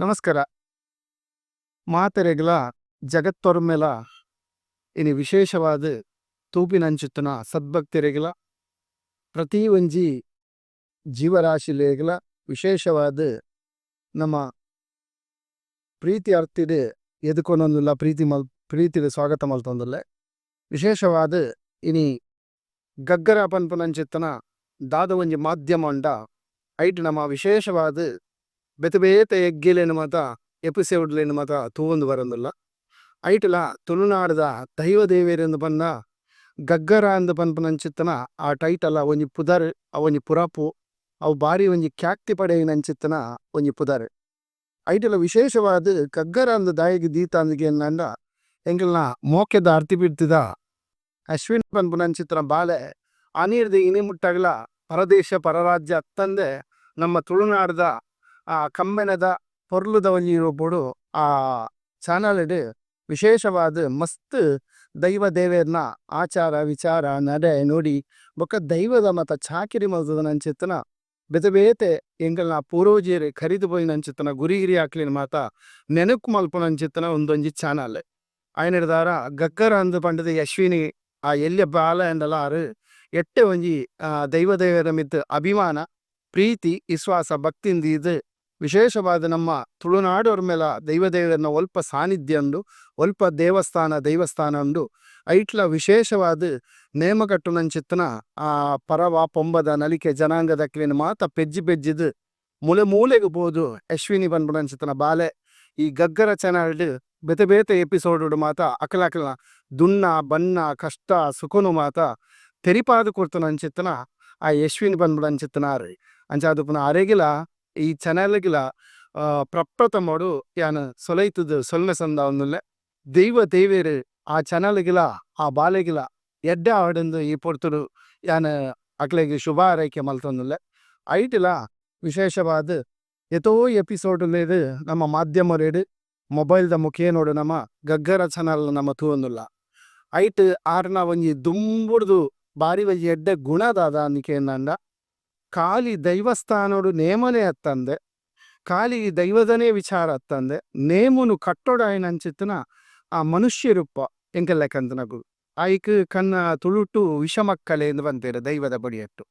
ನಮಸ್ಕಾರ. ಮಾತೆರೆಗ್ಲ ಜಗತ್ತೊರ್ಮೆಲ ಇನಿ ವಿಶೇಷವಾದ್ ತೂಪಿನಂಚಿತ್ತಿನ ಸದ್ಭಕ್ತೆರೆಗ್ಲ, ಪ್ರತಿ ಒಂಜಿ ಜೀವರಾಶಿಲೆಗ್ಲ ವಿಶೇಷವಾದ್ ನಮ ಪ್ರೀತಿ ಅರ್ತಿಡ್ ಎದುಕೊನೊಂದುಲ್ಲ, ಪ್ರೀತಿ ಮಲ್ ಪ್ರೀತಿಡ್ ಸ್ವಾಗತ ಮಲ್ತೊಂದುಲ್ಲೆ. ವಿಶೇಷವಾದ್ ಇನಿ ಗಗ್ಗರ ಪನ್ಪುನಂಚಿತ್ತಿನ ದಾದ ಒಂಜಿ ಮಾಧ್ಯಮ ಉಂಡ, ಐಟ್ ನಮ ವಿಶೇಷವಾದ್ ಬೇತೆ ಬೇತೆ ಎಗ್ಗೆಲೆನ್ ಮಾತ, ಎಪಿಸೋಡ್ ಲೆನ್ ಮಾತ ತೂವೊಂದು ಬರೊಂದುಲ್ಲ. ಐಟ್ಲ ತುಳುನಾಡ್ದ ದೈವ ದೇವೆರ್ ಪಂಡ ಗಗ್ಗರ ಅಂದ್ ಪನ್ಪುನಂಚಿತ್ತಿನ ಆ ಟೈಟಲ್, ಆ ಒಂಜಿ ಪುದರ್, ಆ ಒಂಜಿ ಪುರಪು, ಅವು ಬಾರಿ ಒಂಜಿ ಖ್ಯಾತಿ ಪಡೆಯಿನಂಚಿತ್ತಿನ ಒಂಜಿ ಪುದರ್. ಐಟ್ಲ ವಿಶೇಷವಾದ್ ಗಗ್ಗರ ಅಂದ್ ದಾಯೆಗ್ ದೀತಾಂದ್ ಕೇಂಡ, ಎಂಕಲ್ನ ಮೋಕೆದ ಅರ್ತಿ ಪಿರ್ತಿದ ಅಶ್ವಿನ್ ಪನ್ಪುನಂಚಿತ್ತಿನ ಬಾಲೆ ಆನಿರ್ದ್ ಇನಿ ಮುಟ್ಟಗ್ಲ ಪರದೇಶ ಪರರಾಜ್ಯ ಅತ್ತಂದೆ ನಮ್ಮ ತುಳುನಾಡ್ದ ಆ ಕಮ್ಮೆನದ ಪೊರ್ಲುದ ಒಂಜಿ ರೂಪೊಡು ಆ ಚಾನಲ್ ಡ್ ವಿಶೇಷವಾದ್ ಮಸ್ತ್ ದೈವ ದೇವೆರ್ನ ಆಚಾರ ವಿಚಾರ, ನಡೆ ನುಡಿ ಬೊಕ್ಕ ದೈವದ ಮತ ಚಾಕಿರಿ ಮಲ್ತುದನಂಚಿತ್ತಿನ ಬೇತೆ ಬೇತೆ ಎಂಕಲ್ನ ಪೂರ್ವಜೆರ್ ಕರಿದ್ ಪೋಯಿನಂಚಿತ್ತಿನ ಗುರಿ ಹಿರಿಯಾಕ್ಲೆನ್ ಮಾತ ನೆನಪು ಮಲ್ಪುನಂಚಿತ್ತಿನ ಉಂದೊಂಜಿ ಚಾನಲ್. ಆಯನರ್ದಾರ ಗಗ್ಗರ ಅಂದ್ ಪಂಡುದು ಅಶ್ವಿನಿ ಆ ಎಲ್ಯ ಬಾಲೆ ಆಂಡಲ ಆರ್ ಎಡ್ಡೆ ಒಂಜಿ ದೈವ ದೇವೆರ್ನ ಮಿತ್ತ್ ಅಭಿಮಾನ, ಪ್ರೀತಿ, ವಿಶ್ವಾಸ, ಭಕ್ತಿನ್ ದೀದ್ ವಿಶೇಷವಾದ್ ನಮ್ಮ ತುಳುನಾಡೊರ್ಮೆಲ ದೈವ ದೇವೆರ್ನ ಒಲ್ಪ ಸಾನಿಧ್ಯ ಉಂಡು, ಒಲ್ಪ ದೇವಸ್ಥಾನ ದೈವಸ್ಥಾನ ಉಂಡು, ಐಟ್ಲ ವಿಶೇಷವಾದ್ ನೇಮ ಕಟ್ಟುನಂಚಿತ್ತಿನ ಆ ಪರವ ಪೊಂಬದ ನಲಿಕೆ ಜನಾಂಗದಕ್ಲೆನ್ ಮಾತ ಪೆಜ್ಜಿ ಪೆಜ್ಜಿದ್ ಮೂಲೆ ಮೂಲೆಗ್ ಪೋದು ಅಶ್ವಿನಿ ಪನ್ಪುನಂಚಿತ್ತಿನ ಬಾಲೆ ಈ ಗಗ್ಗರ ಚಾನಲ್ ಡ್ ಬೇತೆ ಬೇತೆ ಎಪಿಸೋಡ್ ಡ್ ಮಾತ ಅಕಲಕಲ್ನ ದುನ್ನ ಬನ್ನ ಕಷ್ಟ ಸುಖೊನು ಮಾತ ತೆರಿಪಾದ್ ಕೊರ್ತುನಂಚಿತ್ತಿನ ಆ ಯಶ್ವಿನಿ ಪನ್ಪುನಂಚಿತ್ತಿನಾರ್. ಅಂಚಾದ್ ಪುನ ಅರೆಗ್ಲ ಈ ಚಾನಲ್ ಗ್ಲ ಪ್ರಪ್ರಥಮೊಡು ಯಾನ್ ಸೊಲೈತುದು ಸೊಲ್ಮೆ ಸಂದಾವೊಂದುಲ್ಲೆ. ದೈವ ದೇವೆರ್ ಆ ಚಾನಲ್ ಗ್ಲ ಆ ಬಾಲೆಗ್ಲ ಎಡ್ಡೆ ಆವಡ್ಂದ್ ಈ ಪೊರ್ತುಡು ಯಾನ್ ಅಕ್ಲೆಗ್ ಶುಭ ಹಾರೈಕೆ ಮಲ್ತೊಂದುಲ್ಲೆ. ಐಟ್ಲ ವಿಶೇಷವಾದ್ ಏತೋ ಎಪಿಸೋಡ್ ಲೆಡ್ ನಮ್ಮ ಮಾಧ್ಯಮೊಲೆಡ್ ಮೊಬೈಲ್ ದ ಮುಖೇನೊಡು ನಮ ಗಗ್ಗರ ಚಾನಲ್ ನಮ ತೂವೊಂದುಲ್ಲ. ಐಟ್ ಆರ್ನ ಒಂಜಿ ದುಂಬುರ್ದು ಬಾರಿ ಒಂಜಿ ಎಡ್ಡೆ ಗುಣ ದಾದ ಅಂದ್ ಕೇಂಡ, ಖಾಲಿ ದೈವಸ್ಥಾನೊಡು ನೇಮನೆ ಅತ್ತಂದೆ, ಖಾಲಿ ದೈವದನೇ ವಿಚಾರ ಅತ್ತಂದೆ, ನೇಮೊನು ಕಟ್ಟೊಡಾಯಿನಂಚಿತ್ತಿನ ಆ ಮನುಷ್ಯೆರುಪ್ಪ ಎಂಕಲೆಕಂತನಕುಲು. ಐಕ್ ಕನ್ನ ತುಳುಟು ವಿಷಮಕ್ಕಲೆ ಇಂದ್ ಪನ್ಪೆರ್ ದೈವದ ಬರಿಯೆಟ್.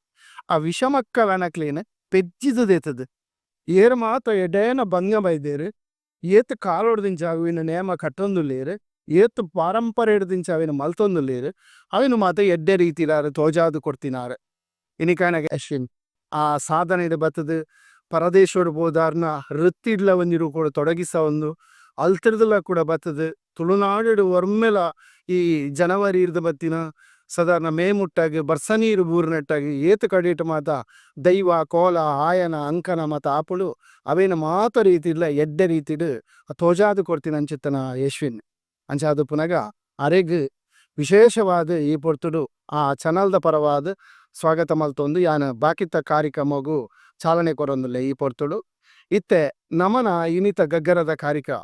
ಆ ವಿಷಮಕ್ಕಲನಕ್ಲೆನ್ ಪೆಜ್ಜಿದ್ ದೆತ್ತುದು ಏರ್ ಮಾತ ಎಡೇನ ಬಂಗ ಬೈದೆರ್, ಏತ್ ಕಾಲೊಡ್ದಿಂಚ ಅವೆನ್ ನೇಮ ಕಟ್ಟೊಂದುಲ್ಲೆರ್, ಏತ್ ಪಾರಂಪರೆಡ್ದಿಂಚ ಅವೆನ್ ಮಲ್ತೊಂದುಲ್ಲೆರ್, ಅವೆನ್ ಮಾತ ಎಡ್ಡೆ ರೀತಿಡ್ ಆರ್ ತೋಜಾದ್ ಕೊರ್ತಿನಾರ್. ಇನಿಕಾನಗ ಅಶ್ವಿನ್ ಆ ಸಾಧನೆಡ್ ಬತ್ತುದು ಪರದೇಶೊಡು ಪೋದಾರ್ನ ವೃತ್ತಿಡ್ಲ ಒಂಜಿ ರೂಪೊಡು ತೊಡಗಿಸವೊಂದು ಅಲ್ತುರ್ದುಲ ಕೂಡ ಬತ್ತುದು ತುಳುನಾಡುಡು ಒರ್ಮೆಲ ಈ ಜನವರಿರ್ದ್ ಬತ್ತಿನ ಸಾದಾರಣ ಮೇ ಮುಟ್ಟಗ್ ಬರ್ಸ ನೀರ್ ಬೂರ್ನೆಟ್ಟಾಗ್ ಏತ್ ಕಡೆಟ್ ಮಾತ ದೈವ ಕೋಲ ಆಯನ ಅಂಕಣ ಮಾತ ಆಪುಂಡು, ಅವೆನ್ ಮಾತ ರೀತಿಡ್ಲ ಎಡ್ಡೆ ರೀತಿಡ್ ತೋಜಾದ್ ಕೊರ್ತಿನಂಚಿತ್ತಿನ ಯಶ್ವಿನ್. ಅಂಚಾದ್ ಉಪ್ಪುನಗ ಅರೆಗ್ ವಿಶೇಷವಾದ್ ಈ ಪೊರ್ತುಡು ಆ ಚಾನಲ್ ದ ಪರವಾದ್ ಸ್ವಾಗತ ಮಲ್ತೊಂದು ಯಾನ್ ಬಾಕಿತ ಕಾರ್ಯಕ್ರಮೊಗು ಚಾಲನೆ ಕೊರೊಂದುಲ್ಲೆ ಈ ಪೊರ್ತುಡು. ಇತ್ತೆ ನಮನ ಇನಿತ ಗಗ್ಗರದ ಕಾರ್ಯಕ್ರಮ,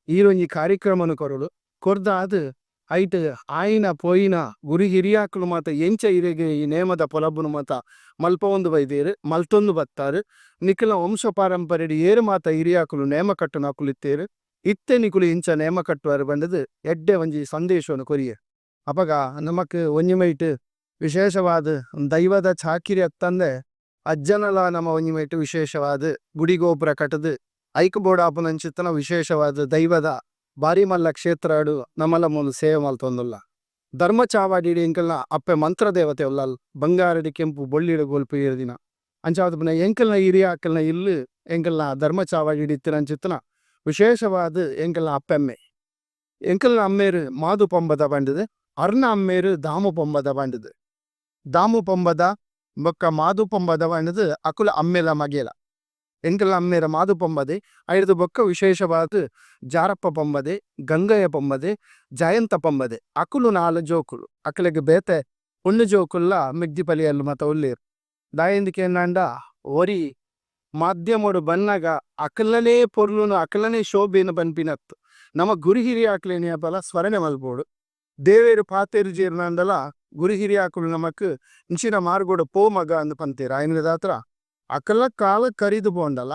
ಈರೊಂಜಿ ಕಾರ್ಯಕ್ರಮನ್ ಕೊರೊಡು. ಕೊರ್ದಾದ್ ಐಟ್ ಆಯಿನ ಪೋಯಿನ ಗುರು ಹಿರಿಯಾಕುಲು ಮಾತ ಎಂಚ ಇರೆಗ್ ಈ ನೇಮದ ಪೊಲಬುನು ಮಾತ ಮಲ್ಪವೊಂದು ಬೈದೆರ್, ಮಲ್ತೊಂದು ಬತ್ತಾರೆ, ನಿಕಲ್ನ ವಂಶ ಪಾರಂಪರೆಡ್ ಏರ್ ಮಾತ ಹಿರಿಯಾಕುಲು ನೇಮ ಕಟ್ಟುನಕುಲು ಇತ್ತೆರ್, ಇತ್ತೆ ನಿಕುಲು ಎಂಚ ನೇಮ ಕಟ್ಟುವರ್ ಪಂಡುದು ಎಡ್ಡೆ ಒಂಜಿ ಸಂದೇಶನ್ ಕೊರಿಯೆರ್. ಅಪಗ ನಮಕ್ ಒಂಜಿ ಮೈಟ್ ವಿಶೇಷವಾದ್ ದೈವದ ಚಾಕಿರಿ ಅತ್ತಂದೆ ಅಜ್ಜನಲ ನಮ ಒಂಜಿ ಮೈಟ್ ವಿಶೇಷವಾದ್ ಗುಡಿ ಗೋಪುರ ಕಟ್ಟುದು ಐಕ್ ಬೋಡಾಪುನಂಚಿತ್ತಿನ ವಿಶೇಷವಾದ್ ದೈವದ ಬಾರಿ ಮಲ್ಲ ಕ್ಷೇತ್ರಡ್ ನಮಲ ಮೂಲು ಸೇವೆ ಮಲ್ತೊಂದುಲ್ಲ. ಧರ್ಮ ಚಾವಡಿಡ್ ಎಂಕಲ್ನ ಅಪ್ಪೆ ಮಂತ್ರದೇವತೆ ಉಲ್ಲಲ್, ಬಂಗಾರಡ್ ಕೆಂಪು ಬೊಳ್ಳಿಡ್ ಬೊಲ್ಪು ಏರ್ದಿನ. ಅಂಚಾದ್ ಪುನ ಎಂಕಲ್ನ ಹಿರಿಯಾಕಲ್ನ ಇಲ್ಲ್ ಎಂಕಲ್ನ ಧರ್ಮ ಚಾವಡಿಡ್ ಇತ್ತಿನಂಚಿತ್ತಿನ ವಿಶೇಷವಾದ್ ಎಂಕಲ್ನ ಅಪ್ಪೆಮ್ಮೆ. ಎಂಕಲ್ನ ಅಮ್ಮೆರ್ ಮಾದು ಪಂಬದ ಪಂಡುದು, ಅರ್ನ ಅಮ್ಮೆರ್ ದಾಮು ಪಂಬದ ಪಂಡುದು. ದಾಮು ಪಂಬದ ಬೊಕ್ಕ ಮಾದು ಪಂಬದ ಪಂಡುದು ಅಕುಲು ಅಮ್ಮೆಲ ಮಗೆಲ. ಎಂಕಲ್ನ ಅಮ್ಮೆರ್ ಮಾದು ಪಂಬದೆ, ಐರ್ದ್ ಬೊಕ್ಕ ವಿಶೇಷವಾದ್ ಜಾರಪ್ಪ ಪಂಬದೆ, ಗಂಗಯ್ಯ ಪಂಬದೆ, ಜಯಂತ ಪಂಬದೆ ಅಕುಲು ನಾಲ್ ಜೋಕುಲು. ಅಕಲೆಗ್ ಬೇತೆ ಪೊಣ್ಣು ಜೋಕುಲ್ಲ ಮೆಗ್ದಿ ಪಲಿಯಲ್ಲು ಮಾತ ಉಲ್ಲೆರ್. ದಾಯೆಂದ್ ಕೇಂಡ ಒರಿ ಮಾಧ್ಯಮೊಡು ಬನ್ನಗ ಅಕಲ್ನನೇ ಪೊರ್ಲುನು ಅಕಲ್ನನೇ ಶೋಭೆನ್ ಪನ್ಪಿನತ್ ನಮ ಗುರು ಹಿರಿಯಾಕ್ಲೆನ್ ಏಪಲ ಸ್ಮರಣೆ ಮಲ್ಪೊಡು. ದೇವೆರ್ ಪಾತೆರ್ಜೆರ್ಂಡಲ ಗುರು ಹಿರಿಯಾಕುಲು ನಮಕ್ ಇಂಚಿನ ಮಾರ್ಗೊಡು ಪೋ ಮಗ ಅಂದ್ ಪಂತೆರ್. ಆಯಿನೆದಾತ್ರ ಅಕಲ್ನ ಕಾಲ ಕರಿದ್ ಪೋಂಡಲ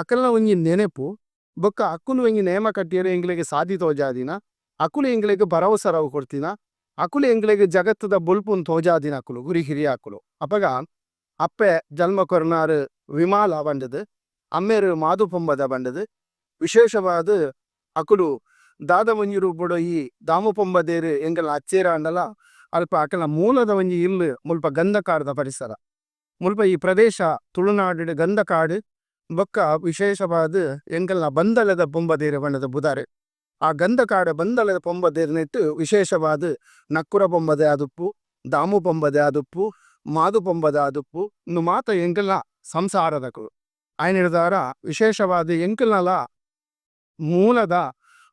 ಅಕಲ್ನ ಒಂಜಿ ನೆನೆಪು ಬೊಕ್ಕ ಅಕುಲು ಒಂಜಿ ನೇಮ ಕಟ್ಟಿಯೆರೆ ಎಂಕ್ಲೆಗ್ ಸಾದಿ ತೋಜಾದಿನ ಅಕುಲು ಎಂಕ್ಲೆಗ್ ಭರವಸೆ ಕೊರ್ತಿನ ಅಕುಲು ಎಂಕ್ಲೆಗ್ ಜಗತ್ತುದ ಬೊಲ್ಪುನು ತೋಜಾದಿನಕುಲು ಗುರಿ ಹಿರಿಯಾಕುಲು. ಅಪಗ ಅಪ್ಪೆ ಜನ್ಮ ಕೊರ್ನಾರ್ ವಿಮಾಲ ಪಂಡುದು ಅಮ್ಮೆರ್ ಮಾದು ಪೊಂಬದ ಪಂಡುದು ವಿಶೇಷವಾದ್ ಅಕುಲು ದಾದ ಒಂಜಿ ರೂಪುಡು ಈ ದಾಮು ಪೊಂಬದೇರ್ ಎಂಕಲ್ನ ಅಚ್ಚೆರಾಂಡಲ ಅಲ್ಪ ಅಕಲ್ನ ಮೂಲದ ಒಂಜಿ ಇಲ್ಲ್ ಮುಲ್ಪ ಗಂಧಕಾಡ್ದ ಪರಿಸರ. ಮುಲ್ಪ ಈ ಪ್ರದೇಶ ತುಳುನಾಡು ಗಂಧಕಾಡು ಬೊಕ್ಕ ವಿಶೇಷವಾದ್ ಎಂಕಲ್ನ ಬಂದಲೆದ ಪೊಂಬದೇರ್ ಪಂಡುದು ಬುದಾರ್. ಆ ಗಂಧಕಾಡು ಬಂದಲೆದ ಪೊಂಬದೇರ್ನೆಟ್ ವಿಶೇಷವಾದ್ ನಕ್ಕುರ ಪೊಂಬದೆ ಆದುಪ್ಪು, ದಾಮು ಪೊಂಬದೆ ಆದುಪ್ಪು, ಮಾದು ಪೊಂಬದೆ ಆದುಪ್ಪು, ಉಂದು ಮಾತ ಎಂಕಲ್ನ ಸಂಸಾರದಕುಲು. ಆಯಿನೆಡ್ದಾವರ ವಿಶೇಷವಾದ್ ಎಂಕಲ್ನಲ ಮೂಲದ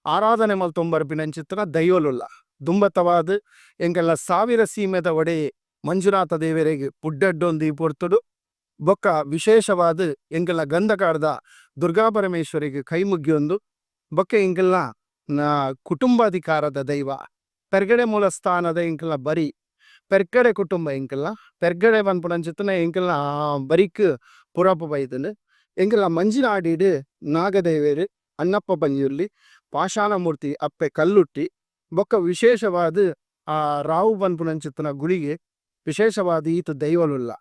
ಆರಾಧನೆ ಮಲ್ತೊಂಬರ್ಪಿನಂಚಿತ್ತಿನ ದೈವೊಲುಲ್ಲ. ದುಂಬತ್ತವಾದ್ ಎಂಕಲ್ನ ಸಾವಿರ ಸೀಮೆದ ಒಡೆಯೆ ಮಂಜುನಾಥ ದೇವೆರೆಗ್ ಪುಡ್ಡಡ್ಡೊಂದು ಈ ಪೊರ್ತುಡು ಬೊಕ್ಕ ವಿಶೇಷವಾದ್ ಎಂಕಲ್ನ ಗಂಧಕಾಡ್ದ ದುರ್ಗಾಪರಮೇಶ್ವರಿಗ್ ಕೈ ಮುಗಿಯೊಂದು ಬೊಕ್ಕ ಎಂಕಲ್ನ ಕುಟುಂಬಾಧಿಕಾರದ ದೈವ ಪೆರ್ಗಡೆ ಮೂಲಸ್ಥಾನದ ಎಂಕಲ್ನ ಬರಿ ಪೆರ್ಗಡೆ ಕುಟುಂಬ ಎಂಕಲ್ನ ಪೆರ್ಗಡೆ ಪನ್ಪುನಂಚಿತ್ತಿನ ಎಂಕಲ್ನ ಬರಿಕ್ ಪುರಪು ಬೈದ್ಂಡ್. ಎಂಕಲ್ನ ಮಂಜಿನಾಡಿಡ್ ನಾಗದೇವೆರ್, ಅಣ್ಣಪ್ಪ ಪಂಜುರ್ಲಿ, ಪಾಷಾಣಮೂರ್ತಿ ಅಪ್ಪೆ ಕಲ್ಲುಟ್ಟಿ ಬೊಕ್ಕ ವಿಶೇಷವಾದ್ ಆ ರಾವು ಪನ್ಪುನಂಚಿತ್ತಿನ ಗುಳಿಗೆ ವಿಶೇಷವಾದ್ ಈತ್ ದೈವೊಲುಲ್ಲ.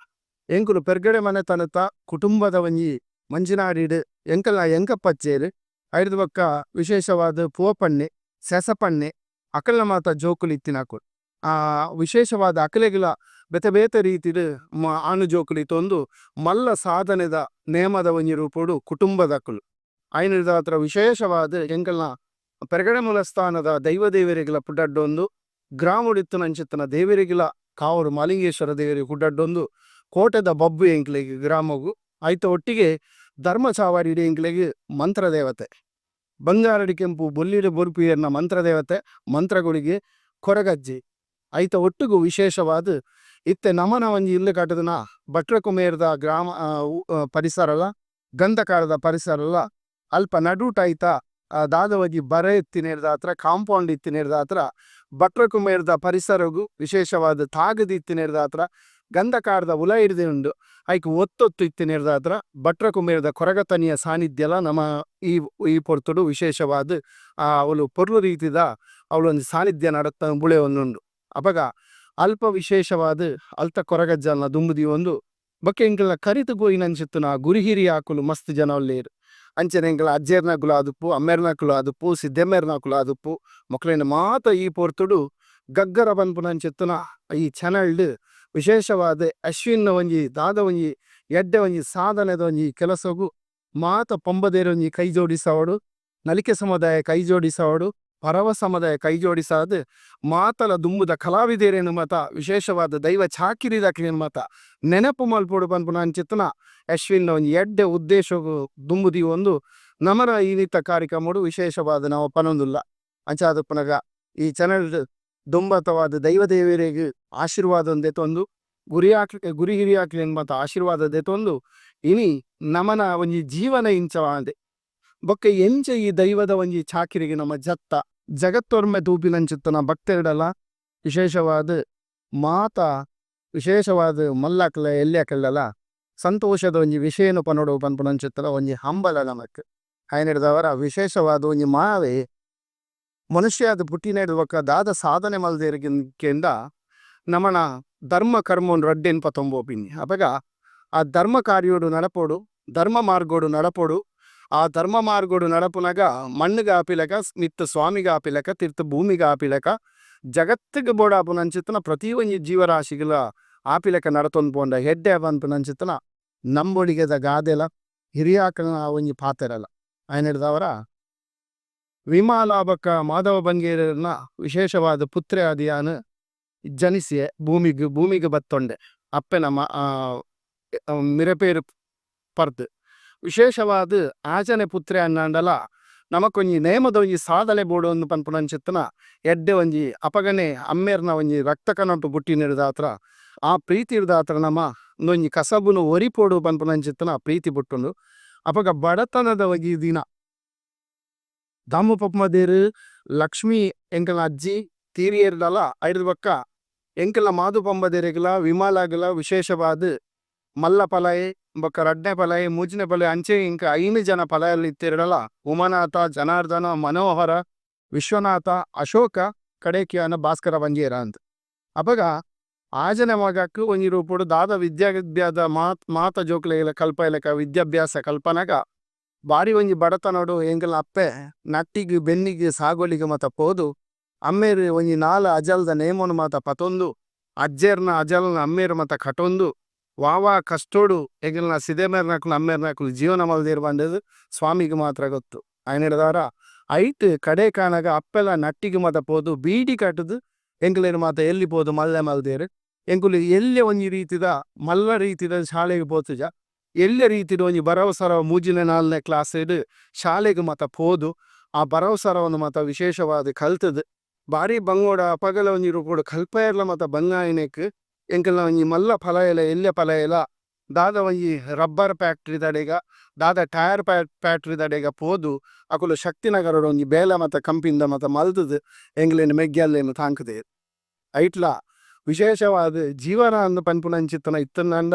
ಎಂಕುಲು ಪೆರ್ಗಡೆ ಮನೆತನತ ಕುಟುಂಬದ ಒಂಜಿ ಮಂಜಿನಾಡಿಡ್ ಎಂಕಲ್ನ ಎಂಕಪ್ಪಚ್ಚೆರ್ ಐಡ್ದ್ ಬೊಕ್ಕ ವಿಶೇಷವಾದ್ ಪುವಪಣ್ಣೆ, ಸೆಸಪಣ್ಣೆ ಅಕಲ್ನ ಮಾತ ಜೋಕುಲು ಇತ್ತಿನಕುಲು. ವಿಶೇಷವಾದ್ ಅಕಲೆಗ್ಲ ಬೇತೆ ಬೇತೆ ರೀತಿಡ್ ಆಣ್ ಜೋಕುಲು ಇತ್ತೊಂದು ಮಲ್ಲ ಸಾಧನೆದ ನೇಮದ ಒಂಜಿ ರೂಪೊಡು ಕುಟುಂಬದಕುಲು. ಆಯಿನೆಡ್ದಾತ್ರ ವಿಶೇಷವಾದ್ ಎಂಕಲ್ನ ಪೆರ್ಗಡೆ ಮೂಲಸ್ಥಾನದ ದೈವ ದೇವೆರೆಗ್ಲ ಪುಡಡ್ಡೊಂದು ಗ್ರಾಮೊಡಿತ್ತಿನಂಚಿತ್ತಿನ ದೇವೆರೆಗ್ಲ ಕಾವೂರು ಮಾಲಿಂಗೇಶ್ವರ ದೇವೆರೆಗ್ ಪುಡಡ್ಡೊಂದು ಕೋಟೆದ ಬಬ್ಬು ಎಂಕ್ಲೆಗ್ ಗ್ರಾಮೊಗು ಐತ ಒಟ್ಟಿಗೆ ಧರ್ಮ ಚಾವಡಿಡ್ ಎಂಕ್ಲೆಗ್ ಮಂತ್ರದೇವತೆ ಬಂಗಾರಡ್ ಕೆಂಪು ಬೊಲ್ಲಿಡ್ ಬೊಲ್ಪು ಏರ್ನ ಮಂತ್ರದೇವತೆ ಮಂತ್ರಗುಳಿಗೆ ಕೊರಗಜ್ಜೆ. ಐತ ಒಟ್ಟುಗು ವಿಶೇಷವಾದ್ ಇತ್ತೆ ನಮನ ಒಂಜಿ ಇಲ್ಲ್ ಕಟುದಿನ ಭಟ್ರ ಕುಮೇರ್ದ ಗ್ರಾಮ ಪರಿಸರಲ ಗಂಧಕಾಡದ ಪರಿಸರಲ ಅಲ್ಪ ನಡುಟ್ ಐತ ದಾದ ಒಂಜಿ ಬರ ಇತ್ತಿನೆಡ್ದಾತ್ರ ಕಾಂಪೌಂಡ್ ಇತ್ತಿನೆಡ್ದಾತ್ರ ಭಟ್ರ ಕುಮೇರ್ದ ಪರಿಸರೊಗು ವಿಶೇಷವಾದ್ ತಾಗುದು ಇತ್ತಿನೆಡ್ದಾತ್ರ ಗಂಧಕಾಡ್ದ ಉಲಯಿಡ್ದೆ ಉಂಡು ಐಕ್ ಒತ್ತೊತ್ತು ಇತ್ತಿನೆಡ್ದಾತ್ರ ಭಟ್ರ ಕುಮೇರ್ದ ಕೊರಗತನಿಯ ಸಾನಿಧ್ಯಲ ನಮ ಈ ಈ ಪೊರ್ತುಡು ವಿಶೇಷವಾದ್ ಅವ್ಲು ಪೊರ್ಲು ರೀತಿದ ಅವ್ಲೊಂಜಿ ಸಾನಿಧ್ಯ ನಡತ್ ಬುಳೆವೊಂದುಂಡು. ಅಪಗ ಅಲ್ಪ ವಿಶೇಷವಾದ್ ಅಲ್ತ ಕೊರಗಜ್ಜನ ದುಂಬು ದೀವೊಂದು ಬೊಕ್ಕ ಎಂಕಲ್ನ ಕರಿದ್ ಪೋಯಿನಂಚಿತ್ತಿನ ಗುರು ಹಿರಿಯಾಕುಲು ಮಸ್ತ್ ಜನ ಉಲ್ಲೆರ್. ಅಂಚನೆ ಎಂಕಲ್ನ ಅಜ್ಜೆರ್ನಕುಲು ಆದುಪ್ಪು, ಅಮ್ಮೆರ್ನಕುಲು ಆದುಪ್ಪು, ಸಿದ್ದಮ್ಮೆರ್ನಕುಲು ಆದುಪ್ಪು ಮೊಕ್ಲೆನ್ ಮಾತ ಈ ಪೊರ್ತುಡು ಗಗ್ಗರ ಪನ್ಪುನಂಚಿತ್ತಿನ ಈ ಚಾನೆಲ್ಡ್ ವಿಶೇಷವಾದ್ ಅಶ್ವಿನ್ ಒಂಜಿ ದಾದ ಒಂಜಿ ಎಡ್ಡೆ ಒಂಜಿ ಸಾಧನೆದ ಒಂಜಿ ಕೆಲಸೊಗು ಮಾತ ಪೊಂಬದೇರ್ ಒಂಜಿ ಕೈ ಜೋಡಿಸಾವೊಡು, ನಲಿಕೆ ಸಮುದಾಯ ಕೈ ಜೋಡಿಸಾವೊಡು, ಪರವ ಸಮುದಾಯ ಕೈ ಜೋಡಿಸಾದ್ ಮಾತಲ ದುಂಬುದ ಕಲಾವಿದೆರೆನ್ ಮಾತ ವಿಶೇಷವಾದ್ ದೈವ ಚಾಕಿರಿದಕ್ಲೆನ್ ಮಾತ ನೆನಪು ಮಲ್ಪೊಡು ಪನ್ಪುನಂಚಿತ್ತಿನ ಅಶ್ವಿನ್ ಒಂಜಿ ಎಡ್ಡೆ ಉದ್ದೇಶೊಗು ದುಂಬು ದೀವೊಂದು ನಮನ ಇನಿತ ಕಾರ್ಯಕ್ರಮೊಡು ವಿಶೇಷವಾದ್ ನಮ ಪನೊಂದುಲ್ಲ. ಅಂಚಾದ್ ಉಪ್ಪುನಗ ಈ ಚಾನೆಲ್ಡ್ ದುಂಬತ್ತವಾದ್ ದೈವ ದೇವೆರೆಗ್ ಆಶೀರ್ವಾದ ದೆತೊಂದು ಗುರಿಯಾಕ್ಲೆ ಗುರಿ ಹಿರಿಯಾಕ್ಲೆನ್ ಮಾತ ಆಶೀರ್ವಾದ ದೆತೊಂದು ಇನಿ ನಮನ ಒಂಜಿ ಜೀವನ ಇಂಚವಾಂಡ್ ಬೊಕ್ಕ ಎಂಚ ಈ ದೈವದ ಒಂಜಿ ಚಾಕಿರಿಗೆ ನಮ ಜತ್ತ ಜಗತ್ತೊರ್ಮೆ ತೂಪಿನಂಚಿತ್ತಿನ ಭಕ್ತೆರ್ಡಲ ವಿಶೇಷವಾದ್ ಮಾತ ವಿಶೇಷವಾದ್ ಮಲ್ಲಕ್ಲೆ ಎಲ್ಯಕ್ಲೆಡಲ ಸಂತೋಷದ ಒಂಜಿ ವಿಷಯನ್ ಪನೊಡು ಪನ್ಪುನಂಚಿತ್ತಿನ ಒಂಜಿ ಹಂಬಲ ನಮಕ್. ಆಯಿನೆಡ್ದಾವರ ವಿಶೇಷವಾದ್ ಒಂಜಿ ಮಾವೆ ಮನುಷ್ಯಾದ್ ಪುಟ್ಟಿನೆಡ್ ಬೊಕ್ಕ ದಾದ ಸಾಧನೆ ಮಲ್ದೆರ್ ಕೇಂಡ ನಮನ ಧರ್ಮ ಕರ್ಮೊನು ರಡ್ಡೆನ್ ಪತೊಂದು ಅಪಗ ಆ ಧರ್ಮ ಕಾರ್ಯೊಡು ನಡಪೊಡು, ಧರ್ಮ ಮಾರ್ಗೊಡು ನಡಪೊಡು. ಆ ಧರ್ಮ ಮಾರ್ಗೊಡು ನಡಪುನಗ ಮಣ್ಣುಗ್ ಆಪಿಲಕ ಮಿತ್ತ್ ಸ್ವಾಮಿಗ್ ಆಪಿಲಕ ತಿರ್ತ್ ಭೂಮಿಗ್ ಆಪಿಲಕ ಜಗತ್ತಿಗ್ ಬೋಡಾಪುನಂಚಿತ್ತಿನ ಪ್ರತಿ ಒಂಜಿ ಜೀವರಾಶಿಗ್ಲ ಆಪಿಲಕ ನಡತೊಂದು ಪೋಂಡ ಎಡ್ಡೆ ಪನ್ಪುನಂಚಿತ್ತಿನ ನಂಬೊಳಿಗೆದ ಗಾದೆಲ ಹಿರಿಯಾಕಲ್ನ ಒಂಜಿ ಪಾತೆರಲ. ಆಯಿನೆಡ್ದಾವರ ವಿಮಾಲ ಬೊಕ್ಕ ಮಾಧವ ಬಂಗೇರನ ವಿಶೇಷವಾದ ಪುತ್ರೆ ಆದಿಯಾನ್ ಜನಿಸಿಯೆ ಭೂಮಿಗ್ ಭೂಮಿಗ್ ಬತ್ತೊಂಡೆ ಅಪ್ಪೆನ ಮಿರೆಪೇರು ಪರ್ದ್. ವಿಶೇಷವಾದ್ ಆಜನೆ ಪುತ್ರೆ ಅನ್ನಾಂಡಲ ನಮಕೊಂಜಿ ನೇಮದ ಒಂಜಿ ಸಾಧನೆ ಬೋಡು ಪನ್ಪುನಂಚಿತ್ತಿನ ಎಡ್ಡೆ ಒಂಜಿ ಅಪಗನೆ ಅಮ್ಮೆರ್ನ ಒಂಜಿ ರಕ್ತ ಕಣೊಟು ಪುಟ್ಟಿನೆಡ್ದಾತ್ರ ಆ ಪ್ರೀತಿಡ್ದಾತ್ರ ನಮ ಉಂದೊಂಜಿ ಕಸಬುನು ಒರಿಪೊಡು ಪನ್ಪುನಂಚಿತ್ತಿನ ಪ್ರೀತಿ ಪುಟ್ಟುಂಡು. ಅಪಗ ಬಡತನದ ಒಂಜಿ ದಿನ ದಾಮು ಪಪ್ಮದೇರ್ ಲಕ್ಷ್ಮಿ ಎಂಕಲ್ನ ಅಜ್ಜಿ ತೀರಿಯೆರ್ಡಲ ಐಡ್ದ್ ಬೊಕ್ಕ ಎಂಕಲ್ನ ಮಾಧು ಪಂಬದೆರೆಗ್ಲ ವಿಮಾಲಾಗ್ಲ ವಿಶೇಷವಾದ್ ಮಲ್ಲ ಪಲಯೆ ಬೊಕ್ಕ ರಡ್ಡನೆ ಪಲಯೆ, ಮೂಜಿನೆ ಪಲಯೆ ಅಂಚೆ ಎಂಕ್ ಐನ್ ಜನ ಪಲಯಲ್ಲು ಇತ್ತೆರ್ಡಲ ಉಮಾನಾಥ, ಜನಾರ್ದನ, ಮನೋಹರ, ವಿಶ್ವನಾಥ, ಅಶೋಕ, ಕಡೆಕ್ಯಾನ ಭಾಸ್ಕರ ಬಂಗೇರ ಅಂದ್. ಅಪಗ ಆಜನೆ ಮಗಕ್ ಒಂಜಿ ರೂಪೊಡು ದಾದ ವಿದ್ಯಾಭ್ಯಾಸ ಮಾತ ಮಾತ ಜೋಕುಲೆಗ್ಲ ಕಲ್ಪಾಯಿಲೆಕ ವಿದ್ಯಾಭ್ಯಾಸ ಕಲ್ಪನಗ ಬಾರಿ ಒಂಜಿ ಬಡತನೊಡು ಎಂಕಲ್ನ ಅಪ್ಪೆ ನಟ್ಟಿಗ್ ಬೆನ್ನಿಗ್ ಸಾಗೋಲಿಗ್ ಮಾತ ಪೋದು ಅಮ್ಮೆರ್ ಒಂಜಿ ನಾಲ್ ಅಜಲ್ದ ನೇಮೊನು ಮಾತ ಪತೊಂದು ಅಜ್ಜೆರ್ನ ಅಜಲ್ನ್ ಅಮ್ಮೆರ್ ಮಾತ ಕಟೊಂದು ವಾ ವಾ ಕಷ್ಟೊಡು ಎಂಕಲ್ನ ಸಿದೆಮೆರ್ನಕುಲು ಅಮ್ಮೆರ್ನಕುಲು ಜೀವನ ಮಲ್ದೆರ್ ಪಂಡುದ್ ಸ್ವಾಮಿಗ್ ಮಾತ್ರ ಗೊತ್ತು. ಆಯಿನೆಡ್ದಾವರ ಐಟ್ ಕಡೆಕಾನಗ ಅಪ್ಪೆಲ ನಟ್ಟಿಗ್ ಮಾತ ಪೋದು ಬೀಡಿ ಕಟುದು ಎಂಕಲೆನ್ ಮಾತ ಎಲ್ಲಿ ಪೋದು ಮಲ್ಲೆ ಮಲ್ದೆರ್. ಎಂಕುಲು ಎಲ್ಯ ಒಂಜಿ ರೀತಿದ ಮಲ್ಲ ರೀತಿದ ಶಾಲೆಗ್ ಪೋತುಜ. ಎಲ್ಯ ರೀತಿಡ್ ಒಂಜಿ ಬರವು ಸರವು ಮೂಜಿನೆ ನಾಲ್ನೆ ಕ್ಲಾಸ್ ಡ್ ಶಾಲೆಗ್ ಮಾತ ಪೋದು ಆ ಬರವು ಸರವುನು ಮಾತ ವಿಶೇಷವಾದ್ ಕಲ್ತುದು ಬಾರಿ ಬಂಗೊಡು ಅಪಗಲ ಒಂಜಿ ರೂಪೊಡು ಕಲ್ಪೆರ್ಲ ಮಾತ ಬಂಗ ಆಯಿನೆಕ್ ಎಂಕಲ್ನ ಒಂಜಿ ಮಲ್ಲ ಪಲಯೆಲ ಎಲ್ಯ ಪಲಯೆಲ ದಾದ ಒಂಜಿ ರಬ್ಬರ್ ಫ್ಯಾಕ್ಟರಿ ದಡೆಗ ದಾದ ಟೈರ್ ಫ್ಯಾಕ್ಟರಿ ದಡೆಗ ಪೋದು ಅಕುಲು ಶಕ್ತಿನಗರಡ್ ಒಂಜಿ ಬೇಲೆ ಮಾತ ಕಂಪೆನಿ ದ ಮಾತ ಮಲ್ತುದು ಎಂಕ್ಲೆನ್ ಮೆಗ್ಯಲ್ಲೆನ್ ತಾಂಕುದೆರ್. ಐಟ್ಲಾ ವಿಶೇಷವಾದ್ ಜೀವನ ಅಂದ್ ಪನ್ಪುನಂಚಿತ್ತಿನ ಇತ್ತ್ಂಡ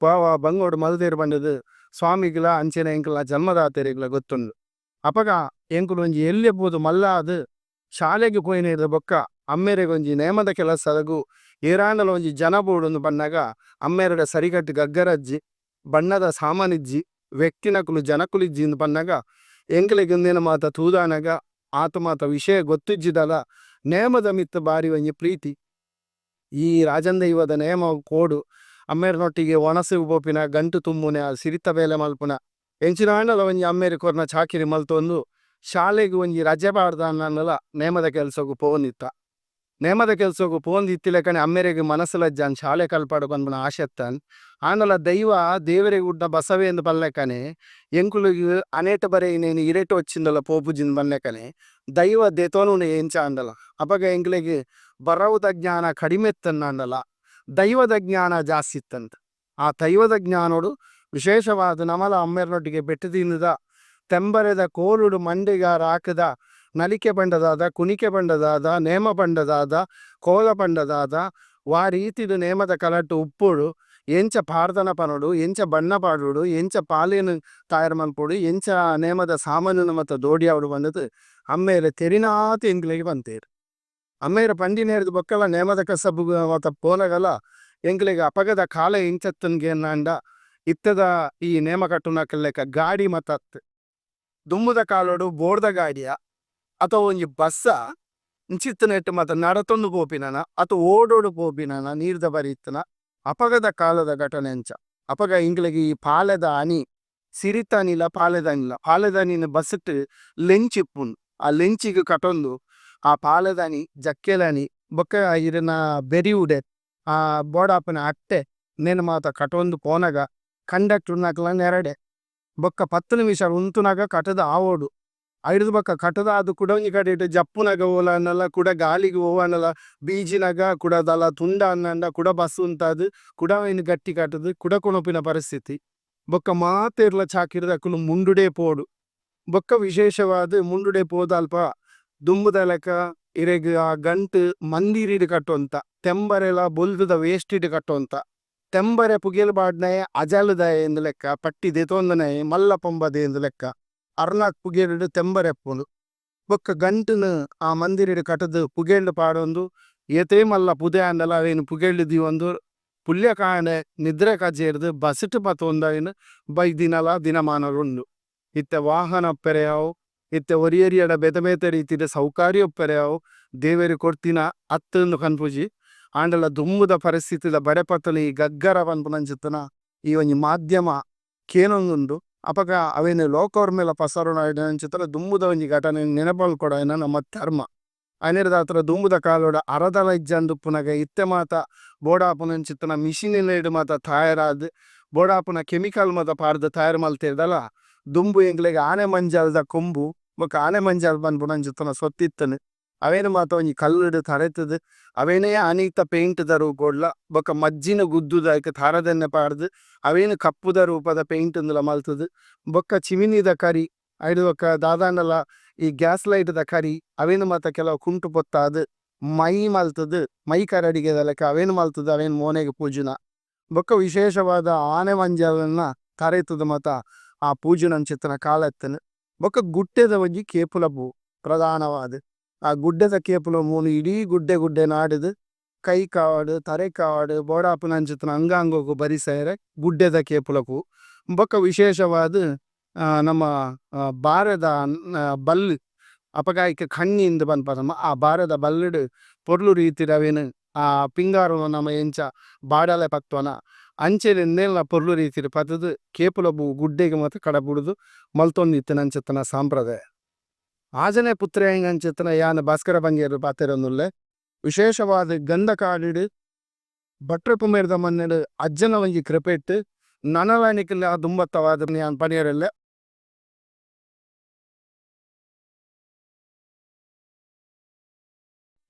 ವಾ ವಾ ಬಂಗೊಡು ಮಲ್ದೆರ್ ಪಂಡುದು ಸ್ವಾಮಿಗ್ಲಾ ಅಂಚೆನೆ ಎಂಕಲ್ನ ಜನ್ಮದಾತೆರೆಗ್ಲಾ ಗೊತ್ತುಂಡು. ಅಪಗ ಎಂಕುಲು ಒಂಜಿ ಎಲ್ಯ ಪೋದು ಮಲ್ಲ ಆದ್ ಶಾಲೆಗ್ ಪೋಯಿನೆರ್ದ್ ಬೊಕ್ಕ ಅಮ್ಮೆರೆಗ್ ಒಂಜಿ ನೇಮದ ಕೆಲಸಗ್ ಏರಾಂಡಲ ಒಂಜಿ ಜನ ಬೋಡುಂದು ಪನ್ನಗ ಅಮ್ಮೆರೆಡ ಸರಿಕಟ್ಟ್ ಗಗ್ಗರ ಇಜ್ಜಿ, ಬಣ್ಣದ ಸಾಮಾನ್ ಇಜ್ಜಿ, ವ್ಯಕ್ತಿನಕುಲು ಜನಕುಲು ಇಜ್ಜಿ ಅಂದ್ ಪನ್ನಗ ಎಂಕ್ಲೆಗ್ ಉಂದೆನ್ ಮಾತ ತೂದಾನಗ ಆತ್ ಮಾತ ವಿಷಯ ಗೊತ್ತಿಜ್ಜಿಡಲ ನೇಮದ ಮಿತ್ತ್ ಬಾರಿ ಒಂಜಿ ಪ್ರೀತಿ. ಈ ರಾಜಂದೈವದ ನೇಮ ಕೋಡು ಅಮ್ಮೆರ್ನೊಟ್ಟಿಗೆ ವನಸುಗು ಪೋಪಿನ, ಗಂಟು ತುಂಬುನ, ಸಿರಿತ ಬೇಲೆ ಮಲ್ಪುನ ಎಂಚಿನಾಂಡಲ ಒಂಜಿ ಅಮ್ಮೆರ್ ಕೊರ್ನ ಚಾಕಿರಿ ಮಲ್ತೊಂದು ಶಾಲೆಗ್ ಒಂಜಿ ರಜೆ ಪಾಡ್ದಾಂಡಲ ನೇಮದ ಕೆಲಸೊಗು ಪೋವೊಂದಿತ್ತ. ನೇಮದ ಕೆಲಸೊಗು ಪೋವೊಂದಿತ್ತಿಲೆಕನೆ ಅಮ್ಮೆರೆಗ್ ಮನಸುಲ ಇಜ್ಜಾಂಡ್ ಶಾಲೆ ಕಲ್ಪೊಡು ಪನ್ಪಿನ ಆಸೆ ಇತ್ತ್ಂಡ್. ಆಂಡಲ ದೈವ ದೇವೆರೆಗ್ ಬುಡ್ನ ಬಸವೆ ಅಂದ್ ಪನ್ಲೆಕನೆ ಎಂಕುಲೆಗ್ ಅಣೆಟ್ ಬರೆಯಿನೆನ್ ಇರೆಟ್ ಒಚ್ಚಿಂಡಲ ಪೋಪುಜಿ ಪನ್ಲೆಕನೆ ದೈವ ದೆತೊನುನು ಎಂಚ ಆಂಡಲ. ಅಪಗ ಎಂಕ್ಲೆಗ್ ಬರವುದ ಜ್ಞಾನ ಕಡಿಮೆ ಇತ್ತ್ಂಡಲ ದೈವದ ಜ್ಞಾನ ಜಾಸ್ತಿ ಇತ್ತ್ಂಡ್. ಆ ದೈವದ ಜ್ಞಾನೊಡು ವಿಶೇಷವಾದ್ ನಮಲ ಅಮ್ಮೆರ್ನೊಟ್ಟಿಗೆ ಪೆಟ್ಟ್ ತಿಂದ್ ದ ತೆಂಬರೆದ ಕೋಲುಡು ಮಂಡೆಗ್ ರಾಕ್ ದ ನಲಿಕೆ ಪಂಡ ದಾದ, ಕುಣಿಕೆ ಪಂಡ ದಾದ, ನೇಮ ಪಂಡ ದಾದ, ಕೋಲ ಪಂಡ ದಾದ, ವಾ ರೀತಿಡ್ ನೇಮದ ಕಲಟ್ ಉಪ್ಪೊಡು, ಎಂಚ ಪಾಡ್ದನ ಪನೊಡು, ಎಂಚ ಬಣ್ಣ ಪಾಡೊಡು, ಎಂಚ ಪಾಲೆನ್ ತಯಾರ್ ಮನ್ಪೊಡು, ಎಂಚ ನೇಮದ ಸಾಮಾನ್ ನ್ ಮಾತ ಜೋಡ್ಯಾವೊಡು ಪಂಡುದು ಅಮ್ಮೆರ್ ತೆರಿನಾತ್ ಎಂಕ್ಲೆಗ್ ಪಂತೆರ್. ಅಮ್ಮೆರ್ ಪಂಡಿನೆರ್ದ್ ಬೊಕ್ಕಲ ನೇಮದ ಕಸಬುಗು ಮಾತ ಪೋನಗಲ ಎಂಕ್ಲೆಗ್ ಅಪಗದ ಕಾಲ ಎಂಚ ಇತ್ತ್ಂಡ್ ಕೇನಾಂಡ ಇತ್ತೆದ ಈ ನೇಮ ಕಟ್ಟುನಕಲ್ಲೆಕ ಗಾಡಿ ಮಾತ ಅತ್ತ್. ದುಂಬುದ ಕಾಲೊಡು ಬೋರ್ದ ಗಾಡಿಯ ಅಥವಾ ಒಂಜಿ ಬಸ್ಸ ಇಂಚಿತ್ತಿನೆಟ್ಟ್ ಮಾತ ನಡತೊಂದು ಪೋಪಿನನ ಅತ್ತ್ ಓಡೊಡು ಪೋಪಿನನ ನೀರ್ದ ಬರಿಟ್ಟ್ ಅಪಗದ ಕಾಲದ ಘಟನೆ ಅಂಚ. ಅಪಗ ಎಂಕ್ಲೆಗ್ ಈ ಪಾಲೆದ ಅಣಿ ಸಿರಿತ ಅಣಿಲ ಪಾಲೆದ ಅಣಿಲ ಪಾಲೆದ ಅಣಿನ್ ಬಸ್ಸ್ ಟ್ ಲೆಂಚಿ ಇಪ್ಪುಂಡು ಆ ಲೆಂಚಿಗ್ ಕಟೊಂದು ಆ ಪಾಲೆದ ಅಣಿ ಜಕ್ಕೆಲ್ ಅಣಿ ಬೊಕ್ಕ ಇರೆನ ಬೆರಿ ಉಡೆ ಆ ಬೋಡಾಪಿನ ಅಟ್ಟೆ ಉಂದೆನ್ ಮಾತ ಕಟೊಂದು ಪೋನಗ ಕಂಡಕ್ಟರ್ ನಕಲ್ನ ನೆರಡೆ ಬೊಕ್ಕ ಪತ್ತ್ ನಿಮಿಷ ಉಂತುನಗ ಕಟುದು ಆವೊಡು. ಐಡ್ದ್ ಬೊಕ್ಕ ಕಟುದಾದ್ ಕುಡ ಒಂಜಿ ಕಡೆಟ್ ಜಪ್ಪುನಗ ಓಲಾಂಡಲ ಕುಡ ಗಾಳಿಗ್ ಒವ್ವಾಂಡಲ ಬೀಜಿನಗ ಕುಡ ದಾಲ ತುಂಡಾಂಡ ಕುಡ ಬಸ್ಸ್ ಉಂತಾದ್ ಕುಡ ಐನ್ ಗಟ್ಟಿ ಕಟುದು ಕುಡ ಕೊನೊಪಿನ ಪರಿಸ್ಥಿತಿ. ಬೊಕ್ಕ ಮಾತೆರ್ಲ ಚಾಕಿರಿದಕುಲು ಮುಂಡುಡೆ ಪೋವೊಡು. ಬೊಕ್ಕ ವಿಶೇಷವಾದ್ ಮುಂಡುಡೆ ಪೋದು ಅಲ್ಪ ದುಂಬುದ ಲೆಕ ಇರೆಗ್ ಆ ಗಂಟ್ ಮಂದಿರಿಡ್ ಕಟೊಂತ ತೆಂಬರೆಲ ಬೊಲ್ದುದ ವೇಸ್ಟಿಡ್ ಕಟೊಂತ. ತೆಂಬರೆ ಪುಗೆಲ್ ಪಾಡ್ನಾಯೆ ಅಜಲ್ ದಾಯೆ ಇಂದ್ ಲೆಕ್ಕ ಪಟ್ಟಿ ದೆತೊಂದಿನಾಯೆ ಮಲ್ಲ ಪೊಂಬದೆ ಇಂದ್ ಲೆಕ್ಕ. ಅರ್ನಕ್ ಪುಗೆಲ್ ಡ್ ತೆಂಬರೆ ಉಪ್ಪುಂಡು. ಬೊಕ್ಕ ಗಂಟ್ ನ್ ಆ ಮಂದಿರಿಡ್ ಕಟುದು ಪುಗೆಲ್ಡ್ ಪಾಡೊಂದು ಏತೇ ಮಲ್ಲ ಪುದೆ ಆಂಡಲ ಅವೆನ್ ಪುಗೆಲ್ಡ್ ದೀವೊಂದು ಪುಲ್ಯ ಕಾಂಡೆ ನಿದ್ರೆ ಕಜೇರ್ದ್ ಬಸ್ಸ್ ಟ್ ಪತೊಂದು ಐನ್ ಬೈದಿನಲ ದಿನಮಾನೊಲು ಉಂಡು. ಇತ್ತೆ ವಾಹನ ಉಪ್ಪೆರೆ ಯಾವ್ ಇತ್ತೆ ಒರಿಯೊರಿಯಡ ಬೇತೆ ಬೇತೆ ರೀತಿದ ಸೌಕರ್ಯ ಉಪ್ಪೆರೆ ಯಾವ್ ದೇವೆರ್ ಕೊರ್ತಿನ ಅತ್ತ್ ಅಂದ್ ಪನ್ಪುಜಿ ಆಂಡಲ ದುಂಬುದ ಪರಿಸ್ಥಿತಿದ ಬಡಪತ್ತ್ ದ ಈ ಗಗ್ಗರ ಪನ್ಪುನಂಚಿತ್ತಿನ ಈ ಒಂಜಿ ಮಾಧ್ಯಮ ಕೇನೊಂದುಂಡು ಅಪಗ ಅವೆನ್ ಲೋಕೊರ್ಮೆಲ ಪಸರುನಂಚಿತ್ತಿನ ದುಂಬುದ ಒಂಜಿ ಘಟನೆ ನೆನಪು ಮನ್ಪೊಡಾಯಿನ ನಮ್ಮ ಧರ್ಮ. ಆಯಿನೆಡ್ದಾತ್ರ ದುಂಬುದ ಕಾಲೊಡು ಅರದಲ ಇಜ್ಜಂದೆ ಉಪ್ಪುನಗ ಇತ್ತೆ ಮಾತ ಬೋಡಾಪುನಂಚಿತ್ತಿನ ಮಿಷಿನ್ ಲೆಡ್ ಮಾತ ತಯಾರಾದ್ ಬೋಡಾಪಿನ ಕೆಮಿಕಲ್ ಮಾತ ಪಾಡ್ದ್ ತಯಾರ್ ಮಲ್ತೆರ್ಡಲ ದುಂಬು ಎಂಕ್ಲೆಗ್ ಆನೆ ಮಂಜಲ್ ದ ಕೊಂಬು ಬೊಕ ಆನೆ ಮಂಜಲ್ ಪನ್ಪುನಂಚಿತ್ತಿನ ಸೊತ್ತು ಇತ್ತ್ಂಡ್ ಅವೆನ್ ಮಾತ ಒಂಜಿ ಕಲ್ಲ್ ಡ್ ತರೆತ್ ದ್ ಅವೆನೇ ಆನಿತ ಪೈಂಟ್ ದ ರೂಪೊಡ್ಲ ಬೊಕ ಮಜ್ಜಿನ್ ಗುದ್ದುದು ಐಕ್ ತಾರದೆಣ್ಣೆ ಪಾಡ್ದ್ ಅವೆನ್ ಕಪ್ಪುದ ರೂಪದ ಪೈಂಟ್ ಇಂದ್ ಲ ಮಲ್ತ್ ದ್ ಬೊಕ್ಕ ಚಿಮಿನಿದ ಕರಿ ಐಡ್ದ್ ಬೊಕ್ಕ ದಾದಾಂಡಲ ಈ ಗ್ಯಾಸ್ ಲೈಟ್ ದ ಕರಿ ಅವೆನ್ ಮಾತ ಕೆಲವು ಕುಂಟು ಪೊತ್ತಾದ್ ಮೈ ಮಲ್ತ್ ದ್ ಮೈ ಕರಡಿಗೆದ ಲೆಕ ಅವೆನ್ ಮಲ್ತ್ ದ್ ಅವೆನ್ ಮೋನೆಗ್ ಪೂಜುನ. ಬೊಕ್ಕ ವಿಶೇಷವಾದ ಆನೆ ಮಂಜಲ್ ನ್ ತರೆತ್ ಮಾತ ಆ ಪೂಜುನಂಚಿತ್ತಿನ ಕಾಲ ಇತ್ತ್ಂಡ್. ಬೊಕ್ಕ ಗುಡ್ಡೆದ ಒಂಜಿ ಕೇಪುಲ ಪೂ ಪ್ರಧಾನವಾದ್. ಆ ಗುಡ್ಡೆದ ಕೇಪುಲ ಪೂನ್ ಇಡೀ ಗುಡ್ಡೆ ಗುಡ್ಡೆ ನಾಡ್ ದ್ ಕೈಕ್ ಆವಡ್ ತರೆಕ್ ಆವಡ್ ಬೋಡಾಪಿನಂಚಿತ್ತಿನ ಅಂಗಾಂಗಗ್ ಬರಿಸಯೆರೆ ಗುಡ್ಡೆದ ಕೇಪುಲ ಪೂ. ಬೊಕ್ಕ ವಿಶೇಷವಾದ್ ನಮ್ಮ ಬಾರೆದ ಬಲ್ಲ್ ಅಪಗ ಐಕ್ ಕಣ್ಣಿ ಇಂದ್ ಪನ್ಪ ನಮ ಆ ಬಾರೆದ ಬಲ್ಲ್ ಡ್ ಪೊರ್ಲು ರೀತಿಡ್ ಅವೆನ್ ಆ ಪಿಂಗಾರನ್ ನಮ ಎಂಚ ಬಾಡಾಲೆ ಪತ್ತುವನ ಅಂಚನೆ ಉಂದೆನ್ಲ ಪೊರ್ಲು ರೀತಿಡ್ ಪತ್ತುದು ಕೇಪುಲ ಪೂ ಗುಡ್ಡೆಗ್ ಮಾತ ಕಡಪುಡ್ದು ಮಲ್ತೊಂದಿತ್ತಿನಂಚಿತ್ತಿನ ಸಂಪ್ರದಾಯ. ಆಜನೆ ಪುತ್ರೆ ಆಯಿನಂಚಿತ್ತಿನ ಯಾನ್ ಭಾಸ್ಕರ ಬಂಗೇರ ಪಾತೆರೊಂದುಲ್ಲೆ. ವಿಶೇಷವಾದ್ ಗಂಧಕಾಡಿಡ್ ಭಟ್ರ ಕುಮೇರ್ದ ಮಣ್ಣುಡು ಅಜ್ಜನ ಒಂಜಿ ಕೃಪೆಟ್ ನನಲ ನಿಕಲ್ನ ದುಂಬತ್ತವಾದ್ ಯಾನ್ ಪನಿಯೆರೆಲ್ಲೆ.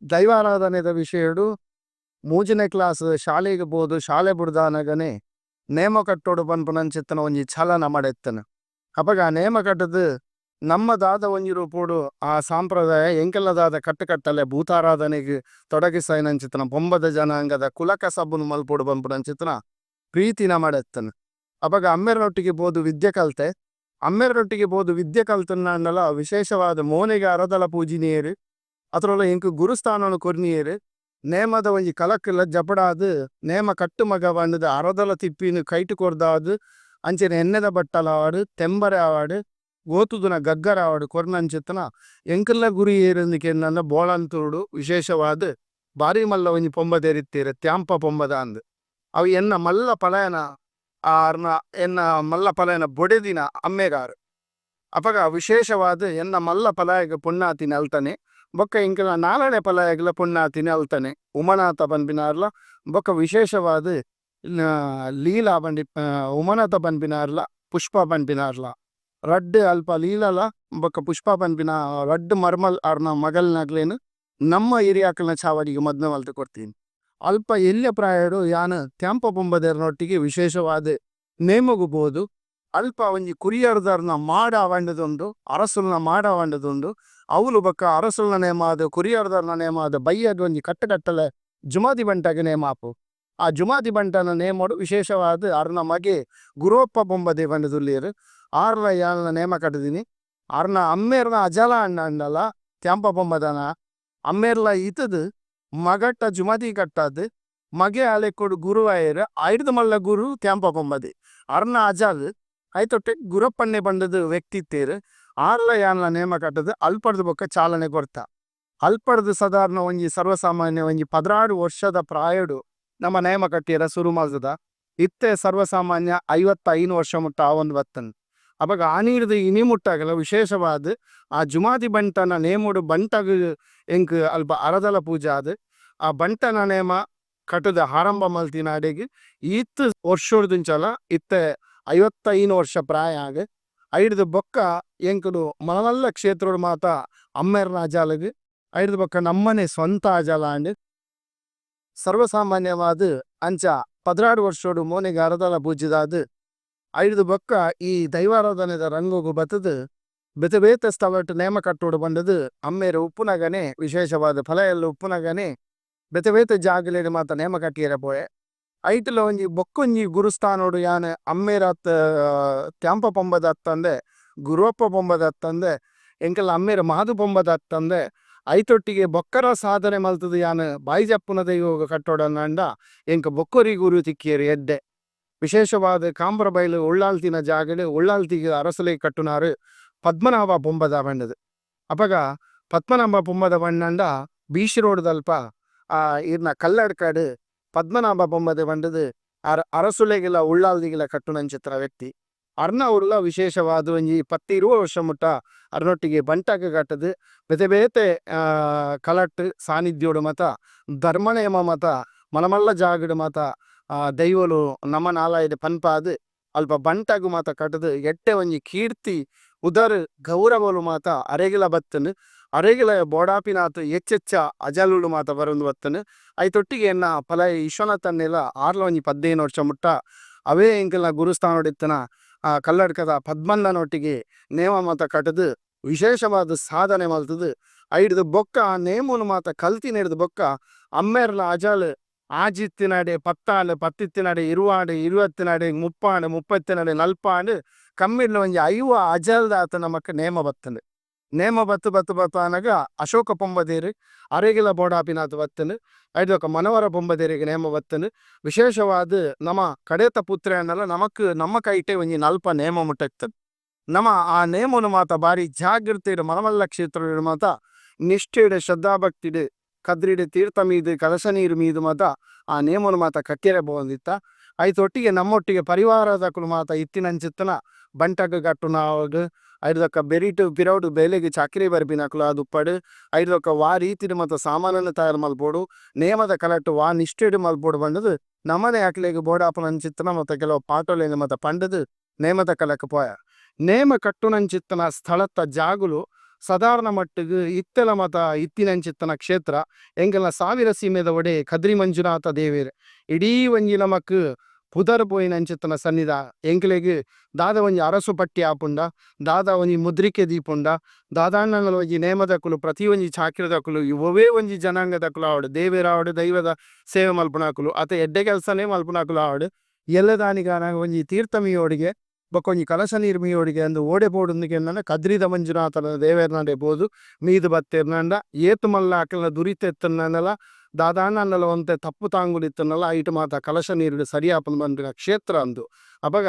ದೈವಾರಾಧನೆದ ವಿಷಯಡ್ ಮೂಜಿನೆ ಕ್ಲಾಸ್ ಶಾಲೆಗ್ ಪೋದು ಶಾಲೆ ಬುಡ್ದಾನಗನೆ ನೇಮ ಕಟ್ಟೊಡು ಪನ್ಪುನಂಚಿತ್ತಿನ ಒಂಜಿ ಛಲ ನಮಡ ಇತ್ತ್ಂಡ್. ಅಪಗ ಆ ನೇಮ ಕಟ್ಟುದು ನಮ್ಮ ದಾದ ಒಂಜಿ ರೂಪೊಡು ಆ ಸಾಂಪ್ರದಾಯ ಎಂಕಲ್ನ ದಾದ ಕಟ್ಟು ಕಟ್ಟಲೆ ಭೂತಾರಾಧನೆಗ್ ತೊಡಗಿಸಾಯಿನಂಚಿತ್ತಿನ ಪೊಂಬದ ಜನಾಂಗದ ಕುಲ ಕಸಬುನು ಮಲ್ಪೊಡು ಪನ್ಪುನಂಚಿತ್ತಿನ ಪ್ರೀತಿ ನಮಡ ಇತ್ತ್ಂಡ್. ಅಪಗ ಅಮ್ಮೆರ್ನೊಟ್ಟಿಗೆ ಪೋದು ವಿದ್ಯೆ ಕಲ್ತೆ. ಅಮ್ಮೆರ್ನೊಟ್ಟಿಗೆ ಪೋದು ವಿದ್ಯೆ ಕಲ್ತ್ಂಡಲ ವಿಶೇಷವಾದ್ ಮೋನೆಗ್ ಅರದಲ ಪೂಜಿನಿಯೆರ್. ಅತ್ರೊಲ ಎಂಕ್ ಗುರುಸ್ಥಾನನ್ ಕೊರ್ನಿಯೆರ್. ನೇಮದ ಒಂಜಿ ಕಲಕ್ಕ್ ಜಪುಡಾದ್ ನೇಮ ಕಟ್ಟು ಮಗ ಪಂಡುದು ಅರದಲ ತಿಪ್ಪಿನ್ ಕೈಟ್ ಕೊರ್ದಾದ್ ಅಂಚನೆ ಎಣ್ಣೆದ ಬಟ್ಟಲ್ ಆವಡ್ ತೆಂಬರೆ ಆವಡ್ ಗೋತುದುನ ಗಗ್ಗರ ಆವಡ್ ಕೊರ್ನಂಚಿತ್ತಿನ ಎಂಕಲ್ನ ಗುರು ಏರ್ ಕೇಂಡ ಬೋಳಂತೂರುಡು ವಿಶೇಷವಾದ್ ಬಾರಿ ಮಲ್ಲ ಒಂಜಿ ಪೊಂಬದೆರ್ ಇತ್ತೆರ್ ತ್ಯಾಂಪ ಪೊಂಬದ ಅಂದ್. ಅವು ಎನ್ನ ಮಲ್ಲ ಪಲಯನ ಆರ್ನ ಎನ್ನ ಮಲ್ಲ ಪಲಯನ ಬೊಡೆದಿನ ಅಮ್ಮೆಗಾರ್. ಅಪಗ ವಿಶೇಷವಾದ್ ಎನ್ನ ಮಲ್ಲ ಪಲಯಗ್ ಪೊಣ್ಣಾತಿನಿ ಅಲ್ತನೆ. ಬೊಕ್ಕ ಎಂಕಲ್ನ ನಾಲನೆ ಪಲಯಗ್ಲ ಪೊಣ್ಣಾತಿನಿ ಅಲ್ತನೆ ಉಮಾನಾಥ ಪನ್ಪಿನಾರ್ಲ ಬೊಕ್ಕ ವಿಶೇಷವಾದ್ ಲೀಲಾ ಪಂಡಿ ಉಮಾನಾಥ ಪನ್ಪಿನಾರ್ಲ ಪುಷ್ಪ ಪನ್ಪಿನಾರ್ಲ. ರಡ್ಡ್ ಅಲ್ಪ ಲೀಲಾಲ ಬೊಕ್ಕ ಪುಷ್ಪ ಪನ್ಪಿನ ರಡ್ಡ್ ಮರ್ಮಲ್ ಆರ್ನ ಮಗಲ್ನಕ್ಲೆನ್ ನಮ್ಮ ಹಿರಿಯಾಕ್ಲ್ನ ಚಾವಡಿಗ್ ಮದ್ಮೆ ಮಲ್ತ್ ಕೊರ್ತಿನಿ. ಅಲ್ಪ ಎಲ್ಯ ಪ್ರಾಯಡ್ ಯಾನ್ ತ್ಯಾಂಪ ಪೊಂಬದೆರ್ನೊಟ್ಟಿಗೆ ವಿಶೇಷವಾದ್ ನೇಮೊಗು ಪೋದು ಅಲ್ಪ ಒಂಜಿ ಕುರಿಯರ್ದಾರ್ನ ಮಾಡ ಪಂಡುದು ಅರಸುಲ್ನ ಮಾಡ ಪಂಡುದು ಅವ್ಲು ಬೊಕ್ಕ ಅರಸುಲ್ನ ನೇಮ ಆದ್ ಕುರಿಯರ್ದಾರ್ನ ನೇಮ ಆದ್ ಬಯ್ಯಗ್ ಒಂಜಿ ಕಟ್ಟು ಕಟ್ಟಲೆ ಜುಮಾದಿ ಬಂಟಗ್ ನೇಮ ಆಪು. ಆ ಜುಮಾದಿ ಬಂಟನ ನೇಮೊಡು ವಿಶೇಷವಾದ್ ಅರ್ನ ಮಗೆ ಗುರುವಪ್ಪ ಪೊಂಬದೆ ಪಂಡುದು ಉಲ್ಲೆರ್ ಆರ್ಲ ಯಾನ್ಲ ನೇಮ ಕಟ್ಟುದಿನಿ. ಅರ್ನ ಅಮ್ಮೆರ್ನ ಅಜಲ ಅಣ್ಣಾಂಡಲ ತ್ಯಾಂಪ ಪೊಂಬದನ ಅಮ್ಮೆರ್ಲ ಇತ್ತುದು ಮಗಟ್ಟ ಜುಮಾದಿ ಕಟ್ಟಾದ್ ಮಗೆ ಅಲೆಕ್ಕೊಡು ಗುರುವಾಯೆರ್ ಐಡ್ದ್ ಮಲ್ಲ ಗುರು ತ್ಯಾಂಪ ಪೊಂಬದೆ. ಅರ್ನ ಅಜಲ್ ಐತೊಟ್ಟಿಗೆ ಗುರಪ್ಪಣ್ಣೆ ಪಂಡುದು ವ್ಯಕ್ತಿ ಇತ್ತೆರ್ ಆರ್ಲ ಯಾನ್ಲ ನೇಮ ಕಟ್ಟುದು ಅಲ್ಪಡ್ದ್ ಬೊಕ್ಕ ಚಾಲನೆ ಕೊರ್ತ. ಅಲ್ಪಡ್ದ್ ಸಾಧಾರಣ ಒಂಜಿ ಸರ್ವಸಾಮಾನ್ಯ ಒಂಜಿ 12 ವರ್ಷದ ಪ್ರಾಯಡ್ ನಮ ನೇಮ ಕಟ್ಟಿಯೆರೆ ಸುರು ಮಲ್ತುದ. ಇತ್ತೆ ಸರ್ವಸಾಮಾನ್ಯ 55 ವರ್ಷ ಮುಟ್ಟ ಆವೊಂದು ಬತ್ತ್ಂಡ್. ಅಪಗ ಆನಿಡ್ದ್ ಇನಿ ಮುಟ್ಟಗಲ ವಿಶೇಷವಾದ್ ಆ ಜುಮಾದಿ ಬಂಟನ ನೇಮೊಡು ಬಂಟಗ್ ಎಂಕ್ ಅಲ್ಪ ಅರದಲ ಪೂಜಾದ್ ಆ ಬಂಟನ ನೇಮ ಕಟ್ಟುದು ಆರಂಭ ಮಲ್ತಿನ ಅಡೆಗ್ ಈತ್ ವರ್ಷೊಡ್ದಿಂಚಲ ಇತ್ತೆ 55 ವರ್ಷ ಪ್ರಾಯ ಆಂಡ್. ಐಡ್ದ್ ಬೊಕ್ಕ ಎಂಕುಲು ಮಲ್ಲ ಮಲ್ಲ ಕ್ಷೇತ್ರಡ್ ಮಾತ ಅಮ್ಮೆರ್ನ ಅಜಾಲಗ್ ಐಡ್ದ್ ಬೊಕ್ಕ ನಮ್ಮನೆ ಸ್ವಂತ ಅಜಲ್ ಆಂಡ್. ಸರ್ವಸಾಮಾನ್ಯವಾದ್ ಅಂಚ 12 ವರ್ಷೊಡು ಮೋನೆಗ್ ಅರದಲ ಪೂಜಿದಾದ್ ಐಡ್ದ್ ಬೊಕ್ಕ ಈ ದೈವಾರಾಧನೆದ ರಂಗೊಗು ಬತ್ತುದು ಬೇತೆ ಬೇತೆ ಸ್ಥಳಟ್ ನೇಮ ಕಟ್ಟೊಡು ಪಂಡುದು ಅಮ್ಮೆರ್ ಉಪ್ಪುನಗನೆ ವಿಶೇಷವಾದ್ ಫಲ ಎಲ್ಲು ಉಪ್ಪುನಗನೆ ಬೇತೆ ಬೇತೆ ಜಾಗಲೆಡ್ ಮಾತ ನೇಮ ಕಟ್ಟಿಯೆರೆ ಪೋಯೆ. ಐಟ್ಲ ಒಂಜಿ ಬೊಕ್ಕೊಂಜಿ ಗುರುಸ್ಥಾನೊಡು ಯಾನ್ ಅಮ್ಮೆರಾತ್ ತ್ಯಾಂಪ ಪೊಂಬದ ಅತ್ತಂದೆ ಗುರುವಪ್ಪ ಪೊಂಬದ ಅತ್ತಂದೆ ಎಂಕಲ್ನ ಅಮ್ಮೆರ್ ಮಾದು ಪೊಂಬದ ಅತ್ತಂದೆ ಐತೊಟ್ಟಿಗೆ ಬೊಕ್ಕರ ಸಾಧನೆ ಮಲ್ತುದು ಯಾನ್ ಬಾಯಿ ಜಪ್ಪುನ ದೈವಗ್ ಕಟ್ಟೊಡಂಡ ಎಂಕ್ ಬೊಕ್ಕೊರಿ ಗುರು ತಿಕ್ಕಿಯೆರ್ ಎಡ್ಡೆ. ವಿಶೇಷವಾದ್ ಕಾಂಬ್ರಬೈಲು ಉಳ್ಳಾಲ್ತಿನ ಜಾಗಡ್ ಉಳ್ಳಾಲ್ತಿಗ್ ಅರಸುಲೆ ಕಟ್ಟುನಾರ್ ಪದ್ಮನಾಭ ಪೊಂಬದ ಪಂಡುದು. ಅಪಗ ಪದ್ಮನಾಭ ಪೊಂಬದ ಪಂಡಂಡ ಬೀಚ್ ರೋಡ್ ದಲ್ಪ ಈರ್ನ ಕಲ್ಲಡ್ಕಡ್ ಪದ್ಮನಾಭ ಪೊಂಬದೆ ಪಂಡುದು ಆರ್ ಅರಸುಲೆಗ್ಲ ಉಳ್ಳಾಲ್ದಿಗ್ಲ ಕಟ್ಟುನಂಚಿತ್ತಿನ ವ್ಯಕ್ತಿ. ಅರ್ನ ಉರ್ಲ ವಿಶೇಷವಾದ್ ಒಂಜಿ 10 20 ವರ್ಷ ಮುಟ್ಟ ಅರ್ನೊಟ್ಟಿಗೆ ಬಂಟಗ್ ಕಟ್ಟುದು ಬೇತೆ ಬೇತೆ ಕಲಟ್ ಸಾನಿಧ್ಯೋಡು ಮಾತ ಧರ್ಮ ನೇಮ ಮಾತ ಮಲ್ಲ ಮಲ್ಲ ಜಾಗಡ್ ಮಾತ ದೈವೊಲು ನಮ್ಮ ನಾಲಾಯಿಡ್ ಪನ್ಪಾದ್ ಅಲ್ಪ ಬಂಟಗ್ ಮಾತ ಕಟ್ಟುದು ಎಡ್ಡೆ ಒಂಜಿ ಕೀರ್ತಿ ಪುದರ್ ಗೌರವಲು ಮಾತ ಅರೆಗ್ಲ ಬತ್ತ್ಂಡ್. ಅರೆಗ್ಲ ಬೋಡಾಪಿನಾತ್ ಎಚ್ಚೆಚ್ಚ ಅಜಲುಲು ಮಾತ ಬರೊಂದು ಬತ್ತ್ಂಡ್. ಐತೊಟ್ಟಿಗೆ ಎನ್ನ ಪಲಯೆ ವಿಶ್ವನಾಥಣ್ಣೆಲ ಆರ್ಲ ಒಂಜಿ 15 ವರ್ಷ ಮುಟ್ಟ ಅವೇ ಎಂಕಲ್ನ ಗುರುಸ್ಥಾನಡ್ ಇತ್ತಿನ ಕಲ್ಲಡ್ಕದ ಪದ್ಮಣ್ಣನೊಟ್ಟಿಗೆ ನೇಮ ಮಾತ ಕಟ್ಟುದು ವಿಶೇಷವಾದ್ ಸಾಧನೆ ಮಲ್ತುದು ಐಡ್ದ್ ಬೊಕ್ಕ ಆ ನೇಮೊನು ಮಾತ ಕಲ್ತಿನೆಡ್ದ್ ಬೊಕ್ಕ ಅಮ್ಮೆರ್ನ ಅಜಲ್ ಆಜಿತ್ತಿನಡೆ ಪತ್ತಾಂಡ್, ಪತ್ತಿತ್ತಿನಡೆ ಇರ್ವಾಂಡ್, ಇರ್ವತ್ತಿನಡೆ ಮುಪ್ಪಾಂಡ್, ಮುಪ್ಪತ್ತಿನಡೆ ನಲ್ಪಾಂಡ್, ಕಮ್ಮಿಡ್ಲ ಒಂಜಿ 50 ಅಜಲ್ದಾತ್ ನಮಕ್ ನೇಮ ಬತ್ತ್ಂಡ್. ನೇಮ ಬತ್ತ್ ಬತ್ತ್ ಬತ್ತ್ ಆನಗ ಅಶೋಕ ಪೊಂಬದೇರ್ ಅರೆಗಿಲ ಬೋಡಾಪಿನಾತ್ ಬತ್ತ್ಂಡ್. ಐಡ್ದ್ ಮನೋಹರ ಪೊಂಬದೇರೆಗ್ ನೇಮ ಬತ್ತ್ಂಡ್. ವಿಶೇಷವಾದ್ ನಮ ಕಡೇತ ಪುತ್ರೆ ಆಂಡಲ ನಮಕ್ ನಮ್ಮ ಕೈಟೇ ಒಂಜಿ ನಲ್ಪ ನೇಮ ಮುಟ್ಟ ಇತ್ತ್ಂಡ್. ನಮ ಆ ನೇಮೊನು ಮಾತ ಬಾರಿ ಜಾಗ್ರತೆಡ್ ಮಲ್ಲ ಮಲ್ಲ ಕ್ಷೇತ್ರಡ್ ಮಾತ ನಿಷ್ಠೆಡ್ ಶ್ರದ್ಧಾ ಭಕ್ತಿಡ್ ಕದ್ರಿಡ್ ತೀರ್ಥ ಮೀದ್ ಕಲಶ ನೀರ್ ಮೀದ್ ಮಾತ ಆ ನೇಮೊನು ಮಾತ ಕಟ್ಟೆರೆ ಪೋವೊಂದಿತ್ತ. ಐತ ಒಟ್ಟಿಗೆ ನಮ್ಮೊಟ್ಟಿಗೆ ಪರಿವಾರದಕುಲು ಮಾತ ಇತ್ತಿನಂಚಿತ್ತಿನ ಬಂಟಗ್ ಕಟ್ಟುನ ಆವಡ್, ಐಡ್ದ್ ಬೊಕ ಬೆರಿಟ್ ಪಿರವುಡು ಬೇಲೆಗ್ ಚಾಕಿರಿ ಬರ್ಪಿನಕುಲು ಆದುಪ್ಪಡ್, ಐಡ್ದ್ ಬೊಕ ವಾ ರೀತಿಡ್ ಮಾತ ಸಾಮಾನುನು ತಯಾರ್ ಮಲ್ಪೊಡು, ನೇಮದ ಕಲಟ್ ವಾ ನಿಷ್ಠೆಡ್ ಮಲ್ಪೊಡು ಪಂಡುದು ನಮನೆ ಅಕ್ಲೆಗ್ ಬೋಡಾಪಿನಂಚಿತ್ತಿನ ಮಾತ ಕೆಲವು ಪಾಟೊಲೆನ್ ಮಾತ ಪಂಡುದು ನೇಮದ ಕಲಕ್ ಪೋಯ. ನೇಮ ಕಟ್ಟುನಂಚಿತ್ತಿನ ಸ್ಥಳತ ಜಾಗುಲು ಸಾದಾರಣ ಮಟ್ಟುಗು ಇತ್ತೆಲ ಮಾತ ಇತ್ತಿನಂಚಿತ್ತಿನ ಕ್ಷೇತ್ರ ಎಂಕಲ್ನ ಸಾವಿರ ಸೀಮೆದ ಒಡೆ ಕದ್ರಿ ಮಂಜುನಾಥ ದೇವೆರ್ ಇಡೀ ಒಂಜಿ ನಮಕ್ ಪುದರ್ ಪೋಯಿನಂಚಿತ್ತಿನ ಸನ್ನಿಧಾನ. ಎಂಕ್ಲೆಗ್ ದಾದ ಒಂಜಿ ಅರಸು ಪಟ್ಟಿ ಆಪುಂಡ, ದಾದ ಒಂಜಿ ಮುದ್ರಿಕೆ ದೀಪುಂಡ, ದಾದಾಂಡಲ ಒಂಜಿ ನೇಮದಕುಲು ಪ್ರತಿ ಒಂಜಿ ಚಾಕಿರಿದಕುಲು ಒವ್ವೇ ಒಂಜಿ ಜನಾಂಗದಕುಲು ಆವಡ್, ದೇವೆರಾವಡ್, ದೈವದ ಸೇವೆ ಮಲ್ಪುನಕುಲು ಅತೆ ಎಡ್ಡೆ ಕೆಲಸನೇ ಮಲ್ಪುನಕುಲು ಆವಡ್, ಎಲ್ಲೆದಾನಿಗಾನಗ ಒಂಜಿ ತೀರ್ಥ ಮೀಯೋಡಿಗೆ ಬೊಕ ಒಂಜಿ ಕಲಶ ನೀರ್ ಮೀಯೋಡಿಗೆ ಅಂದ್ ಓಡೆ ಪೋವೊಡುಂದು ಕೆನ್ನಗ ಕದ್ರಿದ ಮಂಜುನಾಥನ ದೇವೆರ್ನಡೆ ಪೋದು ಮೀದ್ ಬತ್ತೆರ್ಂಡ ಏತ್ ಮಲ್ಲ ಅಕಲ್ನ ದುರಿತ ಇತ್ತ್ಂಡಲ ದಾದಾಂಡಲ ಒಂತೆ ತಪ್ಪು ತಾಂಗುಲು ಇತ್ತ್ಂಡಲ ಐಟ್ ಮಾತ ಕಲಶ ನೀರ್ಡ್ ಸರಿ ಆಪುಂಡು ಪನ್ಪಿನ ಕ್ಷೇತ್ರ ಉಂದು. ಅಪಗ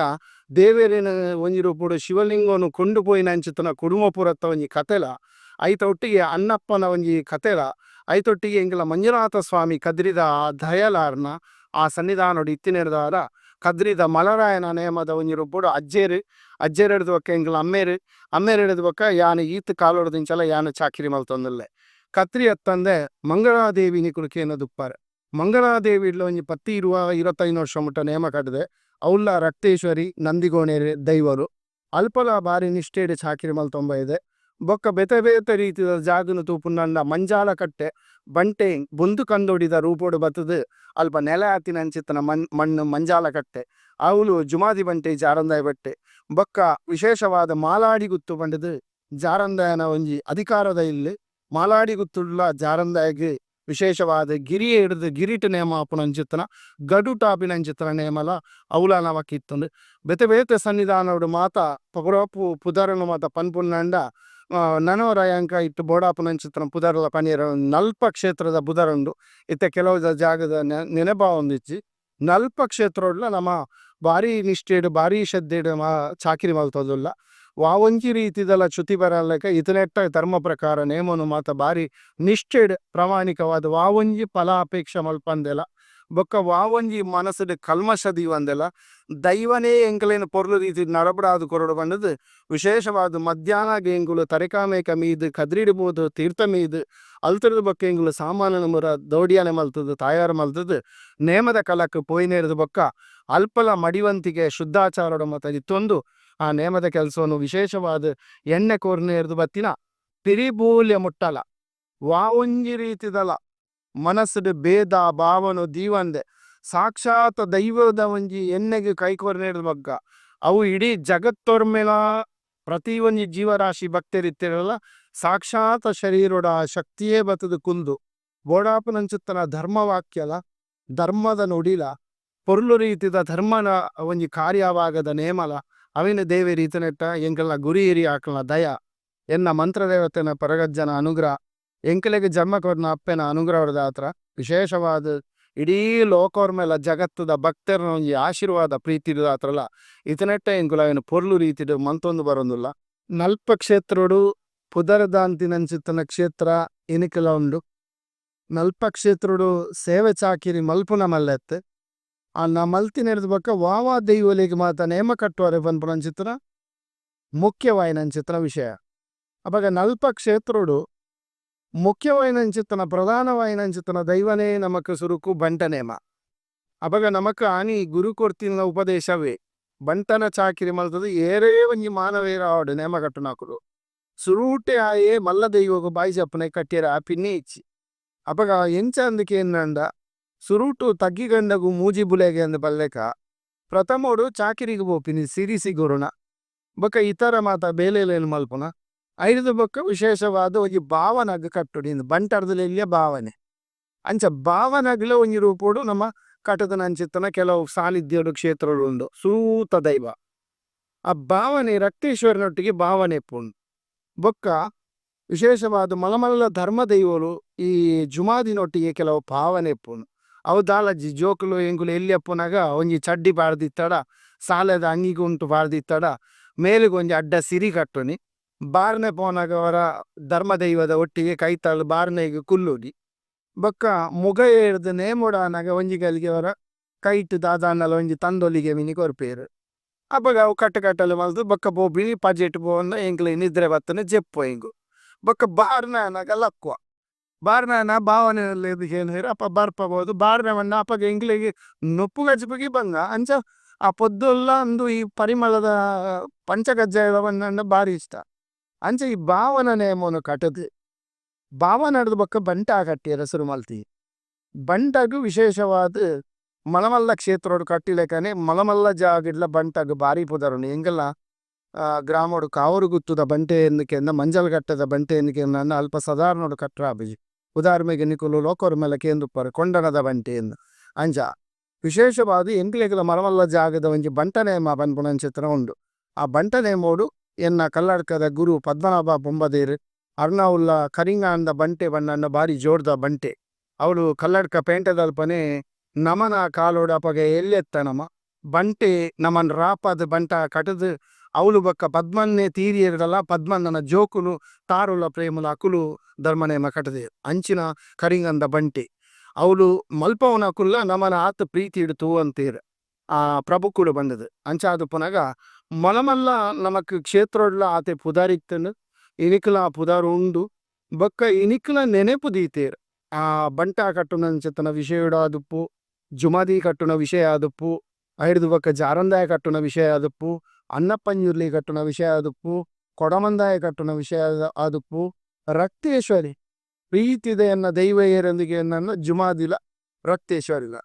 ದೇವೆರೆನ್ ಒಂಜಿ ರೂಪೊಡು ಶಿವಲಿಂಗೊನು ಕೊಂಡು ಪೋಯಿನಂಚಿತ್ತಿನ ಕುಡುಮಪುರತ ಒಂಜಿ ಕತೆಲ ಐತ ಒಟ್ಟಿಗೆ ಅಣ್ಣಪ್ಪನ ಒಂಜಿ ಕತೆಲ ಐತ ಒಟ್ಟಿಗೆ ಎಂಕಲ್ನ ಮಂಜುನಾಥ ಸ್ವಾಮಿ ಕದ್ರಿದ ಆ ದಯಲ ಆರ್ನ ಆ ಸನ್ನಿಧಾನಡ್ ಇತ್ತಿನೆಡ್ದಾವರ ಕದ್ರಿದ ಮಲರಾಯನ ನೇಮದ ಒಂಜಿ ರೂಪೊಡು ಅಜ್ಜೆರ್, ಅಜ್ಜೆರೆಡ್ದ್ ಬೊಕ ಎಂಕಲ್ನ ಅಮ್ಮೆರ್, ಅಮ್ಮೆರೆಡ್ದ್ ಬೊಕ ಯಾನ್ ಈತ್ ಕಾಲೊಡ್ದಿಂಚಲ ಯಾನ್ ಚಾಕಿರಿ ಮಲ್ತೊಂದುಲ್ಲೆ. ಕದ್ರಿ ಅತ್ತಂದೆ ಮಂಗಳಾದೇವಿ ನಿಕುಲು ಕೇನುದುಪ್ಪರ್. ಮಂಗಳಾದೇವಿಡ್ಲ ಒಂಜಿ ಪತ್ತ್ ಇರುವ ಇರ್ವತ್ತೈನ್ ವರ್ಷ ಮುಟ ನೇಮ ಕಟ್ದೆ. ಅವ್ಲ ರಕ್ತೇಶ್ವರಿ, ನಂದಿಗೋಣೆರ್ ದೈವೊಲು. ಅಲ್ಪಲ ಬಾರಿ ನಿಷ್ಠೆಡ್ ಚಾಕಿರಿ ಮಲ್ತೊಂದು ಬೈದೆ. ಬೊಕ ಬೇತೆ ಬೇತೆ ರೀತಿದ ಜಾಗನ್ ತೂಪುನಂಡ ಮಂಜಾಲ ಕಟ್ಟೆ ಬಂಟೆ ಬೊಂದು ಕಂದೋಡಿದ ರೂಪೊಡು ಬತ್ತುದು ಅಲ್ಪ ನೆಲೆ ಆತಿನಂಚಿತ್ತಿನ ಮಣ್ಣ್ ಮಂಜಾಲ ಕಟ್ಟೆ. ಅವ್ಲು ಜುಮಾದಿ ಬಂಟೆ ಜಾರಂದಾಯ ಬಂಟೆ. ಬೊಕ್ಕ ವಿಶೇಷವಾದ್ ಮಾಲಾಡಿ ಗುತ್ತು ಪಂಡುದು ಜಾರಂದಾಯನ ಒಂಜಿ ಅಧಿಕಾರದ ಇಲ್ಲ್. ಮಾಲಾಡಿ ಗುತ್ತುಡುಲ ಜಾರಂದಾಯಗ್ ವಿಶೇಷವಾದ್ ಗಿರಿ ಹಿಡ್ದು ಗಿರಿಟ್ ನೇಮ ಆಪುನಂಚಿತ್ತಿನ ಗಡುಟ್ ಆಪಿನಂಚಿತ್ತಿನ ನೇಮಲ ಅವ್ಲ ನಮಕ್ ಇತ್ತುಂಡು. ಬೇತೆ ಬೇತೆ ಸನ್ನಿಧಾನಡ್ ಮಾತ ಪುರಾಪು ಪುದರುನು ಮಾತ ಪನ್ಪುನಾಂಡ ನನೊರ ಎಂಕ್ ಐಟ್ ಬೋಡಾಪಿನಂಚಿತ್ತಿನ ಪುದರುಲ ಪನಿಯೆರೆ ನಲ್ಪ ಕ್ಷೇತ್ರದ ಪುದರ್ ಉಂಡು. ಇತ್ತೆ ಕೆಲವು ಜಾಗದ ನೆನಪಾವೊಂದಿಜ್ಜಿ. ನಲ್ಪ ಕ್ಷೇತ್ರಡ್ಲ ನಮ ಬಾರಿ ನಿಷ್ಠೆಡ್ ಬಾರಿ ಶ್ರದ್ಧೆಡ್ ನಮ ಚಾಕಿರಿ ಮಲ್ತೊಂದುಲ್ಲ. ವಾ ಒಂಜಿ ರೀತಿದಲ ಚ್ಯುತಿ ಬರಂದಿಲಕ ಈತನೆಟ್ಟ ಧರ್ಮ ಪ್ರಕಾರ ನೇಮೊನು ಮಾತ ಬಾರಿ ನಿಷ್ಠೆಡ್ ಪ್ರಾಮಾಣಿಕವಾದ್ ವಾ ಒಂಜಿ ಫಲಾಪೇಕ್ಷೆ ಮಲ್ಪಂದೆಲ ಬೊಕ ವಾ ಒಂಜಿ ಮನಸ್ ಡ್ ಕಲ್ಮಶ ದೀವಂದೆಲ ದೈವನೆ ಎಂಕ್ಲೆನ್ ಪೊರ್ಲು ರೀತಿಡ್ ನಡಪುಡಾದ್ ಕೊರೊಡು ಪಂಡುದು ವಿಶೇಷವಾದ್ ಮಧ್ಯಾಹ್ನ ಎಂಕುಲು ತರೆಕಾ ಮೇಕ ಮೀದ್ ಕದ್ರಿಡ್ ಪೋದು ತೀರ್ಥ ಮೀದ್ ಅಲ್ತುರ್ದು ಬೊಕ ಎಂಕುಲು ಸಾಮಾನುನು ಪೂರ ದೌಡಿಯಾನೆ ಮಲ್ತುದು ತಯಾರ್ ಮಲ್ತುದು ನೇಮದ ಕಲಕ್ ಪೋಯಿನೆರ್ದ್ ಬೊಕ ಅಲ್ಪಲ ಮಡಿವಂತಿಗೆ ಶುದ್ಧಾಚಾರಡ್ ಮಾತ ಇತ್ತೊಂದು ಆ ನೇಮದ ಕೆಲಸೊನು ವಿಶೇಷವಾದ್ ಎಣ್ಣೆ ಕೊರ್ನೆರ್ದ್ ಬತ್ತಿನ ಪಿರಿಬೂಲ್ಯ ಮುಟ್ಟಲ ವಾ ಒಂಜಿ ರೀತಿದಲ ಮನಸ್ ಡ್ ಬೇಧ ಭಾವನ್ ದೀವಂದೆ ಸಾಕ್ಷಾತ್ ದೈವದ ಒಂಜಿ ಎಣ್ಣೆಗ್ ಕೈ ಕೊರ್ನೆರ್ದ್ ಬೊಕ ಅವು ಇಡೀ ಜಗತ್ತೊರ್ಮೆಲ ಪ್ರತಿ ಒಂಜಿ ಜೀವರಾಶಿ ಭಕ್ತೆರ್ ಇತ್ತೆರ್ಡಲ ಸಾಕ್ಷಾತ್ ಶರೀರೊಡು ಆ ಶಕ್ತಿಯೇ ಬತ್ತುದು ಕುಲ್ದು ಬೋಡಾಪಿನಂಚಿತ್ತಿನ ಧರ್ಮ ವಾಕ್ಯಲ ಧರ್ಮದ ನುಡಿಲ ಪೊರ್ಲು ರೀತಿದ ಧರ್ಮದ ಒಂಜಿ ಕಾರ್ಯವಾಗದ ನೇಮಲ ಅವೆನ್ ದೇವೆರ್ ಈತನೆಟ್ಟ ಎಂಕಲ್ನ ಗುರು ಹಿರಿಯಾಕ್ಲ್ನ ದಯ ಎನ್ನ ಮಂತ್ರದೇವತೆನ ಕೊರಗಜ್ಜನ ಅನುಗ್ರಹ ಎಂಕಲೆಗ್ ಜನ್ಮ ಕೊರ್ನ ಅಪ್ಪೆನ ಅನುಗ್ರಹದಾತ್ರ ವಿಶೇಷವಾದ್ ಇಡೀ ಲೋಕೊರ್ಮೆಲ ಜಗತ್ತುದ ಭಕ್ತೆರ್ನ ಒಂಜಿ ಆಶೀರ್ವಾದ ಪ್ರೀತಿದಾತ್ರಲ ಈತನೆಟ್ಟ ಎಂಕುಲು ಅವೆನ್ ಪೊರ್ಲು ರೀತಿಡ್ ಮಲ್ತೊಂದು ಬರೊಂದುಲ್ಲ. ನಲ್ಪ ಕ್ಷೇತ್ರೊಡು ಪುದರ್ ದಾಂತಿನಂಚಿತ್ತಿನ ಕ್ಷೇತ್ರ ಇನಿಕ್ಲ ಉಂಡು. ನಲ್ಪ ಕ್ಷೇತ್ರೊಡು ಸೇವೆ ಚಾಕಿರಿ ಮಲ್ಪುನ ಮಲ್ಲೆ ಅತ್ತ್. ಆಂಡ ಮಲ್ತಿನೆರ್ದ್ ಬೊಕ ವಾ ವಾ ದೈವೊಲೆಗ್ ಮಾತ ನೇಮ ಕಟ್ಟುವರೆ ಪನ್ಪುನಂಚಿತ್ತಿನ ಮುಖ್ಯವಾಯಿನಂಚಿತ್ತಿನ ವಿಷಯ. ಅಪಗ ನಲ್ಪ ಕ್ಷೇತ್ರೊಡು ಮುಖ್ಯವಾಯಿನಂಚಿತ್ತಿನ ಪ್ರಧಾನವಾಯಿನಂಚಿತ್ತಿನ ದೈವನೇ ನಮಕ್ ಸುರುಕು ಬಂಟ ನೇಮ. ಅಪಗ ನಮಕ್ ಆನಿ ಗುರು ಕೊರ್ತಿನ ಉಪದೇಶವೇ ಬಂಟನ ಚಾಕಿರಿ ಮಲ್ತುದು ಏರೇ ಒಂಜಿ ಮಾನವೆರ್ ಆವಡ್ ನೇಮ ಕಟ್ಟುನಕುಲು ಸುರುಟೆ ಆಯೆ ಮಲ್ಲ ದೈವಗ್ ಬಾಯಿ ಜಪ್ಪುನ ಕಟ್ಟೆರೆ ಆಪಿನೆ ಇಜ್ಜಿ. ಅಪಗ ಎಂಚ ಅಂದ್ ಕೇಂಡ ಸುರುಟು ತಗ್ಗಿ ಗಂಡಗ್ ಮೂಜಿ ಬುಲೆಗೆ ಅಂದ್ ಪನ್ಲೆಕ ಪ್ರಥಮೊಡು ಚಾಕಿರಿಗ್ ಪೋಪಿನಿ ಸಿರಿಸಿ ಗುರುನ ಬೊಕ ಇತರ ಮಾತ ಬೇಲೆಲೆನ್ ಮನ್ಪುನ ಐರ್ದ್ ಬೊಕ ವಿಶೇಷವಾದ್ ಒಂಜಿ ಭಾವನಗ್ ಕಟ್ಟೊಡಿ ಇಂದ್ ಬಂಟರ್ದ್ ಎಲ್ಯ ಭಾವನೆ. ಅಂಚ ಭಾವನಗ್ಲ ಒಂಜಿ ರೂಪೊಡು ನಮ ಕಟುದಿನಂಚಿತ್ತಿನ ಕೆಲವು ಸಾನಿಧ್ಯಡ್ ಕ್ಷೇತ್ರೊಲು ಉಂಡು ಸುರೂತ ದೈವ. ಆ ಭಾವನೆ ರಕ್ತೇಶ್ವರನೊಟ್ಟಿಗೆ ಭಾವನೆ ಇಪ್ಪುಂಡು. ಬೊಕ್ಕ ವಿಶೇಷವಾದ್ ಮಲ್ಲ ಮಲ್ಲ ಧರ್ಮ ದೈವೊಲು ಈ ಜುಮಾದಿನೊಟ್ಟಿಗೆ ಕೆಲವು ಭಾವನೆ ಇಪ್ಪುಂಡು. ಅವು ದಾಲಜ್ಜಿ ಜೋಕುಲು ಎಂಕುಲು ಎಲ್ಯ ಉಪ್ಪುನಗ ಒಂಜಿ ಚಡ್ಡಿ ಪಾಡ್ದಿತ್ತಡ, ಸಾಲೆದ ಅಂಗಿ ಕುಂಟು ಪಾಡ್ದಿತ್ತಡ ಮೇಲ್ಗ್ ಒಂಜಿ ಅಡ್ಡ ಸಿರಿ ಕಟ್ಟುನಿ. ಬಾರ್ನೆ ಪೋನಗ ಒರ ಧರ್ಮ ದೈವದ ಒಟ್ಟಿಗೆ ಕೈತಲ್ ಬಾರ್ನೆಗ್ ಕುಲ್ಲುನಿ. ಬೊಕ್ಕ ಮುಗ ಏರ್ದ್ ನೇಮೊಡಾನಗ ಒಂಜಿ ಗಳಿಗೆ ಒರ ಕೈಟ್ ದಾದಾಂಡಲ ಒಂಜಿ ತಂದೊಲಿಗೆ ಮಿನಿ ಕೊರ್ಪೆರ್. ಅಪಗ ಅವು ಕಟ್ಟ್ ಕಟ್ಟಲೆ ಮಲ್ತ್ ಬೊಕ್ಕ ಪೋಪಿನಿ ಪಜೆಟ್ ಪೋವೊಂದು ಎಂಕ್ಲೆಗ್ ನಿದ್ರೆ ಬತ್ತುಂಡ ಜೆಪ್ಪುವ ಎಂಕುಲು. ಬೊಕ್ಕ ಬಾರ್ನೆ ಆನಗ ಲಕ್ಕುವ. ಬಾರ್ನೆ ಆನಗ ಬಾವನೆ ಉಲ್ಲೆರ್ ಕೇನುವೆರ್ ಅಪ ಬರ್ಪ ಪೋದು ಬಾರ್ನೆ ಪಂಡ ಅಪಗ ಎಂಕ್ಲೆಗ್ ನುಪ್ಪು ಕಜಿಪುಗೇ ಬಂಗ ಅಂಚ ಆ ಪೊದ್ದುಲ್ಲ ಉಂದು ಈ ಪರಿಮಳದ ಪಂಚಕಜ್ಜಾಯದ ಪಂಡ ಬಾರಿ ಇಷ್ಟ. ಅಂಚ ಈ ಬಾವನ ನೇಮೊನು ಕಟುದು ಬಾವನಡ್ದ್ ಬೊಕ್ಕ ಬಂಟ ಕಟ್ಟಿಯೆರೆ ಸುರು ಮಲ್ತಿ. ಬಂಟಗ್ ವಿಶೇಷವಾದ್ ಮಲ್ಲ ಮಲ್ಲ ಕ್ಷೇತ್ರೊಡು ಕಟ್ಟಿಲೆಕನೆ ಮಲ್ಲ ಮಲ್ಲ ಜಾಗೆಡ್ಲ ಬಂಟಗ್ ಬಾರಿ ಪುದರ್ ಉಂಡು. ಎಂಕಲ್ನ ಗ್ರಾಮೊಡು ಕಾವೂರು ಗುತ್ತುದ ಬಂಟೆ ಅಂದ್ ಕೆಂಡ ಮಂಜಲ್ ಘಟ್ಟದ ಬಂಟೆ ಅಂದ್ ಕೆಂಡ ಅಲ್ಪ ಸಾದಾರ್ನೊಡು ಕಟ್ಟರೆ ಆಪುಜಿ. ಉದಾರ್ಮೆಗ್ ನಿಕುಲು ಲೋಕೊರ್ಮೆಲ ಕೇಂದುಪ್ಪರ್ ಕೊಂಡಾಣದ ಬಂಟೆ ಅಂದ್. ಅಂಚ ವಿಶೇಷವಾದ್ ಎಂಕ್ಲೆಗ್ಲ ಮಲ್ಲ ಮಲ್ಲ ಜಾಗದ ಒಂಜಿ ಬಂಟ ನೇಮ ಪನ್ಪುನಂಚಿತ್ತಿನ ಉಂಡು. ಆ ಬಂಟ ನೇಮೊಡು ಎನ್ನ ಕಲ್ಲಡ್ಕದ ಗುರು ಪದ್ಮನಾಭ ಪೊಂಬದೇರ್ ಅರ್ನ ಉಲ್ಲ ಕರಿಂಗಾಣದ ಬಂಟೆ ಪಂಡ ಬಾರಿ ಜೋರುದ ಬಂಟೆ. ಅವ್ಲು ಕಲ್ಲಡ್ಕ ಪೇಂಟೆದಲ್ಪನೆ ನಮನ ಕಾಲೊಡು ಅಪಗ ಎಲ್ಯ ಇತ್ತ ನಮ ಬಂಟೆ ನಮನ್ ರಾಪದ್ ಬಂಟ ಕಟುದು ಅವ್ಲು ಬೊಕ ಪದ್ಮಣ್ಣೆ ತೀರಿಯೆರ್ಡಲ ಪದ್ಮಣ್ಣನ ಜೋಕುಲು ತಾರುಲ ಪ್ರೇಮುಲ ಅಕುಲು ಧರ್ಮ ನೇಮ ಕಟುದೆರ್. ಅಂಚಿನ ಕರಿಂಗಾಣದ ಬಂಟೆ. ಅವ್ಲು ಮಲ್ಪವುನಕುಲ್ಲ ನಮನ್ ಆತ್ ಪ್ರೀತಿಡ್ ತೂವೊಂತೆರ್ ಆ ಪ್ರಭುಕುಲು ಪಂಡುದು. ಅಂಚಾದ್ ಉಪ್ಪುನಗ ಮಲ್ಲ ಮಲ್ಲ ನಮಕ್ ಕ್ಷೇತ್ರಡ್ಲ ಆತೆ ಪುದರ್ ಇತ್ತುಂಡು ಇನಿಕ್ಲ ಪುದರ್ ಉಂಡು. ಬೊಕ ಇನಿಕ್ಲ ನೆನೆಪು ದೀತೆರ್ ಆ ಬಂಟ ಕಟ್ಟುನಂಚಿತ್ತಿನ ವಿಷಯಡ್ ಆದಿಪ್ಪು ಜುಮಾದಿ ಕಟ್ಟುನ ವಿಷಯ ಆದಿಪ್ಪು ಐಡ್ದ್ ಬೊಕ ಜಾರಂದಾಯ ಕಟ್ಟುನ ವಿಷಯ ಆದಿಪ್ಪು ಅಣ್ಣ ಪಂಜುರ್ಲಿ ಕಟ್ಟುನ ವಿಷಯ ಆದಿಪ್ಪು ಕೊಡಮಂದಾಯ ಕಟ್ಟುನ ವಿಷಯ ಆದಿಪ್ಪು ರಕ್ತೇಶ್ವರಿ ಪ್ರೀತಿದ ಎನ್ನ ದೈವ ಏರೆಂದ್ ಕೇನ್ನಗ ಜುಮಾದಿಲ ರಕ್ತೇಶ್ವರಿಲ.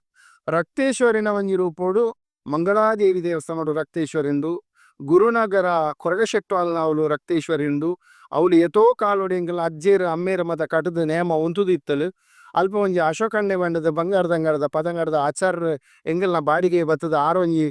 ರಕ್ತೇಶ್ವರಿನ ಒಂಜಿ ರೂಪೊಡು ಮಂಗಳಾದೇವಿ ದೇವಸ್ಥಾನಡ್ ರಕ್ತೇಶ್ವರಿ ಉಂಡು ಗುರುನಗರ ಕೊರಗ ಶೆಟ್ವಲ್ನ ಅವ್ಲು ರಕ್ತೇಶ್ವರಿ ಉಂಡು ಅವ್ಲು ಏತೋ ಕಾಲೊಡು ಎಂಕಲ್ನ ಅಜ್ಜೆರ್ ಅಮ್ಮೆರ್ ಮಾತ ಕಟುದು ನೇಮ ಉಂತುದಿತ್ತುಂಡು ಅಲ್ಪ ಒಂಜಿ ಅಶೋಕಣ್ಣೆ ಪಂಡುದು ಬಂಗಾರ್ದಂಗಡದ ಪದಂಗಡದ ಆಚಾರ್ರ್ ಎಂಕಲ್ನ ಬಾಡಿಗೆಗ್ ಬತ್ತುದು ಆರ್ ಒಂಜಿ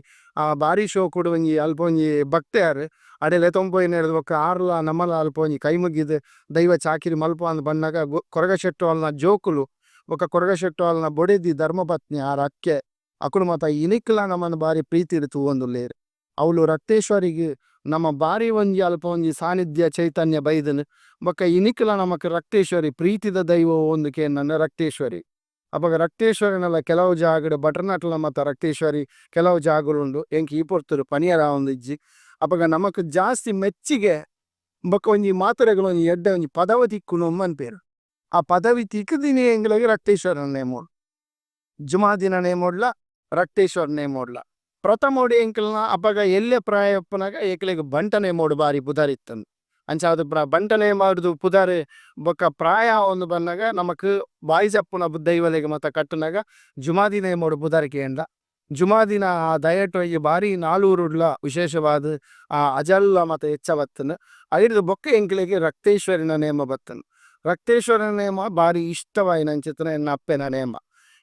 ಬಾರಿ ಶೋಕುಡು ಒಂಜಿ ಅಲ್ಪ ಒಂಜಿ ಭಕ್ತೆ ಆರ್ ಅಡೆ ಲೆತೊಂದು ಪೋಯಿನೆರ್ದ್ ಬೊಕ ಆರ್ಲ ನಮಲ ಅಲ್ಪ ಒಂಜಿ ಕೈ ಮುಗಿದ್ ದೈವ ಚಾಕಿರಿ ಮನ್ಪುವ ಅಂದ್ ಪನ್ನಗ ಕೊರಗ ಶೆಟ್ವಲ್ನ ಜೋಕುಲು ಬೊಕ ಕೊರಗ ಶೆಟ್ವಲ್ನ ಬೊಡೆದಿ ಧರ್ಮ ಪತ್ನಿ ಆರ್ ಅಕ್ಕೆ ಅಕುಲು ಮಾತ ಇನಿಕ್ಲ ನಮನ್ ಬಾರಿ ಪ್ರೀತಿಡ್ ತೂವೊಂದುಲ್ಲೆರ್. ಅವ್ಲು ರಕ್ತೇಶ್ವರಿಗ್ ನಮ ಬಾರಿ ಒಂಜಿ ಅಲ್ಪ ಒಂಜಿ ಸಾನಿಧ್ಯ ಚೈತನ್ಯ ಬೈದುಂಡು. ಬೊಕ ಇನಿಕ್ಲ ನಮಕ್ ರಕ್ತೇಶ್ವರಿ ಪ್ರೀತಿದ ದೈವ ಒವು ಅಂದ್ ಕೇನ್ನಗ ರಕ್ತೇಶ್ವರಿ. ಅಪಗ ರಕ್ತೇಶ್ವರಿನಲ ಕೆಲವು ಜಾಗಡ್ ಭಟ್ರ್ನಕ್ಲ್ನ ಮಾತ ರಕ್ತೇಶ್ವರಿ ಕೆಲವು ಜಾಗಲು ಉಂಡು ಎಂಕ್ ಈ ಪೊರ್ತುಡು ಪನಿಯರೆ ಆವೊಂದಿಜ್ಜಿ. ಅಪಗ ನಮಕ್ ಜಾಸ್ತಿ ಮೆಚ್ಚಿಗೆ ಬೊಕ ಒಂಜಿ ಮಾತೆರೆಗ್ಲ ಒಂಜಿ ಎಡ್ಡೆ ಒಂಜಿ ಪದವಿ ತಿಕ್ಕುನು ಪನ್ಪೆರ್. ಆ ಪದವಿ ತಿಕ್ಕುದಿನಿ ಎಂಕ್ಲೆಗ್ ರಕ್ತೇಶ್ವರನ ನೇಮೊಡು. ಜುಮಾದಿನ ನೇಮೊಡ್ಲ ರಕ್ತೇಶ್ವರ ನೇಮೊಡ್ಲ. ಪ್ರಥಮೊಡು ಎಂಕಲ್ನ ಅಪಗ ಎಲ್ಯ ಪ್ರಾಯ ಉಪ್ಪುನಗ ಎಂಕ್ಲೆಗ್ ಬಂಟ ನೇಮೊಡು ಬಾರಿ ಪುದರ್ ಇತ್ತುಂಡು. ಅಂಚಾದ್ ಪೂರ ಬಂಟ ನೇಮೊಡ್ದು ಪುದರ್ ಬೊಕ ಪ್ರಾಯ ಆವೊಂದು ಬನ್ನಗ ನಮಕ್ ಬಾಯಿ ಜಪ್ಪುನ ದೈವಲೆಗ್ ಮಾತ ಕಟ್ಟುನಗ ಜುಮಾದಿ ನೇಮೊಡು ಪುದರ್ ಕೇಂಡ. ಜುಮಾದಿನ ಆ ದಯೆಟ್ ಒಂಜಿ ಬಾರಿ ನಾಲೂರುಡ್ಲ ವಿಶೇಷವಾದ್ ಆ ಅಜಲ್ ಮಾತ ಎಚ್ಚ ಬತ್ತುಂಡು. ಐಡ್ದ್ ಬೊಕ ಎಂಕ್ಲೆಗ್ ರಕ್ತೇಶ್ವರಿನ ನೇಮ ಬತ್ತುಂಡು. ರಕ್ತೇಶ್ವರನ ನೇಮ ಬಾರಿ ಇಷ್ಟವಾಯಿನಂಚಿತ್ತಿನ ಎನ್ನ ಅಪ್ಪೆನ ನೇಮ.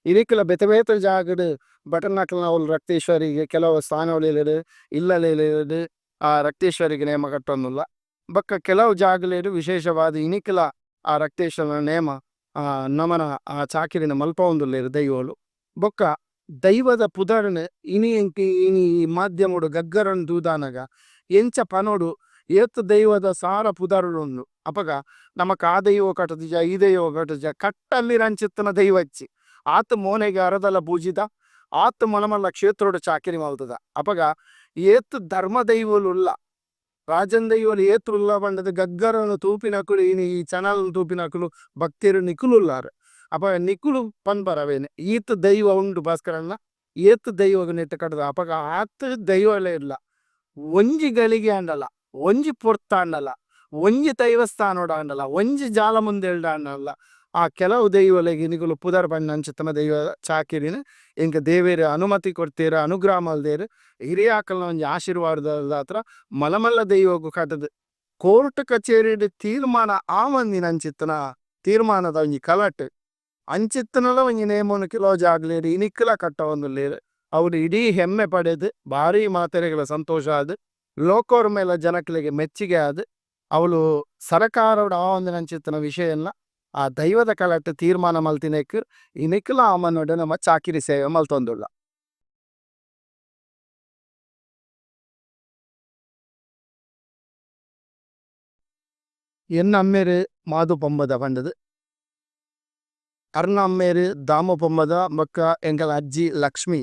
ಇನಿಕ್ಲ ಬೇತೆ ಬೇತೆ ಜಾಗಡ್ ಭಟ್ರ್ನಕ್ಲ್ನ ಅವ್ಲು ರಕ್ತೇಶ್ವರಿಗ್ ಕೆಲವು ಸ್ಥಾನೊಲೆಡ್ ಇಲ್ಲಲೆಡ್ ಆ ರಕ್ತೇಶ್ವರಿಗ್ ನೇಮ ಕಟ್ಟೊಂದುಲ್ಲ. ಬೊಕ ಕೆಲವು ಜಾಗಲೆಡ್ ವಿಶೇಷವಾದ್ ಇನಿಕ್ಲ ಆ ರಕ್ತೇಶ್ವರನ ನೇಮ ನಮನ ಆ ಚಾಕಿರಿನ್ ಮನ್ಪವೊಂದುಲ್ಲೆರ್ ದೈವೊಲು. ಬೊಕ ದೈವದ ಪುದರ್ ನ್ ಇನಿ ಎಂಕ್ ಇನಿ ಈ ಮಾಧ್ಯಮಡ್ ಗಗ್ಗರನ್ ತೂದಾನಗ ಎಂಚ ಪನೊಡು ಏತ್ ದೈವದ ಸಾರ ಪುದರುಲು ಉಂಡು ಅಪಗ ನಮಕ್ ಆ ದೈವ ಕಟುದುಜ ಈ ದೈವ ಕಟುದುಜ ಕಟ್ಟಂದಿನಂಚಿತ್ತಿನ ದೈವ ಇಜ್ಜಿ. ಆತ್ ಮೋನೆಗ್ ಅರದಲ ಪೂಜಿದ ಆತ್ ಮಲ್ಲ ಮಲ್ಲ ಕ್ಷೇತ್ರಡ್ ಚಾಕಿರಿ ಮಲ್ತುದ. ಅಪಗ ಏತ್ ಧರ್ಮ ದೈವೊಲು ಉಲ್ಲ ರಾಜನ್ ದೈವೊಲು ಏತ್ ಉಲ್ಲ ಪಂಡುದು ಗಗ್ಗರನ್ ತೂಪಿನಕುಲು ಇನಿ ಈ ಚಾನೆಲ್ ನ್ ತೂಪಿನಕುಲು ಭಕ್ತೆರ್ ನಿಕುಲು ಉಲ್ಲರ್. ಅಪಗ ನಿಕುಲು ಪನ್ಪರ್ ಅವೆನ್ ಈತ್ ದೈವ ಉಂಡು ಭಾಸ್ಕರಣ್ಣ ಏತ್ ದೈವಗ್ ನೆಟ್ಟ್ ಕಟುದ ಅಪಗ ಆತ್ ದೈವೊಲೆಡ್ಲ ಒಂಜಿ ಗಳಿಗೆ ಆಂಡಲ ಒಂಜಿ ಪೊರ್ತಾಂಡಲ ಒಂಜಿ ದೈವಸ್ಥಾನಡ್ ಆಂಡಲ ಒಂಜಿ ಜಾಲ ಮುಂದೆಲ್ಡ್ ಆಂಡಲ ಆ ಕೆಲವು ದೈವೊಲೆಗ್ ನಿಕುಲು ಪುದರ್ ಪಂಡಿನಂಚಿತ್ತಿನ ದೈವ ಚಾಕಿರಿನ್ ಎಂಕ್ ದೇವೆರ್ ಅನುಮತಿ ಕೊರ್ತೆರ್ ಅನುಗ್ರಹ ಮಲ್ದೆರ್ ಹಿರಿಯಾಕ್ಲ್ನ ಒಂಜಿ ಆಶೀರ್ವಾದದಾತ್ರ ಮಲ್ಲ ಮಲ್ಲ ದೈವಗ್ ಕಟುದು ಕೋರ್ಟ್ ಕಚೇರಿಡ್ ತೀರ್ಮಾನ ಆವಂದಿನಂಚಿತ್ತಿನ ತೀರ್ಮಾನದ ಒಂಜಿ ಕಲಟ್. ಅಂಚಿತ್ತುನಲ ಒಂಜಿ ನೇಮೊನು ಕೆಲವು ಜಾಗಲೆಡ್ ಇನಿಕ್ಲ ಕಟ್ಟವೊಂದುಲ್ಲೆರ್. ಅವ್ಲು ಇಡೀ ಹೆಮ್ಮೆ ಪಡೆದ್ ಬಾರಿ ಮಾತೆರೆಗ್ಲ ಸಂತೋಷ ಆದ್ ಲೋಕೊರ್ಮೆಲ ಜನಕ್ಲೆಗ್ ಮೆಚ್ಚಿಗೆ ಆದ್ ಅವ್ಲು ಸರಕಾರೊಡು ಆವಂದಿನಂಚಿತ್ತಿನ ವಿಷಯನ್ಲ ಆ ದೈವದ ಕಲಟ್ ತೀರ್ಮಾನ ಮಲ್ತಿನೆಕ್ ಇನಿಕ್ಲ ಆ ಮಣ್ಣುಡು ನಮ ಚಾಕಿರಿ ಸೇವೆ ಮಲ್ತೊಂದುಲ್ಲ. ಎನ್ನ ಅಮ್ಮೆರ್ ಮಾದು ಪೊಂಬದ ಪಂಡುದು. ಅರ್ನ ಅಮ್ಮೆರ್ ದಾಮು ಪೊಂಬದ ಬೊಕ್ಕ ಎಂಕಲ್ನ ಅಜ್ಜಿ ಲಕ್ಷ್ಮಿ.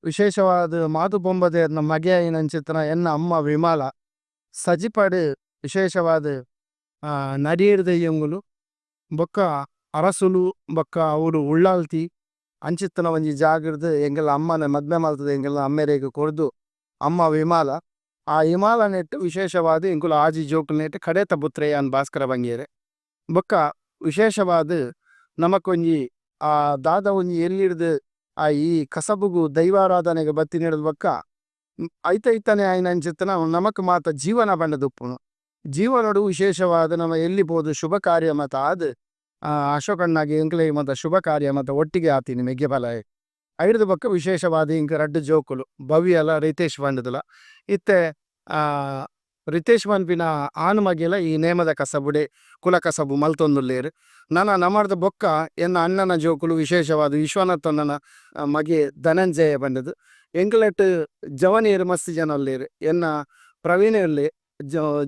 ವಿಶೇಷವಾದ್ ಮಾದು ಪೊಂಬದೆರ್ನ ಮಗೆ ಆಯಿನಂಚಿತ್ತಿನ ಎನ್ನ ಅಮ್ಮ ವಿಮಲ ಸಜಿಪಡ್ ವಿಶೇಷವಾದ್ ನಡಿಯೆರ್ ದೈಯ್ಯಂಗುಲು ಬೊಕ್ಕ ಅರಸುಲು ಬೊಕ್ಕ ಅವ್ಲು ಉಳ್ಳಾಲ್ತಿ ಅಂಚಿತ್ತಿನ ಒಂಜಿ ಜಾಗರ್ದ್ ಎಂಕಲ್ನ ಅಮ್ಮನ್ ಮದ್ಮೆ ಮಲ್ತುದು ಎಂಕಲ್ನ ಅಮ್ಮೆರೆಗ್ ಕೊರ್ದು ಅಮ್ಮ ವಿಮಲ ಆ ವಿಮಲ ನೆಟ್ಟ್ ವಿಶೇಷವಾದ್ ಎಂಕುಲು ಆಜಿ ಜೋಕುಲ್ನೆಟ್ ಕಡೇತ ಪುತ್ರೆ ಯಾನ್ ಭಾಸ್ಕರ ಬಂಗೇರೆ. ಬೊಕ್ಕ ವಿಶೇಷವಾದ್ ನಮಕೊಂಜಿ ಆ ದಾದ ಒಂಜಿ ಎಲ್ಲಿರ್ದ್ ಆ ಈ ಕಸಬುಗು ದೈವಾರಾಧನೆಗ್ ಬತ್ತಿನೆರ್ದ್ ಬೊಕ್ಕ ಐತ ಐತನೆ ಆಯಿನಂಚಿತ್ತಿನ ನಮಕ್ ಮಾತ ಜೀವನ ಪಂಡುದು ಉಪ್ಪುನು. ಜೀವನೊಡು ವಿಶೇಷವಾದ್ ನಮ ಎಲ್ಲಿ ಪೋದು ಶುಭ ಕಾರ್ಯ ಮಾತ ಆದ್ ಅಶೋಕಣ್ಣಗ್ ಎಂಕ್ಲೆಗ್ ಮಾತ ಶುಭ ಕಾರ್ಯ ಮಾತ ಒಟ್ಟಿಗೆ ಆತಿನಿ ಮೆಗ್ಯ ಪಲಯೆ. ಐರ್ದ್ ಬೊಕ್ಕ ವಿಶೇಷವಾದ್ ಎಂಕ್ ರಡ್ಡ್ ಜೋಕುಲು ಭವ್ಯಲ ರಿತೇಶ್ ಪಂಡುದುಲ. ಇತ್ತೆ ರಿತೇಶ್ ಪನ್ಪಿನ ಆಣ್ ಮಗೆಲ ಈ ನೇಮದ ಕಸಬುಡೆ ಕುಲ ಕಸಬು ಮಲ್ತೊಂದುಲ್ಲೆರ್. ನನ ನಮರ್ದ್ ಬೊಕ್ಕ ಎನ್ನ ಅಣ್ಣನ ಜೋಕುಲು ವಿಶೇಷವಾದ್ ವಿಶ್ವನಾಥ್ ಅಣ್ಣನ ಮಗೆ ಧನಂಜಯ ಪಂಡುದು. ಎಂಕ್ಲೆಟ್ ಜವನಿಯೆರ್ ಮಸ್ತ್ ಜನ ಉಲ್ಲೆರ್. ಎನ್ನ ಪ್ರವೀಣೆ ಉಲ್ಲೆ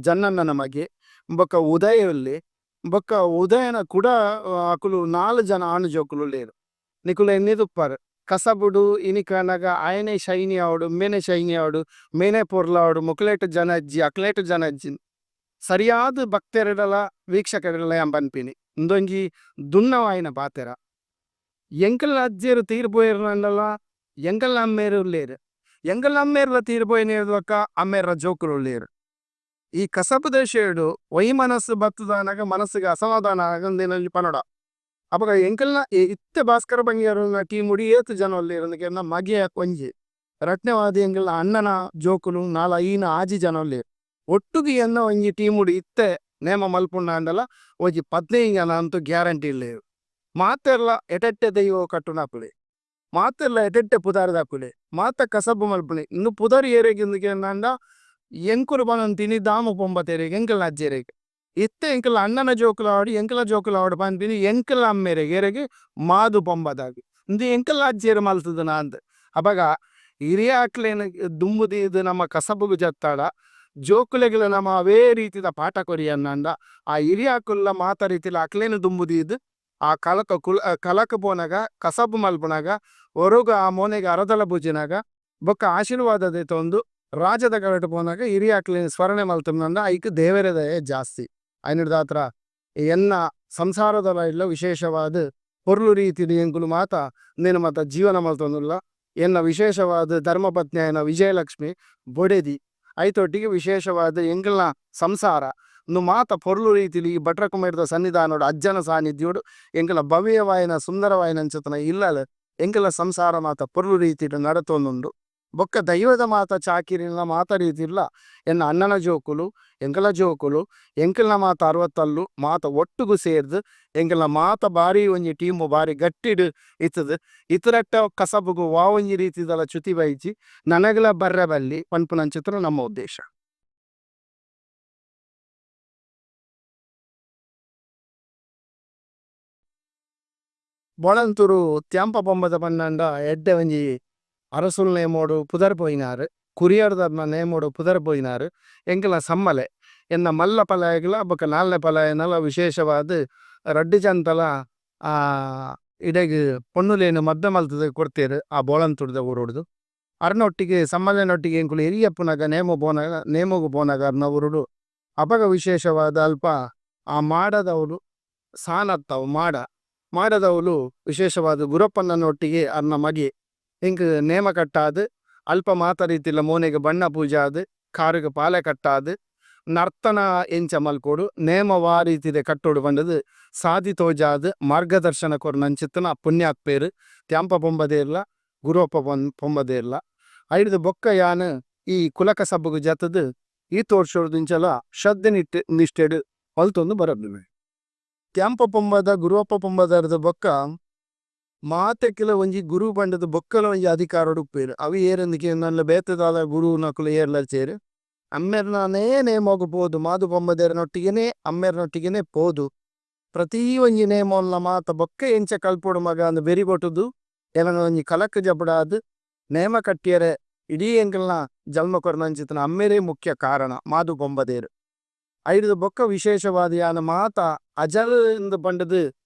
ಜನ್ನಣ್ಣನ ಮಗೆ ಬೊಕ್ಕ ಉದಯ್ ಉಲ್ಲೆ ಬೊಕ್ಕ ಉದಯನ ಕುಡ ಅಕುಲು ನಾಲ್ ಜನ ಆಣ್ ಜೋಕುಲು ಉಲ್ಲೆರ್. ನಿಕುಲು ಎನ್ನಿದ್ ಉಪ್ಪರ್ ಕಸಬುಡು ಇನಿಕಾನಗ ಆಯೆನೆ ಶೈನಿ ಆವೊಡು ಇಂಬೆನೆ ಶೈನಿ ಆವೊಡು ಮೇನೆ ಪೊರ್ಲಾವೊಡು ಮೊಕ್ಲೆಟ್ ಜನ ಇಜ್ಜಿ ಅಕ್ಲೆಟ್ ಜನ ಇಜ್ಜಿ. ಸರಿಯಾದ್ ಭಕ್ತೆರೆಡಲ ವೀಕ್ಷಕೆರೆಡಲ ಯಾನ್ ಪನ್ಪಿನಿ ಉಂದೊಂಜಿ ದುನ್ನವಾಯಿನ ಪಾತೆರ. ಎಂಕಲ್ನ ಅಜ್ಜೆರ್ ತೀರ್ ಪೋಯೆರ್ ಅಂಡಲ ಎಂಕಲ್ನ ಅಮ್ಮೆರ್ ಉಲ್ಲೆರ್. ಎಂಕಲ್ನ ಅಮ್ಮೆರ್ಲ ತೀರ್ ಪೋಯಿನೆರ್ದ್ ಬೊಕ್ಕ ಅಮ್ಮೆರ್ನ ಜೋಕುಲು ಉಲ್ಲೆರ್. ಈ ಕಸಬುದ ವಿಷಯಡ್ ವೈ ಮನಸ್ಸು ಬತ್ತುದಾನಗ ಮನಸ್ಸುಗ್ ಅಸಮಾಧಾನ ಆನಗ ಉಂದೆನ್ ಒಂಜಿ ಪನೊಡ. ಅಪಗ ಎಂಕಲ್ನ ಇತ್ತೆ ಭಾಸ್ಕರ ಬಂಗೇರ್ನ ಟೀಮ್ ಡ್ ಏತ್ ಜನ ಉಲ್ಲೆರ್ ಇಂದ್ ಕೆನ್ನ ಮಗೆ ಒಂಜಿ ರಡ್ಡನೇವಾದ್ ಎಂಕಲ್ನ ಅಣ್ಣನ ಜೋಕುಲು ನಾಲ್ ಐನ್ ಆಜಿ ಜನ ಉಲ್ಲೆರ್. ಒಟ್ಟುಗು ಎನ್ನ ಒಂಜಿ ಟೀಮ್ ಡ್ ಇತ್ತೆ ನೇಮ ಮಲ್ಪುಂಡಾಂಡಲ ಒಂಜಿ 15 ಜನ ಅಂತು ಗ್ಯಾರಂಟಿ ಉಲ್ಲೆರ್. ಮಾತೆರ್ಲ ಎಡ್ಡೆ ಎಡ್ಡೆ ದೈವ ಕಟ್ಟುನಕುಲೆ ಮಾತೆರ್ಲ ಎಡ್ಡೆ ಎಡ್ಡೆ ಪುದರ್ದಕುಲೆ ಮಾತ ಕಸಬು ಮಲ್ಪುನೆ ಉಂದು ಪುದರ್ ಏರೆಗ್ ಇಂದ್ ಕೆಂಡ ಎಂಕುಲು ಪನೊಂದಿನಿ ದಾಮು ಪೊಂಬತೆರೆಗ್ ಎಂಕಲ್ನ ಅಜ್ಜೆರೆಗ್. ಇತ್ತೆ ಎಂಕಲ್ನ ಅಣ್ಣನ ಜೋಕುಲು ಆವಡ್ ಎಂಕಲ್ನ ಜೋಕುಲು ಆವಡ್ ಪನ್ಪಿನಿ ಎಂಕಲ್ನ ಅಮ್ಮೆರೆಗ್ ಏರೆಗ್ ಮಾದು ಪೊಂಬದಗ್. ಉಂದು ಎಂಕಲ್ನ ಅಜ್ಜೆರ್ ಮಲ್ತುದನ ಅಂದ್. ಅಪಗ ಹಿರಿಯಾಕ್ಲೆನ್ ದುಂಬು ದೀದ್ ನಮ ಕಸಬುಗು ಜತ್ತಡ ಜೋಕುಲೆಗ್ಲ ನಮ ಅವೇ ರೀತಿದ ಪಾಠ ಕೊರಿಯಂಡ ಆ ಹಿರಿಯಾಕುಲ್ಲ ಮಾತ ರೀತಿಲ ಅಕ್ಲೆನ್ ದುಂಬು ದೀದ್ ಆ ಕಲತ ಕುಲ ಕಲಕ್ ಪೋನಗ ಕಸಬು ಮಲ್ಪುನಗ ಒರುಗು ಆ ಮೋನೆಗ್ ಅರದಲ ಪೂಜಿನಗ ಬೊಕ್ಕ ಆಶೀರ್ವಾದ ದೆತೊಂದು ರಾಜದ ಕಲಟ್ ಪೋನಗ ಹಿರಿಯಾಕ್ಲೆನ್ ಸ್ಮರಣೆ ಮಲ್ತುಂಡ ಐಕ್ ದೇವೆರೆ ದಯೆ ಜಾಸ್ತಿ. ಐನೆಡ್ದಾತ್ರ ಎನ್ನ ಸಂಸಾರದ ವಿಶೇಷವಾದ್ ಪೊರ್ಲು ರೀತಿಡ್ ಎಂಕುಲು ಮಾತ ಉಂದೆನ್ ಮಾತ ಜೀವನ ಮಲ್ತೊಂದುಲ್ಲ. ಎನ್ನ ವಿಶೇಷವಾದ್ ಧರ್ಮಪತ್ನಿ ಆಯಿನ ವಿಜಯಲಕ್ಷ್ಮಿ ಬೊಡೆದಿ ಐತೊಟ್ಟಿಗೆ ವಿಶೇಷವಾದ್ ಎಂಕಲ್ನ ಸಂಸಾರ ಉಂದು ಮಾತ ಪೊರ್ಲು ರೀತಿಡ್ ಈ ಭಟ್ರ ಕುಮೇರ್ದ ಸನ್ನಿಧಾನಡ್ ಅಜ್ಜನ ಸಾನಿಧ್ಯಡ್ ಎಂಕಲ್ನ ಭವ್ಯವಾಯಿನ ಸುಂದರವಾಯಿನಂಚಿತ್ತಿನ ಇಲ್ಲಲ್ ಎಂಕಲ್ನ ಸಂಸಾರ ಮಾತ ಪೊರ್ಲು ರೀತಿಡ್ ನಡತೊಂದುಂಡು. ಬೊಕ್ಕ ದೈವದ ಮಾತ ಚಾಕಿರಿನ್ಲ ಮಾತ ರೀತಿಡ್ಲ ಎನ್ನ ಅಣ್ಣನ ಜೋಕುಲು ಎಂಕಲ್ನ ಜೋಕುಲು ಎಂಕಲ್ನ ಮಾತ ಅರವತ್ತಲ್ಲು ಮಾತ ಒಟ್ಟುಗು ಸೇರ್ದ್ ಎಂಕಲ್ನ ಮಾತ ಬಾರಿ ಒಂಜಿ ಟೀಮ್ ಬಾರಿ ಗಟ್ಟಿಡ್ ಇತ್ತುದು ಇತರಟ್ಟ ಕಸಬುಗು ವಾ ಒಂಜಿ ರೀತಿದಲ ಚ್ಯುತಿ ಬೈಜಿ ನನಗ್ಲ ಬರ್ರೆ ಬಲ್ಲಿ ಪನ್ಪುನಂಚಿತ್ತಿನ ನಮ್ಮ ಉದ್ದೇಶ. ಬೋಳಂತೂರು ತ್ಯಾಂಪ ಪೊಂಬದ ಪಂಡಂಡ ಎಡ್ಡೆ ಒಂಜಿ ಅರಸುಲು ನೇಮೊಡು ಪುದರ್ ಪೋಯಿನಾರ್ ಕುರಿಯರ್ದ ನೇಮೊಡು ಪುದರ್ ಪೋಯಿನಾರ್ ಎಂಕಲ್ನ ಸಮ್ಮಲೆ ಎನ್ನ ಮಲ್ಲ ಪಲಯಗ್ಲ ಬೊಕ ನಾಲ್ನೆ ಪಲಯನಲ ವಿಶೇಷವಾದ್ ರಡ್ಡ್ ಜನತಲ ಇಡೆಗ್ ಪೊಣ್ಣುಲೆನ್ ಮದ್ಮೆ ಮಲ್ತುದು ಕೊರ್ತೆರ್ ಆ ಬೋಳಂತೂರುದ ಊರುಡ್ದು. ಅರ್ನೊಟ್ಟಿಗೆ ಸಮ್ಮಲೆನೊಟ್ಟಿಗೆ ಎಂಕುಲು ಎಲ್ಯ ಉಪ್ಪುನಗ ನೇಮ ಪೋನಗ ನೇಮೊಗು ಪೋನಗ ಅರ್ನ ಊರುಡು ಅಪಗ ವಿಶೇಷವಾದ್ ಅಲ್ಪ ಆ ಮಾಡದವ್ಲು ಸಾನತ್ತ ಅವು ಮಾಡ ಮಾಡದವ್ಲು ವಿಶೇಷವಾದ್ ಗುರಪ್ಪಣ್ಣನೊಟ್ಟಿಗೆ ಅರ್ನ ಮಗೆ ಎಂಕ್ ನೇಮ ಕಟ್ಟಾದ್ ಅಲ್ಪ ಮಾತ ರೀತಿಲ ಮೋನೆಗ್ ಬಣ್ಣ ಪೂಜಾದ್ ಕಾರುಗ್ ಪಾಲೆ ಕಟ್ಟಾದ್ ನರ್ತನ ಎಂಚ ಮಲ್ಪೊಡು ನೇಮ ವಾ ರೀತಿಡ್ ಕಟ್ಟೊಡು ಪಂಡುದು ಸಾದಿ ತೋಜಾದ್ ಮಾರ್ಗದರ್ಶನ ಕೊರ್ನಂಚಿತ್ತಿನ ಪುಣ್ಯಾತ್ಮೆರ್ ತ್ಯಾಂಪ ಪೊಂಬದೇರ್ಲ ಗುರುವಪ್ಪ ಪೊಂಬದೇರ್ಲ. ಐಡ್ದ್ ಬೊಕ್ಕ ಯಾನ್ ಈ ಕುಲ ಕಸಬುಗು ಜತ್ತುದು ಈತ್ ವರ್ಷೊಡ್ದಿಂಚಲ ಶ್ರದ್ಧೆ ನಿಷ್ಠೆಡ್ ಮಲ್ತೊಂದು ಬರೊಂದುಲ್ಲೆ. ತ್ಯಾಂಪ ಪೊಂಬದ ಗುರುವಪ್ಪ ಪೊಂಬದರ್ದ್ ಬೊಕ್ಕ ಮಾತೆಕ್ಕ್ಲ ಒಂಜಿ ಗುರು ಪಂಡ್ದ್ ಬೊಕ್ಕಲ ಒಂಜಿ ಅಧಿಕಾರೊಡು ಉಪ್ಪುವೆರ್. ಅವು ಏರೆಂದ್ ಕೇನ್ನಂಡ ಬೇತೆ ದಾಲ ಗುರುನಕುಲು ಏರ್ಲ ಇಜ್ಜೆರ್. ಅಮ್ಮೆರ್ನನೇ ನೇಮೊಗು ಪೋದು ಮಾದು ಪೊಂಬದೆರ್ನೊಟ್ಟಿಗೆನೆ ಅಮ್ಮೆರ್ನೊಟ್ಟಿಗೆನೆ ಪೋದು ಪ್ರತೀ ಒಂಜಿ ನೇಮೊನ್ಲ ಮಾತ ಬೊಕ್ಕ ಎಂಚ ಕಲ್ಪೊಡು ಮಗ ಅಂದ್ ಬೆರಿ ಬೊಟ್ಟುದು ಎನನ್ ಒಂಜಿ ಕಲಕ್ಕ್ ಜಪುಡಾದ್ ನೇಮ ಕಟ್ಟಿಯೆರೆ ಇಡೀ ಎಂಕಲ್ನ ಜನ್ಮ ಕೊರ್ನಂಚಿತ್ತಿನ ಅಮ್ಮೆರೇ ಮುಖ್ಯ ಕಾರಣ ಮಾದು ಪೊಂಬದೆರ್. ಐಡ್ದ್ ಬೊಕ್ಕ ವಿಶೇಷವಾದ್ ಯಾನ್ ಮಾತ ಅಜಲ್ ಅಂದ್ ಪಂಡ್ದ್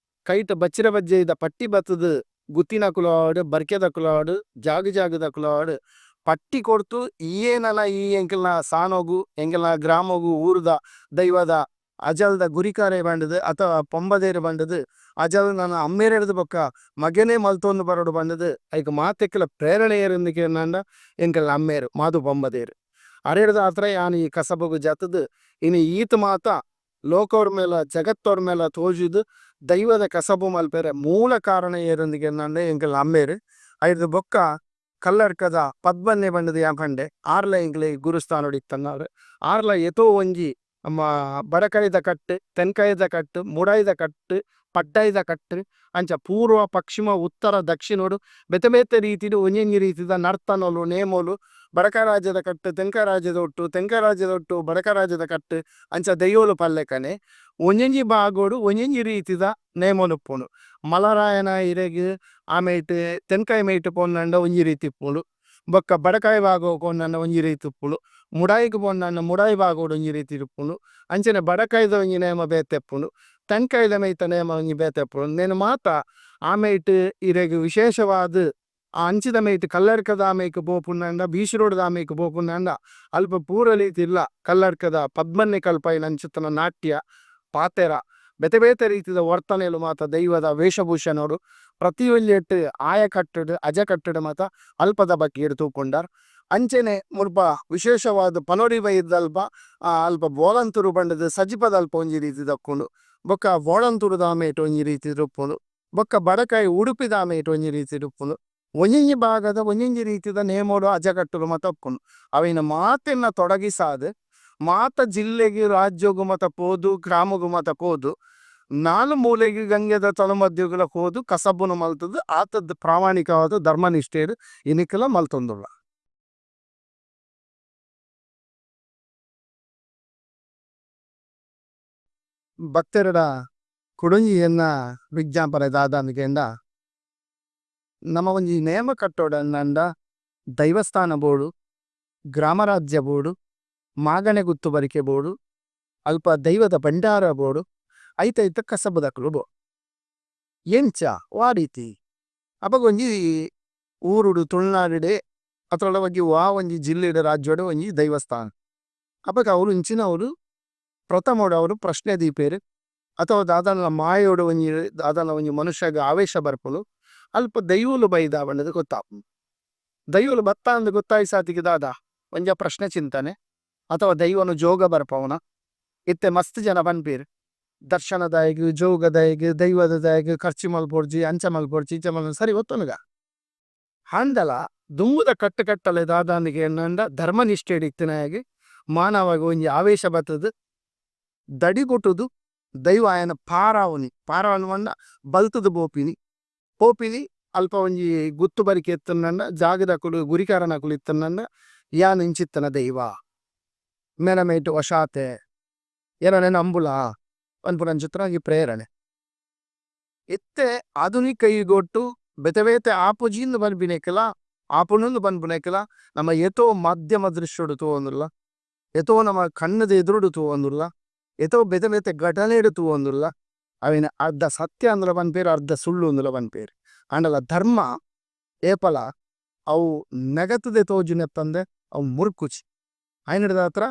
ಕೈಟ್ ಬಚ್ಚಿರೆ ಬಜ್ಜೆಯಿದ ಪಟ್ಟಿ ಪತ್ತ್ದ್ ಗುತ್ತಿನಕುಲು ಆವಡ್ ಬರ್ಕೆದಕುಲು ಆವಡ್ ಜಾಗ್ ಜಾಗ್ ದಕುಲು ಆವಡ್ ಪಟ್ಟಿ ಕೊರ್ದು ಈಯೇ ನನ ಈ ಎಂಕಲ್ನ ಸಾನೊಗು ಎಂಕಲ್ನ ಗ್ರಾಮೊಗು ಊರುದ ದೈವದ ಅಜಲ್ದ ಗುರಿಕಾರೆ ಪಂಡ್ದ್ ಅಥವಾ ಪೊಂಬದೆರ್ ಪಂಡ್ದ್ ಅಜಲ್ ನನ ಅಮ್ಮೆರೆಡ್ದ್ ಬೊಕ್ಕ ಮಗೆನೇ ಮಲ್ತೊಂದು ಬರೊಡು ಪಂಡ್ದ್ ಐಕ್ ಮಾತೆಕ್ಲ ಪ್ರೇರಣೆ ಏರೆಂದ್ ಕೇನ್ನಂಡ ಎಂಕಲ್ನ ಅಮ್ಮೆರ್ ಮಾದು ಪೊಂಬದೆರ್. ಅರೆಡ್ದಾತ್ರ ಯಾನ್ ಈ ಕಸಬುಗು ಜತ್ತ್ದ್ ಇನಿ ಈತ್ ಮಾತ ಲೋಕೊರ್ಮೆಲ ಜಗತ್ತೊರ್ಮೆಲ ತೋಜಿದ್ ದೈವದ ಕಸಬು ಮಲ್ಪೆರೆ ಮೂಲ ಕಾರಣ ಏರೆಂದ್ ಕೇನ್ನಂಡ ಎಂಕಲ್ನ ಅಮ್ಮೆರ್. ಐಡ್ದ್ ಬೊಕ್ಕ ಕಲ್ಲಡ್ಕದ ಪದ್ಮಣ್ಣೆ ಪಂಡ್ದ್ ಯಾನ್ ಪಂಡೆ ಆರ್ಲ ಎಂಕ್ಲೆಗ್ ಗುರುಸ್ಥಾನೊಡು ಇತ್ತಿನಾರ್. ಆರ್ಲ ಏತೋ ಒಂಜಿ ನಮ್ಮ ಬಡಕಾಯಿದ ಕಟ್ಟ್, ತೆನ್ಕಾಯಿದ ಕಟ್ಟ್, ಮೂಡಾಯಿದ ಕಟ್ಟ್, ಪಡ್ಡಾಯಿದ ಕಟ್ಟ್ ಅಂಚ ಪೂರ್ವ, ಪಶ್ಚಿಮ, ಉತ್ತರ, ದಕ್ಷಿಣೊಡು ಬೇತೆ ಬೇತೆ ರೀತಿಡ್ ಒಂಜೊಂಜಿ ರೀತಿದ ನರ್ತನೊಲು, ನೇಮೊಲು ಬಡಕಾಯಿ ರಾಜ್ಯದ ಕಟ್ಟ್ ತೆನ್ಕಾಯಿ ರಾಜ್ಯದ ಒಟ್ಟು, ತೆನ್ಕಾಯಿ ರಾಜ್ಯದ ಒಟ್ಟು ಬಡಕಾಯಿ ರಾಜ್ಯದ ಕಟ್ಟ್ ಅಂಚ ದೈವೊಲು ಪನ್ಲೆಕನೆ ಒಂಜೊಂಜಿ ಭಾಗೊಡು ಒಂಜೊಂಜಿ ರೀತಿದ ನೇಮೊಲು ಉಪ್ಪುಂಡು. ಮಲರಾಯನ ಇರೆಗ್ ಆ ಮೈಟ್ ತೆನ್ಕಾಯಿ ಮೈಟ್ ಪೋಂಡಾಂಡ ಒಂಜಿ ರೀತಿ ಉಪ್ಪುಂಡು. ಬೊಕ್ಕ ಬಡಕಾಯಿ ಭಾಗೊಗು ಪೋಂಡಾಂಡ ಒಂಜಿ ರೀತಿ ಉಪ್ಪುಂಡು. ಮುಡಾಯಿಗ್ ಪೋಂಡಾಂಡ ಮುಡಾಯಿ ಭಾಗೊಡು ಒಂಜಿ ರೀತಿ ಉಪ್ಪುಂಡು. ಅಂಚನೆ ಬಡಕಾಯಿದ ಒಂಜಿ ನೇಮ ಬೇತೆ ಉಪ್ಪುಂಡು. ತೆನ್ಕಾಯಿದ ಮೈತ ನೇಮ ಒಂಜಿ ಬೇತೆ ಉಪ್ಪುಂಡು. ಉಂದೆನ್ ಮಾತ ಆ ಮೈಟ್ ಇರೆಗ್ ವಿಶೇಷವಾದ್ ಆ ಅಂಚಿದ ಮೈಟ್ ಕಲ್ಲಡ್ಕದ ಮೈಕ್ ಪೋಪುಂಡಾಂಡ ಬಿ.ಸಿ ರೋಡ್ ದ ಮೈಕ್ ಪೋಪುಂಡಾಂಡ ಅಲ್ಪ ಪೂರ ರೀತಿಡ್ಲ ಕಲ್ಲಡ್ಕದ ಪದ್ಮಣ್ಣೆ ಕಲ್ಪಾಯಿನಂಚಿತ್ತಿನ ನಾಟ್ಯ, ಪಾತೆರ ಬೇತೆ ಬೇತೆ ರೀತಿದ ವರ್ತನೆಲು ಮಾತ ದೈವದ ವೇಷ ಭೂಷಣೊಡು ಪ್ರತಿಯೊಂಜೆಟ್ ಆಯಕಟ್ಟ್ ಡ್ ಅಜಕಟ್ಟ್ ಡ್ ಮಾತ ಅಲ್ಪದ ಬಗ್ಗೆಡ್ ತೂಪುಂಡರ್. ಅಂಚೆನೆ ಮುಲ್ಪ ವಿಶೇಷವಾದ್ ಪನೊಲಿ ಬೈದಲ್ಪ ಅಲ್ಪ ಬೋಳಂತೂರು ಪಂಡ್ದ್ ಸಜಿಪದಲ್ಪ ಒಂಜಿ ರೀತಿದ ಉಪ್ಪುಂಡು. ಬೊಕ್ಕ ಬೋಳಂತೂರುದ ಮೈಟ್ ಒಂಜಿ ರೀತಿಡ್ ಉಪ್ಪುಂಡು. ಬೊಕ್ಕ ಬಡಕಾಯಿ ಉಡುಪಿದ ಮೈಟ್ ಒಂಜಿ ರೀತಿಡ್ ಉಪ್ಪುಂಡು. ಒಂಜೊಂಜಿ ಭಾಗದ ಒಂಜೊಂಜಿ ರೀತಿದ ನೇಮೊಲು ಅಜಕಟ್ಟುಲು ಮಾತ ಉಪ್ಪುಂಡು. ಅವೆನ್ ಮಾತೆನ್ಲ ತೊಡಗಿಸಾದ್ ಮಾತ ಜಿಲ್ಲೆಗ್ ರಾಜ್ಯೊಗು ಮಾತ ಪೋದು ಗ್ರಾಮೊಗು ಮಾತ ಪೋದು ನಾಲ್ ಮೂಲೆಗ್ ಗಂಗೆದ ತಲುಮಧ್ಯೊಗುಲ ಪೋದು ಕಸಬುನು ಮಲ್ತ್ ದ್ ಆತ್ ಪ್ರಾಮಾಣಿಕವಾದ್ ಧರ್ಮನಿಷ್ಠೆಡ್ ಇನಿಕ್ಲ ಮಲ್ತೊಂದುಲ್ಲ. ಭಕ್ತೆರೆಡ ಕುಡೊಂಜಿ ಎನ್ನ ವಿಜ್ಞಾಪನೆ ದಾದಂದ್ ಕೇಂಡ ನಮ ಒಂಜಿ ನೇಮ ಕಟ್ಟೊಡಂಡ ದೈವಸ್ಥಾನ ಬೋಡು, ಗ್ರಾಮ ರಾಜ್ಯ ಬೋಡು, ಮಾಗಣೆ ಗುತ್ತು ಬರಿಕೆ ಬೋಡು, ಅಲ್ಪ ದೈವದ ಭಂಡಾರ ಬೋಡು, ಐತ ಐತ ಕಸಬುದಕುಲು ಬೋಡು. ಎಂಚ ವಾ ರೀತಿ ಅಪಗ ಒಂಜಿ ಊರುಡು ತುಳುನಾಡ್ ಡೇ ಅತ್ತ್ಂಡ ಒಂಜಿ ವಾ ಒಂಜಿ ಜಿಲ್ಲೆಡ್ ರಾಜ್ಯಡ್ ಒಂಜಿ ದೈವಸ್ಥಾನ. ಅಪಗ ಅವುಲು ಇಂಚಿನವುಲು ಪ್ರಥಮೊಡು ಅವ್ಲು ಪ್ರಶ್ನೆ ದೀಪೆರ್ ಅಥವಾ ದಾದಾಂಡಲ ಮಾಯೊಡು ಒಂಜಿ ದಾದಾಂಡ ಒಂಜಿ ಮನುಷ್ಯಗ್ ಆವೇಶ ಬರ್ಪುಂಡು ಅಲ್ಪ ದೈವೊಲು ಬೈದ ಪಂಡ್ದ್ ಗೊತ್ತಾಪುಂಡು. ದೈವೊಲು ಬತ್ತಾಂದ್ ಗೊತ್ತಾಯಿ ಸಾತಿಗ್ ದಾದ ಒಂಜ ಪ್ರಶ್ನೆ ಚಿಂತನೆ ಅಥವಾ ದೈವೊನು ಜೋಗ ಬರ್ಪವುನ ಇತ್ತೆ ಮಸ್ತ್ ಜನ ಪನ್ಪೆರ್ ದರ್ಶನದಾಯಗ್ ಜೋಗದಾಯಗ್ ದೈವದದಾಯಗ್ ಖರ್ಚಿ ಮಲ್ಪೊಡ್ಚಿ ಅಂಚ ಮಲ್ಪೊಡ್ಚಿ ಇಂಚ ಮಲ್ಪೊಡ್ಚಿ ಸರಿ ಒತ್ತೊನುಗ. ಆಂಡಲ ದುಂಬುದ ಕಟ್ಟ್ ಕಟ್ಟಲೆ ದಾದಾಂದ್ ಕೇಂಡ ಧರ್ಮ ನಿಷ್ಠೆಡ್ ಇತ್ತಿನಾಯಗ್ ಮಾನವಗ್ ಒಂಜಿ ಆವೇಶ ಬತ್ತ್ ದ್ ದಡಿ ಬೊಟ್ಟುದು ದೈವ ಆಯನ್ ಪಾರಾವುನಿ ಪಾರಾವುನಿ ಪಂಡ ಬಲ್ತ್ ದ್ ಪೋಪಿನಿ ಪೋಪಿನಿ ಅಲ್ಪ ಒಂಜಿ ಗುತ್ತು ಬರಿಕೆ ಇತ್ತ್ಂಡ ಜಾಗದಕುಲು ಗುರಿಕಾರನಕುಲು ಇತ್ತ್ಂಡ ಯಾನ್ ಇಂಚಿತ್ತಿನ ದೈವ ಮೆನ ಮೈಟ್ ವಶ ಆತೆ ಎನನ್ ನಂಬುಲ ಪನ್ಪುನಂಚಿತ್ತಿನ ಒಂಜಿ ಪ್ರೇರಣೆ. ಇತ್ತೆ ಆಧುನಿಕ ಯುಗೊಟ್ಟು ಬೇತೆ ಬೇತೆ ಆಪುಜಿಂದ್ ಪನ್ಪಿನೆಕ್ಲ ಆಪುಂಡುಂದು ಪನ್ಪುನೆಕ್ಲ ನಮ ಏತೋ ಮಾಧ್ಯಮ ದೃಶ್ಯಡ್ ತೂವೊಂದುಲ್ಲ ಏತೋ ನಮ ಕಣ್ಣ್ ದ ಎದುರುಡು ತೂವೊಂದುಲ್ಲ ಏತೋ ಬೇತೆ ಬೇತೆ ಘಟನೆಡ್ ತೂವೊಂದುಲ್ಲ ಅವೆನ್ ಅರ್ಧ ಸತ್ಯ ಅಂದ್ಲ ಪನ್ಪೆರ್ ಅರ್ಧ ಸುಳ್ಳು ಅಂದ್ಲ ಪನ್ಪೆರ್. ಆಂಡಲ ಧರ್ಮ ಏಪಲ ಅವು ನೆಗತ್ ದೆ ತೋಜುನತ್ತಂದೆ ಅವು ಮುರ್ಕುಜಿ. ಆಯಿನೆಡ್ದಾತ್ರ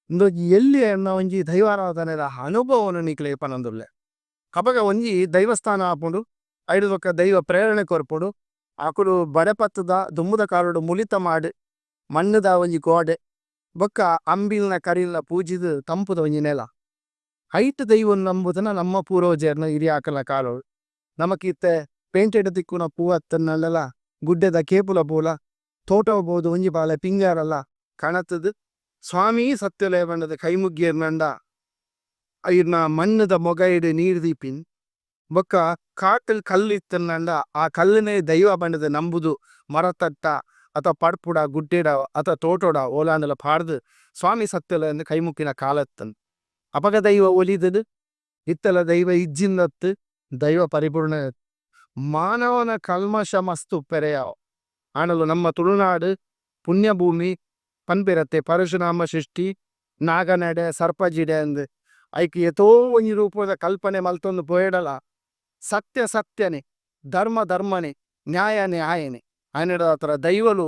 ಉಂದೊಂಜಿ ಎಲ್ಯ ಎನ್ನ ಒಂಜಿ ದೈವಾರಾಧನೆದ ಅನುಭವೊನು ನಿಕ್ಲೆಗ್ ಪನೊಂದುಲ್ಲೆ. ಅಪಗ ಒಂಜಿ ದೈವಸ್ಥಾನ ಆಪುಂಡು ಐಡ್ದ್ ಬೊಕ್ಕ ದೈವ ಪ್ರೇರಣೆ ಕೊರ್ಪುಂಡು ಅಕುಲು ಬಡಪತ್ತ್ ದ ದುಂಬುದ ಕಾಲೊಡು ಮುಳಿತ ಮಾಡ್ ಮಣ್ಣ್ ದ ಒಂಜಿ ಗೋಡೆ ಬೊಕ್ಕ ಅಂಬಿಲ್ನ ಕರಿಲ್ನ ಪೂಜಿದ್ ತಂಪುದ ಒಂಜಿ ನೆಲ. ಐಟ್ ದೈವೊನು ನಂಬುದುನ ನಮ್ಮ ಪೂರ್ವಜೆರ್ನ ಹಿರಿಯಾಕ್ಲ್ನ ಕಾಲೊಡು. ನಮಕ್ ಇತ್ತೆ ಪೇಂಟೆಡ್ ತಿಕ್ಕುನ ಪೂ ಅತ್ತ್ಂಡಲ ಗುಡ್ಡೆದ ಕೇಪುಲ ಪೂಲ ತೋಟಗ್ ಪೋದು ಒಂಜಿ ಬಾಲೆ ಪಿಂಗಾರಲ ಕನತ್ ದ್ ಸ್ವಾಮೀ ಸತ್ಯೊಲೆ ಪಂಡ್ದ್ ಕೈ ಮುಗ್ಗಿಯೆರ್ಂಡ. ಐರ್ನ ಮಣ್ಣುದ ಮೊಗೈಡ್ ನೀರ್ ದೀಪಿನಿ ಬೊಕ್ಕ ಕಾಟುಲ್ ಕಲ್ಲ್ ಇತ್ತುಂಡ ಆ ಕಲ್ಲುನೆ ದೈವ ಪಂಡುದು ನಂಬುದು ಮರತಟ್ಟ ಅತ ಪಡ್ಪುಡ ಗುಡ್ಡೆಡ್ ಅತ ತೋಟಡ್ ಓಲಾಂಡಲ ಪಾಡ್ದ್ ಸ್ವಾಮಿ ಸತ್ಯೊಲೆಂದ್ ಕೈ ಮುಗ್ಗಿನ ಕಾಲ ಇತ್ತುಂಡು. ಅಪಗ ದೈವ ಒಲಿದುಂಡು ಇತ್ತೆಲ ದೈವ ಇಜ್ಜಿಂದತ್ತು ದೈವ ಪರಿಪೂರ್ಣ ಮಾನವನ ಕಲ್ಮಶ ಮಸ್ತ್ ಉಪ್ಪೆರೆ ಯಾವ್ ಆಂಡಲ ನಮ್ಮ ತುಳುನಾಡ್ ಪುಣ್ಯ ಭೂಮಿ ಪನ್ಪೆರತೆ ಪರಶುರಾಮ ಸೃಷ್ಟಿ ನಾಗನಡೆ ಸರ್ಪಜಿಡೆ ಅಂದ್ ಐಕ್ ಏತೋ ಒಂಜಿ ರೂಪದ ಕಲ್ಪನೆ ಮಲ್ತೊಂದು ಪೋಯೆಡಲ ಸತ್ಯ ಸತ್ಯನೆ ಧರ್ಮ ಧರ್ಮನೆ ನ್ಯಾಯ ನ್ಯಾಯನೆ ಆಯಿನೆಡ್ದಾತ್ರ ದೈವಲು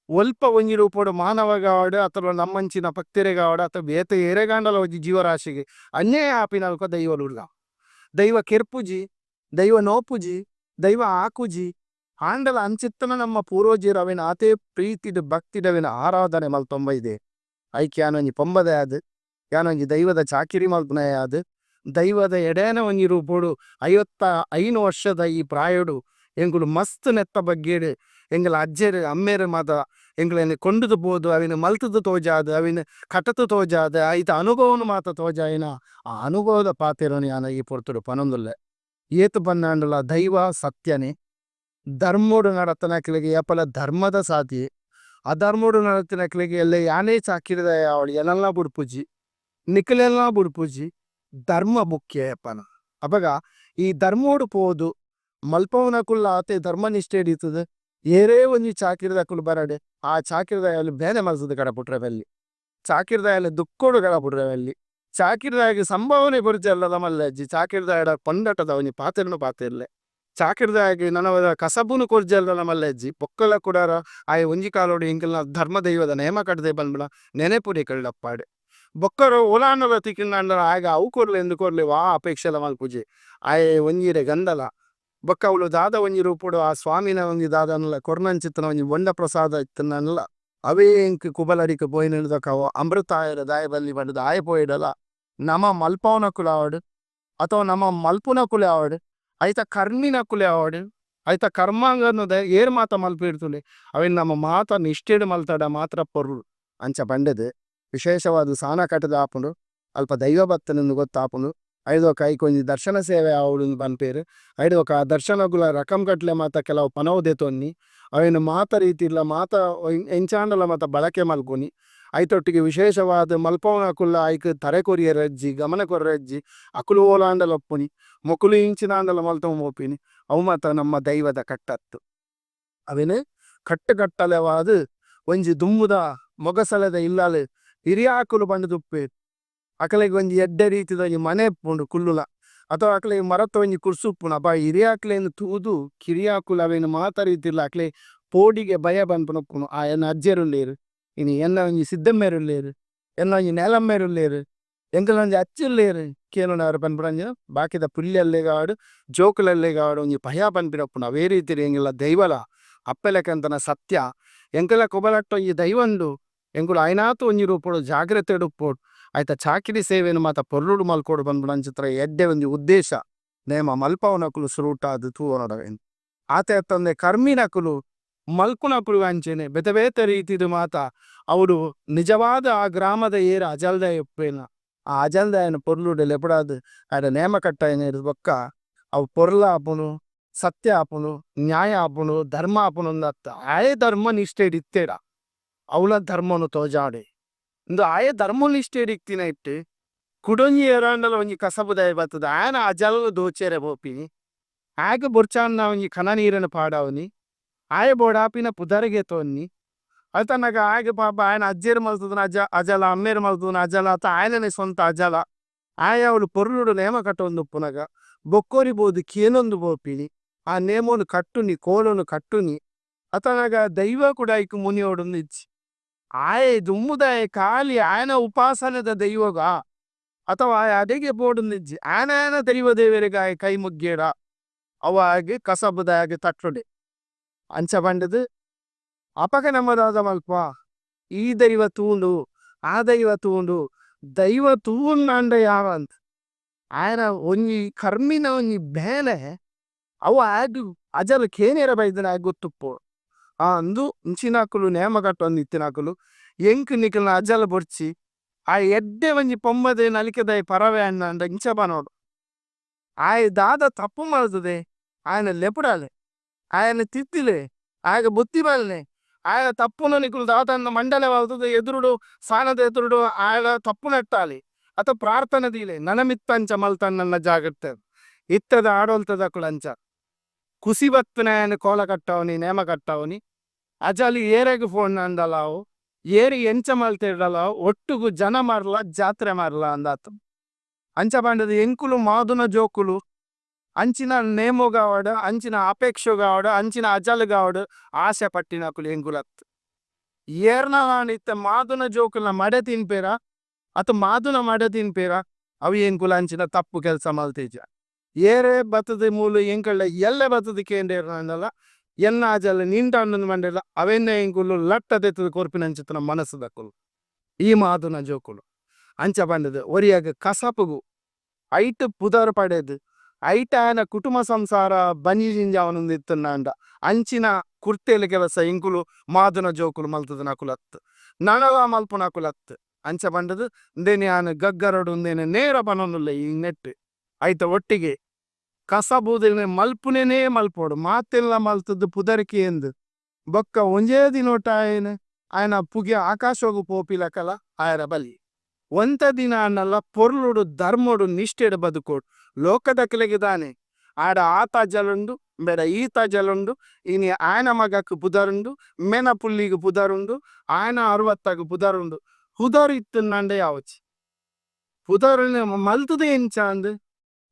ಒಲ್ಪ ಒಂಜಿ ರೂಪಡ್ ಮಾನವಗಾವಡ್ ಅತ್ತ್ಡ ನಮ್ಮಂಚಿನ ಭಕ್ತೆರೆಗಾವಡ್ ಅತ್ತ್ ಬೇತೆ ಏರೆಗಾಂಡಲ ಒಂಜಿ ಜೀವರಾಶಿಗ್ ಅನ್ಯಾಯ ಆಪಿನಲ್ಪ ದೈವಲು ಉಲ್ಲ. ದೈವ ಕೆರ್ಪುಜಿ ದೈವ ನೋಪುಜಿ ದೈವ ಆಕುಜಿ ಆಂಡಲ ಅಂಚಿತ್ತಿನ ನಮ್ಮ ಪೂರ್ವಜೆರ್ ಅವೆನ್ ಆತೆ ಪ್ರೀತಿಡ್ ಭಕ್ತಿಡ್ ಅವೆನ್ ಆರಾಧನೆ ಮಲ್ತೊಂದು ಬೈದೆರ್ ಐಕ್ ಯಾನ್ ಒಂಜಿ ಪೊಂಬದೆ ಆದ್ ಯಾನ್ ಒಂಜಿ ದೈವದ ಚಾಕಿರಿ ಮಲ್ಪುನಾಯೆ ಆದ್ ದೈವದ ಎಡೇನ ಒಂಜಿ ರೂಪೊಡು 55 ವರ್ಷದ ಈ ಪ್ರಾಯೊಡು ಎಂಕುಲು ಮಸ್ತ್ ನೆತ್ತ ಬಗ್ಗೆಡ್ ಎಂಕಲ್ನ ಅಜ್ಜೆರ್ ಅಮ್ಮೆರ್ ಮಾತ ಎಂಕ್ಲೆನ್ ಕೊಂಡುದು ಪೋದು ಅವೆನ್ ಮಲ್ತುದು ತೋಜಾದ್ ಅವೆನ್ ಕಟುತು ತೋಜಾದ್ ಐತ ಅನುಭವನ್ ಮಾತ ತೋಜಾಯಿನ ಆ ಅನುಭವದ ಪಾತೆರೊನು ಯಾನ್ ಈ ಪೊರ್ತುಡು ಪನೊಂದುಲ್ಲೆ. ಏತ್ ಪಂಡಾಂಡಲ ದೈವ ಸತ್ಯನೆ ಧರ್ಮೊಡು ನಡತಿನಕ್ಲೆಗ್ ಏಪಲ ಧರ್ಮದ ಸಾದಿಯೆ ಅಧರ್ಮೊಡು ನಡತಿನಕ್ಲೆಗ್ ಎಲ್ಲೆ ಯಾನೆ ಚಾಕಿರಿದಾಯೆ ಆವಡ್ ಎನನ್ಲ ಬುಡ್ಪುಜಿ ನಿಕ್ಲೆನ್ಲ ಬುಡ್ಪುಜಿ ಧರ್ಮ ಮುಖ್ಯ ಏಪಲ ಅಪಗ ಈ ಧರ್ಮೊಡು ಪೋದು ಮಲ್ಪವುನಕುಲ್ಲ ಆತೆ ಧರ್ಮ ನಿಷ್ಠೆಡ್ ಇತ್ತುದು ಏರೇ ಒಂಜಿ ಚಾಕಿರಿದಕುಲು ಬರಡ್ ಆ ಚಾಕಿರಿದಾಯನ್ ಬೇಲೆ ಮಲ್ತುದು ಕಡಪುಡ್ರೆ ಬಲ್ಲಿ ಚಾಕಿರಿದಾಯನ್ ದುಕ್ಕೊಡು ಕಡಪುಡ್ರೆ ಬಲ್ಲಿ ಚಾಕಿರಿದಾಯಗ್ ಸಂಭಾವನೆ ಕೊರ್ಜೆರ್ಲದ ಮಲ್ಲೆಜ್ಜಿ ಚಾಕಿರಿದಾಯಡ ಕೊಂಡಟದ ಒಂಜಿ ಪಾತೆರನ್ ಪಾತೆರ್ಲೆ ಚಾಕಿರಿದಾಯಗ್ ನನದ ಕಸಬುನು ಕೊರ್ಜೆರ್ಲದ ಮಲ್ಲೆಜ್ಜಿ ಬೊಕ್ಕಲ ಕುಡಾರ ಆಯೆ ಒಂಜಿ ಕಾಲೊಡು ಎಂಕಲ್ನ ಧರ್ಮ ದೈವದ ನೇಮ ಕಟ್ದೆ ಪನ್ಪುನ ನೆನೆಪು ನಿಕಲ್ಡಪ್ಪಾಡ್ ಬೊಕ್ಕರ ಓಲಾಂಡಲ ತಿಕ್ಂಡಾಂಡಲ ಆಯಗ್ ಅವು ಕೊರ್ಲೆ ಇಂದು ಕೊರ್ಲೆ ವಾ ಅಪೇಕ್ಷೆಲ ಮಲ್ಪುಜಿ ಆಯೆ ಒಂಜಿ ಇರೆ ಗಂಧಲ ಬೊಕ್ಕ ಅವ್ಲು ದಾದ ಒಂಜಿ ರೂಪೊಡು ಆ ಸ್ವಾಮಿನ ಒಂಜಿ ದಾದಾಂಡಲ ಕೊರ್ನಂಚಿತ್ತಿನ ಒಂಜಿ ಬೊಂಡ ಪ್ರಸಾದ ಇತ್ತ್ಂಡಲ ಅವೇ ಎಂಕ್ ಕುಬಲಡಿಕ್ ಪೋಯಿನೆಡ್ದಕ ಅವು ಅಮೃತ ಆಯೆರೆ ದಾಯೆ ಬಲ್ಲಿ ಪಂಡ್ದ್ ಆಯೆ ಪೋಯೆಡಲ ನಮ ಮಲ್ಪಾವುನಕುಲು ಆವಡ್ ಅಥವಾ ನಮ ಮಲ್ಪುನಕುಲೇ ಆವಡ್ ಐತ ಕರ್ಮಿನಕುಲೇ ಆವಡ್ ಐತ ಕರ್ಮಾಂಗನ್ ಏರ್ ಮಾತ ಮಲ್ಪುವೆರ್ ತೂಲೆ ಅವೆನ್ ನಮ ಮಾತ ನಿಷ್ಠೆಡ್ ಮಲ್ತಡ ಮಾತ್ರ ಪೊರ್ಲು ಅಂಚ ಪಂಡ್ದ್ ವಿಶೇಷವಾದ್ ಸಾನ ಕಟ್ದ್ ಆಪುಂಡು ಅಲ್ಪ ದೈವ ಬತ್ತ್ಂಡ್ ಗೊತ್ತಾಪುಂಡು ಐಡ್ ಬೊಕ ಐಕ್ ಒಂಜಿ ದರ್ಶನ ಸೇವೆ ಆವೊಡುಂದು ಪನ್ಪೆರ್ ಐಡ್ ಬೊಕ ಆ ದರ್ಶನೊಗುಲ ರಕಮ್ ಕಟ್ಲೆ ಮಾತ ಕೆಲವು ಪನವು ದೆತೊನ್ನಿ ಅವೆನ್ ಮಾತ ರೀತಿಡ್ಲ ಮಾತ ಎಂಚಾಂಡಲ ಮಾತ ಬಳಕೆ ಮಲ್ಪೊಲಿ ಐತೊಟ್ಟಿಗೆ ವಿಶೇಷವಾದ್ ಮಲ್ಪವುನಕುಲ್ಲ ಐಕ್ ತರೆ ಕೊರಿಯೆರೆ ಇಜ್ಜಿ ಗಮನ ಕೊರ್ರೆ ಇಜ್ಜಿ ಅಕುಲು ಓಲಾಂಡಲ ಉಪ್ಪುನಿ ಮೊಕುಲು ಎಂಚಿನಾಂಡಲ ಮಲ್ತೊಂದು ಪೋಪಿನಿ ಅವು ಮಾತ ನಮ್ಮ ದೈವದ ಕಟ್ಟತ್ತ್ ಅವೆನ್ ಕಟ್ಟ್ ಕಟ್ಟಲೆವಾದ್ ಒಂಜಿ ದುಂಬುದ ಮೊಗಸಲೆದ ಇಲ್ಲಲ್ ಹಿರಿಯಾಕುಲು ಪಂಡ್ದ್ ಉಪ್ಪುವೆರ್ ಅಕಲೆಗ್ ಒಂಜಿ ಎಡ್ಡೆ ರೀತಿದ ಒಂಜಿ ಮನೆ ಉಪ್ಪುಂಡು ಕುಲ್ಲುನ ಅಥವಾ ಅಕಲೆಗ್ ಮರತ ಒಂಜಿ ಕುರ್ಸು ಉಪ್ಪುಂಡು ಅಪಗ ಹಿರಿಯಾಕ್ಲೆನ್ ತೂದು ಕಿರಿಯಾಕುಲು ಅವೆನ್ ಮಾತ ರೀತಿಡ್ಲ ಅಕ್ಲೆ ಪೋಡಿಗೆ ಭಯ ಪನ್ಪುನ ಉಪ್ಪುಂಡು ಆ ಎನ್ನ ಅಜ್ಜೆರ್ ಉಲ್ಲೆರ್ ಇನಿ ಎನ್ನ ಒಂಜಿ ಸಿದ್ದಮ್ಮೆರ್ ಉಲ್ಲೆರ್ ಎನ್ನ ಒಂಜಿ ನೇಲಮ್ಮೆರ್ ಉಲ್ಲೆರ್ ಎಂಕಲ್ನ ಒಂಜಿ ಅಜ್ಜಿ ಉಲ್ಲೆರ್ ಕೇನುನಾರ್ ಪನ್ಪುನಂಚಿನ ಬಾಕಿದ ಪುಲ್ಯಲ್ಲೆಗಾವಡ್ ಜೋಕುಲಲ್ಲೆಗಾವಡ್ ಒಂಜಿ ಭಯ ಪನ್ಪಿನ ಉಪ್ಪುಂಡು ಅವೇ ರೀತಿಡ್ ಎಂಕಲ್ನ ದೈವಲ ಅಪ್ಪೆಲೆಕಂತಿನ ಸತ್ಯ ಎಂಕಲ್ನ ಕುಬಲಟ್ಟ್ ಒಂಜಿ ದೈವ ಉಂಡು ಎಂಕುಲು ಆಯಿನಾತ್ ಒಂಜಿ ರೂಪೊಡು ಜಾಗ್ರತೆಡ್ ಉಪ್ಪೊಡು ಐತ ಚಾಕಿರಿ ಸೇವೆನ್ ಮಾತ ಪೊರ್ಲುಡು ಮಲ್ಪೊಡು ಪನ್ಪುನಂಚಿತ್ತಿನ ಎಡ್ಡೆ ಒಂಜಿ ಉದ್ದೇಶ ನೇಮ ಮಲ್ಪಾವುನಕುಲು ಸುರುಟಾದ್ ತೂವೊನೊಡು ಅವೆನ್ ಆತೆ ಅತ್ತಂದೆ ಕರ್ಮಿನಕುಲು ಮಲ್ಪುನಕುಲು ಅಂಚೆನೆ ಬೇತೆ ಬೇತೆ ರೀತಿಡ್ ಮಾತ ಅವ್ಲು ನಿಜವಾದ್ ಆ ಗ್ರಾಮದ ಏರ್ ಅಜಲ್ದಾಯೆ ಉಪ್ಪುವೆನಾ ಆ ಅಜಲ್ದಾಯನ್ ಪೊರ್ಲುಡು ಲೆಪುಡಾದ್ ಆಯಡ ನೇಮ ಕಟ್ಟಾಯಿನೆರ್ದ್ ಬೊಕ್ಕ ಅವು ಪೊರ್ಲಾಪುಂಡು ಸತ್ಯ ಆಪುಂಡು ನ್ಯಾಯ ಆಪುಂಡು ಧರ್ಮ ಆಪುಂಡು ಅಂದ್ ಅತ್ತ್ ಆಯೆ ಧರ್ಮ ನಿಷ್ಠೆಡ್ ಇತ್ತೆಡ ಅವ್ಲ ಧರ್ಮೊನು ತೋಜಾಡೆ ಉಂದು ಆಯೆ ಧರ್ಮ ನಿಷ್ಠೆಡ್ ಇತ್ತಿನೈಟ್ ಕುಡೊಂಜಿ ಏರಾಂಡಲ ಒಂಜಿ ಕಸಬುದಾಯೆ ಬತ್ತುದು ಆಯನ ಅಜಲ್ನ್ ದೋಚೆರೆ ಪೋಪಿನಿ ಆಯಗ್ ಬೊರ್ಚಾಂದಿನ ಒಂಜಿ ಕಣ ನೀರುನು ಪಾಡಾವುನಿ ಆಯೆ ಬೋಡಾಪಿನ ಪುದರ್ ಗೆತೊನ್ನಿ ಅತನಗ ಆಯಗ್ ಪಾಪ ಆಯನ ಅಜ್ಜೆರ್ ಮಲ್ತುದಿನ ಅಜ ಅಜಲ ಅಮ್ಮೆರ್ ಮಲ್ತುದಿನ ಅಜಲ ಅತ್ತ ಆಯನನೆ ಸ್ವಂತ ಅಜಲ ಆಯೆ ಅವ್ಲು ಪೊರ್ಲುಡು ನೇಮ ಕಟೊಂದು ಉಪ್ಪುನಗ ಬೊಕ್ಕೊರಿ ಪೋದು ಕೇನೊಂದು ಪೋಪಿನಿ ಆ ನೇಮೊನು ಕಟ್ಟುನಿ ಕೋಲೊನು ಕಟ್ಟುನಿ ಅತನಗ ದೈವ ಕೂಡ ಐಕ್ ಮುನಿಯೊಡುಂದು ಇಜ್ಜಿ ಆಯೆ ದುಂಬುದಾಯೆ ಕಾಲಿ ಆಯನ ಉಪಾಸನೆದ ದೈವೊಗಾ ಅಥವಾ ಆಯೆ ಅಡೆಗೆ ಪೋಡುಂದು ಇಜ್ಜಿ ಆಯನ ಆಯನ ದೈವ ದೇವೆರೆಗ್ ಆಯೆ ಕೈ ಮುಗ್ಗಿಯೆಡ ಅವು ಆಯಗ್ ಕಸಬುದಾಯಗ್ ತಟ್ಟುಂಡೆ ಅಂಚ ಪಂಡುದು ಅಪಗ ನಮ ದಾದ ಮಲ್ಪ ಈ ದೈವ ತೂಂಡು ಆ ದೈವ ತೂಂಡು ದೈವ ತೂವೊಂದಾಂಡ ಯಾವಂದ್ ಆಯನ ಒಂಜಿ ಕರ್ಮಿನ ಒಂಜಿ ಬೇಲೆ ಅವು ಆಯಗ್ ಅಜಲ್ ಕೇನೆರೆ ಬೈದಿನ ಆಯಗ್ ಗೊತ್ತುಪ್ಪೊಡು ಆ ಉಂದು ಇಂಚಿನಕುಲು ನೇಮ ಕಟ್ಟೊಂದು ಇತ್ತಿನಕುಲು ಎಂಕ್ ನಿಕಲ್ನ ಅಜಲ್ ಬೊರ್ಚಿ. ಆ ಎಡ್ಡೆ ಒಂಜಿ ಪೊಮ್ಮದೆ ನಲಿಕೆದಾಯಿ ಪರವೆ ಅಣ್ಣಾಂಡ ಇಂಚ ಪನೋಡು. ಆಯೆ ದಾದ ತಪ್ಪು ಮಲ್ತದೆ ಆಯನ ಲೆಪುಡಾಲೆ, ಆಯನ ತಿದ್ದಿಲೆ, ಆಯಗ ಬುದ್ಧಿ ಬಲ್ಲೆ, ಆಯನ ತಪ್ಪುನ ನಿಕುಲು ದಾದನ್ನ ಮಂಡನೆ ಮಲ್ತದೆ ಎದುರುಡು ಸಾನದ ಎದುರುಡು ಆಯನ ತಪ್ಪು ನೆಟ್ಟಾಲೆ ಅತ ಪ್ರಾರ್ಥನೆ ದೀಲೆ ನನಮಿತ್ತಂಚ ಮಲ್ತನ್ನ ಜಾಗ್ರತೆ. ಇತ್ತದ ಆಡೋಲ್ತದಕುಲಂಚ ಕುಸಿ ಬತ್ತುನಾಯನ ಕೋಲ ಕಟ್ಟವನಿ ನೇಮ ಕಟ್ಟವನಿ ಅಜಲಿ ಏರೆಗ್ ಫೋನ್ ಅಂದಲಾವು ಏರಿ ಎಂಚ ಮಲ್ತಿಡಲಾವು ಒಟ್ಟುಗು ಜನ ಮಾರ್ಲ ಜಾತ್ರೆ ಮಾರ್ಲ ಅಂದಾತು. ಅಂಚ ಪಂಡದ ಎಂಕುಲು ಮಾದುನ ಜೋಕುಲು ಅಂಚಿನ ನೇಮೊಗಾವಡ್ ಅಂಚಿನ ಅಪೇಕ್ಷೆಗಾವಡ್ ಅಂಚಿನ ಅಜಲ್ಗಾವಡ್ ಆಸೆ ಪಟ್ಟಿನಕುಲು ಎಂಕುಲತ್. ಏರ್ನಲಾಂಡ ಇತ್ತೆ ಮಾದುನ ಜೋಕುಲ್ನ ಮಡೆ ತಿನ್ಪೇರ ಅತ ಮಾದುನ ಮಡೆ ತಿನ್ಪೇರ ಅವು ಎಂಕುಲು ಅಂಚಿನ ತಪ್ಪು ಕೆಲಸ ಮಲ್ತಿಜ. ಏರೇ ಬತ್ತದ ಮೂಲು ಎಂಕಲ್ಡ ಎಲ್ಲೆ ಬತ್ತದ ಕೇಂಡೇರ್ನಾಂಡಲ ಎನ್ನ ಅಜಲ್ ನಿಂಟಣ್ಣನ ಮಂಡೆಲ ಅವೆನ್ನೇ ಎಂಕುಲು ಲಟ್ಟ ದೆತ್ತದ ಕೊರ್ಪಿನಂಚಿತ್ತಿನ ಮನಸ್ಸುದಕುಲು ಈ ಮಾದುನ ಜೋಕುಲು. ಅಂಚ ಪಂಡದು ಒರಿಯಾಗ ಕಸಪುಗು ಐಟ್ ಪುದರ್ ಪಡೆದು ಐಟ್ ಆಯನ ಕುಟುಂಬ ಸಂಸಾರ ಬಂಜಿ ಜಿಂಜಾವನೊಂದು ಇತ್ತುಂಡ ಅಂಚಿನ ಕುರ್ತೆಲ್ ಕೆಲಸ ಎಂಕುಲು ಮಾದುನ ಜೋಕುಲು ಮಲ್ತುದನಕುಲತ್ತು ನನಲ ಮಲ್ಪುನಕುಲತ್ತು. ಅಂಚ ಪಂಡದು ಉಂದೆನ್ ಯಾನ್ ಗಗ್ಗರಡು ಉಂದೆನ್ ನೇರ ಪನೊಂದುಲ್ಲೆ ಈ ನೆಟ್ ಐತ ಒಟ್ಟಿಗೆ ಕಸಬುದೆನ್ ಮಲ್ಪುನೇನೇ ಮಲ್ಪೊಡು ಮಾತೆಲ್ಲ ಮಲ್ತುದು ಪುದರ್ಕಿ ಎಂದು ಬೊಕ್ಕ ಒಂಜೇ ದಿನೊಟ ಆಯನ್ ಆಯನ ಪುಗೆ ಆಕಾಶೊಗು ಪೋಪಿಲಕಲ ಆಯರ ಬಲಿ. ಒಂತೆ ದಿನ ಆಂಡಲ ಪೊರ್ಲುಡು ಧರ್ಮೊಡು ನಿಷ್ಠೆಡ್ ಬದುಕೋಡು ಲೋಕದಕಲೆಗ್ ದಾನೆ ಆಡ ಆತ ಜಲುಂಡು ಬೇಡ ಈತ ಜಲುಂಡು ಇನಿ ಆಯನ ಮಗಕ್ ಪುದರುಂಡು ಮೆನ ಪುಲ್ಲಿಗ್ ಪುದರುಂಡು ಆಯನ ಅರುವತ್ತಗ್ ಪುದರುಂಡು ಪುದರ್ ಇತ್ತ್ಂಡ ಯಾವೊಚಿ ಪುದರುನು ಮಲ್ತುದು ಎಂಚ ಅಂದ್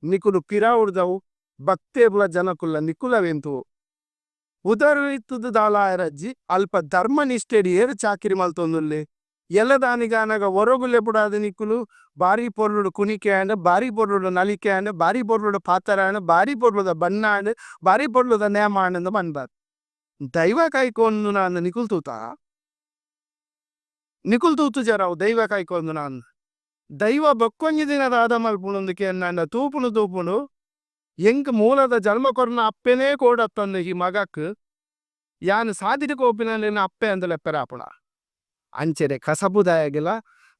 ನಿಕುಲು ಪಿರಾವುಡ್ದವು ಭಕ್ತೇರ್ಲ ಜನಕುಲ್ಲ ನಿಕುಲವೆಂತು ಪುದರ್ ಇತ್ತುದು ದಾಲ ಆಯರಜ್ಜಿ ಅಲ್ಪ ಧರ್ಮ ನಿಷ್ಠೆಡ್ ಏರ್ ಚಾಕಿರಿ ಮಲ್ತೊಂದುಲ್ಲೆ ಎಲ್ಲದಾನಿಗಾನಗ ಒರೊಗುಲೆ ಪುಡಾದ್ ನಿಕುಲು ಬಾರಿ ಪೊರ್ಲುಡು ಕುಣಿಕೆ ಆಂಡ್ ಬಾರಿ ಪೊರ್ಲುಡು ನಲಿಕೆ ಆಂಡ್ ಬಾರಿ ಪೊರ್ಲುಡು ಪಾತೆರ ಆಂಡ್ ಬಾರಿ ಪೊರ್ಲುದ ಬಣ್ಣ ಆಂಡ್ ಬಾರಿ ಪೊರ್ಲುದ ನೇಮ ಆಂಡ್ ಅಂದ್ ಪನ್ಪರ್ ದೈವ ಕೈಕೊಂದುನ ಅಂದ್ ನಿಕುಲು ತೂತ ನಿಕುಲು ತೂತುಜರ ಅವು ದೈವ ಕೈಕೊಂದುನ ಅಂದ್ ದೈವ ಬೊಕ್ಕೊಂಜಿ ದಿನ ದಾದ ಮಲ್ಪುಂಡು ಕೇಂಡ ತೂಪುನು ತೂಪುಂಡು ಎಂಕ್ ಮೂಲದ ಜನ್ಮ ಕೊರ್ನ ಅಪ್ಪೆನೇ ಕೋಡತ್ತಂದು ಈ ಮಗಕ್ ಯಾನ್ ಸಾದಿಡ್ ಪೋಪಿನ ಅಪ್ಪೆ ಅಂದ್ ಲೆಪ್ಪೆರೆ ಆಪುಂಡ ಅಂಚನೆ ಕಸಬುದಾಯಗ್ಲ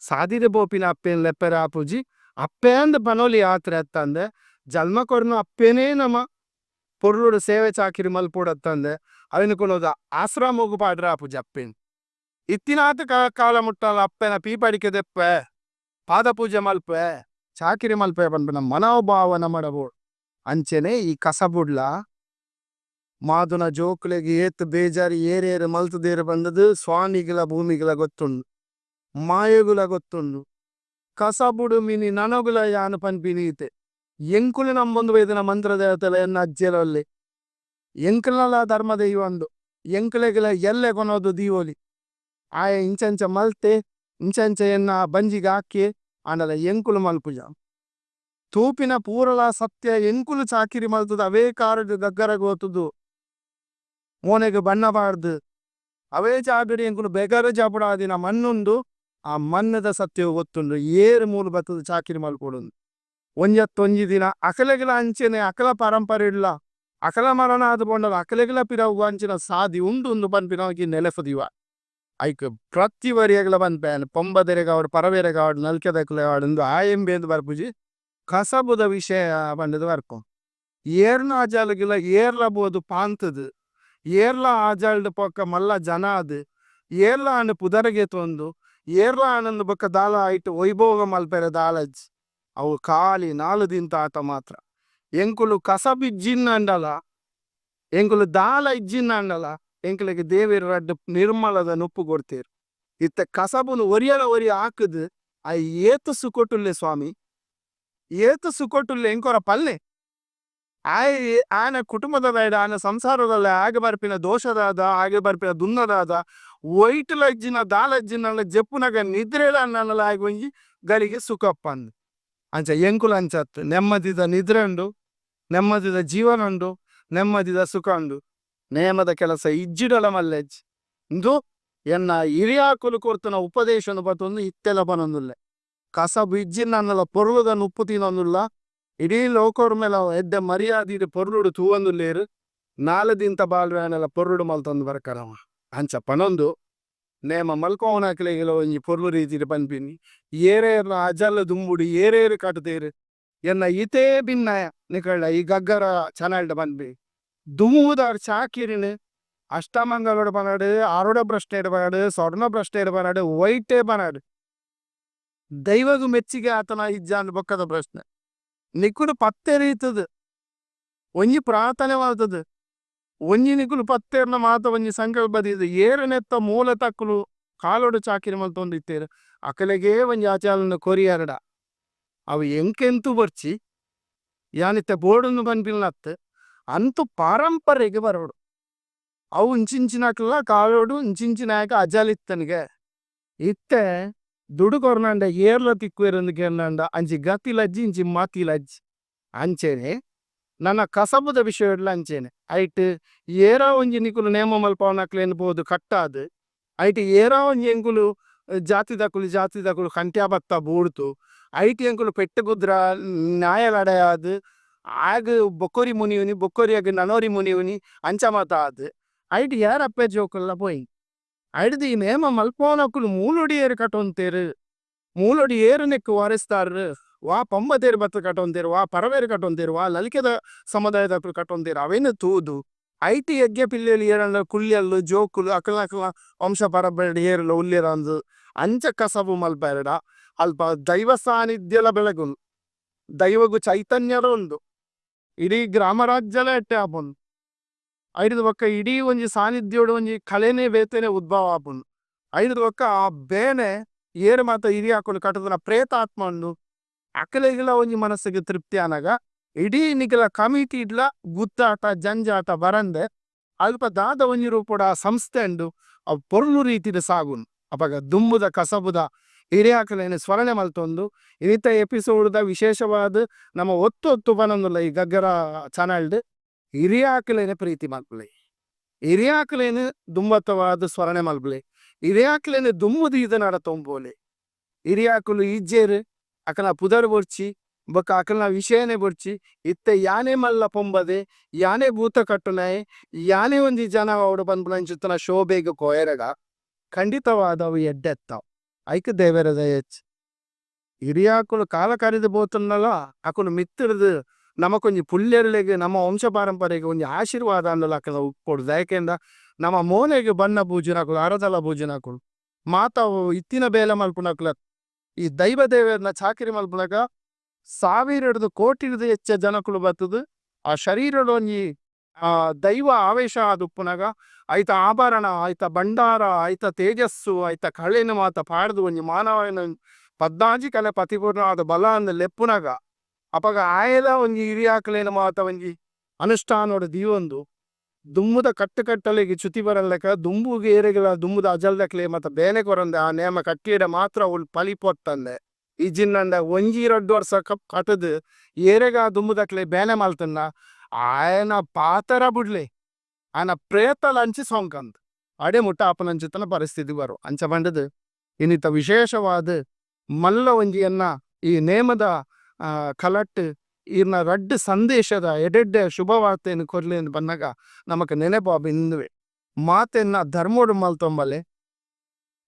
ಸಾದಿಡ್ ಪೋಪಿನ ಅಪ್ಪೆನ್ ಲೆಪ್ಪೆರೆ ಆಪುಜಿ ಅಪ್ಪೆ ಅಂದ್ ಪನೊಲಿ ಆತ್ರೆ ಅತ್ತಂದೆ ಜನ್ಮ ಕೊರ್ನ ಅಪ್ಪೆನೇ ನಮ ಪೊರ್ಲುಡು ಸೇವೆ ಚಾಕಿರಿ ಮಲ್ಪೊಡತ್ತಂದೆ ಅವೆನ್ ಕೊನೊದು ಆಶ್ರಮೊಗು ಪಾಡ್ರೆ ಆಪುಜಿ ಅಪ್ಪೆನ್ ಇತ್ತಿನಾತ್ ಕಾಲ ಮುಟ್ಟಲ ಅಪ್ಪೆನ ಪೀಪಡಿಕೆ ದೆಪ್ಪೆ ಪಾದ ಪೂಜೆ ಮಲ್ಪೆ ಚಾಕಿರಿ ಮಲ್ಪೆ ಪನ್ಪಿನ ಮನೋಭಾವ ನಮಡ ಬೋಡು. ಅಂಚನೆ ಈ ಕಸಬುಡ್ಲ ಮಾದುನ ಜೋಕುಲೆಗ್ ಏತ್ ಬೇಜಾರ್ ಏರೇರ್ ಮಲ್ತುದೆರ್ ಪಂಡುದು ಸ್ವಾಮಿಗ್ಲ ಭೂಮಿಗ್ಲ ಗೊತ್ತುಂಡು ಮಾಯೊಗುಲ ಗೊತ್ತುಂಡು. ಕಸಬುಡು ಮಿನಿ ನನೊಗುಲ ಯಾನ್ ಪನ್ಪಿನಿ ಈತೆ ಎಂಕುಲು ನಂಬೊಂದು ಬೈದಿನ ಮಂತ್ರ ದೇವತೆಲ ಎನ್ನ ಅಜ್ಜೆಲಲ್ಲೆ ಎಂಕುಲ್ನಲ ಧರ್ಮ ದೈವ ಉಂಡು ಎಂಕುಲೆಗ್ಲ ಎಲ್ಲೆ ಕೊನೊದು ದೀವೊಲಿ ಆಯೆ ಇಂಚಂಚ ಮಲ್ತೆ ಇಂಚಂಚ ಎನ್ನ ಬಂಜಿಗ್ ಆಕ್ಯೆ ಆಂಡಲ ಎಂಕುಲು ಮಲ್ಪುಜ. ತೂಪಿನ ಪೂರಲ ಸತ್ಯ ಎಂಕುಲು ಚಾಕಿರಿ ಮಲ್ತುದು ಅವೇ ಕಾರುಡು ಗಗ್ಗರಗ್ ಒತ್ತುದು ಮೋನೆಗ್ ಬಣ್ಣ ಪಾಡ್ದ್ ಅವೇ ಜಾಗಡ್ ಎಂಕುಲು ಬೆಗರ್ ಜಪುಡಾದಿನ ಮಣ್ಣುಂಡು ಆ ಮಣ್ಣುದ ಸತ್ಯ ಗೊತ್ತುಂಡು ಏರ್ ಮೂಲು ಬತ್ತುದು ಚಾಕಿರಿ ಮಲ್ಪೊಡುಂದು. ಒಂಜತ್ತ್ ಒಂಜಿ ದಿನ ಅಕಲೆಗ್ಲ ಅಂಚೆನೆ ಅಕಲ ಪರಂಪರೆಡ್ಲ ಅಕಲ ಮರಣ ಆದ್ ಪೋಂಡಲ ಅಕಲೆಗ್ಲ ಪಿರವು ಅಂಚಿನ ಸಾದಿ ಉಂಡು ಉಂದು ಪನ್ಪಿನವು ನೆಲೆಪು ದೀವ. ಐಕ್ ಪ್ರತಿ ಒರಿಯಗ್ಲ ಪನ್ಪೆ ಯಾನ್ ಪೊಂಬದೆರೆಗಾವಡ್ ಪರವೆರೆಗಾವಡ್ ನಲ್ಕೆದಕುಲೆಗಾವಡ್ ಉಂದು ಆಯೆಂಬೇಂದ್ ಬರ್ಪುಜಿ ಕಸಬುದ ವಿಷಯ ಪಂಡುದು ಬರ್ಪುಂಡು. ಏರ್ನ ಅಜಲ್ಗ್ಲ ಏರ್ಲ ಪೋದು ಪಾಂತುದು ಏರ್ಲ ಆಜಲ್ಡ್ ಬೊಕ್ಕ ಮಲ್ಲ ಜನ ಆದ್ ಏರ್ಲ ಆಂಡ ಪುದರ್ಗೆತೊಂದು ಏರ್ಲ ಆಂಡ ಬೊಕ್ಕ ದಾಲ ಐಟ್ ವೈಭೋಗ ಮಲ್ಪೆರೆ ದಾಲಜ್ಜಿ ಅವು ಖಾಲಿ ನಾಲ್ ದಿನತ ಆಟ ಮಾತ್ರ. ಎಂಕುಲು ಕಸಬು ಇಜ್ಜಿಂದಾಂಡಲ ಎಂಕುಲು ದಾಲ ಇಜ್ಜಿಂದಾಂಡಲ ಎಂಕಲೆಗ್ ದೇವೆರ್ ರಡ್ಡ್ ನಿರ್ಮಲದ ನುಪ್ಪು ಕೊರ್ತೆರ್. ಇತ್ತೆ ಕಸಬುನು ಒರಿಯನ ಒರಿ ಆಕುದು ಆಯೆ ಏತ್ ಸುಖೊಟುಲ್ಲೆ ಸ್ವಾಮಿ ಏತ್ ಸುಖೊಟುಲ್ಲೆ ಎಂಕೊರ ಪಲ್ಲೆ. ಆಯೆ ಆಯನ ಕುಟುಂಬದ ಆಯನ ಸಂಸಾರದಲ್ಲ ಆಗ ಬರ್ಪಿನ ದೋಷದಾದ ಆಗ ಬರ್ಪಿನ ದುನ್ನದಾದ ಒಯ್ಟುಲ ಇಜ್ಜಿನ ದಾಲ ಇಜ್ಜಿನ ಜೆಪ್ಪುನಗ ನಿದ್ರೆಲ ಅನ್ನಲ ಆಯಗ್ ಒಂಜಿ ಗಳಿಗೆ ಸುಖಪ್ಪಂದ್. ಅಂಚ ಎಂಕುಲು ಅಂಚತ್ ನೆಮ್ಮದಿದ ನಿದ್ರೆ ಉಂಡು ನೆಮ್ಮದಿದ ಜೀವನ ಉಂಡು ನೆಮ್ಮದಿದ ಸುಖ ಉಂಡು. ನೇಮದ ಕೆಲಸ ಇಜ್ಜಿಡಲ ಮಲ್ಲೆಜ್ಜಿ ಇಂದು ಎನ್ನ ಹಿರಿಯಾಕುಲು ಕೊರ್ತುನ ಉಪದೇಶನು ಪತೊಂದು ಇತ್ತೆಲ ಪನೊಂದುಲ್ಲೆ. ಕಸಬು ಇಜ್ಜಿಂದಾಂಡಲ ಪೊರ್ಲುದ ನುಪ್ಪು ತಿನೊಂದುಲ್ಲ ಇಡೀ ಲೋಕೊರ್ಮೆಲ ಎಡ್ಡೆ ಮರ್ಯಾದಿಡ್ ಪೊರ್ಲುಡು ತೂವೊಂದುಲ್ಲೆರ್ ನಾಲ್ ದಿನತ ಬಾಳ್ವೆ ಆಂಡಲ ಪೊರ್ಲುಡು ಮಲ್ತೊಂದು ಬರ್ಕನವ ಅಂಚ ಪನೊಂದು. ನೇಮ ಮಲ್ಪವುನಕ್ಲೆಗ್ಲ ಒಂಜಿ ಪೊರ್ಲು ರೀತಿಡ್ ಪನ್ಪಿನಿ ಏರೇರ್ಲ ಅಜಲ್ ದುಂಬುಡು ಏರೇರ್ ಕಟುದೆರ್ ಎನ್ನ ಈತೇ ಬಿನ್ನಯ ನಿಕಲ್ಡ ಈ ಗಗ್ಗರ ಚಾನೆಲ್ ಡ್ ಪನ್ಪಿ ದುಂಬುದಾರ್ ಚಾಕಿರಿನ್ ಅಷ್ಟಮಂಗಲಡ್ ಪನಡ್ ಆರುಡ ಪ್ರಶ್ನೆಡ್ ಪನಡ್ ಸ್ವರ್ಣ ಪ್ರಶ್ನೆಡ್ ಪನಡ್ ಒಯ್ಟೇ ಪನಡ್ ದೈವಗ್ ಮೆಚ್ಚಿಗೆ ಆತನ ಇಜ್ಜಾಂದ್ ಬೊಕ್ಕದ ಪ್ರಶ್ನೆ ನಿಕುಲು ಪತ್ತೆರ್ ಇತ್ತುದು ಒಂಜಿ ಪ್ರಾರ್ಥನೆ ಮಲ್ತುದು ಒಂಜಿ ನಿಕುಲು ಪತ್ತೆರ್ನ ಮಾತ ಒಂಜಿ ಸಂಕಲ್ಪ ದೀದ್ ಏರ್ ನೆತ್ತ ಮೂಲ ತಕ್ಕುಲು ಕಾಲೊಡು ಚಾಕಿರಿ ಮಲ್ತೊಂದು ಇತ್ತೆರ್ ಅಕಲೆಗೇ ಒಂಜಿ ಆಚರಣೆ ಕೊರಿಯೆರ್ಡ ಅವು ಎಂಕೆಂತು ಬೊರ್ಚಿ ಯಾನ್ ಇತ್ತೆ ಬೋಡುಂದು ಪನ್ಪಿನತ್ ಅಂತು ಪಾರಂಪರೆಗ್ ಬರೊಡು ಅವು ಇಂಚಿಂಚಿನಕ್ಲ ಕಾಲೊಡು ಇಂಚಿಂಚಿನಾಯಗ್ ಅಜಲ್ ಇತ್ತುಂಡ್ಗೆ ಇತ್ತೆ ದುಡ್ಡು ಕೊರ್ನಂಡ ಏರ್ಲ ತಿಕ್ಕುವೆರ್ ಕೇಂಡ ಅಂಚಿ ಗತಿಲಜ್ಜಿ ಇಂಚಿ ಮತಿಲಜ್ಜಿ ಅಂಚೆನೆ ನನ ಕಸಬುದ ವಿಷಯಡ್ಲ ಅಂಚೆನೆ ಐಟ್ ಏರಾ ಒಂಜಿ ನಿಕುಲು ನೇಮ ಮಲ್ಪವುನಕ್ಲೆನ್ ಪೋದು ಕಟ್ಟಾದ್ ಐಟ್ ಏರಾ ಒಂಜಿ ಎಂಕುಲು ಜಾತಿದಕುಲು ಜಾತಿದಕುಲು ಕಂಟ್ಯಾ ಬತ್ತ ಬೂಡ್ದು ಐಟ್ ಎಂಕುಲು ಪೆಟ್ಟ್ ಕುದ್ರ ನ್ಯಾಯ ಲಡಾಯಿ ಆಗ್ ಬೊಕ್ಕೊರಿ ಮುನಿಯುನಿ ಬೊಕ್ಕೊರಿಯಗ್ ನನೊರಿ ಮುನಿಯುನಿ ಅಂಚ ಮಾತ ಆದ್ ಐಟ್ ಏರಪ್ಪೆ ಜೋಕುಲ್ಲ ಪೋಯಿ ಐಡ್ದ್ ಈ ನೇಮ ಮಲ್ಪವುನಕುಲು ಮೂಲೊಡು ಏರ್ ಕಟೊಂತೆರ್ ಮೂಲೊಡು ಏರ್ ನೆಕ್ಕ್ ವಾರಿಸ್ದಾರ್ ವಾ ಪಂಬದೆರ್ ಬತ್ತ್ ಕಟೊಂತೆರ್ ವಾ ಪರವೆರ್ ಕಟೊಂತೆರ್ ವಾ ನಲಿಕೆದ ಸಮುದಾಯದಕುಲು ಕಟೊಂತೆರ್ ಅವೆನ್ ತೂದು ಐಟ್ ಎಗ್ಗೆ ಪಿಲ್ಲೆಲ್ ಏರಾಂಡ ಕುಲ್ಯಲ್ಲು ಜೋಕುಲು ಅಕಲ್ನ ಅಕಲ್ನ ವಂಶ ಪರಂಪರೆಡ್ ಏರ್ಲ ಉಲ್ಲೆರಾಂದ್ ಅಂಚ ಕಸಬು ಮಲ್ಪೆರ್ಡ ಅಲ್ಪ ದೈವ ಸಾನಿಧ್ಯಲ ಬೆಳಗುಂಡು ದೈವಗ್ ಚೈತನ್ಯಲ ಉಂಡು ಇಡೀ ಗ್ರಾಮ ರಾಜ್ಯಲ ಎಡ್ಡೆ ಆಪುಂಡು ಐಡ್ದ್ ಬೊಕ್ಕ ಇಡೀ ಒಂಜಿ ಸಾನಿಧ್ಯಡ್ ಒಂಜಿ ಕಲೆನೆ ಬೇತೆನೆ ಉದ್ಭವ ಆಪುಂಡು ಐಡ್ದ್ ಬೊಕ್ಕ ಆ ಬೇನೆ ಏರ್ ಮಾತ ಹಿರಿಯಕುಲು ಕಟುದಿನ ಪ್ರೇತಾತ್ಮ ಉಂಡು ಅಕಲೆಗ್ಲ ಒಂಜಿ ಮನಸ್ಸಿಗ್ ತೃಪ್ತಿ ಆನಗ ಇಡೀ ನಿಕಲ ಕಮಿಟಿಡ್ಲ ಗುತ್ತಾಟ ಜಂಜಾಟ ಬರಂದೆ ಅಲ್ಪ ದಾದ ಒಂಜಿ ರೂಪಡ್ ಆ ಸಂಸ್ಥೆ ಉಂಡು ಅವು ಪೊರ್ಲು ರೀತಿಡ್ ಸಾಗುಂಡು ಅಪಗ ದುಂಬುದ ಕಸಬುದ ಹಿರಿಯಾಕುಲೆನ್ ಸ್ಮರಣೆ ಮಲ್ತೊಂದು ಇನಿತ ಎಪಿಸೋಡ್ ದ ವಿಶೇಷವಾದ್ ನಮ ಒತ್ತು ಒತ್ತು ಪನೊಂದುಲ್ಲ ಈ ಗಗ್ಗರ ಚಾನೆಲ್ ಡ್ ಹಿರಿಯಾಕುಲೆನ್ ಪ್ರೀತಿ ಮಲ್ಪುಲೆ ಹಿರಿಯಾಕುಲೆನ್ ದುಂಬತ್ತವಾದ್ ಸ್ಮರಣೆ ಮಲ್ಪುಲೆ ಹಿರಿಯಾಕುಲೆನ್ ದುಂಬು ದೀದ್ ನಡತೊಂಪೋಲೆ ಹಿರಿಯಾಕುಲು ಇಜ್ಜೆರ್ ಅಕಲ್ನ ಪುದರ್ ಬೊರ್ಚಿ ಬೊಕ ಅಕಲ್ನ ವಿಷಯನೆ ಬೊರ್ಚಿ ಇತ್ತೆ ಯಾನೆ ಮಲ್ಲ ಪೊಂಬದೆ ಯಾನೆ ಭೂತ ಕಟ್ಟುನಾಯೆ ಯಾನೆ ಒಂಜಿ ಜನ ಆವೊಡು ಪನ್ಪುನಂಚಿತ್ತಿನ ಶೋಭೆಗ್ ಪೋಯೆರೆಡ ಖಂಡಿತವಾದ್ ಅವು ಎಡ್ಡೆ ಅತ್ತ ಐಕ್ ದೇವೆರೆ ದಯೆ ಹಿರಿಯಾಕುಲು ಕಾಲ ಕರಿದ್ ಪೋತುಂಡಲ ಅಕುಲು ಮಿತ್ತುರ್ದ್ ನಮಕೊಂಜಿ ಪುಲ್ಯರ್ಲೆಗ್ ನಮ್ಮ ವಂಶ ಪಾರಂಪರೆಗ್ ಒಂಜಿ ಆಶೀರ್ವಾದ ಆಂಡಲ ಅಕಲ್ನ ಉಪ್ಪೊಡು ದಾಯೆಕೆಂಡ ನಮ ಮೋನೆಗ್ ಬಣ್ಣ ಪೂಜುನಕುಲು ಅರದಲ ಪೂಜುನಕುಲು ಮಾತ ಇತ್ತಿನ ಬೇಲೆ ಮಲ್ಪುನಕುಲು ಈ ದೈವ ದೇವೆರ್ನ ಚಾಕಿರಿ ಮಲ್ಪುನಗ ಸಾವಿರಡ್ದ್ ಕೋಟಿಡ್ದ್ ಎಚ್ಚ ಜನಕುಲು ಬತ್ತುದು ಆ ಶರೀರಡ್ ಒಂಜಿ ದೈವ ಆವೇಶ ಆದ್ ಉಪ್ಪುನಗ ಐತ ಆಭರಣ ಐತ ಭಂಡಾರ ಐತ ತೇಜಸ್ಸು ಐತ ಕಳೆನ್ ಮಾತ ಪಾಡ್ದ್ ಒಂಜಿ ಮಾನವನ ಪದ್ನಾಜಿ ಕಲೆ ಪತಿಪೂರ್ಣವಾದ ಬಲ ಅಂದ್ ಲೆಪ್ಪುನಗ ಅಪಗ ಆಯೆಲ ಒಂಜಿ ಹಿರಿಯಾಕ್ಲೆನ ಮಾತ ಒಂಜಿ ಅನುಷ್ಠಾನೊಡು ದೀವೊಂದು ದುಂಬುದ ಕಟ್ಟು ಕಟ್ಟಲೆಗ್ ಚ್ಯುತಿ ಬರಂದಿಲೆಕ ದುಂಬುಗು ಏರೆಗ್ಲ ದುಂಬುದ ಅಜಲ್ದಕ್ಲೆ ಮಾತ ಬೇಲೆ ಕೊರಂದೆ ಆ ನೇಮ ಕಟ್ಟಿಯೆಡ ಮಾತ್ರ ಅವ್ಲು ಪಲಿಪೊತ್ತಂದೆ ಇಜ್ಜಿಂಡ ಒಂಜಿ ರಡ್ಡ್ ವರ್ಸ ಕಟುದು ಏರೆಗ್ ಆ ದುಂಬುದಕ್ಲೆ ಬೇಲೆ ಮಲ್ತುಂಡ ಆಯನ ಪಾತೆರ ಬುಡ್ಲೆ ಆಯನ ಪ್ರೇತಲ ಅಂಚಿ ಸೋಂಕಂದ್ ಅಡೆ ಮುಟ್ಟ ಆಪುನಂಚಿತ್ತಿನ ಪರಿಸ್ಥಿತಿ ಬರು ಅಂಚ ಪಂಡುದು ಇನಿತ ವಿಶೇಷವಾದ್ ಮಲ್ಲ ಒಂಜಿ ಎನ್ನ ಈ ನೇಮದ ಕಲಟ್ ಈರ್ನ ರಡ್ಡ್ ಸಂದೇಶದ ಎಡ್ಡೆಡ್ಡೆ ಶುಭವಾರ್ತೆನ್ ಕೊರ್ಲೆ ಪನ್ನಗ ನಮಕ್ ನೆನೆಪು ಇಂದುವೆ ಮಾತೆನ್ನ ಧರ್ಮೊಡು ಮಲ್ತೊಂಬಲೆ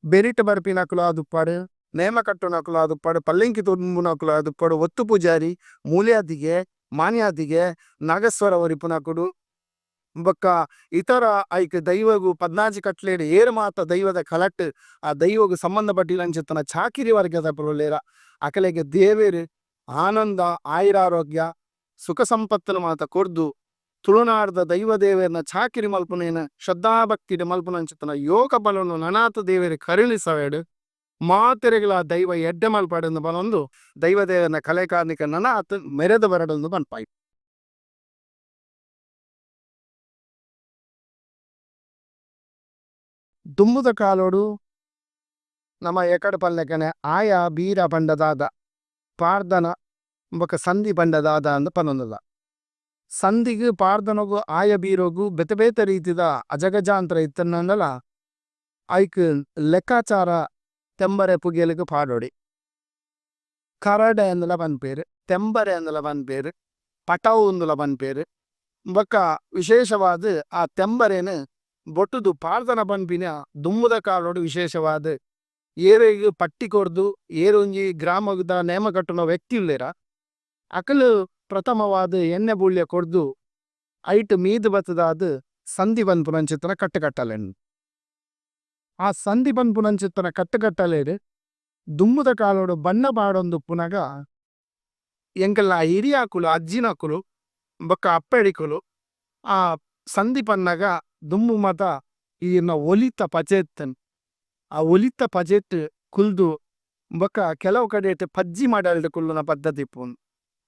ಬೆರಿಟ್ ಬರ್ಪಿನಕುಲು ಆದುಪ್ಪಡ್ ನೇಮ ಕಟ್ಟುನಕುಲು ಆದುಪ್ಪಡ್ ಪಲ್ಲಂಕಿ ತುಂಬುನಕುಲು ಆದುಪ್ಪಡ್ ಒತ್ತು ಪೂಜಾರಿ ಮೂಲ್ಯಾದಿಗೆ ಮಾನ್ಯಾದಿಗೆ ನಾಗಸ್ವರ ಒರಿಪುನಕುಲು ಬೊಕ್ಕ ಇತರ ಐಕ್ ದೈವಗು ಪದ್ನಾಜಿ ಕಟ್ಲೆಡ್ ಏರ್ ಮಾತ ದೈವದ ಕಲಟ್ ಆ ದೈವಗ್ ಸಂಬಂಧಪಟ್ಟಿನಂಚಿತ್ತಿನ ಚಾಕಿರಿ ವರ್ಗದಕುಲು ಉಲ್ಲೆರ ಅಕಲೆಗ್ ದೇವೆರ್ ಆನಂದ ಆಯುರಾರೋಗ್ಯ ಸುಖ ಸಂಪತ್ತುನು ಮಾತ ಕೊರ್ದು ತುಳುನಾಡ್ದ ದೈವ ದೇವೆರ್ನ ಚಾಕಿರಿ ಮಲ್ಪುನೇನ್ ಶ್ರದ್ಧಾಭಕ್ತಿಡ್ ಮಲ್ಪುನಂಚಿತ್ತಿನ ಯೋಗ ಬಲನು ನನಾತ್ ದೇವೆರ್ ಕರುಣಿಸವೆಡ್ ಮಾತೆರೆಗ್ಲಾ ದೈವ ಎಡ್ಡೆ ಮಲ್ಪಡ್ ಪನೊಂದು ದೈವ ದೇವೆರ್ನ ಕಲೆ ಕಾರ್ಣಿಕ ನನಾತ್ ಮೆರೆದ್ ಬರಡ್ ಪನ್ಪಾಯಿ. ದುಂಬುದ ಕಾಲೊಡು ನಮ ಎಕಡ್ ಪನ್ಲೆಕನೆ ಆಯ ಬೀರ ಪಂಡ ದಾದ ಪಾಡ್ದನ ಬೊಕ ಸಂಧಿ ಪಂಡ ದಾದ ಅಂದ್ ಪನೊಂದುಲ್ಲ. ಸಂಧಿಗ್ ಪಾಡ್ದನೊಗು ಆಯ ಬೀರೊಗು ಬೇತೆ ಬೇತೆ ರೀತಿದ ಅಜಗಜಾಂತರ ಇತ್ತ್ಂಡಲ ಐಕ್ ಲೆಕ್ಕಾಚಾರ ತೆಂಬರೆ ಪುಗೆಲ್ಗ್ ಪಾಡೊಡಿ. ಕರಡೆ ಅಂದ್ಲ ಪನ್ಪೆರ್ ತೆಂಬರೆ ಅಂದ್ಲ ಪನ್ಪೆರ್ ಪಟವು ಅಂದ್ಲ ಪನ್ಪೆರ್ ಬೊಕ ವಿಶೇಷವಾದ್ ಆ ತೆಂಬರೆನ್. ಬೊಟ್ಟುದು ಪಾಡ್ದನ ಪನ್ಪಿನ ದುಂಬುದ ಕಾಲೊಡು ವಿಶೇಷವಾದ್ ಏರೆಗ್ ಪಟ್ಟಿ ಕೊರ್ದು ಏರೊಂಜಿ ಗ್ರಾಮದ ನೇಮ ಕಟ್ಟುನ ವ್ಯಕ್ತಿ ಉಲ್ಲೆರಾ ಅಕುಲು ಪ್ರಥಮವಾದ್ ಎಣ್ಣೆ ಬೂಳ್ಯ ಕೊರ್ದು ಐಟ್ ಮೀದ್ ಬತ್ತುದಾದ್ ಸಂಧಿ ಪನ್ಪುನಂಚಿತ್ತಿನ ಕಟ್ಟ್ ಕಟ್ಟಲೆನ್. ಆ ಸಂಧಿ ಪನ್ಪುನಂಚಿತ್ತಿನ ಕಟ್ಟ್ ಕಟ್ಟಲೆಡ್ ದುಂಬುದ ಕಾಲೊಡು ಬಣ್ಣ ಪಾಡೊಂದು ಉಪ್ಪುನಗ ಎಂಕಲ್ನ ಹಿರಿಯಾಕುಲು ಅಜ್ಜಿನಕುಲು ಬೊಕ್ಕ ಅಪ್ಪೆಡಿಕುಲು ಆ ಸಂಧಿ ಪನ್ನಗ ದುಂಬು ಮಾತ ಈರ್ನ ಒಲಿತ ಪಜೆ ಇತ್ತುಂಡು ಆ ಒಲಿತ ಪಜೆಟ್ ಕುಲ್ದು ಬೊಕ್ಕ ಕೆಲವು ಕಡೆಟ್ ಪಜ್ಜಿ ಮಡಲ್ಡ್ ಕುಲ್ಲುನ ಪದ್ಧತಿ ಇಪ್ಪುಂಡು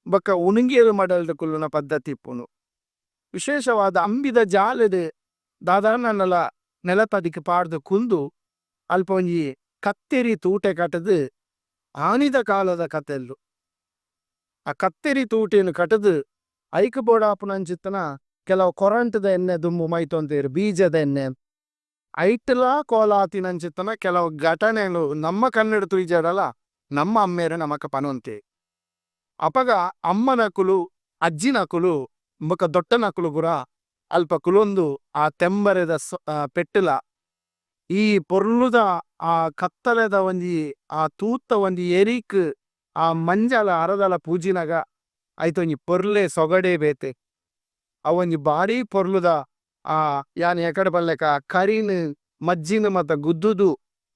ಬೊಕ್ಕ ಉನಿಂಗೇಲ್ ಮಡಲ್ಡ್ ಕುಲ್ಲುನ ಪದ್ಧತಿ ಇಪ್ಪುಂಡು. ವಿಶೇಷವಾದ್ ಅಂಬಿದ ಜಾಲ್ ಡ್ ದಾದಾಂಡಲ ನೆಲತ ಅಡಿಕ್ ಪಾಡ್ದ್ ಕುಲ್ದು ಅಲ್ಪ ಒಂಜಿ ಕತ್ತೆರಿ ತೂಟೆ ಕಟುದು ಆನಿದ ಕಾಲದ ಕತೆಲು. ಆ ಕತ್ತೆರಿ ತೂಟೆನ್ ಕಟುದು ಐಕ್ ಬೋಡಾಪಿನಂಚಿತ್ತಿನ ಕೆಲವು ಕೊರಂಟ್ ದ ಎಣ್ಣೆ ದುಂಬು ಮೈತೊಂತೆರ್ ಬೀಜದ ಎಣ್ಣೆ ಐಟ್ಲಾ ಕೋಲ ಆತಿನಂಚಿತ್ತಿನ ಕೆಲವು ಘಟನೆಲು ನಮ್ಮ ಕಣ್ಣುಡು ತೂಯಿಜಡಲ ನಮ್ಮ ಅಮ್ಮೆರ್ ನಮಕ್ ಪನೊಂತೆರ್. ಅಪಗ ಅಮ್ಮನಕುಲು ಅಜ್ಜಿನಕುಲು ಬೊಕ ದೊಟ್ಟನಕುಲು ಪೂರ ಅಲ್ಪ ಕುಲೊಂದು ಆ ತೆಂಬರೆದ ಪೆಟ್ಟುಲ ಈ ಪೊರ್ಲುದ ಆ ಕತ್ತಲೆದ ಒಂಜಿ ಆ ತೂತ ಒಂಜಿ ಎರಿಕ್ ಆ ಮಂಜಲ್ ಅರದಲ ಪೂಜಿನಗ ಐತ ಒಂಜಿ ಪೊರ್ಲೆ ಸೊಗಡೆ ಬೇತೆ. ಅವೊಂಜಿ ಬಾರಿ ಪೊರ್ಲುದ ಆ ಯಾನ್ ಎಕಡೆ ಪನ್ಲೆಕ ಕರಿನ್ ಮಜ್ಜಿನ್ ಮಾತ ಗುದ್ದುದು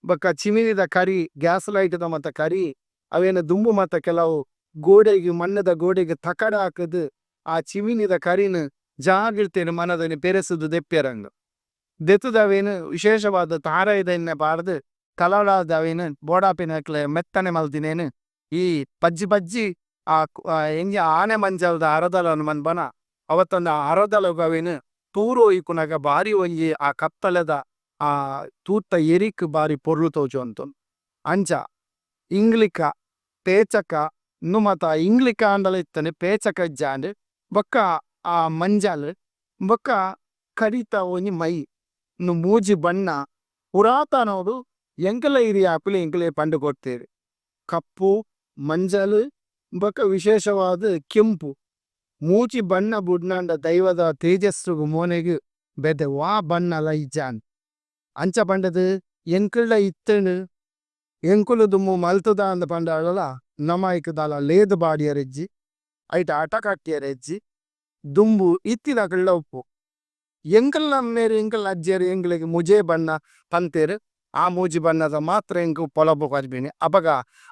ಬೊಕ ಚಿಮಿನಿದ ಕರಿ ಗ್ಯಾಸ್ ಲೈಟ್ ದ ಮಾತ ಕರಿ ಅವೆನ್ ದುಂಬು ಮಾತ ಕೆಲವು ಗೋಡೆಗ್ ಮಣ್ಣುದ ಗೋಡೆಗ್ ತಕಡ್ ಹಾಕುದು ಆ ಚಿಮಿನಿದ ಕರಿನ್ ಜಾಗ್ರತೆಡ್ ಮನದಾನಿ ಪೆರೆಸುದು ದೆಪ್ಪಿಯೆರಂದ್ ದೆತ್ತುದು ಅವೆನ್ ವಿಶೇಷವಾದ್ ತಾರಾಯಿದ ಎಣ್ಣೆ ಪಾಡ್ದ್ ಕಲಡಾದ್ ಅವೆನ್ ಬೋಡಾಪಿನಕ್ಲೆ ಮೆತ್ತನೆ ಮಲ್ತಿನೇನ್ ಈ ಪಜ್ಜಿ ಪಜ್ಜಿ ಆ ಎಂಚ ಆನೆ ಮಂಜಲ್ದ ಅರದಲನ್ ಮನ್ಪುನ ಅವತ್ತೊಂದು ಅರದಲಗ್ ಅವೆನ್ ತೂರು ಒಯಿಪುನಗ ಬಾರಿ ಒಂಜಿ ಆ ಕತ್ತಲೆದ ಆ ತೂತ ಎರಿಕ್ ಬಾರಿ ಪೊರ್ಲು ತೋಜೊಂತುಂಡು. ಅಂಚ ಇಂಗ್ಲಿಕ ಪೇಚಕ ಉಂದು ಮಾತ ಇಂಗ್ಲಿಕ ಆಂಡಲ ಇತ್ತುಂಡು ಪೇಚಕ ಇಜ್ಜಾಂಡ್ ಬೊಕ್ಕ ಆ ಮಂಜಲ್ ಬೊಕ್ಕ ಕರಿತ ಒಂಜಿ ಮೈ ಉಂದು ಮೂಜಿ ಬಣ್ಣ ಪುರಾತನೊಡು ಎಂಕಲ್ನ ಹಿರಿಯಾಕುಲು ಎಂಕಲೆಗ್ ಪಂಡ್ ಕೊರ್ತೆರ್. ಕಪ್ಪು ಮಂಜಲ್ ಬೊಕ ವಿಶೇಷವಾದ್ ಕೆಂಪು ಮೂಜಿ ಬಣ್ಣ ಬುಡ್ಂಡ ದೈವದ ತೇಜಸ್ಸುಗು ಮೋನೆಗ್ ಬೇತೆ ವಾ ಬಣ್ಣಲ ಇಜ್ಜಾಂಡ್. ಅಂಚ ಪಂಡುದು ಎಂಕಲ್ಡ ಇತ್ತುಂಡು ಎಂಕುಲು ದುಂಬು ಮಲ್ತುದ ಅಂದ್ ಪಂಡಾಂಡಲ ನಮ ಐಕ್ ದಾಲ ಲೇದ್ ಪಾಡಿಯೆರೆ ಇಜ್ಜಿ ಐಟ್ ಹಠ ಕಟ್ಟಿಯೆರೆ ಇಜ್ಜಿ ದುಂಬು ಇತ್ತಿನಕಲ್ಡ ಉಪ್ಪು. ಎಂಕಲ್ನ ಅಮ್ಮೆರ್ ಎಂಕಲ್ನ ಅಜ್ಜೆರ್ ಎಂಕ್ಲೆಗ್ ಮೂಜೇ ಬಣ್ಣ ಪಂತೆರ್ ಆ ಮೂಜಿ ಬಣ್ಣದ ಮಾತ್ರ ಎಂಕ್ ಪೊಲಬು ಪನ್ಪಿನಿ. ಅಪಗ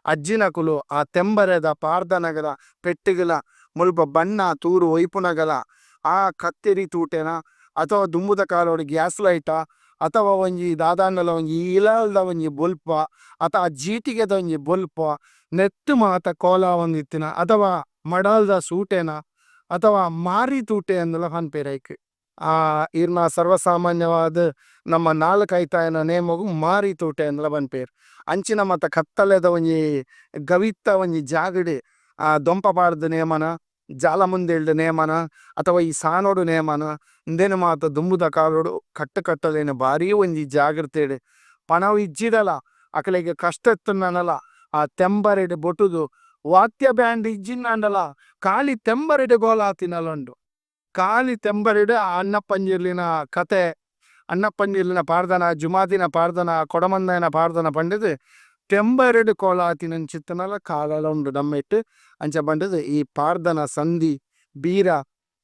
ಅಜ್ಜಿನಕುಲು ಆ ತೆಂಬರೆದ ಪಾಡ್ದನದ ಪೆಟ್ಟುಗುಲ ಮುಲ್ಪ ಬಣ್ಣ ತೂರು ಒಯಿಪುನಗಲ ಆ ಕತ್ತೆರಿ ತೂಟೆನ ಅಥವಾ ದುಂಬುದ ಕಾಲೋಡು ಗ್ಯಾಸ್ ಲೈಟ್ ಆ ಅಥವಾ ಒಂಜಿ ದಾದಾಂಡಲ ಒಂಜಿ ಇಲಲ್ದ ಒಂಜಿ ಬೊಲ್ಪು ಆ ಅತ ಆ ಜೀಟಿಗೆದ ಒಂಜಿ ಬೊಲ್ಪು ಆ ನೆಟ್ಟ್ ಮಾತ ಕೋಲ ಆವೊಂದಿತ್ತಿನ ಅಥವಾ ಮಡಲ್ದ ಸೂಟೆನ ಅಥವಾ ಮಾರಿ ತೂಟೆ ಅಂದ್ ಲ ಪನ್ಪೆರ್ ಐಕ್. ಆ ಈರ್ನ ಸರ್ವ ಸಾಮಾನ್ಯವಾದ್ ನಮ್ಮ ನಾಲ್ ಕೈತಾಯನ ನೇಮೊಗು ಮಾರಿ ತೂಟೆ ಅಂದ್ಲ ಪನ್ಪೆರ್. ಅಂಚಿನ ಮಾತ ಕತ್ತಲೆದ ಒಂಜಿ ಗವಿತ ಒಂಜಿ ಜಾಗಡ್ ಆ ದೊಂಪ ಪಾಡ್ದ್ ನೇಮನ ಜಾಲ ಮುಂದೆಲ್ಡ್ ನೇಮನ ಅಥವಾ ಈ ಸಾನೊಡು ನೇಮನ ಉಂದೆನ್ ಮಾತ ದುಂಬುದ ಕಾಲೊಡು ಕಟ್ಟ್ ಕಟ್ಟಲೆನ್ ಬಾರಿ ಒಂಜಿ ಜಾಗ್ರತೆಡ್ ಪಣವು ಇಜ್ಜಿಡಲ ಅಕಲೆಗ್ ಕಷ್ಟ ಇತ್ತ್ಂಡಲ ಆ ತೆಂಬರೆಡ್ ಬೊಟ್ಟುದು ವಾದ್ಯ ಬ್ಯಾಂಡ್ ಇಜ್ಜಿಂಡಲ ಕಾಲಿ ತೆಂಬರೆಡ್ ಕೋಲ ಆತಿನಲ ಉಂಡು. ಕಾಲಿ ತೆಂಬರೆಡ್ ಆ ಅಣ್ಣಪ್ಪಂಜುರ್ಲಿನ ಕತೆ ಅಣ್ಣಪ್ಪಂಜುರ್ಲಿನ ಪಾಡ್ದನ ಜುಮಾದಿನ ಪಾಡ್ದನ ಕೊಡಮಂದಾಯನ ಪಾಡ್ದನ ಪಂಡುದು ತೆಂಬರೆಡ್ ಕೋಲ ಆತಿನಂಚಿತ್ತಿನಲ ಕಾಲಲ ಉಂಡು ನಮ್ಮೆಟ್. ಅಂಚ ಪಂಡುದು ಈ ಪಾಡ್ದನ ಸಂಧಿ ಬೀರ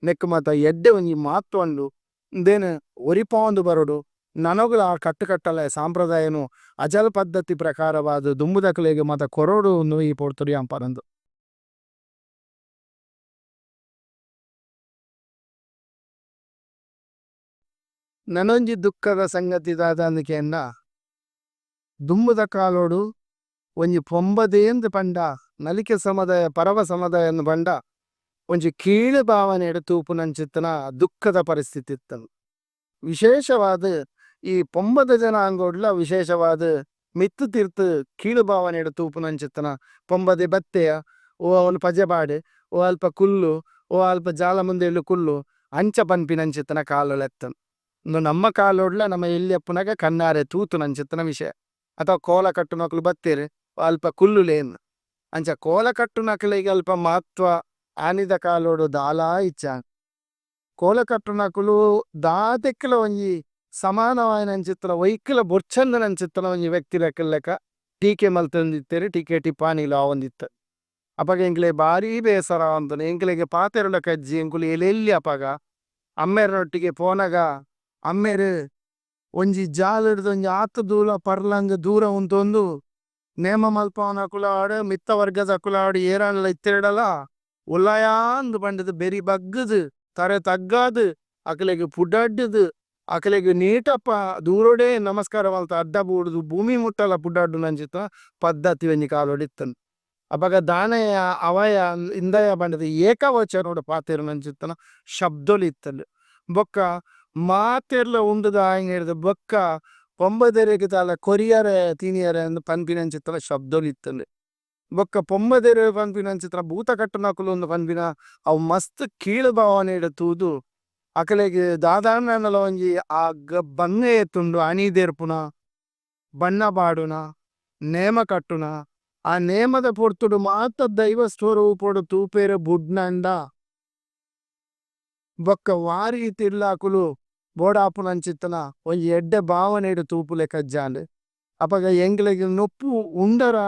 ನೆಕ್ಕ್ ಮಾತ ಎಡ್ಡೆ ಒಂಜಿ ಮಹತ್ವ ಉಂಡು ಉಂದೆನ್ ಒರಿಪಾವೊಂದು ಬರೊಡು ನನೊಗುಲ ಆ ಕಟ್ಟ್ ಕಟ್ಟಲೆ ಸಂಪ್ರದಾಯನ್ ಅಜಲ್ ಪದ್ಧತಿ ಪ್ರಕಾರವಾದ್ ದುಂಬುದಕ್ಲೆಗ್ ಮಾತ ಕೊರೊಡು ಇಂದ್ ಈ ಪೊರ್ತುಡು ಯಾನ್ ಪನೊಂದು. ನನೊಂಜಿ ದುಃಖದ ಸಂಗತಿ ದಾದಾಂದ್ ಕೇಂಡ ದುಂಬುದ ಕಾಲೊಡು ಒಂಜಿ ಪೊಂಬದೇಂದ್ ಪಂಡ ನಲಿಕೆ ಸಮುದಾಯ ಪರಬ ಸಮುದಾಯ ಅಂದ್ ಪಂಡ ಒಂಜಿ ಕೀಳು ಭಾವನೆಡ್ ತೂಪುನಂಚಿತ್ತಿನ ದುಃಖದ ಪರಿಸ್ಥಿತಿ ಇತ್ತ್ಂಡ್. ವಿಶೇಷವಾದ್ ಈ ಪೊಂಬದ ಜನಾಂಗೊಡ್ಲ ವಿಶೇಷವಾದ್ ಮಿತ್ತ್ ತಿರ್ತ್ ಕೀಳು ಭಾವನೆಡ್ ತೂಪುನಂಚಿತ್ತಿನ ಪೊಂಬದೆ ಬತ್ತೆಯ ಓ ಅವ್ಲು ಪಜೆ ಪಾಡ್ ಓ ಅಲ್ಪ ಕುಲ್ಲು ಓ ಅಲ್ಪ ಜಾಲ ಮುಂದೆಲ್ ಕುಲ್ಲು ಅಂಚ ಪನ್ಪಿನಂಚಿತ್ತಿನ ಕಾಲೊಲ ಇತ್ತ್ಂಡ್. ಉಂದು ನಮ್ಮ ಕಾಲೊಡ್ಲ ನಮ ಎಲ್ಯ ಉಪ್ಪುನಗ ಕಣ್ಣಾರೆ ತೂತುನಂಚಿತ್ತಿನ ವಿಷಯ. ಅಥವಾ ಕೋಲ ಕಟ್ಟುನಕುಲು ಬತ್ತೆರ್ ಅಲ್ಪ ಕುಲ್ಲುಲೆ ಇಂದ್. ಅಂಚ ಕೋಲ ಕಟ್ಟುನಕಲೆಗ್ ಅಲ್ಪ ಮಹತ್ವ ಆನಿದ ಕಾಲೊಡು ದಾಲ ಇಜ್ಜಾಂಡ್. ಕೋಲ ಕಟ್ಟುನಕುಲು ದಾದೆಕ್ಲ ಒಂಜಿ. ಸಮಾನವಾಯಿನಂಚಿತ್ತಿನ ಒಯಿಕ್ಲ ಬೊರ್ಚಂದಿನಂಚಿತ್ತಿನ ಒಂಜಿ ವ್ಯಕ್ತಿಲೆಕ ಟೀಕೆ ಮಲ್ತೊಂದಿತ್ತೆರ್, ಟೀಕೆ ಟಿಪ್ಪಾಣಿಲು ಆವೊಂದಿತ್ತ. ಅಪಗ ಎಂಕ್ಲೆ ಬಾರೀ ಬೇಸರ ಆವೊಂದುಂಡು. ಎಂಕ್ಲೆಗ್ ಪಾತೆರುಲಕಜ್ಜಿ ಎಂಕುಲು ಎಲ್ಲೆಲ್ಯ ಅಪಗ ಅಮ್ಮೆರ್ನೊಟ್ಟಿಗೆ ಪೋನಗ ಅಮ್ಮೆರ್ ಒಂಜಿ ಜಾಲ್ ಡ್ದ್ ಒಂಜಿ ಆತ್ ದೂರ ಪರ್ಲಂಗ್ ದೂರ ಉಂತೊಂದು ನೇಮ ಮಲ್ಪಾವುನಕುಲು ಆವಡ್ ಮಿತ್ತ ವರ್ಗದಕುಲು ಆವಡ್ ಏರಾಂಡಲ ಇತ್ತೆರ್ಡಲ ಉಲ್ಲಯಾಂದ್ ಪಂಡ್ದ್ ಬೆರಿ ಬಗ್ಗ್ದ್ ತರೆ ತಗ್ಗಾದ್ ಅಕಲೆಗ್ ಪುಡಾಡ್ದ್ ಅಕಲೆಗ್ ನೀಟಪ್ಪ ದೂರೊಡೇ ನಮಸ್ಕಾರ ಮಲ್ತ್ ಅಡ್ಡ ಬೂರ್ದು ಭೂಮಿ ಮುಟ್ಟಲ ಪುಡಾಡುನಂಚಿತ್ತಿನ ಪದ್ಧತಿ ಒಂಜಿ ಕಾಲೊಡು ಇತ್ತ್ಂಡ್. ಅಪಗ ದಾನೆಯ ಅವಯ ಇಂದಯ ಪಂಡ್ದ್ ಏಕವಚನೊಡು ಪಾತೆರುನಂಚಿತ್ತಿನ ಶಬ್ದೊಲು ಇತ್ತ್ಂಡ್. ಬೊಕ್ಕ ಮಾತೆರ್ಲ ಉಂಡುದು ಆಯಿನೆಡ್ದ್ ಬೊಕ್ಕ ಪೊಂಬದೆರೆಗ್ ದಾಲ ಕೊರಿಯರೆ ತಿನಿಯರೆ ಅಂದ್ ಪನ್ಪಿನಂಚಿತ್ತಿನ ಶಬ್ದೊಲು ಇತ್ತ್ಂಡ್. ಬೊಕ್ಕ ಪೊಂಬದೆರ್ ಪನ್ಪಿನಂಚಿತ್ತಿನ ಭೂತ ಕಟ್ಟುನಕುಲು ಅಂದ್ ಪನ್ಪಿನ ಅವು ಮಸ್ತ್ ಕೀಳು ಭಾವನೆಡ್ ತೂದು ಅಕಲೆಗ್ ದಾದಾಂಡಲ ಒಂಜಿ ಆ ಬಂಗ ಏತುಂಡು ಅಣಿ ದೇರ್ಪುನ, ಬಣ್ಣ ಪಾಡುನ, ನೇಮ ಕಟ್ಟುನ, ಆ ನೇಮದ ಪೊರ್ತುಡು ಮಾತ ದೈವ ಸ್ವರೂಪೊಡು ತೂಪೆರ್ ಬುಡ್ಂಡ ಬೊಕ್ಕ ವಾ ರೀತಿಡ್ಲಾ ಅಕುಲು ಬೋಡಾಪುನಂಚಿತ್ತಿನ ಒಂಜಿ ಎಡ್ಡೆ ಭಾವನೆಡ್ ತೂಪುಲೆಕ ಇಜ್ಜಾಂಡ್. ಅಪಗ ಎಂಕ್ಲೆಗ್ ನುಪ್ಪು ಉಂಡರಾ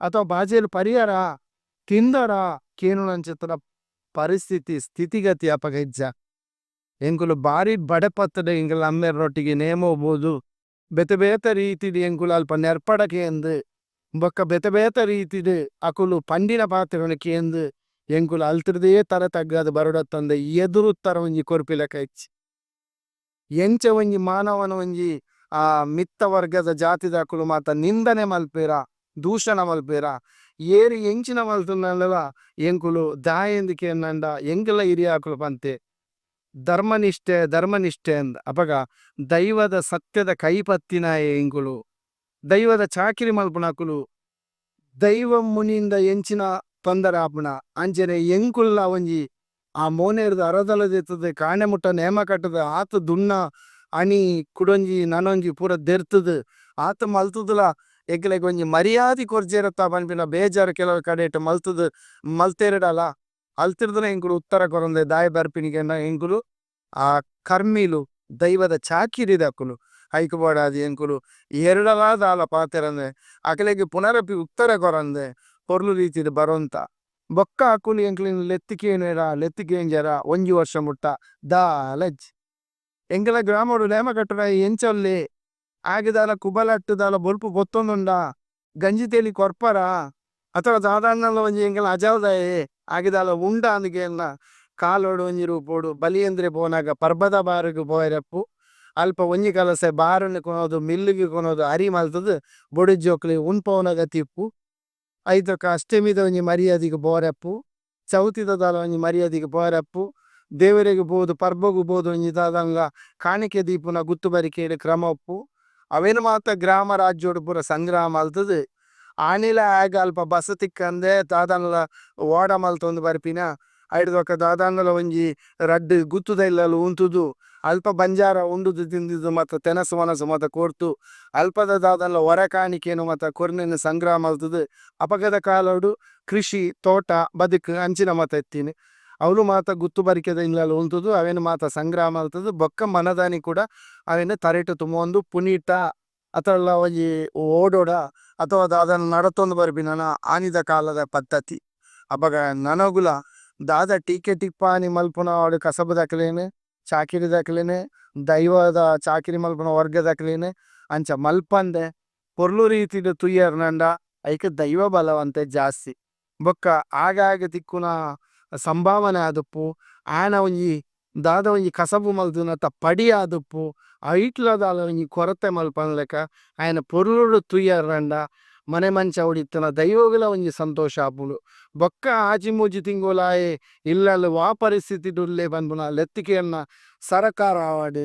ಅಥವಾ ಬಾಜೆಲ್ ಪರಿಯರಾ ತಿಂದರಾ ಕೇನುನಂಚಿತ್ತಿನ ಪರಿಸ್ಥಿತಿ ಸ್ಥಿತಿಗತಿ ಅಪಗ ಇಜ್ಜ. ಎಂಕುಲು ಬಾರಿ ಬಡಪತ್ತ್ ಡ್ ಎಂಕಲ್ನ ಅಮ್ಮೆರ್ನೊಟ್ಟಿಗೆ ನೇಮೊಗು ಪೋದು ಬೇತೆ ಬೇತೆ ರೀತಿಡ್ ಎಂಕುಲು ಅಲ್ಪ ನೆರ್ಪಡೆ ಕೇಂದ್ ಬೊಕ್ಕ ಬೇತೆ ಬೇತೆ ರೀತಿಡ್ ಅಕುಲು ಪಂಡಿನ ಪಾತೆರೊನು ಕೇಂದ್ ಎಂಕುಲು ಅಲ್ತುರ್ದೇ ತರೆ ತಗ್ಗಾದ್ ಬರೊಡತ್ತಂದೆ ಎದುರುತ್ತರ ಒಂಜಿ ಕೊರ್ಪಿಲಕ ಇಜ್ಜಿ. ಎಂಚ ಒಂಜಿ ಮಾನವನ ಒಂಜಿ ಆ ಮಿತ್ತ ವರ್ಗದ ಜಾತಿದಕುಲು ಮಾತ ನಿಂದನೆ ಮಲ್ಪುವೆರಾ ದೂಷಣ ಮಲ್ಪುವೆರಾ ಏರ್ ಎಂಚಿನ ಮಲ್ತ್ಂಡಲ ಎಂಕುಲು ದಾಯೆಂದ್ ಕೇನ್ನಂಡ ಎಂಕಲ್ನ ಹಿರಿಯಾಕುಲು ಪಂತೆ ಧರ್ಮನಿಷ್ಠೆ ಧರ್ಮನಿಷ್ಠೆ ಅಂದ್. ಅಪಗ ದೈವದ ಸತ್ಯದ ಕೈ ಪತ್ತಿನಾಯೆ ಎಂಕುಲು ದೈವದ ಚಾಕಿರಿ ಮಲ್ಪುನಕುಲು ದೈವ ಮುನಿಂಡ ಎಂಚಿನ ತೊಂದರೆ ಆಪುಂಡ ಅಂಚನೆ ಎಂಕುಲ್ಲ ಒಂಜಿ ಆ ಮೋನೆರ್ದ್ ಅರದಲ ದೆತ್ತುದು ಕಾಂಡೆ ಮುಟ್ಟ ನೇಮ ಕಟ್ಟುದು ಆತ್ ದುನ್ನ ಅಣಿ ಕುಡೊಂಜಿ ನನೊಂಜಿ ಪೂರ ದೆರ್ತುದು ಆತ್ ಮಲ್ತುದುಲ ಎಂಕ್ಲೆಗ್ ಒಂಜಿ ಮರ್ಯಾದಿ ಕೊರ್ಜೆರತ್ತ ಪನ್ಪಿನ ಬೇಜಾರ್ ಕೆಲವು ಕಡೆಟ್ ಮಲ್ತುದು ಮಲ್ತೆರ್ಡಲ ಅಲ್ತುರ್ದುಲ ಎಂಕುಲು ಉತ್ತರ ಕೊರಂದೆ ದಾಯೆ ಬರ್ಪಿನಿ ಕೇಂಡ ಎಂಕುಲು ಆ ಕರ್ಮಿಲು ದೈವದ ಚಾಕಿರಿದಕುಲು ಐಕ್ ಬೋಡಾದ್ ಎಂಕುಲು ಏರ್ಡಲ ದಾಲ ಪಾತೆರಂದೆ ಅಕಲೆಗ್ ಪುನರಪಿ ಉತ್ತರ ಕೊರಂದೆ ಪೊರ್ಲು ರೀತಿಡ್ ಬರೊಂತ. ಬೊಕ್ಕ ಅಕುಲು ಎಂಕ್ಲೆನ್ ಲೆತ್ತ್ ಕೇನುವೆರಾ ಲೆತ್ತ್ ಕೇಂಜೆರಾ ಒಂಜಿ ವರ್ಷ ಮುಟ್ಟ ದಾಲ ಇಜ್ಜಿ. ಎಂಕಲ್ನ ಗ್ರಾಮೊಡು ನೇಮ ಕಟ್ಟುನಾಯೆ ಎಂಚ ಉಲ್ಲೆ ಆಯಗ್ ದಾಲ ಕುಬಲಟ್ ದಾಲ ಬೊಲ್ಪು ಪೊತ್ತೊಂದುಂಡಾ ಗಂಜಿ ತೆಲಿ ಕೊರ್ಪರಾ ಅಥವಾ ದಾದಾಂಡಲ ಒಂಜಿ ಎಂಕಲ್ನ ಅಜಲ್ದಾಯೆ ಆಯಗ್ ದಾಲ ಉಂಡಾ ಅಂದ್ ಕೇನ್ನ ಕಾಲೊಡು ಒಂಜಿ ರೂಪೊಡು ಬಲಿಯೇಂದ್ರೆ ಪೋನಗ ಪರ್ಬದ ಬಾರುಗು ಪೋವೆರಪ್ಪು ಅಲ್ಪ ಒಂಜಿ ಕಲಸೆ ಬಾರುನು ಕೊನೊದು ಮಿಲ್ಲ್ ಗ್ ಕೊನೊದು ಅರಿ ಮಲ್ತ್ ದ್ ಬೊಡೆದಿ ಜೋಕುಲೆಗ್ ಉನ್ಪವುನ ಗತಿ ಇಪ್ಪು. ಐತೊಕ ಅಷ್ಟೆಮಿದ ಒಂಜಿ ಮರ್ಯಾದಿಗ್ ಪೋವರೆ ಅಪ್ಪು, ಚೌತಿದ ದಾಲ ಒಂಜಿ ಮರ್ಯಾದಿಗ್ ಪೋವರೆ ಅಪ್ಪು, ದೇವೆರೆಗ್ ಪೋದು ಪರ್ಬೊಗು ಪೋದು ಒಂಜಿ ದಾದಾಂಡಲ ಕಾಣಿಕೆ ದೀಪುನ ಗುತ್ತು ಬರಿಕೆಡ್ ಕ್ರಮ ಉಪ್ಪು. ಅವೆನ್ ಮಾತ ಗ್ರಾಮ ರಾಜ್ಯಡ್ ಪೂರ ಸಂಗ್ರಹ ಮಲ್ತ್ ದ್ ಆನಿಲ ಆಯಗ್ ಅಲ್ಪ ಬಸ್ಸ್ ತಿಕ್ಕಂದೆ ದಾದಾಂಡಲ ಓಡ ಮಲ್ತೊಂದು ಬರ್ಪಿನ ಐಡ್ದ್ ಬೊಕ ದಾದಾಂಡಲ ಒಂಜಿ ರಡ್ಡ್ ಗುತ್ತುದ ಇಲ್ಲಲ್ ಉಂತುದು ಅಲ್ಪ ಬಂಜಾರ ಉಂಡುದು ತಿಂದುದು ಮಾತ ತೆನಸ್ ವನಸ್ ಮಾತ ಕೊರ್ದು ಅಲ್ಪದ ದಾದಾಂಡಲ ಒರ ಕಾಣಿಕೆನ್ ಮಾತ ಕೊರ್ನೆನ್ ಸಂಗ್ರಹ ಮಲ್ತ್ ದ್ ಅಪಗದ ಕಾಲೊಡು ಕೃಷಿ ತೋಟ ಬದುಕು ಅಂಚಿನ ಮಾತ ಇತ್ತಿನಿ. ಅವ್ಲು ಮಾತ ಗುತ್ತು ಬರಿಕೆದ ಇಲ್ಲಲ್ ಉಂತುದು ಅವೆನ್ ಮಾತ ಸಂಗ್ರಹ ಮಲ್ತ್ ದ್ ಬೊಕ್ಕ ಮನದಾನಿ ಕೂಡ ಅವೆನ್ ತರೆಟ್ ತುಂಬೊಂದು ಪುನೀತ ಅತ್ತಡ ಒಂಜಿ ಓಡೊಡ ಅಥವಾ ದಾದಾಂಡ ನಡತೊಂದು ಬರ್ಪಿನನ ಆನಿದ ಕಾಲದ ಪದ್ಧತಿ. ಅಪಗ ನನೊಗುಲ ದಾದ ಟೀಕೆ ಟಿಪ್ಪಾಣಿ ಮಲ್ಪುನ ಆವಡ್ ಕಸಬುದಕ್ಲೆನ್ ಚಾಕಿರಿದಕ್ಲೆನ್ ದೈವದ ಚಾಕಿರಿ ಮಲ್ಪುನ ವರ್ಗದಕ್ಲೆನ್ ಅಂಚ ಮಲ್ಪಂದೆ ಪೊರ್ಲು ರೀತಿಡ್ ತೂಯೆರ್ಂಡ ಐಕ್ ದೈವ ಬಲವಂತೆ ಜಾಸ್ತಿ. ಬೊಕ್ಕ ಆಗಾಗ್ ತಿಕ್ಕುನ ಸಂಭಾವನೆ ಆದುಪ್ಪು ಆಯನ ಒಂಜಿ ದಾದ ಒಂಜಿ ಕಸಬು ಮಲ್ತಿನತ ಪಡಿ ಆದುಪ್ಪು ಐಟ್ಲಾ ದಾಲ ಒಂಜಿ ಕೊರತೆ ಮನ್ಪಂದಿಲಕ ಆಯನ್ ಪೊರ್ಲುಡು ತೂಯೆರ್ಂಡ ಮನೆ ಮಂಚವುಡು ಇತ್ತಿನ ದೈವೊಗುಲ ಒಂಜಿ ಸಂತೋಷ ಆಪುಂಡು. ಬೊಕ್ಕ ಆಜಿ ಮೂಜಿ ತಿಂಗೊಲು ಆಯೆ ಇಲ್ಲಲ್ ವಾ ಪರಿಸ್ಥಿತಿಡ್ ಉಲ್ಲೆ ಪನ್ಪುನ ಲೆತ್ತ್ ಕೇನ್ನ ಸರಕಾರ ಆವಡ್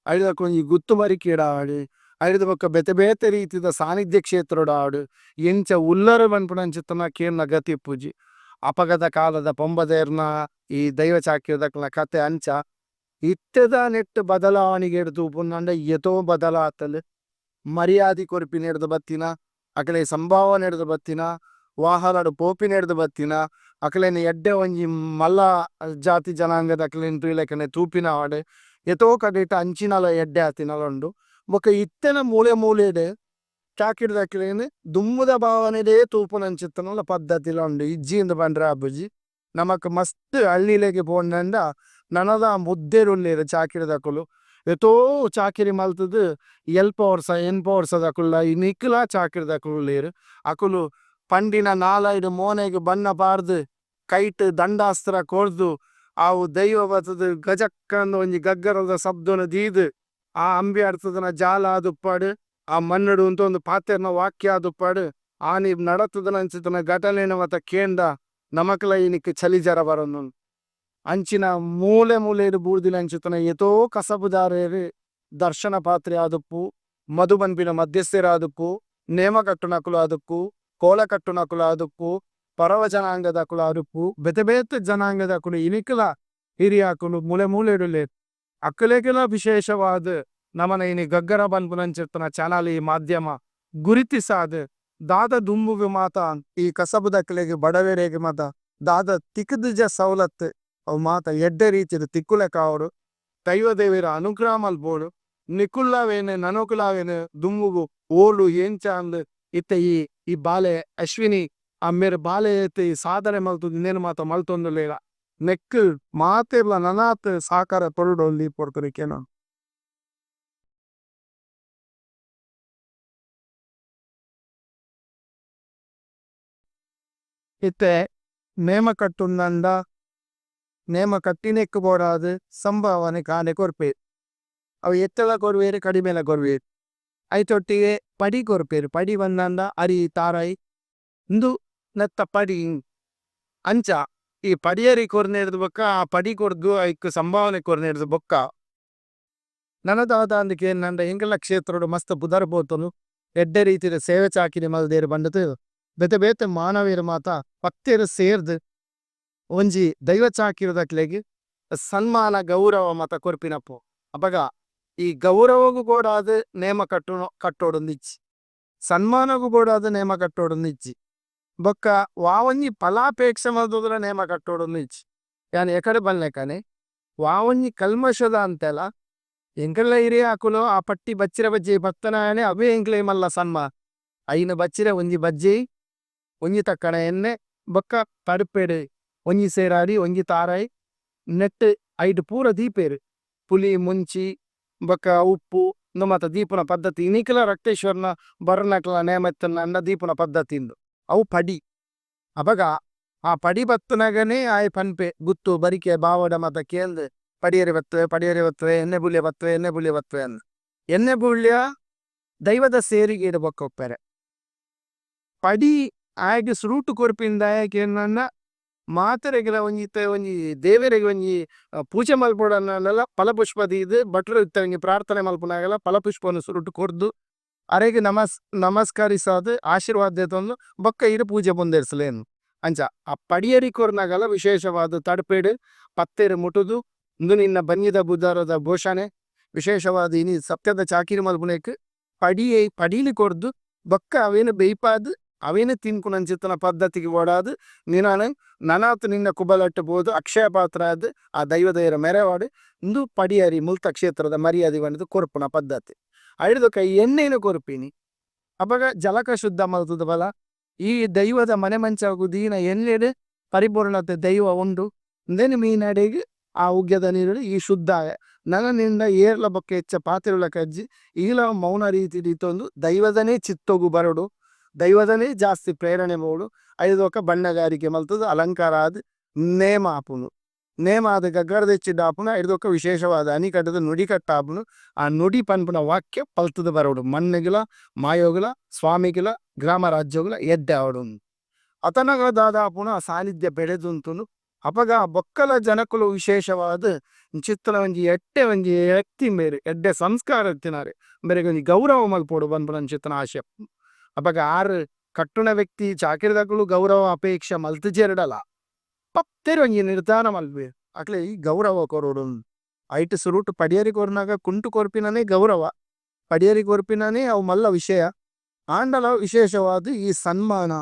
ಐಡ್ದ್ ಬೊಕ ಒಂಜಿ ಗುತ್ತು ಬರಿಕೆಡ್ ಆವಡ್ ಐಡ್ದ್ ಬೊಕ ಬೇತೆ ಬೇತೆ ರೀತಿದ ಸಾನಿಧ್ಯ ಕ್ಷೇತ್ರಡ್ ಆವಡ್ ಎಂಚ ಉಲ್ಲರ್ ಪನ್ಪುನಂಚಿತ್ತಿನ ಕೇನ್ನ ಗತಿ ಇಪ್ಪುಜಿ. ಅಪಗದ ಕಾಲದ ಪೊಂಬದೆರ್ನ ಈ ದೈವ ಚಾಕಿರಿದಕ್ಲೆನ ಕತೆ ಅಂಚ. ಇತ್ತೆದ ನೆಟ್ಟ್ ಬದಲಾವಣಿಗೆಡ್ ತೂಪುನಾಂಡ ಏತೋ ಬದಲಾತುಂಡು. ಮರ್ಯಾದಿ ಕೊರ್ಪಿನೆಡ್ದ್ ಬತ್ತಿನ ಅಕಲೆಗ್ ಸಂಭಾವನೆಡ್ದ್ ಬತ್ತಿನ ವಾಹನಡ್ ಪೋಪಿನೆಡ್ದ್ ಬತ್ತಿನ ಅಕಲೆನ್ ಎಡ್ಡೆ ಒಂಜಿ ಮಲ್ಲ ಜಾತಿ ಜನಾಂಗದಕ್ಲೆನ್ ತೂಯಿಲಕನೆ ತೂಪಿನ ಆವಡ್. ಏತೋ ಕಡೆಟ್ ಅಂಚಿನಲ ಎಡ್ಡೆ ಆತಿನಲ ಉಂಡು ಬೊಕ ಇತ್ತೆನ ಮೂಲೆ ಮೂಲೆಡ್ ಚಾಕಿರಿದಕ್ಲೆನ್ ದುಂಬುದ ಭಾವನೆಡೇ ತೂಪುನಂಚಿತ್ತಿನಲ ಪದ್ಧತಿಲ ಉಂಡು ಇಜ್ಜಿ ಇಂದ್ ಪಂಡ್ರೆ ಆಪುಜಿ ನಮಕ್ ಮಸ್ತ್ ಹಳ್ಳಿಲೆಗ್ ಪೋಂಡಂಡ ನನದ ಮುದ್ದೆರ್ ಉಲ್ಲೆರ್ ಚಾಕಿರಿದಕುಲು ಏತೋ ಚಾಕಿರಿ ಮಲ್ತ್ ದ್ ಎಲ್ಪ ವರ್ಸ ಎನ್ಪ ವರ್ಸದಕುಲ್ಲ ಇನಿಕ್ಲ ಚಾಕಿರಿದಕುಲು ಉಲ್ಲೆರ್ ಅಕುಲು ಪಂಡಿನ ನಾಲಾಯಿಡ್ ಮೋನೆಗ್ ಬಣ್ಣ ಪಾಡ್ದ್ ಕೈಟ್ ದಂಡಾಸ್ತ್ರ ಕೊರ್ದು ಅವು ದೈವ ಬತ್ ದ್ ಗಜಕ್ಕಂದ್ ಒಂಜಿ ಗಗ್ಗರದ ಸಬ್ದೊನು ದೀದ್ ಆ ಅಂಬಿ ಅಡ್ತುದು ನ ಜಾಲ್ ಆದುಪ್ಪಡ್ ಆ ಮಣ್ಣ್ ಡ್ ಉಂತೊಂದು ಪಾತೆರ್ನ ವಾಕ್ಯ ಆದುಪ್ಪಡ್ ಆನಿ ನಡತುದಿನಂಚಿತ್ತಿನ ಘಟನೆನ್ ಮಾತ ಕೇಂಡ ನಮಕ್ಲ ಇನಿಕ್ ಚಳಿ ಜರ ಬರೊಂದುಂಡು. ಅಂಚಿನ ಮೂಲೆ ಮೂಲೆಡ್ ಬೂರ್ದಿನಂಚಿತ್ತಿನ ಏತೋ ಕಸಬುದಾರೆರ್ ದರ್ಶನ ಪಾತ್ರಿ ಆದುಪ್ಪು ಮಧು ಪನ್ಪಿನ ಮದ್ಯಸ್ಥೆರ್ ಆದುಪ್ಪು ನೇಮ ಕಟ್ಟುನಕುಲು ಆದುಪ್ಪು ಕೋಲ ಕಟ್ಟುನಕುಲು ಆದುಪ್ಪು ಪರವ ಜನಾಂಗದಕುಲು ಆದುಪ್ಪು ಬೇತೆ ಬೇತೆ ಜನಾಂಗದಕುಲು ಇನಿಕ್ಲ ಹಿರಿಯಾಕುಲು ಮೂಲೆ ಮೂಲೆಡ್ ಉಲ್ಲೆರ್ ಅಕಲೆಗ್ಲ ವಿಶೇಷವಾದ್ ನಮನ ಇನಿ ಗಗ್ಗರ ಪನ್ಪುನಂಚಿತ್ತಿನ ಚಾನೆಲ್ ಈ ಮಾಧ್ಯಮ ಗುರುತಿಸಾದ್ ದಾದ ದುಂಬುಗು ಮಾತ ಈ ಕಸಬುದಕ್ಲೆಗ್ ಬಡವೆರೆಗ್ ಮಾತ ದಾದ ತಿಕ್ಕುದುಜ ಸವಲತ್ತು ಅವು ಮಾತ ಎಡ್ಡೆ ರೀತಿಡ್ ತಿಕ್ಕುಲೆಕ ಆವೊಡು ದೈವ ದೇವೆರ್ ಅನುಗ್ರಹ ಮಲ್ಪೊಡು ನಿಕುಲ್ಲವೆನ್ ನನೊಕುಲಾವೆನ್ ದುಂಬುಗು ಓಲು ಎಂಚ ಅಂದ್ ಇತ್ತೆ ಈ ಈ ಬಾಲೆ ಅಶ್ವಿನಿ ಅಮ್ಮೆರ್ ಬಾಲೆ ಇತ್ತೆ ಈ ಸಾಧನೆ ಮಲ್ತುದು ಇಂದೆನ್ ಮಾತ ಮಲ್ತೊಂದುಲ್ಲೆರ್ ನೆಕ್ಕ್ ಮಾತೆರ್ಲ ನನಾತ್ ಸಹಕಾರ ಕೊರೊಡು ಈ ಪೊರ್ತುಡು ಕೇನೊಂದು. ಇತ್ತೆ ನೇಮ ಕಟ್ಟುಂಡಂಡ ನೇಮ ಕಟ್ಟಿನೆಕ್ಕ್ ಬೋಡಾದ್ ಸಂಭಾವನೆ ಕಾಣೆ ಕೊರ್ಪೆರ್ ಅವು ಎತ್ತೆಲ ಕೊರ್ವೆರ್ ಕಡಿಮೆಲ ಕೊರ್ವೆರ್ ಐತೊಟ್ಟಿಗೆ ಪಡಿ ಕೊರ್ಪೆರ್ ಪಡಿ ಪಂದಾಂಡ ಅರಿ ತಾರಾಯಿ ಉಂದು ನೆತ್ತ ಪಡಿ ಅಂಚ ಈ ಪಡಿಯರಿ ಕೊರ್ನೆರ್ದ್ ಬೊಕ್ಕ ಆ ಪಡಿ ಕೊರ್ದು ಐಕ್ ಸಂಭಾವನೆ ಕೊರ್ನೆರ್ದ್ ಬೊಕ್ಕ ನನ ದಾದಾಂದ್ ಕೇನ್ನಂಡ ಎಂಕಲ್ನ ಕ್ಷೇತ್ರಡ್ ಮಸ್ತ್ ಪುದರ್ ಪೋತುಂಡು ಎಡ್ಡೆ ರೀತಿದ ಸೇವೆ ಚಾಕಿರಿ ಮಲ್ದೆರ್ ಪಂಡುದ್ ಬೇತೆ ಬೇತೆ ಮಾನವೆರ್ ಮಾತ ಭಕ್ತೆರ್ ಸೇರ್ದ್ ಒಂಜಿ ದೈವ ಚಾಕಿರಿದಕ್ಲೆಗ್ ಸನ್ಮಾನ ಗೌರವ ಮಾತ ಕೊರ್ಪಿನಪು ಅಪಗ ಈ ಗೌರವಗ್ ಬೋಡಾದ್ ನೇಮ ಕಟ್ಟುನು ಕಟ್ಟೊಡುಂದು ಇಜ್ಜಿ ಸನ್ಮಾನಗ್ ಬೋಡಾದ್ ನೇಮ ಕಟ್ಟೊಡುಂದು ಇಜ್ಜಿ ಬೊಕ್ಕ ವಾ ಒಂಜಿ ಫಲಾಪೇಕ್ಷೆ ಮಲ್ತುದುಲ ನೇಮ ಕಟ್ಟೊಡುಂದು ಇಜ್ಜಿ ಯಾನ್ ಎಕಡೆ ಪನ್ಲೆಕನೆ ವಾ ಒಂಜಿ ಕಲ್ಮಶ ದಾಂತೆಲ ಎಂಕಲ್ನ ಹಿರಿಯಾಕುಲು ಆ ಪಟ್ಟಿ ಬಚ್ಚಿರೆ ಬಜ್ಜೆಯಿ ಪತ್ತನಾಯನೆ ಅವ್ವೆ ಎಂಕ್ಲೆಗ್ ಮಲ್ಲ ಸನ್ಮಾನ ಐನ್ ಬಚ್ಚಿರೆ ಒಂಜಿ ಬಜ್ಜೆಯಿ ಒಂಜಿ ತಕ್ಕಣ ಎಣ್ಣೆ ಬೊಕ್ಕ ತಡ್ಪೆಡ್ ಒಂಜಿ ಸೇರ್ ಅರಿ ಒಂಜಿ ತಾರಾಯಿ ನೆಟ್ಟ್ ಐಟ್ ಪೂರ ದೀಪೆರ್ ಪುಲಿ ಮುಂಚಿ ಬೊಕ್ಕ ಉಪ್ಪು ಉಂದು ಮಾತ ದೀಪುನ ಪದ್ಧತಿ ಇನಿಕ್ಲ ರಕ್ತೇಶ್ವರನ ಬರುನಕ್ಲೆನ ನೇಮ ಇತ್ತ್ಂಡ ದೀಪುನ ಪದ್ಧತಿ ಉಂದು ಅವು ಪಡಿ ಅಪಗ ಆ ಪಡಿ ಪತ್ತುನಗನೆ ಆಯೆ ಪನ್ಪೆ ಗುತ್ತು ಬರಿಕೆ ಬಾವಡ ಮಾತ ಕೇಂದ್ ಪಡಿಯರಿ ಬತ್ತುವೆ ಪಡಿಯರಿ ಬತ್ತುವೆ ಎಣ್ಣೆ ಬೂಲ್ಯ ಬತ್ತುವೆ ಎಣ್ಣೆ ಬೂಲ್ಯ ಬತ್ತುವೆ ಅಂದ್ ಎಣ್ಣೆ ಬೂಲ್ಯ ದೈವದ ಸೇರಿಗೆಡ್ ಬೊಕ್ಕ ಉಪ್ಪೆರೆ. ಪಡಿ ಆಯಗ್ ಸುರುಟು ಕೊರ್ಪಿನಿ ದಾಯೆ ಕೇನ್ನಂಡ ಮಾತೆರೆಗ್ಲ ಒಂಜಿ ಇತ್ತೆ ಒಂಜಿ ದೇವೆರೆಗ್ ಒಂಜಿ ಪೂಜೆ ಮಲ್ಪೊಡಾಂಡಲ ಫಲಪುಷ್ಪ ದೀದ್ ಭಟ್ರ್ ಇತ್ತೆ ಒಂಜಿ ಪ್ರಾರ್ಥನೆ ಮಲ್ಪುನಗಲ ಫಲಪುಷ್ಪನ್ ಸುರುಟು ಕೊರ್ದು ಅರೆಗ್ ನಮಸ್ ನಮಸ್ಕರಿಸಾದ್ ಆಶೀರ್ವಾದ ದೆತೊಂದು ಬೊಕ್ಕ ಈರ್ ಪೂಜೆ ಮುಂದುವರ್ಸಲೆ ಅಂಚ ಆ ಪಡಿಯರಿ ಕೊರ್ನಗಲ ವಿಶೇಷವಾದ್ ತಡ್ಪೆಡ್ ಪತ್ತೆರ್ ಮುಟುದು ಉಂದು ನಿನ್ನ ಬಂಜಿದ ಬುದಾರದ ಘೋಷಣೆ ವಿಶೇಷವಾದ್ ಇನಿ ಸತ್ಯದ ಚಾಕಿರಿ ಮಲ್ಪುನೆಕ್ ಪಡಿ ಪಡಿನ್ ಕೊರ್ದು ಬೊಕ್ಕ ಅವೆನ್ ಬೆಯ್ಪಾದ್ ಅವೆನ್ ತಿನ್ಪುನಂಚಿತ್ತಿನ ಪದ್ಧತಿಗ್ ಬೋಡಾದ್ ನಿನನ್ ನನಾತ್ ನಿನ್ನ ಕುಬಲಟ್ ಪೋದು ಅಕ್ಷಯ ಪಾತ್ರ ಆದ್ ಆ ದೈವದ ಮೆರವಾಡ್ ಉಂದು ಪಡಿಯರಿ ಮುಲ್ತ ಕ್ಷೇತ್ರದ ಮರ್ಯಾದಿ ಪಂಡ್ದ್ ಕೊರ್ಪುನ ಪದ್ಧತಿ. ಐಡ್ದ್ ಬೊಕ್ಕ ಎಣ್ಣೆನ್ ಕೊರ್ಪಿನಿ ಅಪಗ ಜಲಕ ಶುದ್ಧ ಮಲ್ತುದು ಬಲ ಈ ದೈವದ ಮನೆ ಮಂಚವುಗು ದೀನ ಎಣ್ಣೆಡ್ ಪರಿಪೂರ್ಣತೆ ದೈವ ಉಂಡು ಉಂದೆನ್ ಮೀನಡೆಗ್ ಆ ಉಗ್ಗೆದ ನೀರುಡು ಈ ಶುದ್ಧ ಆಯ ನನ ನಿಂಡ ಏರ್ಲ ಬೊಕ್ಕ ಎಚ್ಚ ಪಾತೆರುಲಕ ಇಜ್ಜಿ ಈಲ ಮೌನ ರೀತಿಡ್ ಇತ್ತೊಂದು ದೈವದನೇ ಚಿತ್ತೊಗು ಬರೊಡು ದೈವದನೇ ಜಾಸ್ತಿ ಪ್ರೇರಣೆ ಬೋಡು ಐಡ್ದ್ ಬೊಕ್ಕ ಬಣ್ಣಗಾರಿಕೆ ಮಲ್ತುದು ಅಲಂಕಾರ ಆದ್ ನೇಮ ಆಪುಂಡು ನೇಮ ಆದ್ ಗಗ್ಗರದೆಚ್ಚಿಡ್ ಆಪುಂಡು ಐಡ್ದ್ ಬೊಕ್ಕ ವಿಶೇಷವಾದ್ ಅಣಿ ಕಟ್ಟುದು ನುಡಿ ಕಟ್ಟಾಪುಂಡು ಆ ನುಡಿ ಪನ್ಪುನ ವಾಕ್ಯ ಪಲ್ತುದು ಬರೊಡು ಮಣ್ಣುಗುಲ ಮಾಯೊಗುಲ ಸ್ವಾಮಿಗುಲ ಗ್ರಾಮ ರಾಜ್ಯೊಗುಲ ಎಡ್ಡೆ ಆವೊಡು ಅತನಗ ದಾದ ಆಪುಂಡು ಆ ಸಾನಿಧ್ಯ ಬೆಳೆದುಂತುಂಡು ಅಪಗ ಬೊಕ್ಕಲ ಜನಕುಲು ವಿಶೇಷವಾದ್ ಇಂಚಿತ್ತಿನ ಒಂಜಿ ಎಡ್ಡೆ ಒಂಜಿ ವ್ಯಕ್ತಿ ಇಂಬೆರ್ ಎಡ್ಡೆ ಸಂಸ್ಕಾರ ಇತ್ತಿನಾರ್ ಇಂಬೆರೆಗ್ ಒಂಜಿ ಗೌರವ ಮಲ್ಪೊಡು ಪನ್ಪುನಂಚಿತ್ತಿನ ಆಶೆ ಅಪಗ ಆರ್ ಕಟ್ಟುನ ವ್ಯಕ್ತಿ ಚಾಕಿರಿದಕುಲು ಗೌರವ ಅಪೇಕ್ಷೆ ಮಲ್ತುಜೆರ್ಡಲ ಪತ್ತೆರ್ ಒಂಜಿ ನಿರ್ಧಾರ ಮಲ್ಪುವೆರ್ ಅಕ್ಲೆಗ್ ಈ ಗೌರವ ಕೊರೊಡು ಐಟ್ ಸುರುಟು ಪಡಿಯರಿ ಕೊರ್ನಗ ಕುಂಟು ಕೊರ್ಪಿನನೆ ಗೌರವ ಪಡಿಯರಿ ಕೊರ್ಪಿನನೆ ಅವು ಮಲ್ಲ ವಿಷಯ ಆಂಡಲ ವಿಶೇಷವಾದ್ ಈ ಸನ್ಮಾನ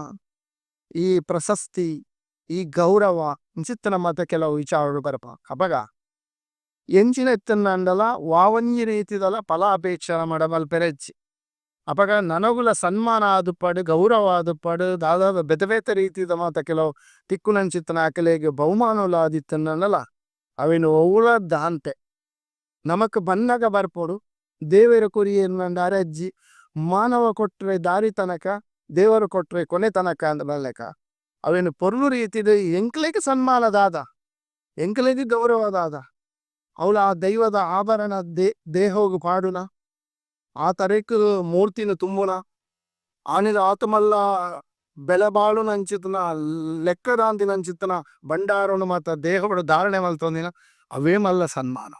ಈ ಪ್ರಶಸ್ತಿ ಈ ಗೌರವ ಇಂಚಿತ್ತಿನ ಮಾತ ಕೆಲವು ವಿಚಾರೊಲು ಬರ್ಪ ಅಪಗ. ಎಂಚಿನ ಇತ್ತ್ಂಡಲ ವಾವೊಂಜಿ ರೀತಿದಲ ಫಲಾಪೇಕ್ಷೆ ನಮಡ ಮಲ್ಪೆರೆ ಇಜ್ಜಿ. ಅಪಗ ನನಗುಲ ಸನ್ಮಾನ ಆದುಪ್ಪಡ್, ಗೌರವ ಆದುಪ್ಪಡ್, ದಾದಾದ ಬೇತೆ ಬೇತೆ ರೀತಿದ ಮಾತ ಕೆಲವು ತಿಕ್ಕುನಂಚಿತ್ತಿನ ಅಕಲೆಗ್ ಬಹುಮಾನೊಲು ಆದಿತ್ತ್ಂಡಲ ಅವೆನ್ ಒವ್ಲ ದಾಂತೆ ನಮಕ್ ಬನ್ನಗ ಬರ್ಪೊಡು ದೇವೆರ್ ಕೊರಿಯೆರ್ಂಡ ಅರಜ್ಜಿ ಮಾನವ ಕೊಟ್ರೆ ದಾರಿ ತನಕ ದೇವೆರ್ ಕೊಟ್ರೆ ಕೊನೆ ತನಕ ಅಂದ್ ಪನ್ಲೆಕ ಅವೆನ್ ಪೊರ್ಲು ರೀತಿಡ್ ಎಂಕ್ಲೆಗ್ ಸನ್ಮಾನ ದಾದ ಎಂಕ್ಲೆಗ್ ಗೌರವ ದಾದ ಅವ್ಲ ಆ ದೈವದ ಆಭರಣ ದೇಹೊಗು ಪಾಡುನ ಆ ತರೆಕ್ ಮೂರ್ತಿನ್ ತುಂಬುನ ಆನಿದ ಆತ್ ಮಲ್ಲ ಬೆಲೆ ಬಾಳುನಂಚಿತ್ತಿನ ಲೆಕ್ಕ ದಾಂತಿನಂಚಿತ್ತಿನ ಭಂಡಾರನ್ ಮಾತ ದೇಹೊಡು ಧಾರಣೆ ಮಲ್ತೊಂದಿನ ಅವ್ವೇ ಮಲ್ಲ ಸನ್ಮಾನ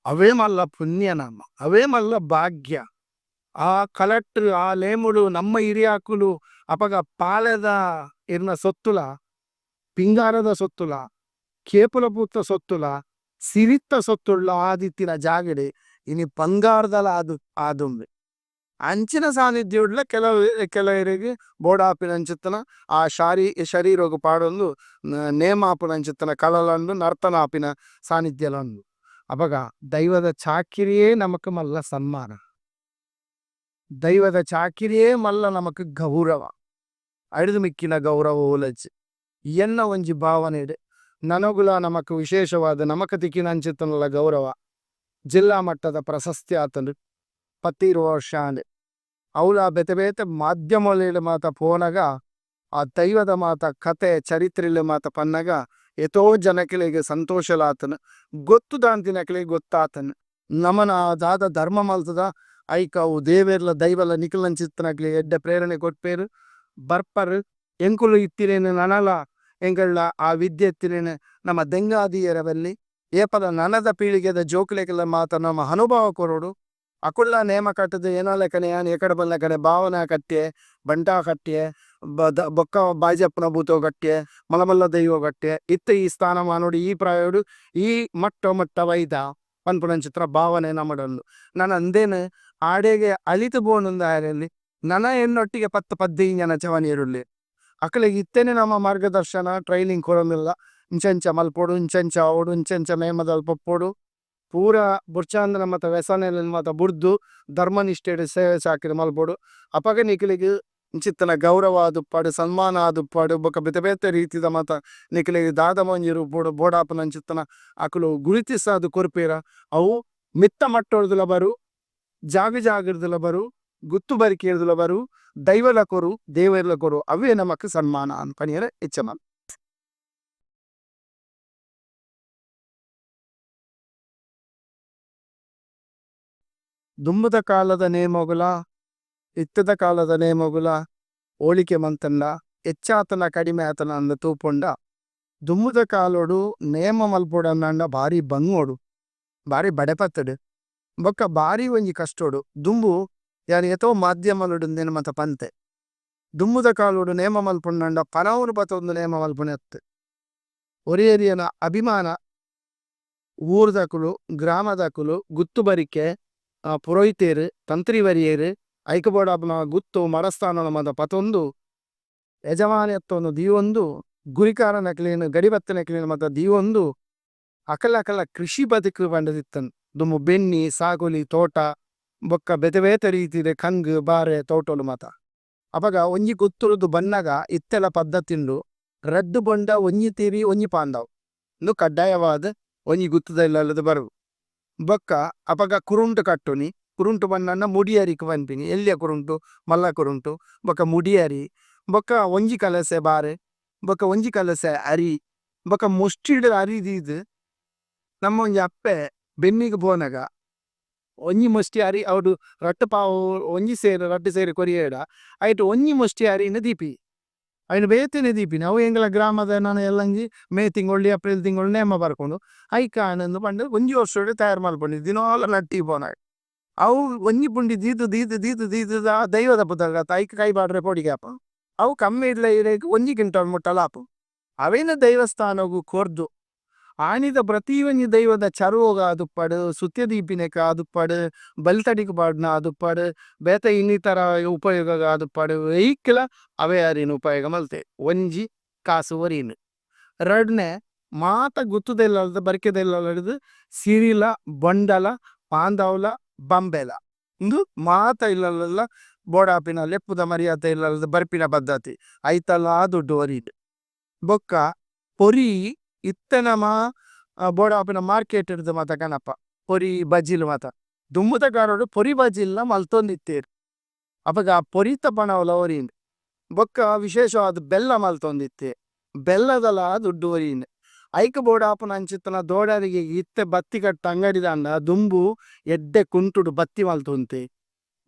ಅವ್ವೇ ಮಲ್ಲ ಪುಣ್ಯ ನಮ ಅವ್ವೇ ಮಲ್ಲ ಭಾಗ್ಯ. ಆ ಕಲಟ್ಟ್ ಆ ನೇಮೊಡು ನಮ್ಮ ಹಿರಿಯಾಕುಲು ಅಪಗ ಪಾಲೆದ ಇರ್ನ ಸೊತ್ತುಲ ಪಿಂಗಾರದ ಸೊತ್ತುಲ ಕೇಪುಲ ಪೂತ ಸೊತ್ತುಲ ಸಿರಿತ್ತ ಸೊತ್ತುಲ್ಲ ಆದಿತ್ತಿನ ಜಾಗೆಡ್ ಇನಿ ಬಂಗಾರ್ದಲ ಆದ್ ಆದುಂಡು. ಅಂಚಿನ ಸಾನಿಧ್ಯಡ್ಲ ಕೆಲವು ಕೆಲವೆರೆಗ್ ಬೋಡಾಪಿನಂಚಿತ್ತಿನ ಆ ಶಾರಿ ಶರೀರಗ್ ಪಾಡೊಂದು ನೇಮ ಆಪುನಂಚಿತ್ತಿನ ಕಲಲ ಉಂಡು ನರ್ತನ ಆಪಿನ ಸಾನಿಧ್ಯಲ ಉಂಡು. ಅಪಗ ದೈವದ ಚಾಕಿರಿಯೇ ನಮಕ್ ಮಲ್ಲ ಸನ್ಮಾನ. ದೈವದ ಚಾಕಿರಿಯೇ ಮಲ್ಲ ನಮಕ್ ಗೌರವ. ಐಡ್ದ್ ಮಿಕ್ಕಿನ ಗೌರವ ಓಲ ಇಜ್ಜಿ. ಎನ್ನ ಒಂಜಿ ಭಾವನೆಡ್ ನನೊಗುಲ ನಮಕ್ ವಿಶೇಷವಾದ್ ನಮಕ್ ತಿಕ್ಕಿನಂಚಿತ್ತಿನಲ ಗೌರವ ಜಿಲ್ಲಾ ಮಟ್ಟದ ಪ್ರಶಸ್ತಿ ಆತುಂಡು ಪತ್ತ್ ಇರ್ವ ವರ್ಷ ಆಂಡ್. ಅವ್ಲ ಬೇತೆ ಬೇತೆ ಮಾಧ್ಯಮೊಲೆಡ್ ಮಾತ ಪೋನಗ ಆ ದೈವದ ಮಾತ ಕತೆ ಚರಿತ್ರೆಲು ಮಾತ ಪನ್ನಗ ಏತೋ ಜನಕ್ಲೆಗ್ ಸಂತೋಷಲ ಆತ್ಂಡ್ ಗೊತ್ತು ದಾಂತಿನಕ್ಲೆಗ್ ಗೊತ್ತಾತ್ಂಡ್. ನಮನ ದಾದ ಧರ್ಮ ಮಲ್ತುದ ಐಕ್ ಅವು ದೇವೆರ್ಲ ದೈವಲ ನಿಕಲ್ನಂಚಿತ್ತಿನಕ್ಲೆಗ್ ಎಡ್ಡೆ ಪ್ರೇರಣೆ ಕೊರ್ಪೆರ್ ಬರ್ಪರ್. ಎಂಕುಲು ಇತ್ತಿನೆನ್ ನನಲ ಎಂಕಲ್ಡ ಆ ವಿದ್ಯೆ ಇತ್ತಿನೆನ್ ನಮ ದೆಂಗಾದ್ ದೀಯೆರೆ ಬಲ್ಲಿ. ಏಪಲ ನನದ ಪೀಳಿಗೆದ ಜೋಕುಲೆಗ್ಲ ಮಾತ ನಮ ಅನುಭವ ಕೊರೊಡು. ಅಕುಲ್ಲ ನೇಮ ಕಟ್ಟುದು ಎನ ಲೆಕನೆ ಯಾನ್ ಎಕಡೆ ಬನ್ನಕಡೆ ಭಾವನ ಕಟ್ಟೆ, ಬಂಟ ಕಟ್ಟೆ, ಬೊಕ್ಕ ಬಾಜಪ್ಪನ ಭೂತೊ ಕಟ್ಟೆ, ಮಲ್ಲ ಮಲ್ಲ ದೈವ ಕಟ್ಟೆ. ಇತ್ತೆ ಈ ಸ್ಥಾನಮಾನೊಡು ಈ ಪ್ರಾಯೊಡು ಈ ಮಟ್ಟೊ ಮಟ್ಟ ಬೈದ ಪನ್ಪುನಂಚಿತ್ತಿನ ಭಾವನೆ ನಮಡ ಉಂಡು. ನನ ಉಂದೆನ್ ಆಡೆಗೆ ಅಳಿತ್ ಪೋವೊಂದು ಆಯೆರೆರ್ದ್ ನನ ಎನ್ನೊಟ್ಟಿಗೆ ಪತ್ತ್ ಪದ್ನೈನ್ ಜನ ಜವನಿಯೆರ್ ಉಲ್ಲೆರ್. ಅಕಲೆಗ್ ಇತ್ತೆನೆ ನಮ ಮಾರ್ಗದರ್ಶನ ಟ್ರೈನಿಂಗ್ ಕೊರೊಂದುಲ್ಲ. ಇಂಚ ಇಂಚ ಮಲ್ಪೊಡು ಇಂಚ ಇಂಚ ಆವೊಡು ಇಂಚ ಇಂಚ ನೇಮದಲ್ಪ ಉಪ್ಪೊಡು. ಪೂರ ಬೊಡ್ಚಾಂದಿನ ಮಾತ ವ್ಯಸನಲೆನ್ ಮಾತ ಬುಡ್ದು ಧರ್ಮ ನಿಷ್ಠೆಡ್ ಸೇವೆ ಚಾಕಿರಿ ಮಲ್ಪೊಡು. ಅಪಗ ನಿಕಲೆಗ್ ಇಂಚಿತ್ತಿನ ಗೌರವ ಆದುಪ್ಪಡ್ ಸನ್ಮಾನ ಆದುಪ್ಪಡ್ ಬೊಕ ಬೇತೆ ಬೇತೆ ರೀತಿದ ಮಾತ ನಿಕಲೆಗ್ ದಾದ ಒಂಜಿ ರೂಪೊಡು ಬೋಡಾಪಿನಂಚಿತ್ತಿನ ಅಕುಲು ಗುರುತಿಸಾದ್ ಕೊರ್ಪೆರ್ ಅವು ಮಿತ್ತ ಮಟ್ಟೊಡ್ದುಲ ಬರು ಜಾಗ್ ಜಾಗ್ ಡ್ದುಲ ಬರು ಗುತ್ತು ಬರಿಕೆರ್ದುಲ ಬರು ದೈವಲ ಕೊರು ದೇವೆರ್ಲ ಕೊರು ಅವ್ವೇ ನಮಕ್ ಸನ್ಮಾನ ಅಂದ್ ಪನಿಯೆರೆ ಇಚ್ಛೆ ಮಲ್ಪುವೆ. ದುಂಬುದ ಕಾಲದ ನೇಮೊಗುಲ ಇತ್ತೆದ ಕಾಲದ ನೇಮೊಗುಲ ಹೋಲಿಕೆ ಮಂತುಂಡ ಎಚ್ಚಾತುಂಡ ಕಡಿಮೆ ಆತುಂಡ ಅಂದ್ ತೂಪುಂಡ ದುಂಬುದ ಕಾಲೊಡು ನೇಮ ಮಲ್ಪೊಡಂಡ ಬಾರಿ ಬಂಗೊಡು ಬಾರಿ ಬಡಪತ್ತ್ ಡ್ ಬೊಕ ಬಾರಿ ಒಂಜಿ ಕಷ್ಟೊಡು ದುಂಬು ಯಾನ್ ಏತೋ ಮಾಧ್ಯಮಲೆಡ್ ಉಂದೆನ್ ಮಾತ ಪಂತೆ ದುಂಬುದ ಕಾಲೊಡು ನೇಮ ಮನ್ಪುನಂಡ ಪನವುನು ಪತೊಂದು ನೇಮ ಮನ್ಪುನೆ ಅತ್ತ್ ಒರಿಯರಿಯನ ಅಭಿಮಾನ ಊರುದಕುಲು ಗ್ರಾಮದಕುಲು ಗುತ್ತು ಬರಿಕೆ ಪುರೋಹಿತೆರ್ ತಂತ್ರಿ ವರಿಯೆರ್ ಐಕ್ ಬೋಡಾಪಿನ ಗುತ್ತು ಮಡಸ್ತಾನೊನು ಮಾತ ಪತೊಂದು ಯಜಮಾನ್ಯತ್ವನ್ ದೀವೊಂದು ಗುರಿಕಾರನಕ್ಲೆನ್ ಗಡಿ ಬತ್ತಿನಕ್ಲೆನ್ ಮಾತ ದೀವೊಂದು ಅಕಲ್ ಅಕಲ್ನ ಕೃಷಿ ಬದುಕು ಪಂಡುದು ಇತ್ತುಂಡು ದುಂಬು ಬೆನ್ನಿ ಸಾಗೊಲಿ ತೋಟ ಬೊಕ್ಕ ಬೇತೆ ಬೇತೆ ರೀತಿದ ಕಂಗ್ ಬಾರೆ ತೋಟೊಲು ಮಾತ. ಅಪಗ ಒಂಜಿ ಗುತ್ತುರ್ದು ಬನ್ನಗ ಇತ್ತೆಲ ಪದ್ಧತಿ ಉಂಡು ರಡ್ಡ್ ಬೊಂಡ ಒಂಜಿ ತಿರಿ ಒಂಜಿ ಪಾಂದವು ಉಂದು ಕಡ್ಡಾಯವಾದ್ ಒಂಜಿ ಗುತ್ತುದ ಇಲ್ಲಲ್ ಬರೊಡು. ಬೊಕ್ಕ ಅಪಗ ಕುರುಂಟು ಕಟ್ಟುನಿ ಕುರುಂಟು ಪಂಡ ಮುಡಿ ಅರಿಕ್ ಪನ್ಪಿನಿ ಎಲ್ಯ ಕುರುಂಟು ಮಲ್ಲ ಕುರುಂಟು ಬೊಕ ಮುಡಿ ಅರಿ ಬೊಕ ಒಂಜಿ ಕಲಸೆ ಬಾರ್ ಬೊಕ ಒಂಜಿ ಕಲಸೆ ಅರಿ ಬೊಕ ಮುಷ್ಟಿಡ್ ಅರಿ ದೀದ್ ನಮ್ಮ ಒಂಜಿ ಅಪ್ಪೆ ಬೆನ್ನಿಗ್ ಪೋನಗ ಒಂಜಿ ಮುಷ್ಟಿ ಅರಿ ಅವುಲು ರಡ್ಡ್ ಪಾವು ಒಂಜಿ ಸೇರು ರಡ್ಡ್ ಸೇರು ಕೊರಿಯೆರ್ಡ ಐಟ್ ಒಂಜಿ ಮುಷ್ಟಿ ಅರಿನ್ ದೀಪಿ ಐನ್ ಬೇತೆನೆ ದೀಪಿನಿ ಅವು ಎಂಕಲ್ನ ಗ್ರಾಮದ ನನ ಎಲ್ಲಂಜಿ ಮೇ ತಿಂಗೊಲ್ಡು ಏಪ್ರಿಲ್ ತಿಂಗೊಲ್ಡು ನೇಮ ಬರ್ಪುಂಡು ಐಕ್ ಆಂಡ್ ಪಂದ್ ಒಂಜಿ ವರ್ಷಡ್ ತಯಾರ್ ಮನ್ಪುನಿ ದಿನೋಲ ನಟ್ಟಿ ಪೋನಗ ಅವು ಒಂಜಿ ಪುಂಡಿ ದೀದ್ ದೀದ್ ದೀದ್ ದೀದ್ ಆ ದೈವದ ಪುದರ್ ಅತ ಐಕ್ ಕೈ ಪಾಡ್ರೆ ಪೋಡಿಗೆ ಆಪುಂಡು ಅವು ಕಮ್ಮಿಡ್ಲ ಇರೆಗ್ ಒಂಜಿ ಕ್ವಿಂಟಲ್ ಮುಟ್ಟಲ ಆಪುಂಡು ಅವೆನ್ ದೈವಸ್ಥಾನಗ್ ಕೊರ್ದು ಆನಿದ ಪ್ರತಿ ಒಂಜಿ ದೈವದ ಚರುವುಗ್ ಆದುಪ್ಪಡ್ ಸುತ್ಯೆ ದೀಪಿನೆಕ್ ಆದುಪ್ಪಡ್ ಬಲಿತಡಿಕ್ ಪಾಡುನ ಆದುಪ್ಪಡ್ ಬೇತೆ ಇನ್ನಿತರ ಉಪಯೋಗಗ್ ಆದುಪ್ಪಡ್ ಒಯಿಕ್ಲ ಅವ್ವೆ ಅರಿನ್ ಉಪಯೋಗ ಮಲ್ತೆರ್ ಒಂಜಿ ಕಾಸ್ ಒರಿನ್. ರಡ್ಡನೆ. ಮಾತ ಗುತ್ತುದ ಇಲ್ಲಲ್ದ್ ಬರ್ಕೆದ ಇಲ್ಲಲೆಡ್ದ್ ಸಿರಿಲ ಬೊಂಡಲ ಪಾಂದಾವ್ಲ ಬಂಬೆಲ ಉಂದು ಮಾತ ಇಲ್ಲಲ್ ಲ ಬೋಡಾಪಿನ ಲೆಪ್ಪುದ ಮರ್ಯಾದ ಇಲ್ಲಲ್ದ್ ಬರ್ಪಿನ ಪದ್ಧತಿ ಐತಲಾ ದುಡ್ಡು ಒರಿಯುಂಡು. ಬೊಕ್ಕ ಪೊರಿ ಇತ್ತೆ ನಮ ಬೋಡಾಪಿನ ಮಾರ್ಕೆಟ್ ರ್ದ್ ಮಾತ ಕನಪ ಪೊರಿ ಬಜಿಲ್ ಮಾತ. ದುಂಬುದ ಕಾಲೊಡು ಪೊರಿ ಬಜಿಲ್ ಲ ಮಲ್ತೊಂದಿತ್ತೆರ್ ಅಪಗ ಆ ಪೊರಿತ ಪಣವುಲ ಒರಿಯುಂಡು. ಬೊಕ್ಕ ವಿಶೇಷವಾದ್ ಬೆಲ್ಲ ಮಲ್ತೊಂದಿತ್ತೆರ್ ಬೆಲ್ಲದಲ ದುಡ್ಡು ಒರಿಯುಂಡು. ಐಕ್ ಬೋಡಾಪಿನಂಚಿತ್ತಿನ ದೋಡಾರಿಗೆಗ್ ಇತ್ತೆ ಬತ್ತಿ ಕಟ್ಟ್ ಅಂಗಡಿದಾಂಡ ದುಂಬು ಎಡ್ಡೆ ಕುಂಟುಡು ಬತ್ತಿ ಮಲ್ತೊಂತೆರ್.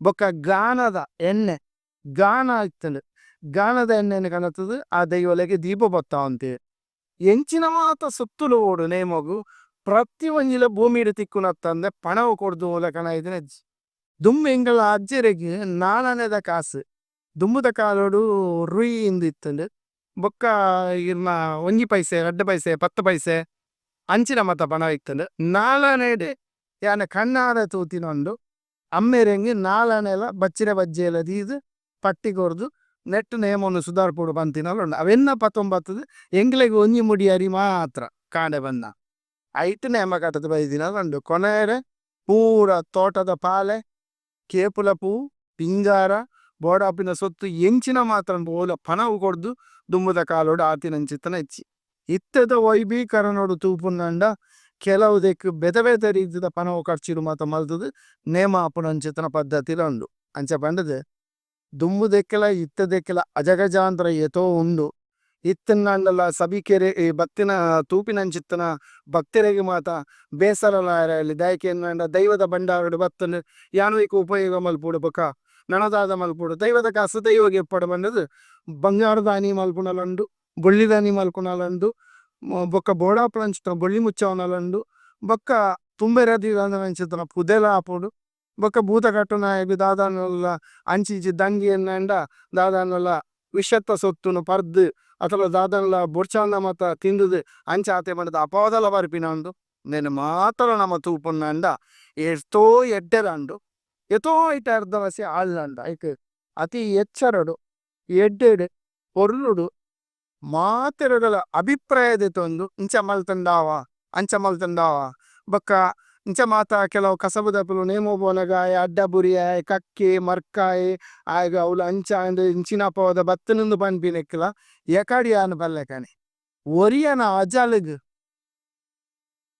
ಬೊಕ್ಕ ಗಾಣದ ಎಣ್ಣೆ ಗಾಣ ಇತ್ತುಂಡು ಗಾಣದ ಎಣ್ಣೆನ್ ಕನತ್ ದ್ ಆ ದೈವೊಲೆಗ್ ದೀಪ ಪೊತ್ತಾವೊಂತೆರ್. ಎಂಚಿನ ಮಾತ ಸೊತ್ತುಲು ಬೋಡು ನೇಮೊಗು ಪ್ರತಿ ಒಂಜಿಲ ಭೂಮಿಡ್ ತಿಕ್ಕುನತ್ತಂದೆ ಪಣವು ಕೊರ್ದು ಒವುಲ ಕನದಿನ ಇಜ್ಜಿ. ದುಂಬು ಎಂಕಲ್ನ ಅಜ್ಜೆರೆಗ್ ನಾಲನೆದ ಕಾಸ್ ದುಂಬುದ ಕಾಲೊಡು ರುಯ್ ಇಂದ್ ಇತ್ತುಂಡು ಬೊಕ್ಕ ಇರ್ನ ಒಂಜಿ ಪೈಸೆ ರಡ್ಡ್ ಪೈಸೆ ಪತ್ತ್ ಪೈಸೆ ಅಂಚಿನ ಮಾತ ಪಣವು ಇತ್ತುಂಡು. ನಾಲನೆಡ್ ಯಾನ್ ಕಣ್ಣಾರೆ ತೂತಿನ ಉಂಡು ಅಮ್ಮೆರೆಗ್ ನಾಲನೆಲ ಬಚ್ಚಿರೆ ಬಜ್ಜೈಲ ದೀದ್ ಪಟ್ಟಿ ಕೊರ್ದು ನೆಟ್ಟ್ ನೇಮೊನು ಸುದಾರ್ಪೊಡು ಪಂತಿನಲ ಉಂಡು. ಅವೆನ್ಲ ಪತೊಂದು ಬತ್ತುದು ಎಂಕ್ಲೆಗ್ ಒಂಜಿ ಮುಡಿ ಅರಿ ಮಾತ್ರ ಕಾಂಡೆ ಬನ್ನಗ ಐಟ್ ನೇಮ ಕಟುದು ಬೈದಿನಲ ಉಂಡು. ಕೊನೊಯೆರೆ ಪೂರ ತೋಟದ ಪಾಲೆ ಕೇಪುಲ ಪೂ ಪಿಂಗಾರ ಬೋಡಾಪಿನ ಸೊತ್ತು ಎಂಚಿನ ಮಾತ ಉಂಡು ಒವುಲ ಪಣವು ಕೊರ್ದು ದುಂಬುದ ಕಾಲೊಡು ಆತಿನಂಚಿತ್ತಿನ ಇಜ್ಜಿ. ಇತ್ತೆದ ವೈಬೀಕರಣೊಡು ತೂಪುನಾಂಡ ಕೆಲವುದೆಕ್ ಬೇತೆ ಬೇತೆ ರೀತಿದ ಪಣವು ಕರ್ಚಿಲು ಮಾತ ಮಲ್ತುದು ನೇಮ ಆಪುನಂಚಿತ್ತಿನ ಪದ್ಧತಿಲ ಉಂಡು. ಅಂಚ ಪಂಡುದು ದುಂಬುದೆಕ್ಲ ಇತ್ತೆದೆಕ್ಲ ಅಜಗಜಾಂತರ ಏತೋ ಉಂಡು. ಇತ್ತಿನಾಂಡಲ ಸಭಿಕೆರೆ ಬತ್ತಿನ ತೂಪಿನಂಚಿತ್ತಿನ ಭಕ್ತೆರೆಗ್ ಮಾತ ಬೇಸರಲ ಆವೆರೆ ಬಲ್ಲಿ ದಾಯೆ ಕೇನಾಂಡ ದೈವದ ಭಂಡಾರಡ್ ಬತ್ತುಂಡು ಯಾನ್ ಐಕ್ ಉಪಯೋಗ ಮಲ್ಪೊಡು ಬೊಕ ನನ ದಾದ ಮಲ್ಪೊಡು ದೈವದ ಕಾಸ್ ದೈವಗ್ ಇಪ್ಪಡ್ ಪಂಡುದು ಬಂಗಾರ್ದ ಅಣಿ ಮಲ್ಪುನಲ ಉಂಡು ಬೊಳ್ಳಿದ ಅಣಿ ಮಲ್ಪುನಲ ಉಂಡು ಬೊಕ ಬೋಡಾಪಿನಂಚಿತ್ತಿನ ಬೊಳ್ಳಿ ಮುಚ್ಚವುನಲ ಉಂಡು ಬೊಕ್ಕ ತುಂಬೆರೆ ತೀರಂದಿನಂಚಿತ್ತಿನ ಪುದೆಲ ಆಪುಂಡು ಬೊಕ ಭೂತ ಕಟ್ಟುನಾಯಗ್ ದಾದಾಂಡಲ ಅಂಚಿ ಇಂಚಿ ದಂಗೆ ಎನ್ನಂಡ ದಾದಾಂಡಲ ವಿಷತ್ತ ಸೊತ್ತುನು ಪರ್ದ್ ಅತ್ತ್ಂಡ ದಾದಾಂಡಲ ಬೊರ್ಚಂದಿನ ಮಾತ ತಿಂದುದು ಅಂಚ ಆತೆ ಪಂಡುದು ಅಪವಾದಲ ಬರ್ಪಿನ ಉಂಡು. ಉಂದೆನ್ ಮಾತಲ ನಮ ತೂಪುನಾಂಡ ಏತೋ ಎಡ್ಡೆಲ ಉಂಡು ಏತೋ ಐಟ್ ಅರ್ಧವಸಿ ಹಾಳ್ಲ ಉಂಡು ಐಕ್ ಅತಿ ಎಚ್ಚರಡ್ ಎಡ್ಡೆಡ್ ಪೊರ್ಲುಡು ಮಾತೆರೆಡಲ ಅಭಿಪ್ರಾಯ ದೆತೊಂದು ಇಂಚ ಮಲ್ತುಂಡ ಆವ ಅಂಚ ಮಲ್ತುಂಡ ಆವ ಬೊಕ್ಕ ಇಂಚ ಮಾತ ಕೆಲವು ಕಸಬುದಕುಲು ನೇಮ ಪೋನಗ ಆಯೆ ಅಡ್ಡ ಬೂರಿಯೆ ಆಯೆ ಕಕ್ಕೆ ಮರ್ಕಾಯೆ ಆಯಗ್ ಅವ್ಲು ಅಂಚ ಆಂಡ್ ಇಂಚಿನ ಅಪವಾದ ಬತ್ತುಂಡು ಪನ್ಪಿನೆಕ್ಲ ಎಕಡ್ ಯಾನ್ ಪನ್ಲೆಕನೆ ಒರಿಯನ ಅಜಲ್ ಗ್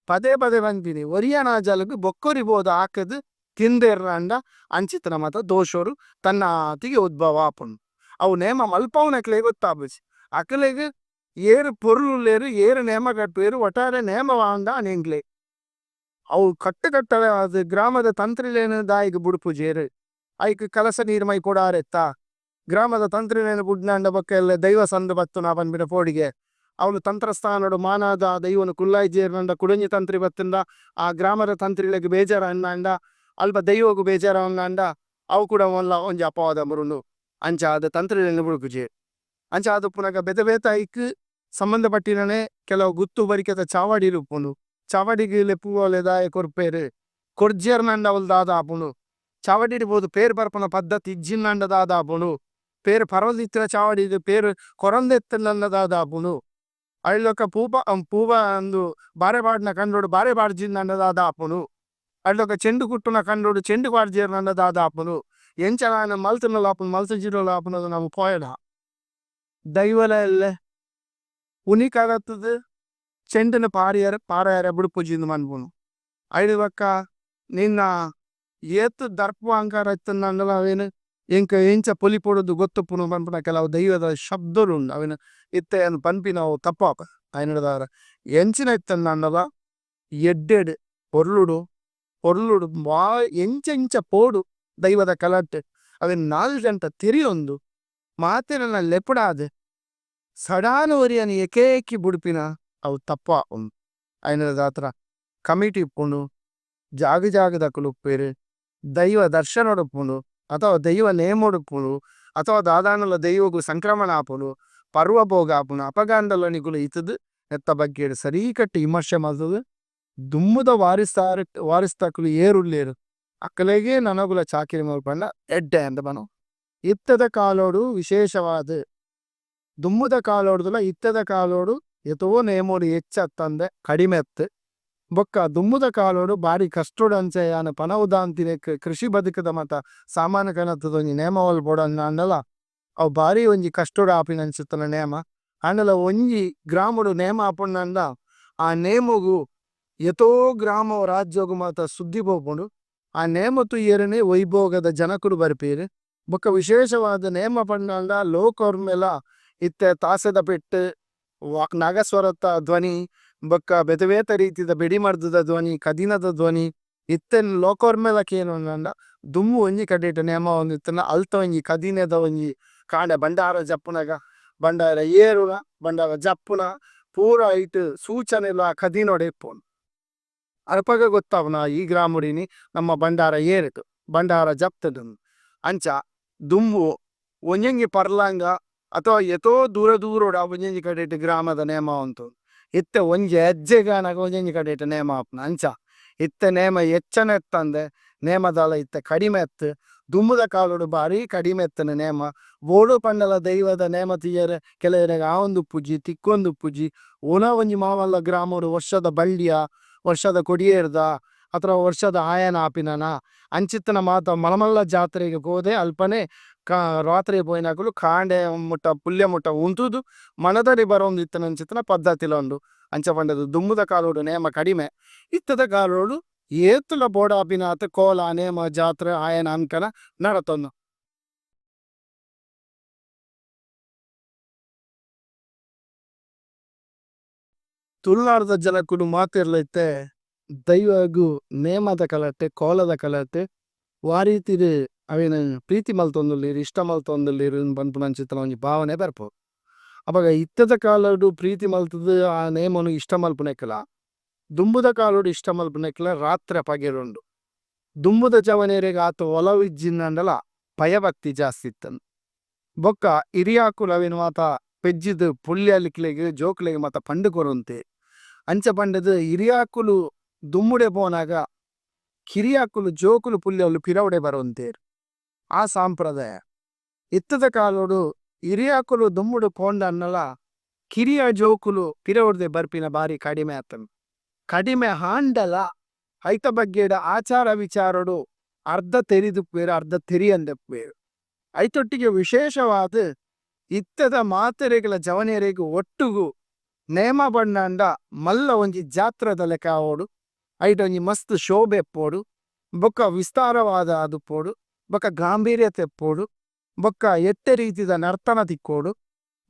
ಪದೇ ಪದೇ ಪನ್ಪಿನಿ ಒರಿಯನ ಅಜಲ್ ಗ್ ಬೊಕ್ಕೊರಿ ಪೋದು ಆಕುದು ತಿಂದೆರ್ಂಡ ಅಂಚಿತ್ತಿನ ಮಾತ ದೋಷೊಡು ತನ್ನಾತಿಗೆ ಉದ್ಭವ ಆಪುಂಡು. ಅವು ನೇಮ ಮಲ್ಪವುನಕ್ಲೆಗ್ ಗೊತ್ತಾಪುಜಿ ಅಕಲೆಗ್ ಏರ್ ಪೊರ್ಲು ಉಲ್ಲೆರ್ ಏರ್ ನೇಮ ಕಟ್ಟುವೆರ್ ಒಟ್ಟಾರೆ ನೇಮ ಆಂಡ ಎಂಕ್ಲೆಗ್. ಅವು ಕಟ್ಟು ಕಟ್ಟಲೆ ಆದ್ ಗ್ರಾಮದ ತಂತ್ರಿಲೆನ್ ದಾಯೆಗ್ ಬುಡ್ಪುಜೆರ್ ಐಕ್ ಕಲಶ ನೀರ್ ಮೈಪುಡಾರೆತ್ತ ಗ್ರಾಮದ ತಂತ್ರಿಲೆನ್ ಬುಡ್ಂಡ ಬೊಕ ಎಲ್ಲೆ ದೈವ ಸಂದ್ ಪತ್ತುನ ಪನ್ಪಿನ ಪೋಡಿಗೆ. ಅವ್ಲು ತಂತ್ರಸ್ಥಾನಡ್ ಮಾನಾದ್ ಆ ದೈವನ್ ಕುಲ್ಲಾಯಿಜೆರ್ಂಡ ಕುಡೊಂಜಿ ತಂತ್ರಿ ಬತ್ತುಂಡ ಆ ಗ್ರಾಮದ ತಂತ್ರಿಲೆಗ್ ಬೇಜಾರ್ ಆಂಡ ಅಲ್ಪ ದೈವಗ್ ಬೇಜಾರ್ ಆಂಡ ಅವು ಕೂಡ ಮಲ್ಲ ಒಂಜಿ ಅಪವಾದ ಬರುಂಡು. ಅಂಚಾದ್ ತಂತ್ರಿಲೆನ್ ಬುಡ್ಪುಜೆರ್. ಅಂಚಾದ್ ಉಪ್ಪುನಗ ಬೇತೆ ಬೇತೆ ಐಕ್ ಸಂಬಂಧ ಪಟ್ಟಿನನೆ ಕೆಲವು ಗುತ್ತು ಬರಿಕೆದ ಚಾವಡಿಲು ಉಪ್ಪುಂಡು. ಚಾವಡಿಗ್ ಲೆಪ್ಪೋಲೆ ದಾಯೆ ಕೊರ್ಪೆರ್ ಕೊರ್ಜೆರ್ಂಡ ಅವ್ಲು ದಾದ ಆಪುಂಡು ಚಾವಡಿಡ್ ಪೋದು ಪೇರ್ ಪರ್ಪುನ ಪದ್ಧತಿ ಇಜ್ಜಿಂಡ ದಾದ ಆಪುಂಡು ಪೇರ್ ಪರೊಂದಿತ್ತಿನ ಚಾವಡಿಡ್ ಪೇರ್ ಕೊರಂದೆ ಇತ್ತ್ಂಡ ದಾದ ಆಪುಂಡು ಐಡ್ದ್ ಬೊಕ ಪೂಪ ಪೂವ ಉಂದು ಬಾರೆ ಪಾಡುನ ಕಂಡೊಡು ಬಾರೆ ಪಾಡ್ಜಿಂಡ ದಾದ ಆಪುಂಡು ಐಡ್ದ್ ಬೊಕ ಚೆಂಡ್ ಕುಟ್ಟುನ ಕಂಡೊಡು ಚೆಂಡ್ ಪಾಡ್ಜೆರ್ಂಡ ದಾದ ಆಪುಂಡು ಎಂಚ ಮಲ್ತ್ಂಡಲ ಆಪುಂಡು ಮಲ್ತ್ಜಿಂಡಲ ಆಪುಂಡು ನಮ ಪೋಯಡ ದೈವಲ ಎಲ್ಲೆ ಪುನಿ ಕನತ್ದ್ ಚೆಂಡ್ ನ್ ಪಾರಿಯೆರೆ ಪಾರಾಯೆರೆ ಬುಡ್ಪುಜಿ ಪನ್ಪುಂಡು ಐಡ್ದ್ ಬೊಕ ನಿನ್ನ ಏತ್ ದರ್ಪು ಅಹಂಕಾರ ಇತ್ತ್ಂಡಲ ಅವೆನ್ ಎಂಕ್ ಎಂಚ ಪೊಲಿಪೊಡು ಗೊತ್ತುಪ್ಪುಂಡು ಪನ್ಪಿನ ಕೆಲವು ದೈವದ ಶಬ್ದೊಲು ಉಂಡು ಅವೆನ್ ಇತ್ತೆ ಯಾನ್ ಪನ್ಪಿನವು ತಪ್ಪಾಪುಂಡು ಐನೆಡ್ದಾವರ ಎಂಚಿನ ಇತ್ತ್ಂಡಲ ಎಡ್ಡೆಡ್ ಪೊರ್ಲುಡು ಪೊರ್ಲುಡು ವಾ ಎಂಚ ಎಂಚ ಪೋಡು ದೈವದ ಕಲಟ್ ಅವೆನ್ ನಾಲ್ ಜನತ ತೆರಿಯೊಂದು ಮಾತೆರೆನ್ಲ ಲೆಪುಡಾದ್ ಸಡಾನ್ ಒರಿಯನ್ ಏಕೇಕಿ ಬುಡ್ಪಿನ ಅವು ತಪ್ಪಾಪುಂಡು ಐನೆಡ್ದಾತ್ರ ಕಮಿಟಿ ಇಪ್ಪುಂಡು ಜಾಗ್ ಜಾಗ್ ದಕುಲು ಇಪ್ಪುವೆರ್ ದೈವ ದರ್ಶನಡ್ ಉಪ್ಪುಂಡು ಅಥವಾ ದೈವ ನೇಮಡ್ ಉಪ್ಪುಂಡು ಅಥವಾ ದಾದಾಂಡಲ ದೈವಗ್ ಸಂಕ್ರಮಣ ಆಪುಂಡು ಪರ್ವ ಭೋಗ ಆಪುಂಡು ಅಪಗಾಂಡಲ ನಿಕುಲು ಇತ್ತುದು ನೆತ್ತ ಬಗ್ಗೆ ಸರಿಕಟ್ಟ್ ವಿಮರ್ಶೆ ಮಲ್ತುದು ದುಂಬುದ ವಾರಿಸ್ದಾರ್ ವಾರಿಸ್ದಕುಲು ಏರ್ ಉಲ್ಲೆರ್ ಅಕಲೆಗೇ ನನಗುಲ ಚಾಕಿರಿ ಮಲ್ಪಂಡ ಎಡ್ಡೆ ಅಂದ್ ಪನೊಲಿ. ಇತ್ತೆದ ಕಾಲೊಡು ವಿಶೇಷವಾದ್ ದುಂಬುದ ಕಾಲೊಡ್ದುಲ ಇತ್ತೆದ ಕಾಲೊಡು. ಏತೋ ನೇಮೊಡು ಎಚ್ಚ ಅತ್ತಂದೆ ಕಡಿಮೆ ಅತ್ತ್. ಬೊಕ್ಕ ದುಂಬುದ ಕಾಲೊಡು ಬಾರಿ ಕಷ್ಟೊಡು ಅಂಚ ಯಾನ್ ಪನವು ದಾಂತಿನೆಕ್ ಕೃಷಿ ಬದುಕುದ ಮಾತ ಸಾಮಾನ್ ಕನತುದು ಒಂಜಿ ನೇಮ ಮಲ್ಪೊಡಾಂಡಲ ಅವು ಬಾರಿ ಒಂಜಿ ಕಷ್ಟೊಡು ಆಪಿನಂಚಿತ್ತಿನ ನೇಮ. ಆಂಡಲ ಒಂಜಿ ಗ್ರಾಮೊಡು ನೇಮ ಆಪುಂಡಾಂಡ ಆ ನೇಮೊಗು ಏತೋ ಗ್ರಾಮ ರಾಜ್ಯೊಗು ಮಾತ ಸುದ್ದಿ ಪೋಪುಂಡು. ಆ ನೇಮ ತೂಯೆರೆನೆ ವೈಭೋಗದ ಜನಕುಲು ಬರ್ಪೆರ್. ಬೊಕ್ಕ ವಿಶೇಷವಾದ್ ನೇಮ ಪಂಡಾಂಡ ಲೋಕೊರ್ಮೆಲ ಇತ್ತೆ ತಾಸೆದ ಪೆಟ್ಟ್ ನಾಗಸ್ವರತ ಧ್ವನಿ ಬೊಕ್ಕ ಬೇತೆ ಬೇತೆ ರೀತಿದ ಬೆಡಿ ಮರ್ದ್ ದ ಧ್ವನಿ ಕದಿನದ ಧ್ವನಿ ಇತ್ತೆ ಲೋಕೊರ್ಮೆಲ ಕೇನೊಡಾಂಡ ದುಂಬು ಒಂಜಿ ಕಡೆಟ್ ನೇಮ ಆವೊಂದಿತ್ತ್ಂಡ ಅಲ್ತ ಒಂಜಿ ಕದಿನದ ಒಂಜಿ ಕಾಂಡೆ ಭಂಡಾರ ಜಪ್ಪುನಗ ಭಂಡಾರ ಏರುನ ಭಂಡಾರ ಜಪ್ಪುನ ಪೂರ ಐಟ್ ಸೂಚನೆಲ ಕದಿನೊಡೆ ಇಪ್ಪುಂಡು. ಅಪಗ ಗೊತ್ತಾಪುನ ಈ ಗ್ರಾಮೊಡು ಇನಿ ನಮ್ಮ ಭಂಡಾರ ಏರ್ಂಡ್ ಭಂಡಾರ ಜತ್ತ್ಂಡ್ ಅಂಚ ದುಂಬು ಒಂಜೊಂಜಿ ಪರ್ಲಾಂಗ ಅಥವ ಏತೋ ದೂರ ದೂರಡ್ ಒಂಜೊಂಜಿ ಕಡೆಟ್ ಗ್ರಾಮದ ನೇಮ ಆವೊಂದುಂಡು. ಇತ್ತೆ ಒಂಜಿ ಎಜ್ಜೆಗ್ ಆನಗ ಒಂಜೊಂಜಿ ಕಡೆಟ್ ನೇಮ ಆಪುಂಡು ಅಂಚ ಇತ್ತೆ ನೇಮ ಎಚ್ಚನೆ ಅತ್ತಂದೆ ನೇಮ ದಾಲ ಇತ್ತೆ ಕಡಿಮೆ ಅತ್ತ್. ದುಂಬುದ ಕಾಲೊಡು ಬಾರಿ ಕಡಿಮೆ ಇತ್ತ್ಂಡ್ ನೇಮ. ಬೋಡು ಪಂಡಲ ದೈವದ ನೇಮ ತೂಯೆರೆ ಕೆಲವೆರೆಗ್ ಆವೊಂದಿಪ್ಪುಜಿ ತಿಕ್ಕೊಂದಿಪ್ಪುಜಿ ಒಲ ಒಂಜಿ ಮಾಮಲ್ಲ ಗ್ರಾಮೊಡು ವರ್ಷದ ಬಳ್ಳಿಯ ವರ್ಷದ ಕೊಡಿಯೇರ್ದ ಅತ್ತ್ಡ ವರ್ಷದ ಆಯನ ಆಪಿನನ ಅಂಚಿತ್ತಿನ ಮಾತ ಮಲ್ಲ ಮಲ್ಲ ಜಾತ್ರೆಗ್ ಪೋದೆ ಅಲ್ಪನೆ ರಾತ್ರೆ ಪೋಯಿನಕುಲು ಕಾಂಡೆ ಮುಟ್ಟ ಪುಲ್ಯ ಮುಟ್ಟ ಉಂತುದು ಮನದಾನಿ ಬರೊಂದಿತ್ತಿನಂಚಿತ್ತಿನ ಪದ್ಧತಿಲ ಉಂಡು. ಅಂಚ ಪಂಡುದು ದುಂಬುದ ಕಾಲೊಡು ನೇಮ ಕಡಿಮೆ ಇತ್ತೆದ ಕಾಲೊಡು ಏತ್ಲ ಬೋಡಾಪಿನಾತ್ ಕೋಲ ನೇಮ ಜಾತ್ರೆ ಆಯನ ಅಂಕಣ ನಡತೊಂದು. ತುಳುನಾಡುದ ಜನಕುಲು ಮಾತೆರ್ಲ ಇತ್ತೆ ದೈವಗ್ ನೇಮದ ಕಲಟ್ ಕೋಲದ ಕಲಟ್ ವಾ ರೀತಿಡ್ ಅವೆನ್ ಪ್ರೀತಿ ಮಲ್ತೊಂದುಲ್ಲೆರ್ ಇಷ್ಟ ಮಲ್ತೊಂದುಲ್ಲೆರ್ ಪನ್ಪುನಂಚಿತ್ತಿನ ಒಂಜಿ ಭಾವನೆ ಬರ್ಪುಂಡು. ಅಪಗ ಇತ್ತೆದ ಕಾಲೊಡು ಪ್ರೀತಿ ಮಲ್ತ್ ದ್ ಆ ನೇಮೊನು ಇಷ್ಟ ಮಲ್ಪುನೆಕ್ಲ ದುಂಬುದ ಕಾಲೊಡು ಇಷ್ಟ ಮಲ್ಪುನೆಕ್ಲ ರಾತ್ರೆ ಪಗೆಲ್ ಉಂಡು. ದುಂಬುದ ಜವನೆರೆಗ್ ಆತ್ ಒಲವು ಇಜ್ಜಿಂಡಲ ಭಯ ಭಕ್ತಿ ಜಾಸ್ತಿ ಇತ್ತ್ಂಡ್. ಬೊಕ್ಕ ಹಿರಿಯಾಕುಲು ಅವೆನ್ ಮಾತ ಪೆಜ್ಜಿದ್ ಪುಲ್ಯಲ್ಕ್ಲೆಗ್ ಜೋಕುಲೆಗ್ ಮಾತ ಪಂಡ್ ಕೊರೊಂತೆರ್. ಅಂಚ ಪಂಡುದು ಹಿರಿಯಾಕುಲು ದುಂಬುಡೆ ಪೋನಗ ಕಿರಿಯಾಕುಲು ಜೋಕುಲು ಪುಲ್ಯಲ್ಲು ಪಿರವುಡೆ ಬರೊಂತೆರ್. ಆ ಸಂಪ್ರದಾಯ. ಇತ್ತೆದ ಕಾಲೊಡು ಹಿರಿಯಾಕುಲು ದುಂಬುಡು ಪೋಂಡಾಂಡಲ ಕಿರಿಯ ಜೋಕುಲು ಪಿರವುರ್ದೆ ಬರ್ಪಿನ ಬಾರಿ ಕಡಿಮೆ ಆತುಂಡು. ಕಡಿಮೆ ಆಂಡಲ ಐತ ಬಗ್ಗೆಡ್ ಆಚಾರ ವಿಚಾರೊಡು ಅರ್ಧ ತೆರಿದುಪ್ಪುವೆರ್ ಅರ್ಧ ತೆರಿಯಂದೆ ಇಪ್ಪುವೆರ್. ಐತೊಟ್ಟಿಗೆ ವಿಶೇಷವಾದ್ ಇತ್ತೆದ ಮಾತೆರೆಗ್ಲ ಜವನೆರೆಗ್ ಒಟ್ಟುಗು ನೇಮ ಪಂಡಾಂಡ ಮಲ್ಲ ಒಂಜಿ ಜಾತ್ರೆದ ಲೆಕ ಆವೊಡು ಐಟ್ ಒಂಜಿ ಮಸ್ತ್ ಶೋಭೆ ಇಪ್ಪೊಡು ಬೊಕ ವಿಸ್ತಾರವಾದ್ ಆದಿಪ್ಪೊಡು ಬೊಕ ಗಾಂಭೀರ್ಯತೆ ಇಪ್ಪೊಡು ಬೊಕ ಎಡ್ಡೆ ರೀತಿದ ನರ್ತನ ತಿಕ್ಕೊಡು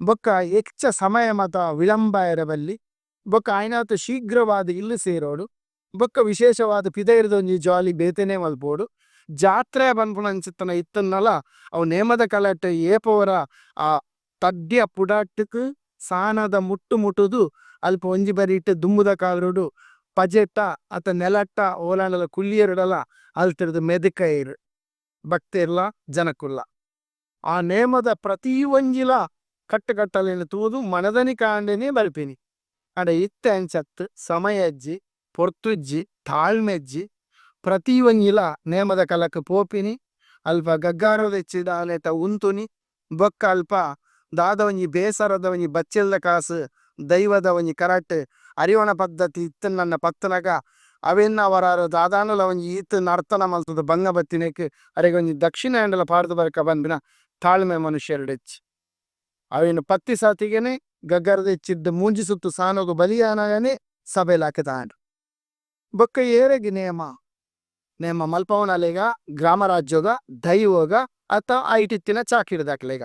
ಬೊಕ ಎಚ್ಚ ಸಮಯ ಮಾತ ವಿಳಂಬ ಆವೆರೆ ಬಲ್ಲಿ ಬೊಕ ಆಯಿನಾತ್ ಶೀಘ್ರವಾದ್ ಇಲ್ಲ್ ಸೇರೊಡು ಬೊಕ ವಿಶೇಷವಾದ್ ಪಿದಯ್ಡ್ದ್ ಒಂಜಿ ಜಾಲಿ ಬೇತೆನೆ ಮನ್ಪೊಡು ಜಾತ್ರೆ ಪನ್ಪುನಂಚಿತ್ತಿನ ಇತ್ತ್ಂಡಲ ಅವು ನೇಮದ ಕಲಟ್ ಏಪ ಒರ ಆ ತಡ್ಯ ಪುಡಾಟುಗು ಸಾನದ ಮುಟ್ಟು ಮುಟ್ಟುದು ಅಲ್ಪ ಒಂಜಿ ಬರಿಟ್ ದುಂಬುದ ಕಾಲೊಡು ಪಜೆತ ಅತ್ತ್ ನೆಲತ ಓಲಾಂಡಲ ಕುಲ್ಲಿಯೆರ್ಡಲ ಅಲ್ತುರ್ದು ಮೆದುಕಯೆರ್ ಭಕ್ತೆರ್ಲ ಜನಕುಲ್ಲ. ಆ ನೇಮದ ಪ್ರತಿ ಒಂಜಿಲ ಕಟ್ಟ್ ಕಟ್ಟಲೆನ್ ತೂದು ಮನದನಿ ಕಾಂಡೆನೆ ಬರ್ಪಿನಿ. ಆಂಡ ಇತ್ತೆ ಅಂಚ ಅತ್ತ್ ಸಮಯ ಇಜ್ಜಿ ಪೊರ್ತು ಇಜ್ಜಿ ತಾಳ್ಮೆ ಇಜ್ಜಿ ಪ್ರತಿ ಒಂಜಿಲ ನೇಮದ ಕಲಕ್ ಪೋಪಿನಿ ಅಲ್ಪ ಗಗ್ಗರದ ಎಚ್ಚಿಡ್ ಅನೆತ ಉಂತುನಿ ಬೊಕ ಅಲ್ಪ ದಾದ ಒಂಜಿ ಬೇಸರದ ಒಂಜಿ ಬಚ್ಚೆಲ್ದ ಕಾಸ್ ದೈವದ ಒಂಜಿ ಕರಟ್ ಅರಿವಣ ಪದ್ಧತಿ ಇತ್ತ್ಂಡ ಪತ್ತುನಗ ಅವೆನ್ ಅವರಾರ್ ದಾದಾಂಡಲ ಒಂಜಿ ಈತ್ ನರ್ತನ ಮಲ್ತುದು ಬಂಗ ಬತ್ತಿನೆಕ್ ಅರೆಗ್ ಒಂಜಿ ದಕ್ಷಿಣೆ ಆಂಡಲ ಪಾಡ್ದ್ ಬರ್ಕ ಪನ್ಪಿನ ತಾಳ್ಮೆ ಮನುಷ್ಯೆರೆಡ ಇಜ್ಜಿ. ಅವೆನ್ ಪತ್ತಿ ಸಾತಿಗೆನೆ ಗಗ್ಗರದ ಎಚ್ಚಿರ್ದ್ ಮೂಜಿ ಸುತ್ತು ಸಾನೊಗು ಬಲಿ ಆನಗನೆ ಸಭೆ ಲಾಕುದಾಂಡ್. ಬೊಕ ಏರೆಗ್ ನೇಮ, ನೇಮ ಮಲ್ಪವುನಲ್ಲೇಗ ಗ್ರಾಮ ರಾಜ್ಯೊದ ದೈವೊಗ ಅತ್ತ ಐಟ್ ಇತ್ತಿನ ಚಾಕಿರಿದಕ್ಲೆಗ.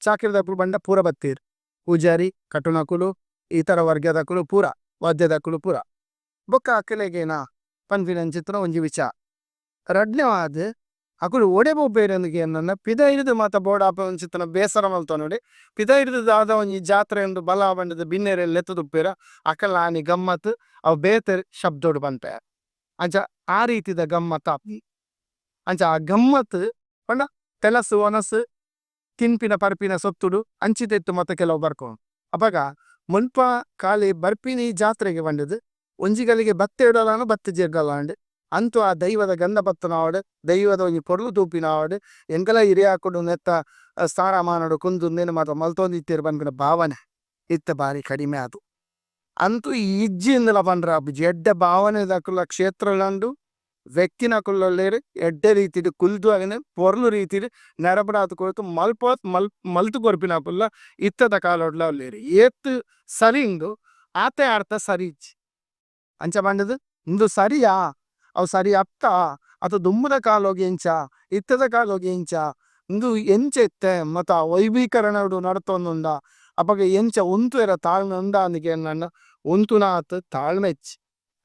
ಚಾಕಿರಿದಕುಲು ಪಂಡ ಪೂರ ಬತ್ತೆರ್ ಪೂಜಾರಿ ಕಟ್ಟುನಕುಲು ಇತರ ವರ್ಗದಕುಲು ಪೂರ ವಾದ್ಯದಕುಲು ಪೂರ. ಬೊಕ ಅಕಲೆಗೇನ ಪನ್ಪಿನಂಚಿತ್ತಿನ ಒಂಜಿ ವಿಚಾರ. ರಡ್ಡನೇವಾದ್ ಅಕುಲು ಒಡೆ ಪೋಪೆರ್ ಅಂದ್ ಕೇನ್ನಗ ಪಿದಯ್ಡ್ದ್ ಮಾತ ಬೋಡಾಪಿನಂಚಿತ್ತಿನ ಬೇಸರ ಮಲ್ತೊನೊಡೆ ಪಿದಯ್ಡ್ದ್ ದಾದ ಒಂಜಿ ಜಾತ್ರೆ ಉಂಡು ಬಲ ಪಂಡುದು ಬಿನ್ನೆರೆನ್ ಲೆತ್ತುದುಪ್ಪುವೆರ್ ಅಕಲ್ನ ಆನಿ ಗಮ್ಮತ್ ಅವು ಬೇತೆ ಶಬ್ದಡ್ ಪನ್ಪೆ. ಅಂಚ ಆ ರೀತಿದ ಗಮ್ಮತ್ ಆಪುಂಡು. ಅಂಚ ಆ ಗಮ್ಮತ್ ಪಂಡ ತೆನಸ್ ವನಸ್ ತಿನ್ಪಿನ ಪರ್ಪಿನ ಸೊತ್ತುಡು ಅಂಚಿನೆಟ್ ಮಾತ ಕೆಲವು ಬರ್ಪುಂಡು. ಅಪಗ ಮುಲ್ಪ ಖಾಲಿ ಬರ್ಪಿನಿ ಜಾತ್ರೆಗ್ ಪಂಡುದು ಒಂಜಿ ಗಳಿಗೆ ಬತ್ತೆರ್ಡಲ ಬತ್ತುಜೆರ್ಡಲ ಆಂಡ್ ಅಂತು ಆ ದೈವದ ಗಂಧ ಪತ್ತುನ ಆವಡ್ ದೈವದ ಒಂಜಿ ಪೊರ್ಲು ತೂಪಿನ ಆವಡ್ ಎಂಕಲ್ಲ ಹಿರಿಯಾಕುಲು ನೆತ್ತ ಸ್ಥಾನ ಮಾನಡ್ ಕುಲ್ದು ಉಂದೆನ್ ಮಾತ ಮಲ್ತೊಂದಿತ್ತೆರ್ ಪನ್ಪಿನ ಭಾವನೆ ಇತ್ತೆ ಬಾರಿ ಕಡಿಮೆ ಆದ್. ಅಂತೂ ಇಜ್ಜಿ ಇಂದಲ ಪಂಡ್ರೆ ಆಪುಜಿ ಎಡ್ಡೆ ಭಾವನೆದಕುಲ ಕ್ಷೇತ್ರಲುಂಡು ವ್ಯಕ್ತಿನಕುಲು ಉಲ್ಲೆರ್ ಎಡ್ಡೆ ರೀತಿಡ್ ಕುಲ್ದು ಅವೆನ್ ಪೊರ್ಲು ರೀತಿಡ್ ನಡಪಡಾದ್ ಕೊರ್ದು ಮಲ್ಪ ಮಲ್ತ್ ಕೊರ್ಪಿನಕುಲ್ಲ ಇತ್ತೆದ ಕಾಲೊಡ್ಲ ಉಲ್ಲೆರ್ ಏತ್ ಸರಿ ಉಂಡು ಆತೆ ಅರ್ಧ ಸರಿ ಇಜ್ಜಿ ಅಂಚ ಪಂಡುದು ಉಂದು ಸರಿಯಾ ಅವು ಸರಿ ಅತ್ತಾ ಅತ್ ದುಂಬುದ ಕಾಲೊಗು ಎಂಚ ಇತ್ತೆದ ಕಾಲೊಗು ಎಂಚ ಉಂದು ಎಂಚ ಇತ್ತೆ ಮಾತ ವೈವೀಕರಣಡ್ ನಡತೊಂದುಂಡ ಅಪಗ ಎಂಚ ಉಂತುವೆರ ತಾಳ್ಮೆ ಉಂಡಾ ಅಂದ್ ಕೇಂಡ್ಂಡ ಉಂತುನಾತ್ ತಾಳ್ಮೆ ಇಜ್ಜಿ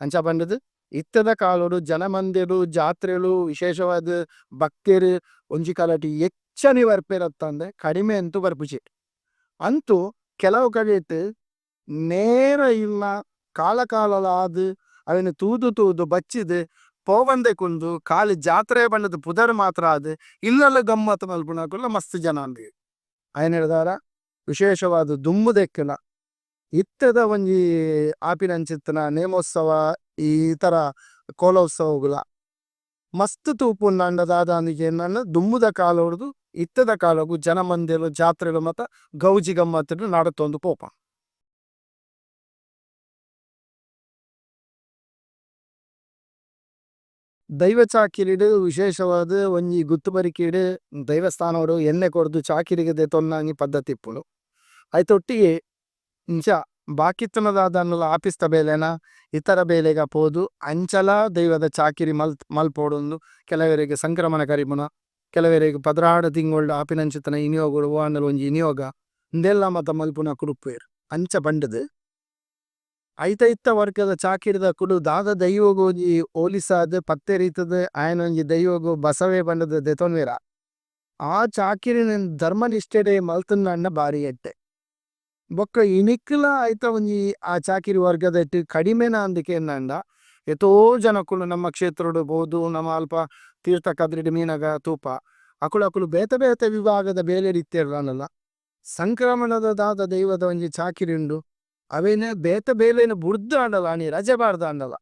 ಅಂಚ ಪಂಡುದು ಇತ್ತೆದ ಕಾಲೊಡು ಜನಮಂದೆಲು ಜಾತ್ರೆಲು ವಿಶೇಷವಾದ್ ಭಕ್ತೆರ್ ಒಂಜಿ ಕಾಲಡ್ ಎಚ್ಚನೆ ಬರ್ಪೆರ್ ಅತ್ತಂದೆ ಕಡಿಮೆ ಅಂತು ಬರ್ಪುಜೆರ್ ಅಂತು ಕೆಲವು ಕಡೆಟ್ ನೇರ ಇರ್ನ ಕಾಲ ಕಾಲಲ ಆದ್ ಅವೆನ್ ತೂದು ತೂದು ಬಚ್ಚಿದ್ ಪೋವಂದೆ ಕುಲ್ದು ಖಾಲಿ ಜಾತ್ರೆ ಪಂಡುದು ಪುದರ್ ಮಾತ್ರ ಆದ್ ಇಲ್ಲಲ್ ಗಮ್ಮತ್ ಮನ್ಪುನಕುಲ್ಲ ಮಸ್ತ್ ಜನ ಉಲ್ಲೆರ್ ಆಯಿನೆಡ್ದಾವರ ವಿಶೇಷವಾದ್ ದುಂಬುದೆಕ್ಕ್ಲ ಇತ್ತೆದ ಒಂಜಿ ಆಪಿನಂಚಿತ್ತಿನ ನೇಮೋತ್ಸವ ಈ ಇತರ ಕೋಲೋತ್ಸವಗುಲ ಮಸ್ತ್ ತೂಪುಂಡಾಂಡ ದಾದಾಂದ್ ಕೇಂಡ್ಂಡ ದುಂಬುದ ಕಾಲೊರ್ದು ಇತ್ತೆದ ಕಾಲೊಗು ಜನಮಂದೆಲು ಜಾತ್ರೆಲು ಮಾತ ಗೌಜಿ ಗಮ್ಮತ್ ಡ್ ನಡತೊಂದು ಪೋಪ. ದೈವ ಚಾಕಿರಿಡ್ ವಿಶೇಷವಾದ್ ಒಂಜಿ ಗುತ್ತು ಪರಿಕಿಡ್ ದೈವಸ್ಥಾನಡ್ ಎಣ್ಣೆ ಕೊರ್ದು ಚಾಕಿರಿಗ್ ದೆತೊನ್ನ ಒಂಜಿ ಪದ್ಧತಿ ಇಪ್ಪುಂಡು. ಐತ ಒಟ್ಟಿಗೆ ಇಂಚ ಬಾಕಿ ಇತ್ತಿನ ದಾದಾಂಡಲ ಆಪೀಸ್ ದ ಬೇಲೆನ ಇತರ ಬೇಲೆಗ ಪೋದು ಅಂಚಲ ದೈವದ ಚಾಕಿರಿ ಮಲ್ಪೊಡುಂದು ಕೆಲವೆರೆಗ್ ಸಂಕ್ರಮಣ ಕರಿಪುನ ಕೆಲವೆರೆಗ್ 12 ತಿಂಗೊಳ್ಡು ಆಪಿನಂಚಿತ್ತಿನ ಇನಿಯೋಗೊಡು ಒವ್ವಾಂಡಲ ಒಂಜಿ ಇನಿಯೋಗ ಉಂದೆಲ್ಲ ಮಾತ ಮನ್ಪುನಕುಲು ಇಪ್ಪುವೆರ್ ಅಂಚ ಪಂಡುದು ಐತ ಐತ ವರ್ಗದ ಚಾಕಿರಿದಕುಲು ದಾದ ದೈವಗ್ ಒಂಜಿ ಹೋಲಿಸಾದ್ ಪತ್ತೆರೆ ಇತ್ತುದು ಆಯನ ಒಂಜಿ ದೈವಗ್ ಬಸವೆ ಪಂಡುದು ದೆತೊನ್ವೆರ ಆ ಚಾಕಿರಿನ್ ಧರ್ಮ ನಿಷ್ಠೆಡೆ ಮಲ್ತುಂಡಂಡ ಬಾರಿ ಎಡ್ಡೆ. ಬೊಕ ಇನಿಕ್ಲ ಐತ ಒಂಜಿ ಆ ಚಾಕಿರಿ ವರ್ಗದೈಟ್ ಕಡಿಮೆನ ಅಂದ್ ಕೇಂಡ್ಂಡ ಏತೋ ಜನಕುಲು ನಮ್ಮ ಕ್ಷೇತ್ರಡ್ ಪೋದು ನಮ ಅಲ್ಪ ತೀರ್ಥ ಕದ್ರಿಡ್ ಮೀನಗ ತೂಪ ಅಕುಲು ಅಕುಲು ಬೇತೆ ಬೇತೆ ವಿಭಾಗದ ಬೇಲೆಡ್ ಇತ್ತೆರ್ಂಡಲ ಸಂಕ್ರಮಣದ ದಾದ ದೈವದ ಒಂಜಿ ಚಾಕಿರಿ ಉಂಡು ಅವೆನ್ ಬೇತೆ ಬೇಲೆನ್ ಬುಡ್ದಾಂಡಲ ಆನಿ ರಜೆ ಪಾಡ್ದಾಂಡಲ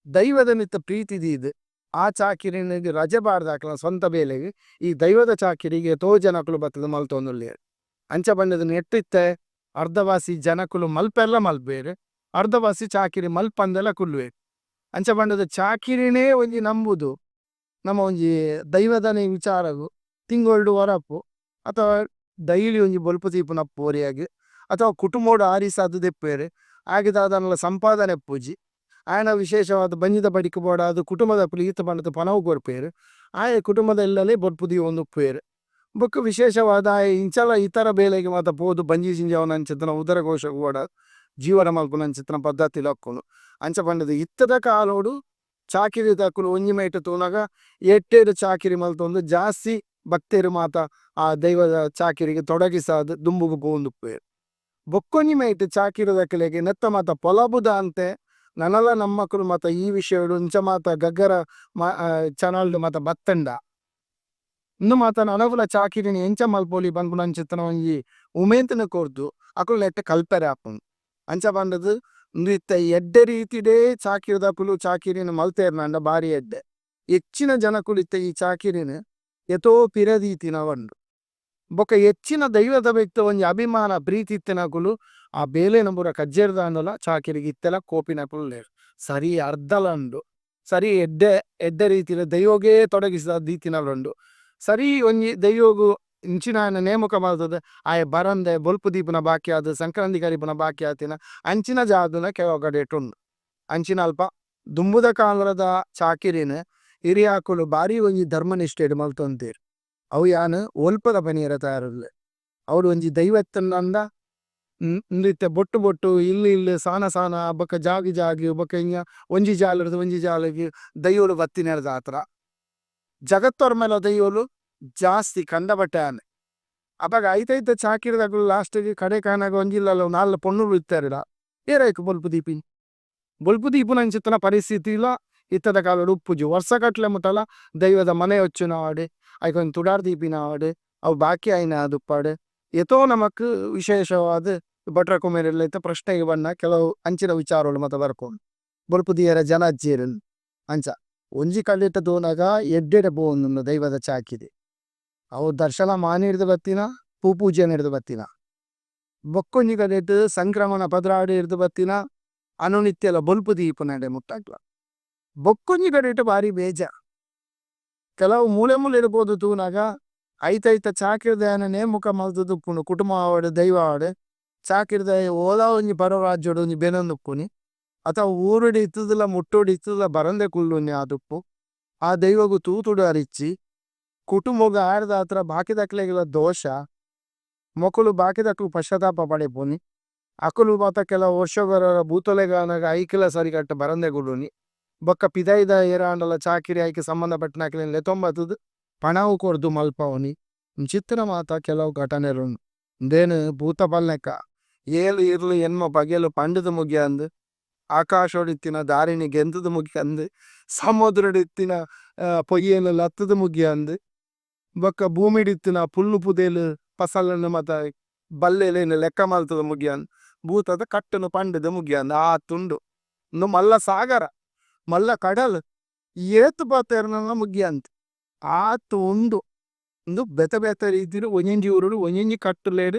ದೈವದ ಮಿತ್ತ್ ಪ್ರೀತಿ ದೀದ್ ಆ ಚಾಕಿರಿನ್ ರಜೆ ಪಾಡ್ದ್ ಅಕ್ಲ್ನ ಸ್ವಂತ ಬೇಲೆಗ್ ಈ ದೈವದ ಚಾಕಿರಿಗ್ ಏತೋ ಜನಕುಲು ಬತ್ತುದು ಮಲ್ತೊಂದುಲ್ಲೆರ್. ಅಂಚ ಪಂಡುದು ನೆಟ್ಟ್ ಇತ್ತೆ ಅರ್ಧವಾಸಿ ಜನಕುಲು ಮಲ್ಪೆರ್ಲ ಮಲ್ಪುವೆರ್ ಅರ್ಧವಾಸಿ ಚಾಕಿರಿ ಮಲ್ಪಂದೆಲ ಕುಲ್ಲುವೆರ್. ಅಂಚ ಪಂಡುದು ಚಾಕಿರಿನೆ ಒಂಜಿ ನಂಬುದು ನಮ ಒಂಜಿ ದೈವದನೆ ವಿಚಾರಗ್ ತಿಂಗೊಲ್ಡು ಒರಪು ಅಥವಾ ಡೈಲಿ ಒಂಜಿ ಬೊಲ್ಪು ದೀಪುನ ಒರಿಯಗ್ ಅಥವಾ ಕುಟುಂಬಡ್ ಆರಿಸಾದ್ ದೆಪ್ಪುವೆರ್ ಆಯಗ್ ದಾದಾಂಡಲ ಸಂಪಾದನೆ ಇಪ್ಪುಜಿ ಆಯನ ವಿಶೇಷವಾದ್ ಬಂಜಿದ ಬಡಿಕ್ ಬೋಡಾದ್ ಕುಟುಂಬದಕುಲು ಈತ್ ಪಂಡುದು ಪಣವು ಕೊರ್ಪೆರ್ ಆಯೆ ಕುಟುಂಬದ ಇಲ್ಲಲೆ ಬೊಲ್ಪು ದೀವೊಂದು ಇಪ್ಪುವೆರ್. ಬೊಕ ವಿಶೇಷವಾದ್ ಆಯೆ ಇಂಚಲ ಇತರ ಬೇಲೆಗ್ ಮಾತ ಪೋದು ಬಂಜಿ ಜಿಂಜಾವುನಂಚಿತ್ತಿನ ಉದರಕೋಶಗ್ ಬೋಡಾದ್ ಜೀವನ ಮನ್ಪುನಂಚಿತ್ತಿನ ಪದ್ಧತಿಲ ಉಪ್ಪುಂಡು. ಅಂಚ ಪಂಡುದು ಇತ್ತೆದ ಕಾಲೋಡು ಚಾಕಿರಿದಕುಲು ಒಂಜಿ ಮೈಟ್ ತೂನಗ ಎಡ್ಡೆಡ್ ಚಾಕಿರಿ ಮಲ್ತೊಂದು ಜಾಸ್ತಿ ಭಕ್ತೆರ್ ಮಾತ ಆ ದೈವದ ಚಾಕಿರಿಗ್ ತೊಡಗಿಸಾದ್ ದುಂಬುಗು ಪೋವೊಂದು ಇಪ್ಪುವೆರ್. ಬೊಕ್ಕೊಂಜಿ ಮೈಟ್ ಚಾಕಿರಿದಕುಲೆಗ್ ನೆತ್ತ ಮಾತ ಪೊಲಬು ದಾಂತೆ ನನಲ ನಮ್ಮಕುಲು ಮಾತ ಈ ವಿಷಯಡ್ ಇಂಚ ಮಾತ ಗಗ್ಗರ ಚಾನೆಲ್ ಡ್ ಮಾತ ಬತ್ತುಂಡ ಉಂದು ಮಾತ ನನಲ ಚಾಕಿರಿನ್ ಎಂಚ ಮಲ್ಪೊಲಿ ಪನ್ಪುನಂಚಿತ್ತಿನ ಒಂಜಿ ಉಮೇದ್ ನ್ ಕೊರ್ದು ಅಕುಲು ನೆಟ್ಟ್ ಕಲ್ಪೆರೆ ಆಪುಂಡು. ಅಂಚ ಪಂಡುದು ಉಂದು ಇತ್ತೆ ಎಡ್ಡೆ ರೀತಿಡೇ ಚಾಕಿರಿದಕುಲು ಚಾಕಿರಿನ್ ಮಲ್ತೆರ್ಂಡ ಬಾರಿ ಎಡ್ಡೆ. ಎಚ್ಚಿನ ಜನಕುಲು ಇತ್ತೆ ಈ ಚಾಕಿರಿನ್ ಏತೋ ಪಿರ ದೀತಿನವು ಉಂಡು. ಬೊಕ ಎಚ್ಚಿನ ದೈವದ ಮಿತ್ತ್ ಒಂಜಿ ಅಭಿಮಾನ ಪ್ರೀತಿ ಇತ್ತಿನಕುಲು ಆ ಬೇಲೆನ್ ಪೂರ ಕಜ್ಜೆರ್ದಾಂಡಲ ಚಾಕಿರಿಗ್ ಇತ್ತೆಲ ಪೋಪಿನಕುಲು ಉಲ್ಲೆರ್. ಸರಿ ಅರ್ಧಲ ಉಂಡು ಸರಿ ಎಡ್ಡೆ ಎಡ್ಡೆ ರೀತಿದ ದೈವೊಗೇ ತೊಡಗಿಸಾದ್ ದೀತಿನಲ ಉಂಡು. ಸರಿ ಒಂಜಿ ದೈವೊಗು ಇಂಚಿನಾಯನ್ ನೇಮಕ ಮಲ್ತುದು ಆಯೆ ಬರಂದೆ ಬೊಲ್ಪು ದೀಪುನ ಬಾಕಿ ಆದ್ ಸಂಕ್ರಾಂದಿ ಕರಿಪುನ ಬಾಕಿ ಆತಿನ ಅಂಚಿನ ಜಾಗೆಲ ಕೆಲವು ಕಡೆಟ್ ಉಂಡು. ಅಂಚಿನಲ್ಪ ದುಂಬುದ ಕಾಲದ ಚಾಕಿರಿನ್ ಹಿರಿಯಾಕುಲು ಬಾರಿ ಒಂಜಿ ಧರ್ಮ ನಿಷ್ಠೆಡ್ ಮಲ್ತೊಂತೆರ್. ಅವು ಯಾನ್ ಒಲ್ಪಲ ಪನಿಯರೆ ತಯಾರುಲ್ಲೆ. ಅವ್ಲು ಒಂಜಿ ದೈವ ಇತ್ತ್ಂಡ ಉಂದು ಇತ್ತೆ ಬೊಟ್ಟು ಬೊಟ್ಟು ಇಲ್ಲ್ ಇಲ್ಲ್ ಸಾನ ಸಾನ ಬೊಕ ಜಾಗ್ ಜಾಗ್ ಬೊಕ ಇಂಚ ಒಂಜಿ ಜಾಲ್ ರ್ದ್ ಒಂಜಿ ಜಾಲ್ ಗ್ ದೈವೊಲು ಬತ್ತಿನೆರ್ದಾತ್ರ ಜಗತ್ತೊರ್ಮೆಲ ದೈವೊಲು ಜಾಸ್ತಿ ಕಂಡಪಟ್ಟೆ ಆಂಡ್. ಅಪಗ ಐತ ಐತ ಚಾಕಿರಿದಕುಲು ಲಾಸ್ಟ್ ಗ್ ಕಡೆಕಾನಗ ಒಂಜಿ ಇಲ್ಲಲ್ ನಾಲ್ ಪೊಣ್ಣುಲು ಇತ್ತೆರ್ಡ ಏರ್ ಐಕ್ ಬೊಲ್ಪು ದೀಪಿನಿ. ಬೊಲ್ಪು ದೀಪುನಂಚಿತ್ತಿನ ಪರಿಸ್ಥಿತಿಲ ಇತ್ತೆದ ಕಾಲಡ್ ಉಪ್ಪುಜಿ ವರ್ಸ ಕಟ್ಲೆ ಮುಟಲ ದೈವದ ಮನೆ ಒಚ್ಚುನ ಆವಡ್ ಐಕ್ ಒಂಜಿ ತುಡರ್ ದೀಪಿನ ಆವಡ್ ಅವು ಬಾಕಿ ಆಯಿನ ಆದುಪ್ಪಡ್ ಏತೋ ನಮಕ್ ವಿಶೇಷವಾದ್ ಭಟ್ರ ಕುಮೇರೆಲ್ನ ಇತ್ತೆ ಪ್ರಶ್ನೆಗ್ ಬನ್ನಗ ಕೆಲವು ಅಂಚಿನ ವಿಚಾರೊಲು ಮಾತ ಬರ್ಪುಂಡು. ಬೊಲ್ಪು ದೀಯೆರೆ ಜನ ಇಜ್ಜೆರ್ ಅಂಚ ಒಂಜಿ ಕಡೆಟ್ ತೂನಗ ಎಡ್ಡೆಡೆ ಪೋವೊಂದುಂಡು ದೈವದ ಚಾಕಿರಿ. ಅವು ದರ್ಶನ ಮಾನಿರ್ದ್ ಬತ್ತಿನ ಪೂ ಪೂಜೆನೆರ್ದ್ ಬತ್ತಿನ. ಬೊಕ್ಕೊಂಜಿ ಕಡೆಟ್ ಸಂಕ್ರಮಣ 12 ರ್ದ್ ಬತ್ತಿನ. ಅನುನಿತ್ಯಲ ಬೊಲ್ಪು ದೀಪುನಡೆ ಮುಟ್ಟಗ್ಲ ಬೊಕ್ಕೊಂಜಿ ಕಡೆಟ್ ಬಾರಿ ಬೇಜಾರ್ ಕೆಲವು ಮೂಲೆ ಮೂಲೆಡ್ ಪೋದು ತೂನಗ ಐತ ಐತ ಚಾಕಿರಿದಯನ ನೇಮಕ ಮಲ್ತುದು ಉಪ್ಪುಂಡು ಕುಟುಂಬ ಆವಡ್ ದೈವ ಆವಡ್ ಚಾಕಿರಿದಾಯೆ ಓಲ ಒಂಜಿ ಪರ ರಾಜ್ಯಡ್ ಒಂಜಿ ಬೇನೊಂದು ಉಪ್ಪುನಿ ಅತ ಊರುಡು ಇತ್ತುದುಲ ಮುಟ್ಟುಡು ಇತ್ತುದುಲ ಬರಂದೆ ಕುಲ್ಲುನಿ ಆದುಪ್ಪು ಆ ದೈವಗ್ ತೂತುಡು ಅರಿಚಿ ಕುಟುಂಬಗ್ ಆರ್ದಾತ್ರ ಬಾಕಿದಕ್ಲೆಗ್ಲ ದೋಷ ಮೊಕುಲು ಬಾಕಿದಕ್ಲು ಪಶ್ಚಾತ್ತಾಪ ಪಡೆಪುನಿ ಅಕುಲು ಮಾತ ಕೆಲವು ವರ್ಷ ಭೂತೊಲೆಗಾನಗ ಐಕ್ಲ ಸರಿಕಟ್ಟ್ ಬರಂದೆ ಕುಲ್ಲುನಿ ಬೊಕ್ಕ ಪಿದಾಯಿದ ಏರಾಂಡಲ ಚಾಕಿರಿ ಐಕ್ ಸಂಬಂಧ ಪಟ್ಟಿನಕ್ಲೆನ್ ಲೆತೊಂಬತ್ತುದು ಪಣವು ಕೊರ್ದು ಮಲ್ಪವುನಿ ಇಂಚಿತ್ತಿನ ಮಾತ ಕೆಲವು ಘಟನೆಲು ಉಂಡು ಉಂದೆನ್ ಭೂತ ಪನ್ಲೆಕ ಏಲ್ ಇರ್ಲ್ ಎನ್ಮ ಪಗೆಲ್ ಪಂಡುದು ಮುಗಿಯಂದ್ ಆಕಾಶೊಡು ಇತ್ತಿನ ದಾರಿನ್ ಗೆಂತುದು ಮುಗಿಯಂದ್ ಸಮುದ್ರಡ್ ಇತ್ತಿನ ಪೊಯ್ಯೆನ್ ಲತ್ತುದು ಮುಗಿಯಂದ್ ಬೊಕ್ಕ ಭೂಮಿಡ್ ಇತ್ತಿನ ಪುಲ್ಲು ಪುದೆಲ್ ಪಸಲುನು ಮಾತ ಬಲ್ಲೆಲೆನ್ ಲೆಕ್ಕ ಮಲ್ತುದು ಮುಗಿಯಂದ್ ಭೂತದ ಕಟ್ಟುನು ಪಂಡುದು ಮುಗಿಯಂದ್ ಆತ್ ಉಂಡು ಉಂದು ಮಲ್ಲ ಸಾಗರ ಮಲ್ಲ ಕಡಲ್ ಏತ್ ಪಾತೆರ್ಂಡಲ ಮುಗಿಯಂದ್ ಆತ್ ಉಂಡು ಉಂದು ಬೇತೆ ಬೇತೆ ರೀತಿಡ್ ಒಂಜೊಂಜಿ ಊರುಡು ಒಂಜೊಂಜಿ ಕಟ್ಟುಲೆಡ್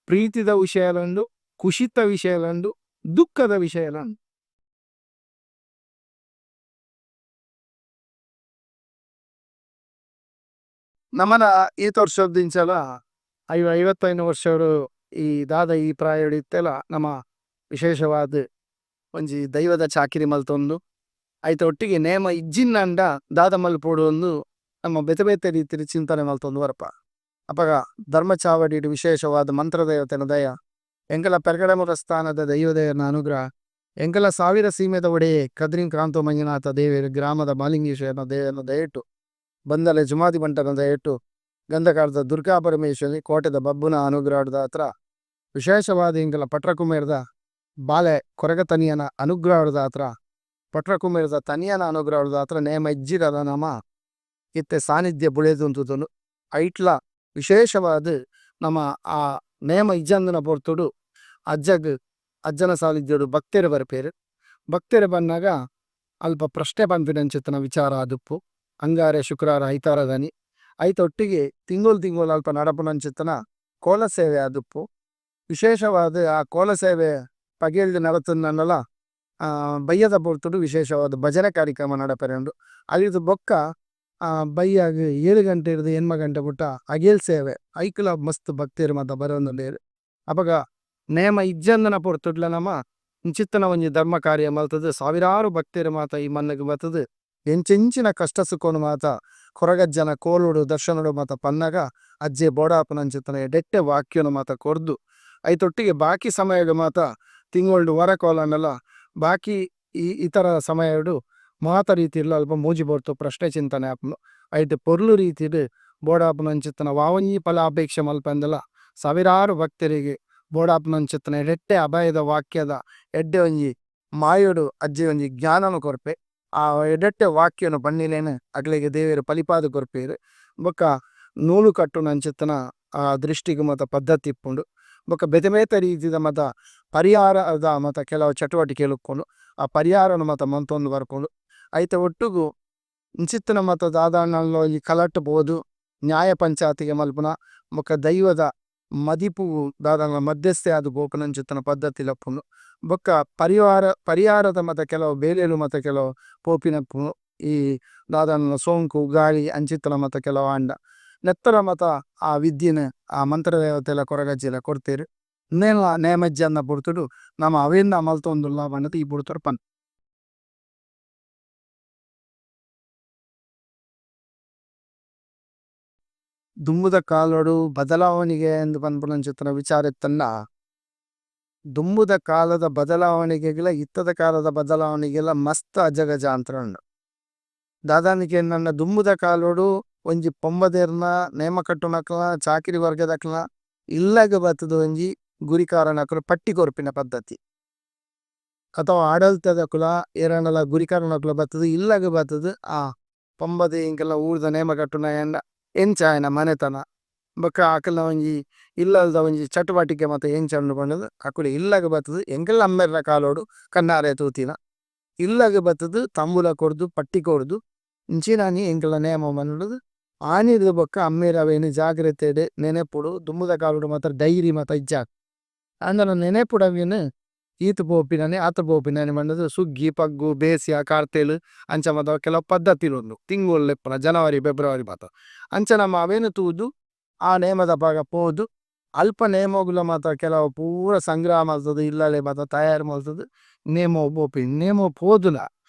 ಪ್ರೀತಿದ ವಿಷಯಲ ಉಂಡು ಖುಷಿತ ವಿಷಯಲ ಉಂಡು ದುಃಖದ ವಿಷಯಲ ಉಂಡು. ನಮನ ಏತ್ ವರ್ಷೊರ್ದಿಂಚಲ ಐವ ಐವತ್ತೈನ್ ವರ್ಷೊಡು ಈ ದಾದ ಈ ಪ್ರಾಯೊಡು ಇತ್ತೆಲ ನಮ ವಿಶೇಷವಾದ್ ಒಂಜಿ ದೈವದ ಚಾಕಿರಿ ಮಲ್ತೊಂದು ಐತ ಒಟ್ಟಿಗೆ ನೇಮ ಇಜ್ಜಿಂದಾಂಡ ದಾದ ಮಲ್ಪೊಡು ಇಂದ್ ನಮ ಬೇತೆ ಬೇತೆ ರೀತಿಡ್ ಚಿಂತನೆ ಮಲ್ತೊಂದು ಬರ್ಪ. ಅಪಗ ಧರ್ಮ ಚಾವಡಿಡ್ ವಿಶೇಷವಾದ್ ಮಂತ್ರದೇವತೆನ ದಯ ಎಂಕಲ್ನ ಪೆರ್ಗಡೆ ಮೂಲಸ್ಥಾನದ ದೈವದೆವೆರ್ನ ಅನುಗ್ರಹ ಎಂಕಲ್ನ ಸಾವಿರ ಸೀಮೆದ ಒಡೆಯೆ ಕದ್ರಿ ಕಾಂತು ಮಂಜುನಾಥ ದೇವೆರ್ ಗ್ರಾಮದ ಮಾಲಿಂಗೇಶ್ವರ ದೇವೆರ್ನ ದಯೆಟ್ ಬಂದಲೆ ಜುಮಾದಿ ಬಂಟನ ದಯೆಟ್ ಗಂಧಕಾರದ ದುರ್ಗಾ ಪರಮೇಶ್ವರಿ ಕೋಟೆದ ಬಬ್ಬುನ ಅನುಗ್ರಹದಾತ್ರ ವಿಶೇಷವಾದ್ ಎಂಕಲ್ನ ಪಟ್ರಕುಮೇರ್ದ ಬಾಲೆ ಕೊರಗತನಿಯನ ಅನುಗ್ರಹದಾತ್ರ ಪಟ್ರಕುಮೇರ್ದ ತನಿಯನ ಅನುಗ್ರಹದಾತ್ರ ನೇಮ ಇಜ್ಜಿಡಲ ನಮ ಇತ್ತೆ ಸಾನಿಧ್ಯ ಬುಳೆದುಂತುದುಂಡು ಐಟ್ಲ ವಿಶೇಷವಾದ್ ನಮ ಆ ನೇಮ ಇಜ್ಜಂದಿನ ಪೊರ್ತುಡು ಅಜ್ಜಗ್ ಅಜ್ಜನ ಸಾನಿಧ್ಯಡ್ ಭಕ್ತೆರ್ ಬರ್ಪೆರ್ ಭಕ್ತೆರ್ ಬನ್ನಗ ಅಲ್ಪ ಪ್ರಶ್ನೆ ಪನ್ಪಿನಂಚಿತ್ತಿನ ವಿಚಾರ ಆದುಪ್ಪು ಅಂಗಾರೆ ಶುಕ್ರಾರ ಐತಾರದಾನಿ ಐತ ಒಟ್ಟಿಗೆ ತಿಂಗೊಲು ತಿಂಗೊಲು ಅಲ್ಪ ನಡಪುನಂಚಿತ್ತಿನ ಕೋಲ ಸೇವೆ ಆದುಪ್ಪು ವಿಶೇಷವಾದ್ ಆ ಕೋಲ ಸೇವೆ ಪಗೆಲ್ಡ್ ನಡತುಂಡಲ ಬಯ್ಯದ ಪೊರ್ತುಡು ವಿಶೇಷವಾದ್ ಭಜನೆ ಕಾರ್ಯಕ್ರಮ ನಡಪರೆ ಉಂಡು ಐರ್ದ್ ಬೊಕ್ಕ ಬಯ್ಯಗ್ ಏಳ್ ಗಂಟೆರ್ದ್ ಎನ್ಮ ಗಂಟೆ ಮುಟ ಅಗೇಲ್ ಸೇವೆ ಐಕ್ಲಾ ಮಸ್ತ್ ಭಕ್ತೆರ್ ಮಾತ ಬರೊಂದುಲ್ಲೆರ್ ಅಪಗ ನೇಮ ಇಜ್ಜಂದಿನ ಪೊರ್ತುಡುಲ ನಮ ಇಂಚಿತ್ತಿನ ಒಂಜಿ ಧರ್ಮ ಕಾರ್ಯ ಮಲ್ತ್ ದ್ ಸಾವಿರಾರು ಭಕ್ತೆರ್ ಮಾತ ಈ ಮಣ್ಣ್ ಗ್ ಬತ್ತ್ ದ್ ಎಂಚೆಂಚಿನ ಕಷ್ಟ ಸುಖೊನು ಮಾತ ಕೊರಗಜ್ಜನ ಕೋಲೊಡು ದರ್ಶನೊಡು ಮಾತ ಪನ್ನಗ ಅಜ್ಜೆ ಬೋಡಾಪಿನಂಚಿತ್ತಿನ ಎಡ್ಡೆಡ್ಡೆ ವಾಕ್ಯೊನು ಮಾತ ಕೊರ್ದು ಐತೊಟ್ಟಿಗೆ ಬಾಕಿ ಸಮಯಡ್ ಮಾತ ತಿಂಗೊಲ್ಡು ಒರ ಕೋಲಾಂಡಲ ಬಾಕಿ ಈ ಇತರ ಸಮಯಡ್ ಮಾತ ರೀತಿಡ್ಲ ಅಲ್ಪ ಮೂಜಿ ಪೊರ್ತು ಪ್ರಶ್ನೆ ಚಿಂತನೆ ಆಪುಂಡು ಐಟ್ ಪೊರ್ಲು ರೀತಿಡ್ ಬೋಡಾಪಿನಂಚಿತ್ತಿನ ವಾ ಒಂಜಿ ಫಲಾಪೇಕ್ಷೆ ಮಲ್ಪಂದೆಲ ಸಾವಿರಾರು ಭಕ್ತೆರೆಗ್ ಬೋಡಾಪಿನಂಚಿತ್ತಿನ ಎಡ್ಡೆಡ್ಡೆ ಅಭಯದ ವಾಕ್ಯದ ಎಡ್ಡೆ ಒಂಜಿ ಮಾಯೊಡು ಅಜ್ಜೆ ಒಂಜಿ ಜ್ಞಾನನ್ ಕೊರ್ಪೆ ಆ ಎಡ್ಡೆಡ್ಡೆ ವಾಕ್ಯನ್ ಪಂಡಿನೇನ್ ಅಕ್ಲೆಗ್ ದೇವೆರ್ ಪಲಿಪಾದ್ ಕೊರ್ಪೆರ್ ಬೊಕ್ಕ ನೂಲು ಕಟ್ಟುನಂಚಿತ್ತಿನ ಆ ದೃಷ್ಟಿಗ್ ಮಾತ ಪದ್ಧತಿ ಇಪ್ಪುಂಡು ಬೊಕ್ಕ ಬೇತೆ ಬೇತೆ ರೀತಿದ ಮಾತ ಪರಿಹಾರದ ಮಾತ ಕೆಲವು ಚಟುವಟಿಕೆಲು ಉಪ್ಪುಂಡು ಆ ಪರಿಹಾರನ್ ಮಾತ ಮಂತೊಂದು ಬರ್ಪುಂಡು ಐತ ಒಟ್ಟುಗು ಇಂಚಿತ್ತಿನ ಮಾತ ದಾದಾಂಡಲ ಒಂಜಿ ಕಲಟ್ ಪೋದು ನ್ಯಾಯ ಪಂಚಾಯ್ತಿಗೆ ಮನ್ಪುನ ಬೊಕ್ಕ ದೈವದ ಮದಿಪು ದಾದಾಂಡಲ ಮಧ್ಯಸ್ಥೆ ಆದ್ ಪೋಪಿನಂಚಿತ್ತಿನ ಪದ್ಧತಿಲ ಉಪ್ಪುಂಡು ಬೊಕ್ಕ ಪರಿವಾರ ಪರಿಹಾರದ ಮಾತ ಕೆಲವು ಬೇಲೆಲು ಮಾತ ಕೆಲವು ಪೋಪಿನ ಉಪ್ಪುಂಡು ಈ ದಾದಾಂಡಲ ಸೋಂಕು ಗಾಳಿ ಅಂಚಿತ್ತಿನ ಮಾತ ಕೆಲವು ಆಂಡ ನೆತ್ತೆರ ಮಾತ ಆ ವಿದ್ಯೆನ್ ಆ ಮಂತ್ರದೇವತೆಲ ಕೊರಗಜ್ಜೆಲ ಕೊರ್ತೆರ್ ಉಂದೆನ್ಲ ನೇಮ ಇಜ್ಜಂದಿನ ಪೊರ್ತುಡು ನಮ ಅವೆನ್ಲ ಮಲ್ತೊಂದುಲ್ಲ ಪಂಡುದು ಈ ಪೊರ್ತುಡು ಪನ್ಪ. ದುಂಬುದ ಕಾಲೊಡು ಬದಲಾವಣಿಗೆ ಇಂದ್ ಪನ್ಪುನಂಚಿತ್ತಿನ ವಿಚಾರ ಇತ್ತುಂಡ ದುಂಬುದ ಕಾಲದ ಬದಲಾವಣಿಗೆಗ್ಲ ಇತ್ತೆದ ಕಾಲದ ಬದಲಾವಣಿಗೆಲ ಮಸ್ತ್ ಅಜಗಜಾಂತರ ಉಂಡು. ದಾದಾಂದ್ ಕೇಂಡಂಡ ದುಂಬುದ ಕಾಲೊಡು ಒಂಜಿ ಪೊಂಬದೆರ್ನ ನೇಮ ಕಟ್ಟುನಕಲ್ನ ಚಾಕಿರಿ ವರ್ಗದಕಲ್ನ ಇಲ್ಲಗ್ ಬತ್ತುದು ಒಂಜಿ ಗುರಿಕಾರನಕುಲು ಪಟ್ಟಿ ಕೊರ್ಪಿನ ಪದ್ಧತಿ. ಅಥವ ಆಡಳಿತದಕುಲ ಏರಾಂಡಲ ಗುರಿಕಾರನಕುಲು ಬತ್ತುದು ಇಲ್ಲಗ್ ಬತ್ತುದು ಆ ಪೊಂಬದೆ ಎಂಕಲ್ನ ಊರುದ ನೇಮ ಕಟ್ಟುನಾಯೆಂಡ ಎಂಚ ಆಯೆನ ಮನೆತನ ಬೊಕ್ಕ ಅಕಲ್ನ ಒಂಜಿ ಇಲ್ಲಲ್ದ ಒಂಜಿ ಚಟುವಟಿಕೆ ಮಾತ ಎಂಚ ಉಂಡು ಪಂಡುದು ಅಕುಲು ಇಲ್ಲಗ್ ಬತ್ತುದು ಎಂಕಲ್ನ ಅಮ್ಮೆರ್ನ ಕಾಲೊಡು ಕಣ್ಣಾರೆ ತೂತಿನ. ಇಲ್ಲಗ್ ಬತ್ತುದು ತಂಬೂಲ ಕೊರ್ದು ಪಟ್ಟಿ ಕೊರ್ದು ಇಂಚಿನಾನಿ ಎಂಕಲ್ನ ನೇಮ ಪಂಡುದು ಆನಿರ್ದ್ ಬೊಕ್ಕ ಅಮ್ಮೆರ್ ಅವೇನ್ ಜಾಗ್ರತೆಡ್ ನೆನಪುಡು ದುಂಬುದ ಕಾಲೊಡು ಮಾತ ಡೈರಿ ಮಾತ ಇಜ್ಜಾಂಡ್. ಆಂಡಲ ನೆನಪುಡು ಅವೇನ್. ಈತ್ ಪೋಪಿನನೆ ಆತ್ ಪೋಪಿನನೆ ಪಂಡುದು ಸುಗ್ಗಿ, ಪಗ್ಗು, ಬೇಸ್ಯ, ಕಾರ್ತೆಲ್ ಅಂಚ ಮಾತ ಕೆಲವು ಪದ್ಧತಿಲು ಉಂಡು ತಿಂಗೊಲು ಲೆಪ್ಪುನ ಜನವರಿ ಫೆಬ್ರವರಿ ಮಾತ ಅಂಚ ನಮ ಅವೆನ್ ತೂದು ಆ ನೇಮದಪಗ ಪೋದು ಅಲ್ಪ ನೇಮೊಗುಲ ಮಾತ ಕೆಲವು ಪೂರ ಸಂಗ್ರಹ ಮಲ್ತುದು ಇಲ್ಲಡೆ ಮಾತ ತಯಾರ್ ಮಲ್ತುದು ನೇಮೊಗು ಪೋಪಿನಿ ನೇಮೊಗು ಪೋದುಲ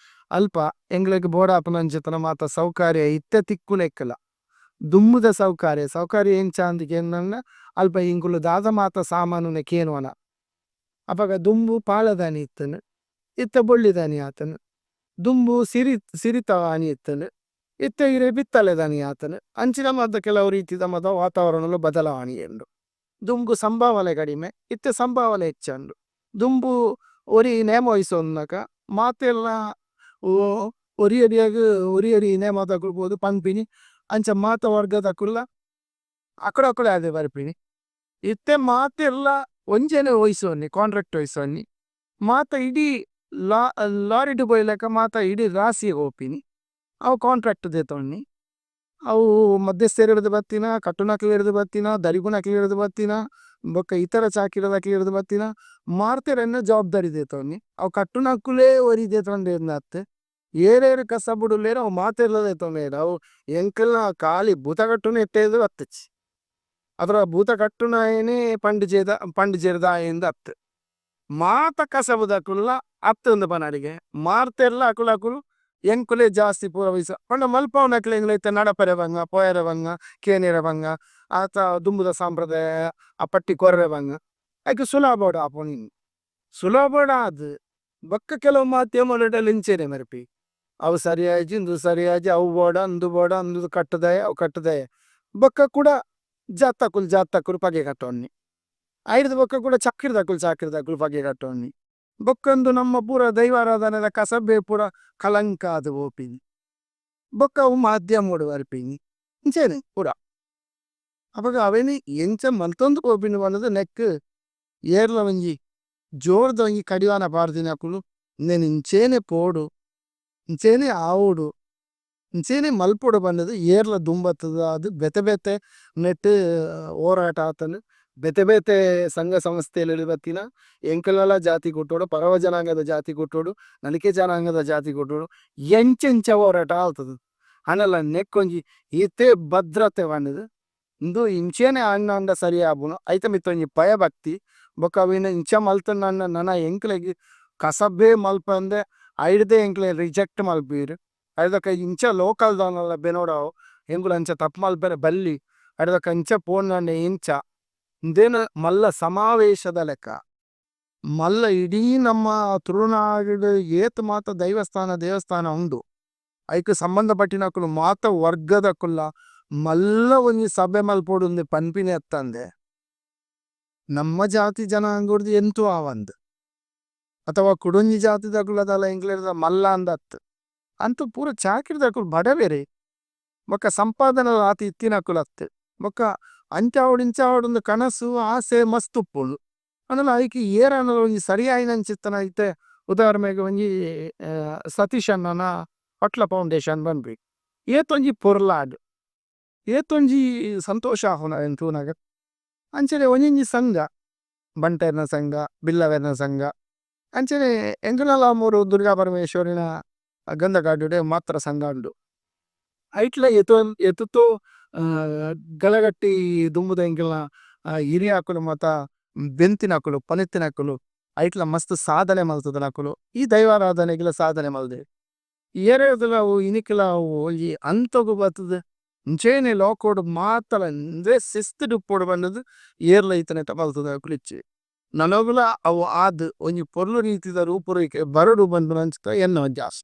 ಅಲ್ಪ ಎಂಕ್ಲೆಗ್ ಬೋಡಾಪಿನಂಚಿತ್ತಿನ ಮಾತ ಸೌಕರ್ಯ ಇತ್ತೆ ತಿಕ್ಕುನೆಕ್ಕ್ಲ ದುಂಬುದ ಸೌಕರ್ಯ ಸೌಕರ್ಯ ಎಂಚಾಂದ್ ಕೇನ್ನಗ ಅಲ್ಪ ಎಂಕುಲು ದಾದ ಮಾತ ಸಾಮಾನುನು ಕೇನುವನ ಅಪಗ ದುಂಬು ಪಾಲೆದಾನಿ ಇತ್ತುಂಡು ಇತ್ತೆ ಬೊಳ್ಳಿದಾನಿ ಆತುಂಡು ದುಂಬು ಸಿರಿ ಸಿರಿತ ಆಣಿ ಇತ್ತುಂಡು ಇತ್ತೆ ಇರೆ ಪಿತ್ತಳೆದಾನಿ ಆತುಂಡು ಅಂಚಿನ ಮಾತ ಕೆಲವು ರೀತಿದ ಮಾತ ವಾತಾವರಣಲು ಬದಲಾವಣೆ ಉಂಡು ದುಂಬು ಸಂಭಾವನೆ ಕಡಿಮೆ ಇತ್ತೆ ಸಂಭಾವನೆ ಹೆಚ್ಚಾಂಡ್ ದುಂಬು ಒರಿ ನೇಮ ವಹಿಸೊನ್ನಗ ಮಾತೆರ್ಲ ಒರಿ ಒರಿಯಗ್ ಒರಿ ಒರಿ ನೇಮದಕುಲು ಪೋದು ಪನ್ಪಿನಿ ಅಂಚ ಮಾತ ವರ್ಗದಕುಲ್ಲ ಅಕುಲು ಅಕುಲೆ ಆದ್ ಬರ್ಪಿನಿ ಇತ್ತೆ ಮಾತೆರ್ಲ ಒಂಜೆನೆ ವಹಿಸೊನ್ನಿ ಕಾಂಟ್ರಾಕ್ಟ್ ವಹಿಸೊನ್ನಿ ಮಾತ ಇಡೀ ಲಾರಿಡ್ ಪೋಯಿಲಕ ಮಾತ ಇಡೀ ರಾಶಿಯೇ ಪೋಪಿನಿ ಅವು ಕಾಂಟ್ರಾಕ್ಟ್ ದೆತೊನ್ನಿ ಅವು ಮಧ್ಯಸ್ಥರೆಡ್ದ್ ಬತ್ತಿನ ಕಟ್ಟುನಕುಲೆಡ್ದ್ ಬತ್ತಿನ ದರಿಪುನಕುಲೆಡ್ದ್ ಬತ್ತಿನ ಬೊಕ್ಕ ಇತರ ಚಾಕಿರಿದಕುಲೆಡ್ದ್ ಬತ್ತಿನ ಮಾತೆರೆನ ಜವಾಬ್ದಾರಿ ದೆತೊನ್ನಿ ಅವು ಕಟ್ಟುನಕುಲೇ ಒರಿ ದೆತೊಂಡೆರ್ಂದ್ ಅತ್ತ್ ಏರೇರು ಕಸಬುಡು ಉಲ್ಲೆರ್ ಅವು ಮಾತೆರ್ಲ ದೆತೊನ್ವೆರ್ ಅವು ಎಂಕಲ್ನ ಖಾಲಿ ಭೂತ ಕಟ್ಟುನೆಟ್ಟೆ ಬತ್ತುಜಿ ಅತ್ತ್ಂಡ ಭೂತ ಕಟ್ಟುನಾಯೆನೆ ಪಂಡಿಜೆದ ಪಂಡಿಜೆರ್ ದಾಯೆಂದ್ ಅತ್ತ್ ಮಾತ ಕಸಬುದಕುಲ್ಲ ಅತ್ತ್ ಪನೊಲಿಗೆ ಮಾತೆರ್ಲ ಅಕುಲಕುಲು ಎಂಕುಲೆ ಜಾಸ್ತಿ ಪೂರ ವಹಿಸ ಪಂಡ ಮನ್ಪವುನಕ್ಲೆಗ್ ಇತ್ತೆ ನಡಪರೆ ಬಂಗ ಪೋಯೆರೆ ಬಂಗ ಕೇನೆರೆ ಬಂಗ ಅತ ದುಂಬುದ ಸಂಪ್ರದಾಯ ಆ ಪಟ್ಟಿ ಕೊರ್ರೆ ಬಂಗ ಐಕ್ ಸುಲಬಡ್ ಆಪುನಿ ಸುಲಬಡಾದ್ ಬೊಕ್ಕ ಕೆಲವು ಮಾಧ್ಯಮಲೆಡ್ ಇಂಚೆನೆ ಬರ್ಪಿ ಅವು ಸರಿ ಆಯಿಜಿ ಉಂದು ಸರಿ ಆಯಿಜಿ ಅವು ಬೋಡ ಉಂದು ಬೋಡ ಉಂದು ಕಟ್ಟುದಯೆ ಅವು ಕಟ್ಟುದಯೆ ಬೊಕ್ಕ ಕುಡ ಜಾತಕ್ಕುಲು ಜಾತಕ್ಕುಲು ಪಗೆ ಕಟ್ಟೊನ್ನಿ ಐಡ್ದ್ ಬೊಕ್ಕ ಕುಡ ಚಾಕಿರಿದಕುಲು ಚಾಕಿರಿದಕುಲು ಪಗೆ ಕಟ್ಟೊನ್ನಿ ಬೊಕ್ಕ ಉಂದು ನಮ್ಮ ಪೂರ ದೈವಾರಾಧನೆದ ಕಸಬೇ ಪೂರ ಕಳಂಕ ಆದ್ ಪೋಪಿನಿ ಬೊಕ್ಕ ಅವು ಮಾಧ್ಯಮಡ್ ಬರ್ಪಿನಿ ಇಂಚೆನೆ ಪೂರ ಅಪಗ ಅವೆನ್ ಎಂಚ ಮಲ್ತೊಂದು ಪೋಪಿನಿ ಪಂಡುದು ನೆಕ್ಕ್ ಏರ್ಲ ಒಂಜಿ ಜೋರುದ ಒಂಜಿ ಕಡಿವಾಣ ಪಾಡ್ದಿನಕುಲು ಉಂದೆನ್ ಇಂಚೆನೆ ಪೋಡು ಇಂಚೆನೆ ಆವೊಡು ಇಂಚೆನೆ ಮಲ್ಪೊಡು ಪಂಡುದು ಏರ್ಲ ದುಂಬತ್ತುದು ಬೇತೆ ಬೇತೆ ನೆಟ್ಟ್ ಹೋರಾಟ ಆತುಂಡು ಬೇತೆ ಬೇತೆ ಸಂಘ ಸಂಸ್ಥೆಲೆಡ್ ಬತ್ತಿನ ಎಂಕಲ್ನಲ ಜಾತಿ ಕೂಟೊಡು ಪರವ ಜನಾಂಗದ ಜಾತಿ ಕೂಟೊಡು ನಲಿಕೆ ಜನಾಂಗದ ಜಾತಿ ಕೂಟೊಡು ಎಂಚೆಂಚ ಹೋರಾಟ ಆತುಂಡು ಆಂಡಲ ನೆಕ್ಕ್ ಒಂಜಿ ಈತೆ ಭದ್ರತೆ ಪಂಡುದು ಉಂದು ಇಂಚೆನೆ ಆಂಡ ಸರಿ ಆಪುಂಡು ಐತ ಮಿತ್ತ್ ಒಂಜಿ ಭಯ ಭಕ್ತಿ ಬೊಕ ಅವೆನ್ ಇಂಚ ಮಲ್ತುಂಡ ನನ ಎಂಕ್ಲೆಗ್ ಕಸಬೇ ಮಲ್ಪಂದೆ ಐಡ್ದೆ ಎಂಕ್ಲೆನ್ ರಿಜೆಕ್ಟ್ ಮನ್ಪುವೆರ್ ಐಡ್ದ್ ಬೊಕ ಇಂಚ ಲೋಕಲ್ ದಾನಲ ಬೆನೊಡಾವು ಎಂಕುಲು ಅಂಚ ತಪ್ಪು ಮನ್ಪೆರೆ ಬಲ್ಲಿ ಐಡ್ದ್ ಬೊಕ ಇಂಚ ಪೋಂಡ ಎಂಚ ಉಂದೆನ್ ಮಲ್ಲ ಸಮಾವೇಶದ ಲೆಕ ಮಲ್ಲ ಇಡೀ ನಮ್ಮ ತುಳುನಾಡ್ ಡ್ ಏತ್ ಮಾತ ದೈವಸ್ಥಾನ ದೇವಸ್ಥಾನ ಉಂಡು ಐಕ್ ಸಂಬಂಧ ಪಟ್ಟಿನಕುಲು ಮಾತ ವರ್ಗದಕುಲ್ಲ ಮಲ್ಲ ಒಂಜಿ ಸಭೆ ಮನ್ಪೊಡುಂದು ಪನ್ಪಿನಿ ಅತ್ತಂದೆ ನಮ್ಮ ಜಾತಿ ಜನಾಂಗಡ್ದ್ ಎಂತು ಆವಂದ್ ಅಥವಾ ಕುಡೊಂಜಿ ಜಾತಿದಕುಲು ದಾಲ ಎಂಕ್ಲೆಡ್ದ್ ಮಲ್ಲ ಅಂದ್ ಅತ್ತ್ ಅಂತು ಪೂರ ಚಾಕಿರಿದಕುಲು ಬಡವೆರೇ ಬೊಕ ಸಂಪಾದನೆಲ ಆತ್ ಇತ್ತಿನಕುಲು ಅತ್ತ್ ಬೊಕ ಅಂಚ ಆವಡ್ ಇಂಚ ಆವಡ್ ಇಂದ್ ಕನಸು ಆಸೆ ಮಸ್ತ್ ಉಪ್ಪುಂಡು ಆಂಡಲ ಐಕ್ ಏರಾಂಡಲ ಒಂಜಿ ಸರಿಯಾಯಿನಂಚಿತ್ತಿನ ಇತ್ತೆ ಉದಾರ್ಮೆಗ್ ಒಂಜಿ ಸತೀಶ್ ಅಣ್ಣನ ಪಟ್ಲ ಫೌಂಡೇಶನ್ ಪನ್ಪಿ ಏತೊಂಜಿ ಪೊರ್ಲಾಂಡ್ ಏತೊಂಜಿ ಸಂತೋಷ ಆಪುಂಡು ಅವೆನ್ ತೂನಗ ಅಂಚನೆ ಒಂಜೊಂಜಿ ಸಂಘ ಬಂಟೆರ್ನ ಸಂಘ ಬಿಲ್ಲವೆರ್ನ ಸಂಘ ಅಂಚನೆ ಎಂಕಲ್ನಲ ಊರು ದುರ್ಗಾಪರಮೇಶ್ವರಿನ ಗಂಧಕಾಡಿಡ್ ಮಾತ್ರ ಸಂಘ ಉಂಡು ಐಟ್ಲ ಏತೋ ಏತೇತೋ ಗಲಗಟ್ಟಿ ದುಂಬುದ ಎಂಕಲ್ನ ಹಿರಿಯಕುಲು ಮಾತ ಬೆಂತಿನಕುಲು ಪನಿತಿನಕುಲು ಐಟ್ಲ ಮಸ್ತ್ ಸಾಧನೆ ಮಲ್ತುದನಕುಲು ಈ ದೈವಾರಾಧನೆಗ್ಲ ಸಾಧನೆ ಮಲ್ದೆರ್ ಏರೆಡ್ದ್ಲ ಅವು ಇನಿಕ್ಲ ಅವು ಒಂಜಿ ಹಂತಗ್ ಬತ್ತುದು ಇಂಚೆನೆ ಲೋಕಡ್ ಮಾತಲ ಉಂದುವೇ ಶಿಸ್ತುಡು ಉಪ್ಪೊಡು ಪಂಡುದು ಏರ್ಲ ಈತನೇಟ ಮಲ್ತುದಕುಲು ಇಜ್ಜೆರ್ ನನೊಗುಲ ಅವು ಆದ್ ಒಂಜಿ ಪೊರ್ಲು ರೀತಿದ ರೂಪುರೇಖೆ ಬರೊಡು ಪನ್ಪಿನಂಚಿತ್ತಿನ ಎನ್ನ ಒಂಜಿ ಆಸೆ.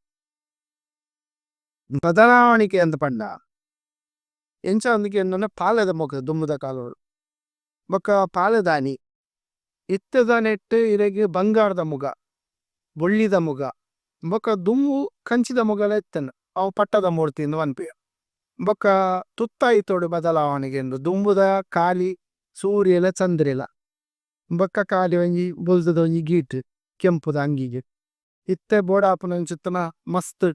ಬದಲಾವಣಿಗೆ ಅಂದ್ ಪಂಡ ಎಂಚ ಅಂದ್ ಕೇಂಡ್ಂಡ ಪಾಲೆದ ಮೋಕೆ ದುಂಬುದ ಕಾಲೊಡು ಬೊಕ ಪಾಲೆದಾನಿ ಇತ್ತೆದ ನೆಟ್ಟ್ ಇರೆಗ್ ಬಂಗಾರದ ಮುಗ ಬೊಳ್ಳಿದ ಮುಗ ಬೊಕ ದುಂಬು ಕಂಚಿದ ಮುಗಲ ಇತ್ತುಂಡು ಅವು ಪಟ್ಟದ ಮೂರ್ತಿ ಅಂದ್ ಪನ್ಪೆರ್ ಬೊಕ ತುತ್ತೈತೊಡು ಬದಲಾವಣಿಗೆ ಉಂಡು ದುಂಬುದ ಕಾಲಿ ಸೂರ್ಯೆಲ ಚಂದ್ರೆಲ ಬೊಕ ಕಾಲಿ ಒಂಜಿ ಬೊಲ್ದುದ ಒಂಜಿ ಗೀಟ್ ಕೆಂಪುದ ಅಂಗಿಗ್ ಇತ್ತೆ ಬೋಡಾಪುನಂಚಿತ್ತಿನ ಮಸ್ತ್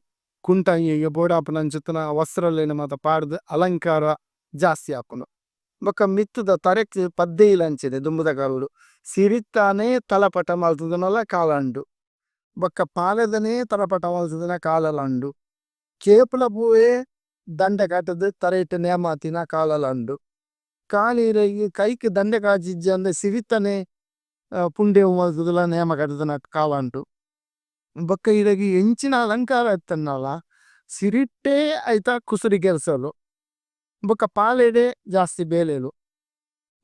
ಕುಂಟು ಅಂಗಿಗ್ ಬೋಡಾಪುನಂಚಿತ್ತಿನ ವಸ್ತ್ರಲೆನ್ ಮಾತ ಪಾಡ್ದ್ ಅಲಂಕಾರ ಜಾಸ್ತಿ ಆಪುಂಡು. ಬೊಕ ಮಿತ್ತುದ ತರೆಕ್ ಪದ್ಧೆಯಿ ಲ ಅಂಚೆನೆ ದುಂಬುದ ಕಾಲೊಡು. ಸಿರಿತ್ತಾನೆ ತಲಪಟ ಮಲ್ತುದನಲ ಕಾಲಂಡು ಬೊಕ್ಕ ಪಾಲೆದನೆ ತಲಪಟ ಮಲ್ತುದನ ಕಾಲಲಂಡು ಕೇಪುಲ ಪೂವೇ ದಂಡ ಕಟುದು ತರೇಟ್ ನೇಮಾತಿನ ಕಾಲಲಂಡು ಕಾಲಿರೆಗ್ ಕೈಕ್ ದಂಡ ಕಾಜಿಜಂದೆ ಸಿರಿತ್ತನೆ ಪುಂಡೆ ಉಮಲ್ತುದಲ ನೇಮ ಕಟುದನ ಕಾಲಂಡು ಬೊಕ್ಕ ಇರೆಗ್ ಏನ್ಚಿನ ಅಲಂಕಾರ ಇತ್ತುನಲ ಸಿರಿತ್ತೇ ಐತ ಕುಸುರಿ കേല്സലു ബൊക്ക പാലേദേ ജാസ്തി ബേലേലു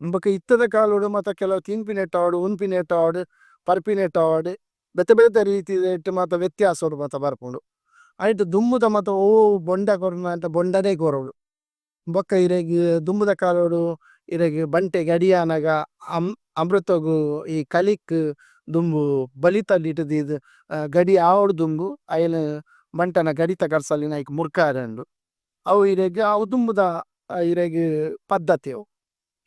ബൊക്ക ഇത്തദ കാലോദു മത കേലോ തിന്പിനേത ആവദു ഉന്പിനേത ആവദു പര്പിനേത ആവദു ബേതേ ബേതേ രീതി ഏതു മത വേത്യാസോദു മത പര്പുന്ദു ഐത ദുമ്മുദ മത ഓ ബോന്ദ കോരുന അന്ത ബോന്ദനേ കോരുദു ബൊക്ക ഇരേഗ് ദുമ്മുദ കാലോദു ഇരേഗ് ബന്തേ ഗദിയനഗ അമ്രുതഗു ഇ കലിക് ദുമ്ബു ബലിത ലിതദിദു ഗദി ആവദു ദുമ്ബു ഐന ബന്തന ഗദിത കര്സലിന ഇക് മുര്കരന്ദു അവു ഇരേഗ് അവു ദുമ്മുദ ഇരേഗ് പദ്ദതേഉ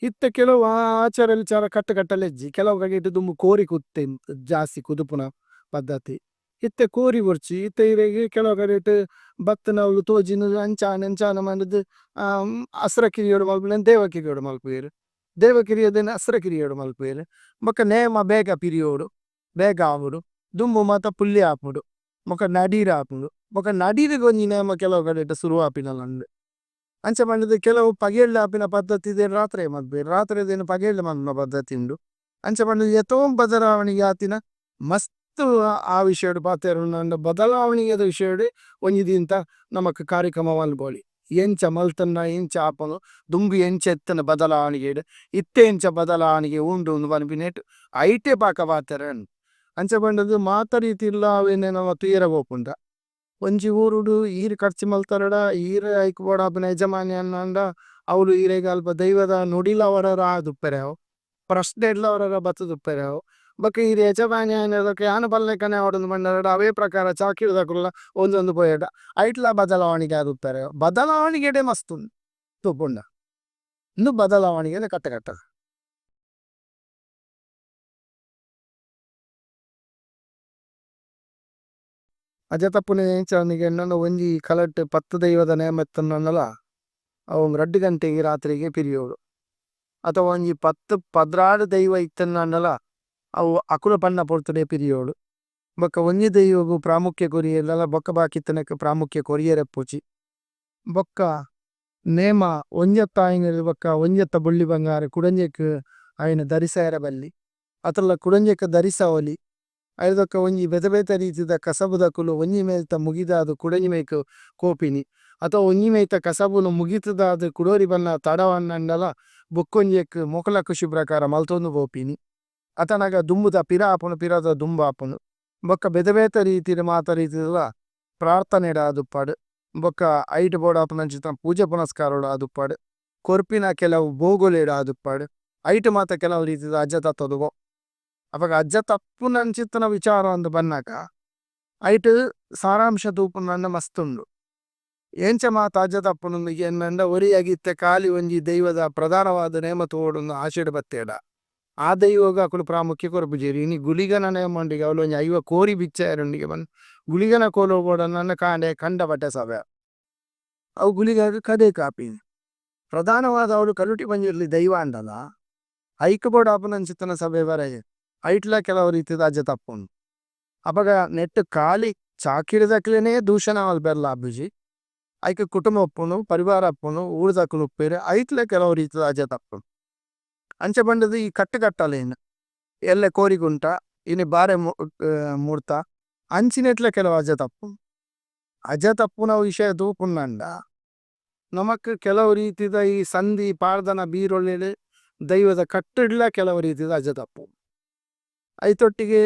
ഇത്ത കേലോ ആഛര വിഛര കത്ത കത്ത ലേജി കേലോ ഗദിത ദുമ്ബു കോരി കുത്തേ ജാസി കുദുപുന പദ്ദതി ഇത്ത കോരി വോര്ഛി ഇത്ത ഇരേഗ് കേലോ ഗദിത ബത്തന ഉലു തോജിനു അന്ഛാന അന്ഛാന മന്ദുദു അസ്ര കിരിയോദു മല്പുനേന് ദേവ കിരിയോദു മല്പുഏരു ദേവ കിരിയോദേന അസ്ര കിരിയോദു മല്പുഏരു ബൊക്ക നേമ ബേഗ പിരിയോദു ബേഗ ആവുദു ദുമ്ബു മത പുല്ലി ആപുദു ബൊക്ക നദീര ആപുദു ബൊക്ക നദീര ഗോന്ജി നേമ കേലോ ഗദിത സുരു ആപിന ലന്ദു അന്ഛ മന്ദുദു കേലോ പഗേല്ല ആപിന പദ്ദതി ദേന രാത്രേ മല്പുഏരു രാത്രേ ദേന പഗേല്ല മന്ദുന പദ്ദതി ഉന്ദു അന്ഛ മന്ദുദു ഏതോമ് ബദലാവണി ആതിന മസ്തു ആവിശേദു പാതേരു ബദലാവണി ഏദു വിശേദു ഒന്ജി ദിന്ത നമക് കാര്യക്രമ മല്പോലി ഏന്ഛ മല്തന്ന ഏന്ഛ ആപുനു ദുമ്ബു ഏന്ഛ ഏത്തന ബദലാവണി ഏദു ഇത്ത ഏന്ഛ ബദലാവണി ഉന്ദു ഉന്ദു പന്പിനേതു ഐതേ പാക പാതേരന് അന്ഛ മന്ദുദു മാത രീതി ഇല്ല അവേനേ നമ തുയേര പോപുന്ദ ഒന്ജി ഊരുദു ഈര് കര്ഛി മല്തരദ ഈര് ഐകു ബോദാപിന ഏജമാനി അന്നന്ദ അവ്ലു ഈരേഗ അല്പ ദൈവദ നുദില വരര ആദുപ്പേരേഹോ പ്രശ്നേ ഇല്ല വരര ബത്തുദുപ്പേരേഹോ ബക്ക ഈര് ഏജമാനി അന്നന്ദ ആന പല്ലേകനെ അവദുന്ദു മന്ദരദ അവേ പ്രಕಾರ ചാകിരുദകുല്ല ഒന്ദൊന്ദു പോയേദ ഐത്ല ബദലാവണി ആദുപ്പേരേഹോ ബദലാവണി ഗേദേ മസ്തു തുപുന്ദ ഇന്നു ബദലാവണി ഗേദേ കട്ട കട്ട. അജതപ്പുനെ ഏന്ഛ അന്നിഗെ ഒന്ജി കലത്ത് 10 ദൈവദ നേമത്തന്നനല അവു 2 ഗന്തേഗി രാത്രിഗെ പിരിയോദു അഥവാ ഒന്ജി 10 16 ദൈവ ഇത്തന്നനല അവു അകുല പന്ന പൊർത്തുദേ പിരിയോദു ബൊക്ക ഒന്ജി ദൈവഗു പ്രാമുഖ്യ കൊരിയേലല ബൊക്ക ബാകിത്തനക പ്രാമുഖ്യ കൊരിയേരെ പൂചി ബൊക്ക നേമ ഒന്ജത്ത ആയിനൽ ബൊക്ക ഒന്ജത്ത ബുള്ളി ബംഗാര കുടഞ്ഞേക്ക് ആയിന ദരിസേര ബല്ലി അതല്ല കുടഞ്ഞേക്ക് ദരിസവലി ಐದಕ್ಕ ಒಂಜಿ ಬೇತೆ ಬೇತೆ ರೀತಿದ ಕಸಬುದಕುಲು ಒಂಜಿ ಮೇಲ್ತ ಮುಗಿದಾದ ಕುಡಂಜಿ ಮೇಕ್ ಕೋಪಿನಿ ಅಥವಾ ಒಂಜಿ ಮೇತ ಕಸಬುನು ಮುಗಿತದಾದ ಕುಡೋರಿ ಬನ್ನ ತಡವನ್ನಂಡಲ ಬೊಕ್ಕೊಂಜೆಕ್ ಮೊಕಲ ಖುಷಿ ಪ್ರಕಾರ ಮಲ್ತೊಂದು ಪೋಪಿನಿ ಅತನಗ ದುಂಬುದ ಪಿರ ಆಪುನು ಪಿರದ ದುಂಬು ಆಪುನು ಬೊಕ್ಕ ಬೇತೆ ಬೇತೆ ರೀತಿದ ಮಾತ ರೀತಿದ ಪ್ರಾರ್ಥನೆಡ ಆದುಪ್ಪಾಡು ಬೊಕ್ಕ ಐಟ್ ಬೋಡ ಆಪುನಂಚಿತ ಪೂಜೆ ಪುನಸ್ಕಾರೋಡ ಆದುಪ್ಪಾಡು ಕೊರ್ಪಿನ ಕೆಲವು ಬೋಗೊಲೆಡ ಆದುಪ್ಪಾಡು ಐಟ್ ಮಾತ ಕೆಲವು ರೀತಿದ ಅಜ್ಜ ತತ್ತೊದುಗೋ ಅಪಗ ಅಜ್ಜ ತಪ್ಪುನಂಚಿತ್ತನ ವಿಚಾರ ಅಂದು ಬನ್ನಗ ಐಟ್ ಸಾರಾಂಶ ತೂಪುನಂಡ ಮಸ್ತುಂಡು ಏಂಚ ಮಾತ ಅಜ್ಜ ತಪ್ಪುನಂದು ಎನ್ನಂಡ ಒರಿಯಾಗಿತ್ತೆ ಖಾಲಿ ಒಂಜಿ ದೈವದ ಪ್ರಧಾನವಾದ ನೇಮ ತೋಡುಂದು ಆಶೆಡ್ ಬತ್ತೇಡ ಆ ದೈವಗ ಅಕುಲು ಪ್ರಾಮುಖ್ಯ ಕೊರ್ಪುಜೆರ್ ಇನಿ ಗುಳಿಗನ ನೇಮಂಡಿಗೆ ಅವಳು ಒಂಜಿ ಐವ ಕೋರಿ ಬಿಚ್ಚಾಯರುಂಡಿಗೆ ಬನ್ ಗುಳಿಗನ ಕೋಲು ಬೋಡನ್ನ ಕಾಂಡೆ ಕಂಡ ಬಟ್ಟೆ ಸಭೆ ಅವು ಗುಳಿಗ ಕದೆ ಕಾಪಿ ಪ್ರಧಾನವಾದ ಅವಳು ಕಲುಟಿ ಬಂಜಿರ್ಲಿ ದೈವ ಅಂಡಲ ಐಕ್ ಬೋಡ ಅಪನಂಚಿತ್ತನ ಸಭೆ ಬರೆಗೆ ಐಟ್ಲ ಕೆಲವು ರೀತಿದ ಅಜ್ಜ ತಪ್ಪುಂಡು ಅಪಗ ನೆಟ್ ಖಾಲಿ ಚಾಕಿರಿದಕ್ಲೆನೇ ದೂಷಣ ಮಲ್ಪೆರ್ಲ ಆಪುಜಿ ಐಕ್ ಕುಟುಂಬ ಉಪ್ಪುಂಡು ಪರಿವಾರ ಉಪ್ಪುಂಡು ಊರುದಕುಲು ಉಪ್ಪೇರು ಐಟ್ಲ ಕೆಲವು ರೀತಿದ ಅಜ್ಜ ತಪ್ಪುಂಡು ಅಂಚ ಪಂಡದು ಈ ಕಟ್ಟು ಕಟ್ಟಲೇನು ಎಲ್ಲೆ ಕೋರಿಗುಂಟ ಇನಿ ಬಾರೆ ಮೂರ್ತ ಅಂಚಿನೆಟ್ಲ ಕೆಲವು ಅಜ್ಜ ತಪ್ಪು ಅಜ್ಜ ತಪ್ಪುನ ವಿಷಯ ತೂಪುನಂಡ ನಮಕ್ ಕೆಲವು ರೀತಿದ ಈ ಸಂಧಿ ಪಾಡ್ದನ ಬೀರೊಳ್ಳೆಡು ದೈವದ ಕಟ್ಟಿಡ್ಲ ಕೆಲವು ರೀತಿದ ಅಜ್ಜ ತಪ್ಪು ಐತೊಟ್ಟಿಗೆ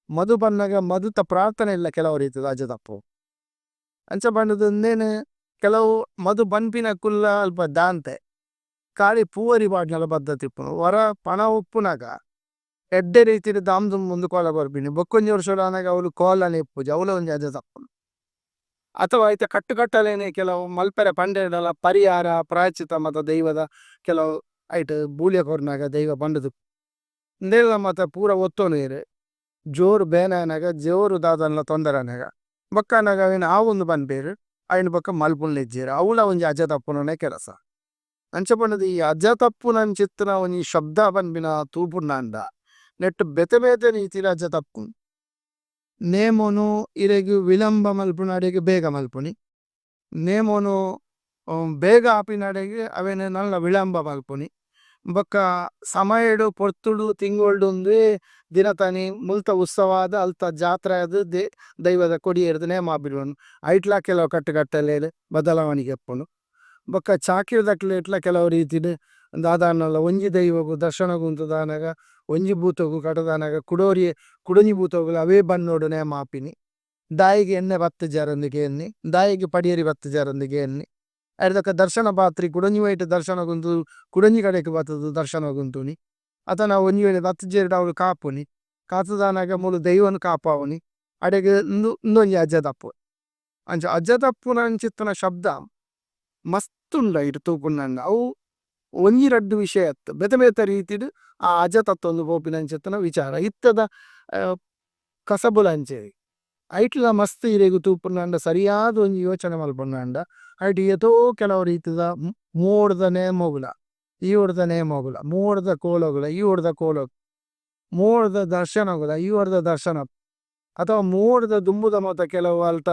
ಮಧು ಬನ್ನಗ ಮಧುತ ಪ್ರಾರ್ಥನೆ ಇಲ್ಲ ಕೆಲವು ರೀತಿದ ಅಜ್ಜ ತಪ್ಪು ಅಂಚ ಪಂಡದು ಇಂದೇನು ಕೆಲವು ಮಧು ಬನ್ಪಿನ ಕುಲ್ಲ ಅಲ್ಪ ದಾಂತೆ ಖಾಲಿ ಪೂವರಿ ಪಾಡ್ನಲ ಪದ್ಧತಿ ಉಪ್ಪುನು ವರ ಪಣ ಉಪ್ಪುನಗ ಎಡ್ಡೆ ರೀತಿಡ್ ದಾಮ್ ದುಮ್ ಮುಂದು ಕೋಲ ಬರ್ಪಿನಿ ಬೊಕ್ಕೊಂಜಿ ವರ್ಷಡ್ ಆನಗ ಅವ್ಲು ಕೋಲನೆ ಇಪ್ಪುಜಿ ಅವ್ಲ ಒಂಜಿ ಅಜ್ಜ ತಪ್ಪುನು ಅಥವಾ ಐತ ಕಟ್ಟು ಕಟ್ಟಲೇನೆ ಕೆಲವು ಮಲ್ಪೆರೆ ಪಂಡೆಡಲ ಪರಿಹಾರ ಪ್ರಾಯಶ್ಚಿತ್ತ ಮತ ದೈವದ ಕೆಲವು ಐಟ್ ಬೂಲ್ಯ ಕೊರ್ನಾಗ ದೈವ ಪಂಡುದು ಇಂದೆಲ್ಲ ಮಾತ ಪೂರ ಒತ್ತೊನುವೆರ್ ಜೋರು ಬೇನೆ ಆನಗ ಜೋರು ದಾದನ್ಲ ತೊಂದರೆ ಆನಗ ಬೊಕ್ಕ ಆನಗ ಅವೆನ್ ಆವೊಂದು ಪನ್ಪೆರ್ ಐನ್ ಬೊಕ್ಕ ಮಲ್ಪುನ ಇಜ್ಜೆರ್ ಅವ್ಲ ಒಂಜಿ ಅಜ್ಜ ತಪ್ಪುನನೆ ಕೆಲಸ ಅಂಚ ಪಂಡುದು ಈ ಅಜ್ಜ ತಪ್ಪುನಂಚಿತ್ತಿನ ಒಂಜಿ ಶಬ್ದ ಪನ್ಪಿನ ತೂಪುನಾಂಡ ನೆಟ್ಟು ಬೇತೆ ಬೇತೆ ರೀತಿ ರಜ ತಪ್ಪುನು। നേമോനു ഇരേഗു വിലമ്ബ മല്പുന അരേഗു ബേഗ മല്പുനി। നേമോനു ബേഗ അപിന അരേഗു അവേനേ നല്ല വിലമ്ബ മല്പുനി। ഭക്ക സമയേദു പോര്തുദു തിന്ഗോല്ദു ഉന്ദു ദിനതനി മുല്ത ഉസ്സവദ അല്ത ജത്രയദു ദൈവദ കോദിയേര്ദു നേമ അപിരുവനു। ഐത്ല കേലോ കത്തു കത്തലേലു ബദലവനി കേപ്പുനു। ഭക്ക ഛ്ഹകിര്ദക്ലേ ഇത്ല കേലോ രീഥിദു ദദനല ഉന്ജി ദൈവഗു ദര്ശനഗുന്തു ദനഗ ഉന്ജി ബുതോഗു കതദനഗ കുദോരിഏ കുദോനി ബുതോഗുല അവേ ബന്നോദു നേമ അപിനി। ദൈഗി ഏന്നേ ബത്തു ജരന്ദിഗേ ഏന്നി ദൈഗി പദിയേരി ബത്തു ജരന്ദിഗേ ഏന്നി। അരിദക്ക ദര്ശന പത്രി കുദോനി വൈതു ദര്ശനഗുന്തു കുദോനി കദേകു ബത്തു ദര്ശനഗുന്തു നി। അതന ഉന്ജി വേലേ ബത്തു ജേരിദവലു കാപുനി। കാതുദനഗ മുലു ദൈവനു കാപവനി। അദേഗു ഉന്ദു ഉന്ജി അജദപ്പു। അന്ഛ അജദപ്പു നന്ഛിത്തന ശബ്ദ മസ്തുന്ദ ഇതുപുനന്ദ। അവു ഉന്ജി രദ്ദു വിശയത്തു। ഭേത ബേത രീഥിദു അജദത്തു ഉന്ദു പോപിനന്ഛിത്തന വിഛര। ഇത്തദ കസബുലന്ഛേരി। ഐത്ല മസ്തു ഇരേഗു തുപുനന്ദ സരിയദു ഉന്ജി യോഛന മല്പുനന്ദ। ഐതി ഏതോ കേലോ രീഥിദ മോദുദ നേമോഗുല। ഇയോദുദ നേമോഗുല। മോദുദ കോലോഗുല। ഇയോദുദ കോലോഗുല। മോദുദ ദര്ശനഗുല। ഇയോദുദ ദര്ശനഗുല। അഥവ മോദുദ ദുമ്ബുദ മത കേലോ അല്ത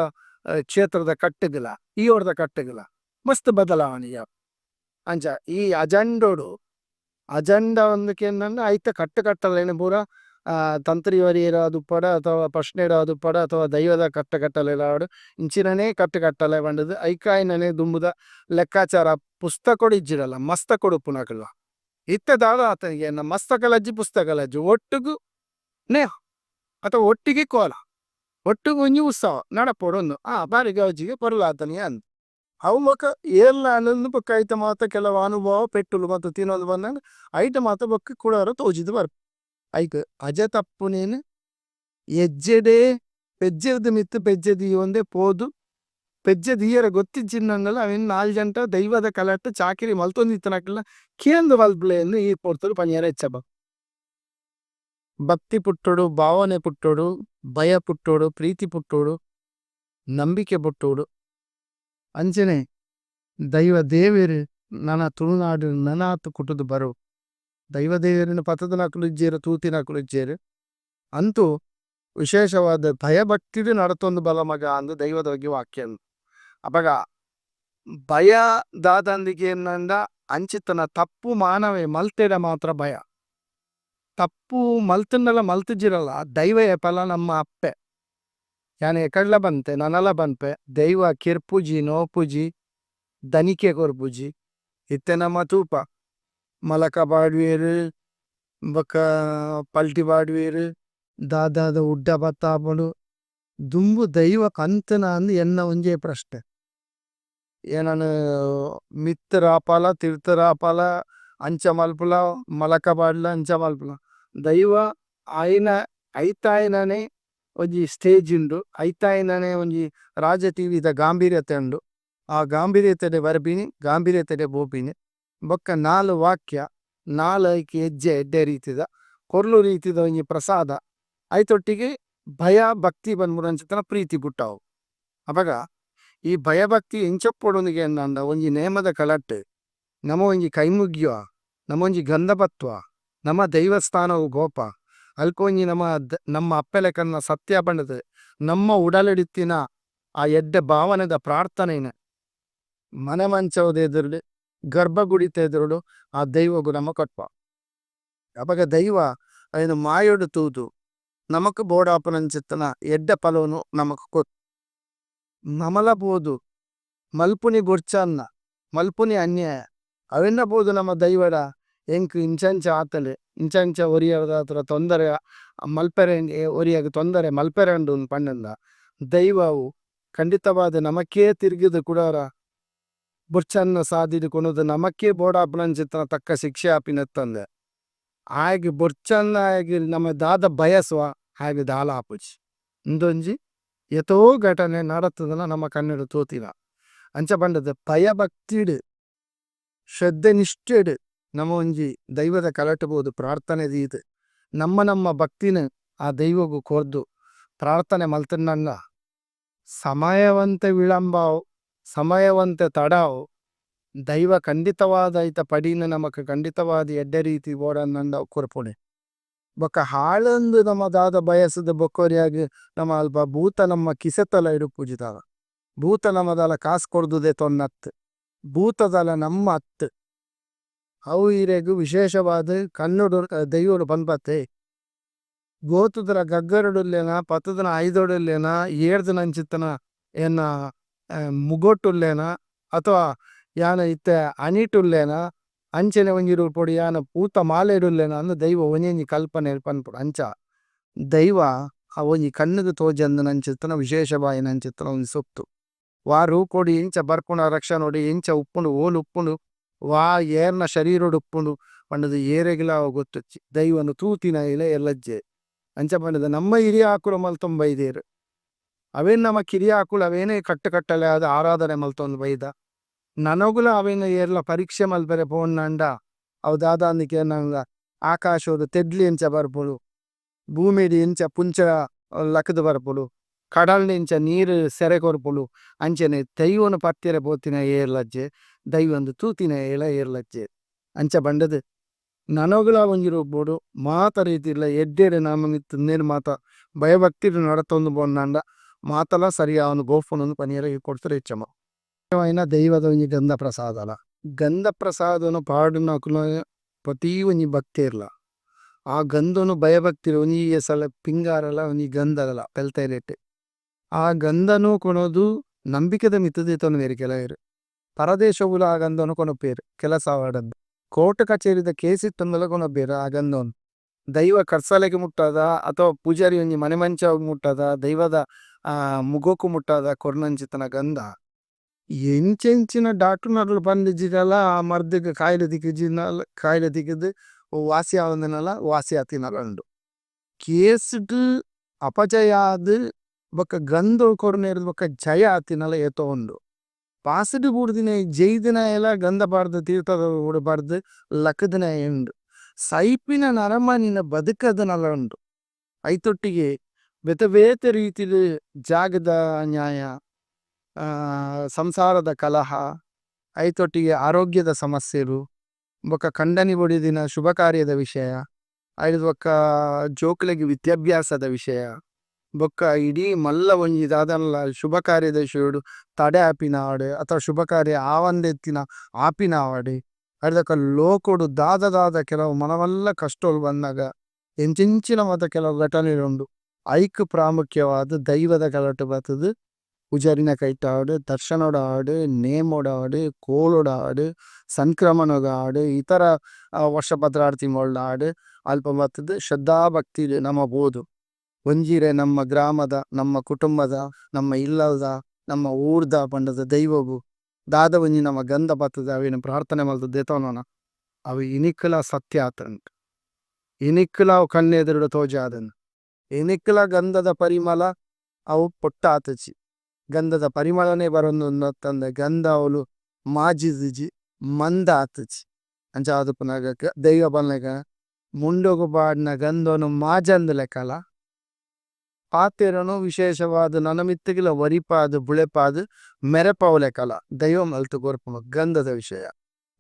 ഛേത്രദ കത്തുഗുല। ഇയോദുദ കത്തുഗുല। മസ്തു ബദലവനി। അന്ഛ ഇ അജന്ദോദു। അജന്ദ ഉന്ദുകേനന്ദ ഐത കത്തു കത്തലേന ബുര തന്ത്രി വരിഏര അദുപദ അഥവ പശ്നേര അദുപദ അഥവ ദൈവദ കത്തു കത്തലേല അദു। ഇന്ഛിനനേ കത്തു കത്തലേ വന്ദുദു। ഐകായിനനേ ദുമ്ബുദ ലേക്കഛര പുസ്തകോദു ഇജ്ജിരല। മസ്തകോദു പുനകുല। ഇത്ത ദാദ അഥ മസ്തകലജ്ജി പുസ്തകലജ്ജി। ഓത്തുഗു നേഹ। അഥവ ഓത്തിഗി കോല। ഓത്തുഗു ഉന്ജി ഉസ്സവ। നദപോദു ഉന്ദു। ബാരി ഗൌജിഗേ പരുലാതനി അന്ദു। അവു മക ഏര്ല അനന്ദു ബക്ക ഐത മാത കേലവ അനുഭവ പേത്തുലു മത തിനോദു വന്ദനു। ഐത മാത ബക്ക കുദര തോജിദു വര്। ഐക അജതപ്പുനേനു ഏജ്ജേദേ പേജ്ജേദു മിത്തു പേജ്ജേദു ഇയോന്ദേ പോദു। പേജ്ജേദു ഇയര ഗോത്തി ജിന്നന്ദല അവിന് നാല് ജന്ത ദൈവദ കലത്തു ഛാകിരി മല്ഥോന്ദി ഇത്തനകല കേന്ദു വല്പ്ലേനു ഇ പോര്തുലു പനിയര ഇച്ഛബ। ഭക്തി പുത്തോദു, ഭവനേ പുത്തോദു, ഭയ പുത്തോദു, പ്രീതി പുത്തോദു, നമ്ബികേ പുത്തോദു। അന്ജനേ ദൈവ ദേവേരു നന തുലുനാദു നനാഥു കുതുദു ബരു। ദൈവ ദേവേരുന പതദനകുലു ഇജ്ജേരു, തുതിനകുലു ഇജ്ജേരു। അന്തു വിശേഷവദ ഭയ ഭക്തിദു നദഥോന്ദു ബലമഗ അന്ദു ദൈവ ദോഗി വക്യനു। അപഗ ഭയ ദാദന്ദികേ നന്ദ അന്ഛിത്തന തപ്പു മാനവേ മല്തേദ മാത്ര ഭയ। തപ്പു മല്തേന്ദല മല്തിജിരല ദൈവ ഏപല നമ്മ അപ്പേ। ജാനേ ഏകദ്ല ബന്തേ, നനല ബന്തേ, ദൈവ കിര്പുജി, നോപുജി, ദനികേ കോര്പുജി। ഇത്തേ നമ തൂപ। മലക ബാദ്വേരു, ബക്ക പല്തി ബാദ്വേരു, ദാദാദ ഉദ്ദ ബത്താപുനു। ദുമ്ബു ദൈവ കന്തന അന്ദു ഏന്ന ഉന്ജേ പ്രശ്നേ। ഏനന മിത്ര ആപല, തിര്ത്ര ആപല, അന്ഛ മല്പുല, മലക ബാദ്ല, അന്ഛ മല്പുല। ദൈവ ആയിന, ഐതായിനനേ ഉന്ജി സ്തഗേ ഉന്ദു, ഐതായിനനേ ഉന്ജി രാജ ത്വ് ദ ഗമ്ബിരേതേ ഉന്ദു। ആ ഗമ്ബിരേതേ ദേ വര്ബിനി, ഗമ്ബിരേതേ ദേ ബോബിനി। ബക്ക നാല് വക്യ, നാല് ഐകി ഏജ്ജേ ഏദ്ദേ രീഥിദ, കോര്ലു രീഥിദ ഉന്ജി പ്രസാദ। ഐതോത്തിഗേ ഭയ ഭക്തി ബന്മുരന്ഛിതന പ്രീതി പുത്തവു। അപഗ, ഇ ഭയ ഭക്തി ഇന്ഛപ്പോദുന്ദിഗേ നന്ദ ഉന്ജി നേമദ കലത്തു, നമ ഉന്ജി കൈമുഗ്യ, നമ ഉന്ജി ഗന്ധപത്വ, നമ ദൈവസ്ഥാനവു ഗോപ, അല്പ ഉന്ജി നമ അപ്പേലേകന്ന സത്യ പന്ദുദു, നമ ഉദലദിത്തിന ആ ഏദ്ദ ഭാവനേദ പ്രാര്ഥനേന, മനമന്ഛവദേ ദുരുദു, ഗര്ഭഗുദിതേ ദുരുദു, ആ ദൈവഗു നമ കത്വ। അപഗ ദൈവ, അയിന മായോദു തുതു, നമകു ബോദപനന്ഛിത്തന ഏദ്ദ പലോനു നമകു കോത്। നമല ബോദു, മല്പുനി ബുര്ഛന്ന, മല്പുനി അന്യ, അവിന്ന ബോദു നമ ദൈവദ, ഏന്കു ഇന്ഛന്ഛ ആതലു, ഇന്ഛന്ഛ ഓരിയദ തോന്ദരേ, മല്പേരേ, ഓരിയഗ തോന്ദരേ, മല്പേരേ അന്ദു പന്ദന്ദ। ദൈവവു, കന്ദിതവദ നമകേ തിര്ഗിദു കുദര, ബുര്ഛന്ന സാദിദു കുനുദു, നമകേ ബോദപനന്ഛിത്തന തക്ക ശിക്ശ അപിനത്തന്ദ। ആയഗു ബുര്ഛന്ന ആയഗു നമ ദാദ ബയസ്വ, ആയഗു ദാല ആപുജി। ന്ദോന്ജി, ഏതോ ഗതനേ നദഥുദന നമ കന്നദ തോതിന। അന്ഛ പന്ദന്ദ, ഭയ ഭക്തിദു, ശ്രദ്ധ നിശ്തേദു, നമ ഉന്ജി ദൈവദ കലത്തു ബോദു പ്രാര്ഥനേ ദീദു। നമ നമ ഭക്തിന ആ ദൈവഗു കോര്ദു, പ്രാര്ഥനേ മല്തന്നന്ഗ। സമയവന്ത വിലമ്ബാവു, സമയവന്ത തദാവു, ദൈവ കന്ദിതവദ ഐത പദിന നമക കന്ദിതവദ ഏദ്ദേ രീഥി ബോദനന്ദ കുര്പുനേ। ಬೊಕ ಹಾಳಂದ್ ನಮ ದಾದ ಬಯಸುದ ಬೊಕೊರಿಯಾಗ್ ನಮ ಅಲ್ಪ ಭೂತ ನಮ್ಮ ಕಿಸೆತ್ತಲ ಇಡುಪ್ಪುಜಿ ದಾಲ. ಭೂತ ನಮ ದಾಲ ಕಾಸ್ ಕೊರ್ದು ದೆತೊನ್ನತ್. ಭೂತ ದಾಲ ನಮ್ಮ ಅತ್. ಅವು ಇರೆಗ್ ವಿಶೇಷವಾದ್ ಕಣ್ಣುಡು ದೈವೊಲು ಪನ್ಪತೆ. ಗೋತುದರ ಗಗ್ಗರಡುಲ್ಲೇನ, ಪತ್ತುದನ ಐದೋಡುಲ್ಲೇನ, ಏರ್ದನಂಚಿತ್ತನ ಎನ್ನ ಮುಗೋಟುಲ್ಲೇನ, ಅಥವ ಯಾನ ಇತ್ತೆ ಅಣಿಟುಲ್ಲೇನ, ಅಂಚನೆ ಒಂಜಿ ರೂಪೊಡು ಯಾನ ಪೂತ ಮಾಲೆಡುಲ್ಲೇನ ಅಂದ್ ದೈವ ಒಂಜೊಂಜಿ ಕಲ್ಪನೆ ಪನ್ಪುಂಡು ಅಂಚ. ದೈವ ಅವೊಂಜಿ ಕಣ್ಣುಗು ತೋಜಂದಿನಂಚಿತ್ತಿನ ವಿಶೇಷವಾಯಿನಂಚಿತ್ತಿನ ಒಂಜಿ ಸೊತ್ತು. ವಾ ರೂಪೊಡು ಎಂಚ ಬರ್ಪುಂಡು ಆ ರಕ್ಷಣೊಡು ಎಂಚ ಉಪ್ಪುಂಡು ಓಲು ಉಪ್ಪುಂಡು ವಾ ಏರ್ನ ಶರೀರೊಡು ಉಪ್ಪುಂಡು ಪಂಡುದು ಏರೆಗ್ಲಾ ಅವು ಗೊತ್ತುಜ್ಜಿ. ದೈವನ್ ತೂತಿನೈಲ ಎಲ್ಲಜ್ಜೆ. ಅಂಚ ಪಂಡುದು ನಮ್ಮ ಹಿರಿಯಾಕುಲು ಮಲ್ತೊಂದು ಬೈದೆರ್. ಅವೆನ್ ನಮ ಕಿರಿಯಾಕುಲು ಅವೇನೆ ಕಟ್ಟು ಕಟ್ಟಳೆ ಆದ್ ಆರಾಧನೆ ಮಲ್ತೊಂದು ಬೈದ. ನನೊಗುಲ ಅವೆನ್ ಏರ್ಲ ಪರೀಕ್ಷೆ ಮಲ್ಪೆರೆ ಪೋಂಡಾಂಡ ಅವು ದಾದಾಂದ್ ಕೆನ್ನಗ ಆಕಾಶೊಡು ತೆಡ್ಲ್ ಎಂಚ ಬರ್ಪುಂಡು, ಭೂಮಿಡ್ ಎಂಚ ಪುಂಚ ಲಕುದು ಬರ್ಪುಂಡು, ಕಡಲ್ಡ್ ಎಂಚ ನೀರ್ ಸೆರೆ ಕೊರ್ಪುಂಡು ಅಂಚನೆ ದೈವನ್ ಪತ್ಯೆರೆ ಪೋತಿನ ಏರ್ಲ ಇಜ್ಜೆರ್ ದೈವನ್ ತೂತಿನಯೆಲ ಏರ್ಲ ಇಜ್ಜೆರ್. ಅಂಚ ಪಂಡುದು ನನೊಗುಲ ಒಂಜಿ ರೂಪೊಡು ಮಾತ ರೀತಿಡ್ಲ ಎಡ್ಡೆಡ್ ನಮ ಮಿತ್ತ್ ಉಂದೆನ್ ಮಾತ ಭಯ ಭಕ್ತಿಡ್ ನಡತೊಂದು ಪೋಂಡಾಂಡ ಮಾತಲ ಸರಿ ಆವೊಂದು ಪೋಪುಂಡು ಪನಿಯೆರೆ ಈ ಪೊರ್ತುಡು ಇಚ್ಛೆ ಮಲ್ಪುವೆ. ದೈವದ ಒಂಜಿ ಗಂಧ ಪ್ರಸಾದಲ. ಗಂಧ ಪ್ರಸಾದನ್ ಪಾಡುನಕುಲು ಪ್ರತಿ ಒಂಜಿ ಭಕ್ತೆರ್ಲ ಆ ಗಂಧನ್ ಭಯ ಭಕ್ತಿಡ್ ಒಂಜಿ ಎಸಲ್ ಪಿಂಗಾರಲ ಒಂಜಿ ಗಂಧದಲ ಪೆಲತ ಎಲೆಟ್ ಆ ಗಂಧನ್ ಕೊನೊದು ನಂಬಿಕೆದ ಮಿತ್ತ್ ದೆತೊನುವೆರ್ ಕೆಲವೆರ್. ಪರದೇಶೊಗುಲ ಆ ಗಂಧನ್ ಕೊನೊಪೆರ್ ಕೆಲಸ ಆವಡ್ಂದ್. ಕೋರ್ಟ್ ಕಚೇರಿದ ಕೇಸ್ ಇತ್ತ್ಂಡಲ ಕೊನೊಪೆರ್ ಆ ಗಂಧನ್. ದೈವ ಕರ್ಸಲೆಗ್ ಮುಟ್ಟದ ಅಥವ ಪೂಜಾರಿ ಒಂಜಿ ಮನೆ ಮಂಚಾವುಗ್ ಮುಟ್ಟದ ದೈವದ ಮುಗೊಕು ಮುಟ್ಟದ ಕೊರ್ನಂಚಿತ್ತಿನ ಗಂಧ. ಎಂಚೆಂಚಿನ ಡಾಕ್ಟರ್ ನಕುಲು ಪಂಡಿಜಿಡಲ ಆ ಮರ್ದ್ ಗ್ ಕಾಯಿಲೆ ತಿಕ್ಕಿಜಿಂಡಲ ಕಾಯಿಲೆ ತಿಕ್ಕಿದ್ ವಾಸಿ ಆವಂದಿನಲ ವಾಸಿ ಆತಿನಲ ಉಂಡು. ಕೇಸ್ ಡ್ ಅಪಜಯ ಆದ್ ಬೊಕ ಗಂಧ ಕೊರ್ನೆರ್ದ್ ಬೊಕ ಜಯ ಆತಿನಲ ಏತೋ ಉಂಡು. ಪಾಸಿಡ್ ಬೂರ್ದಿನ ಜೈದಿನಯೆಲ ಗಂಧ ಪಾಡ್ದ್ ತೀರ್ಥದ ಪಾಡ್ದ್ ಲಕುದಿನಯೆ ಉಂಡು. ಸೈಪಿನ ನರಮಾನಿನ ಬದುಕುದಿನಲ ಉಂಡು. ಐತೊಟ್ಟಿಗೆ ಬೇತೆ ಬೇತೆ ರೀತಿಡ್ ಜಾಗದ ನ್ಯಾಯ, ಸಂಸಾರದ ಕಲಹ, ಐತೊಟ್ಟಿಗೆ ಆರೋಗ್ಯದ ಸಮಸ್ಯೆಲು, ಬೊಕ ಕಂಡನಿ ಬೊಡೆದಿನ ಶುಭ ಕಾರ್ಯದ ವಿಷಯ, ಐರ್ದ್ ಬೊಕ ಜೋಕುಲೆಗ್ ವಿದ್ಯಾಭ್ಯಾಸದ ವಿಷಯ, ಬೊಕ ಇಡೀ ಮಲ್ಲ ಒಂಜಿ ದಾದಾಂಡಲ ಶುಭ ಕಾರ್ಯದ ವಿಷಯಡ್ ತಡೆ ಆಪಿನ ಆವಡ್ ಅತ್ತ್ ಶುಭ ಕಾರ್ಯ ಆವಂದೆ ಇತ್ತಿನ ಆಪಿನ ಆವಡ್ ಐರ್ದ್ ಬೊಕ ಲೋಕಡ್ ದಾದ ದಾದ ಕೆಲವು ಮಲ್ಲ ಮಲ್ಲ ಕಷ್ಟೊಲು ಬನ್ನಗ ಎಂಚೆಂಚಿನ ಮಾತ ಕೆಲವು ಘಟನೆಲು ಉಂಡು ಐಕ್ ಪ್ರಾಮುಖ್ಯವಾದ್ ದೈವದ ಕಲಟ್ ಬತ್ತುದು ಪೂಜಾರಿನ ಕೈಟ್ ಆವಡ್ ದರ್ಶನಡ್ ಆವಡ್ ನೇಮಡ್ ಆವಡ್ ಕೋಲಡ್ ಆವಡ್ ಸಂಕ್ರಮಣಗ್ ಆವಡ್ ಇತರ ವರ್ಷ ಪದ್ರಾಡ್ ತಿಂಗೊಲ್ಡ್ ಆವಡ್ ಅಲ್ಪ ಬತ್ತುದು ಶ್ರದ್ಧಾ ಭಕ್ತಿಡ್ ನಮ ಪೋದು ಒಂಜಿರೆ ನಮ್ಮ ಗ್ರಾಮದ ನಮ್ಮ ಕುಟುಂಬದ ನಮ್ಮ ಇಲ್ಲಲ್ದ ನಮ್ಮ ಊರುದ ಪಂಡುದು ದೈವಗ್ ದಾದ ಒಂಜಿ ನಮ ಗಂಧ ಪತ್ತುದು ಅವೆನ್ ಪ್ರಾರ್ಥನೆ ಮಲ್ತ್ ದೆತೊನೊನ ಅವು ಇನಿಕ್ಲ ಸತ್ಯ ಆತುಂಡು. ಇನಿಕ್ಲ ಅವು ಕಣ್ಣೆದುರುಡು ತೋಜಾದುಂಡು. ಇನಿಕ್ಲ ಗಂಧದ ಪರಿಮಳ ಅವು ಪೊಟ್ಟ ಆತುಜಿ. ಗಂಧದ ಪರಿಮಳನೆ ಬರೊಂದುಂಡು ಅತ್ತಂದೆ ಗಂಧ ಅವ್ಲು ಮಾಜಿದುಜಿ ಮಂದ ಆತುಜಿ. ಅಂಚ ಆದಿಪ್ಪುನಗ ದೈವ ಪನ್ಲೆಕ ಮುಂಡೊಗು ಪಾಡ್ನ ಗಂಧೊನು ಮಾಜಂದಿಲಕಲ ಪಾತೆರೊನು ವಿಶೇಷವಾದ್ ನನ ಮಿತ್ತುಗುಲ ಒರಿಪಾದ್ ಬುಳೆಪಾದ್ ಮೆರೆಪಾವುಲಕಲ ದೈವ ಮಲ್ತ್ ಕೊರ್ಪುನು ಗಂಧದ ವಿಷಯ.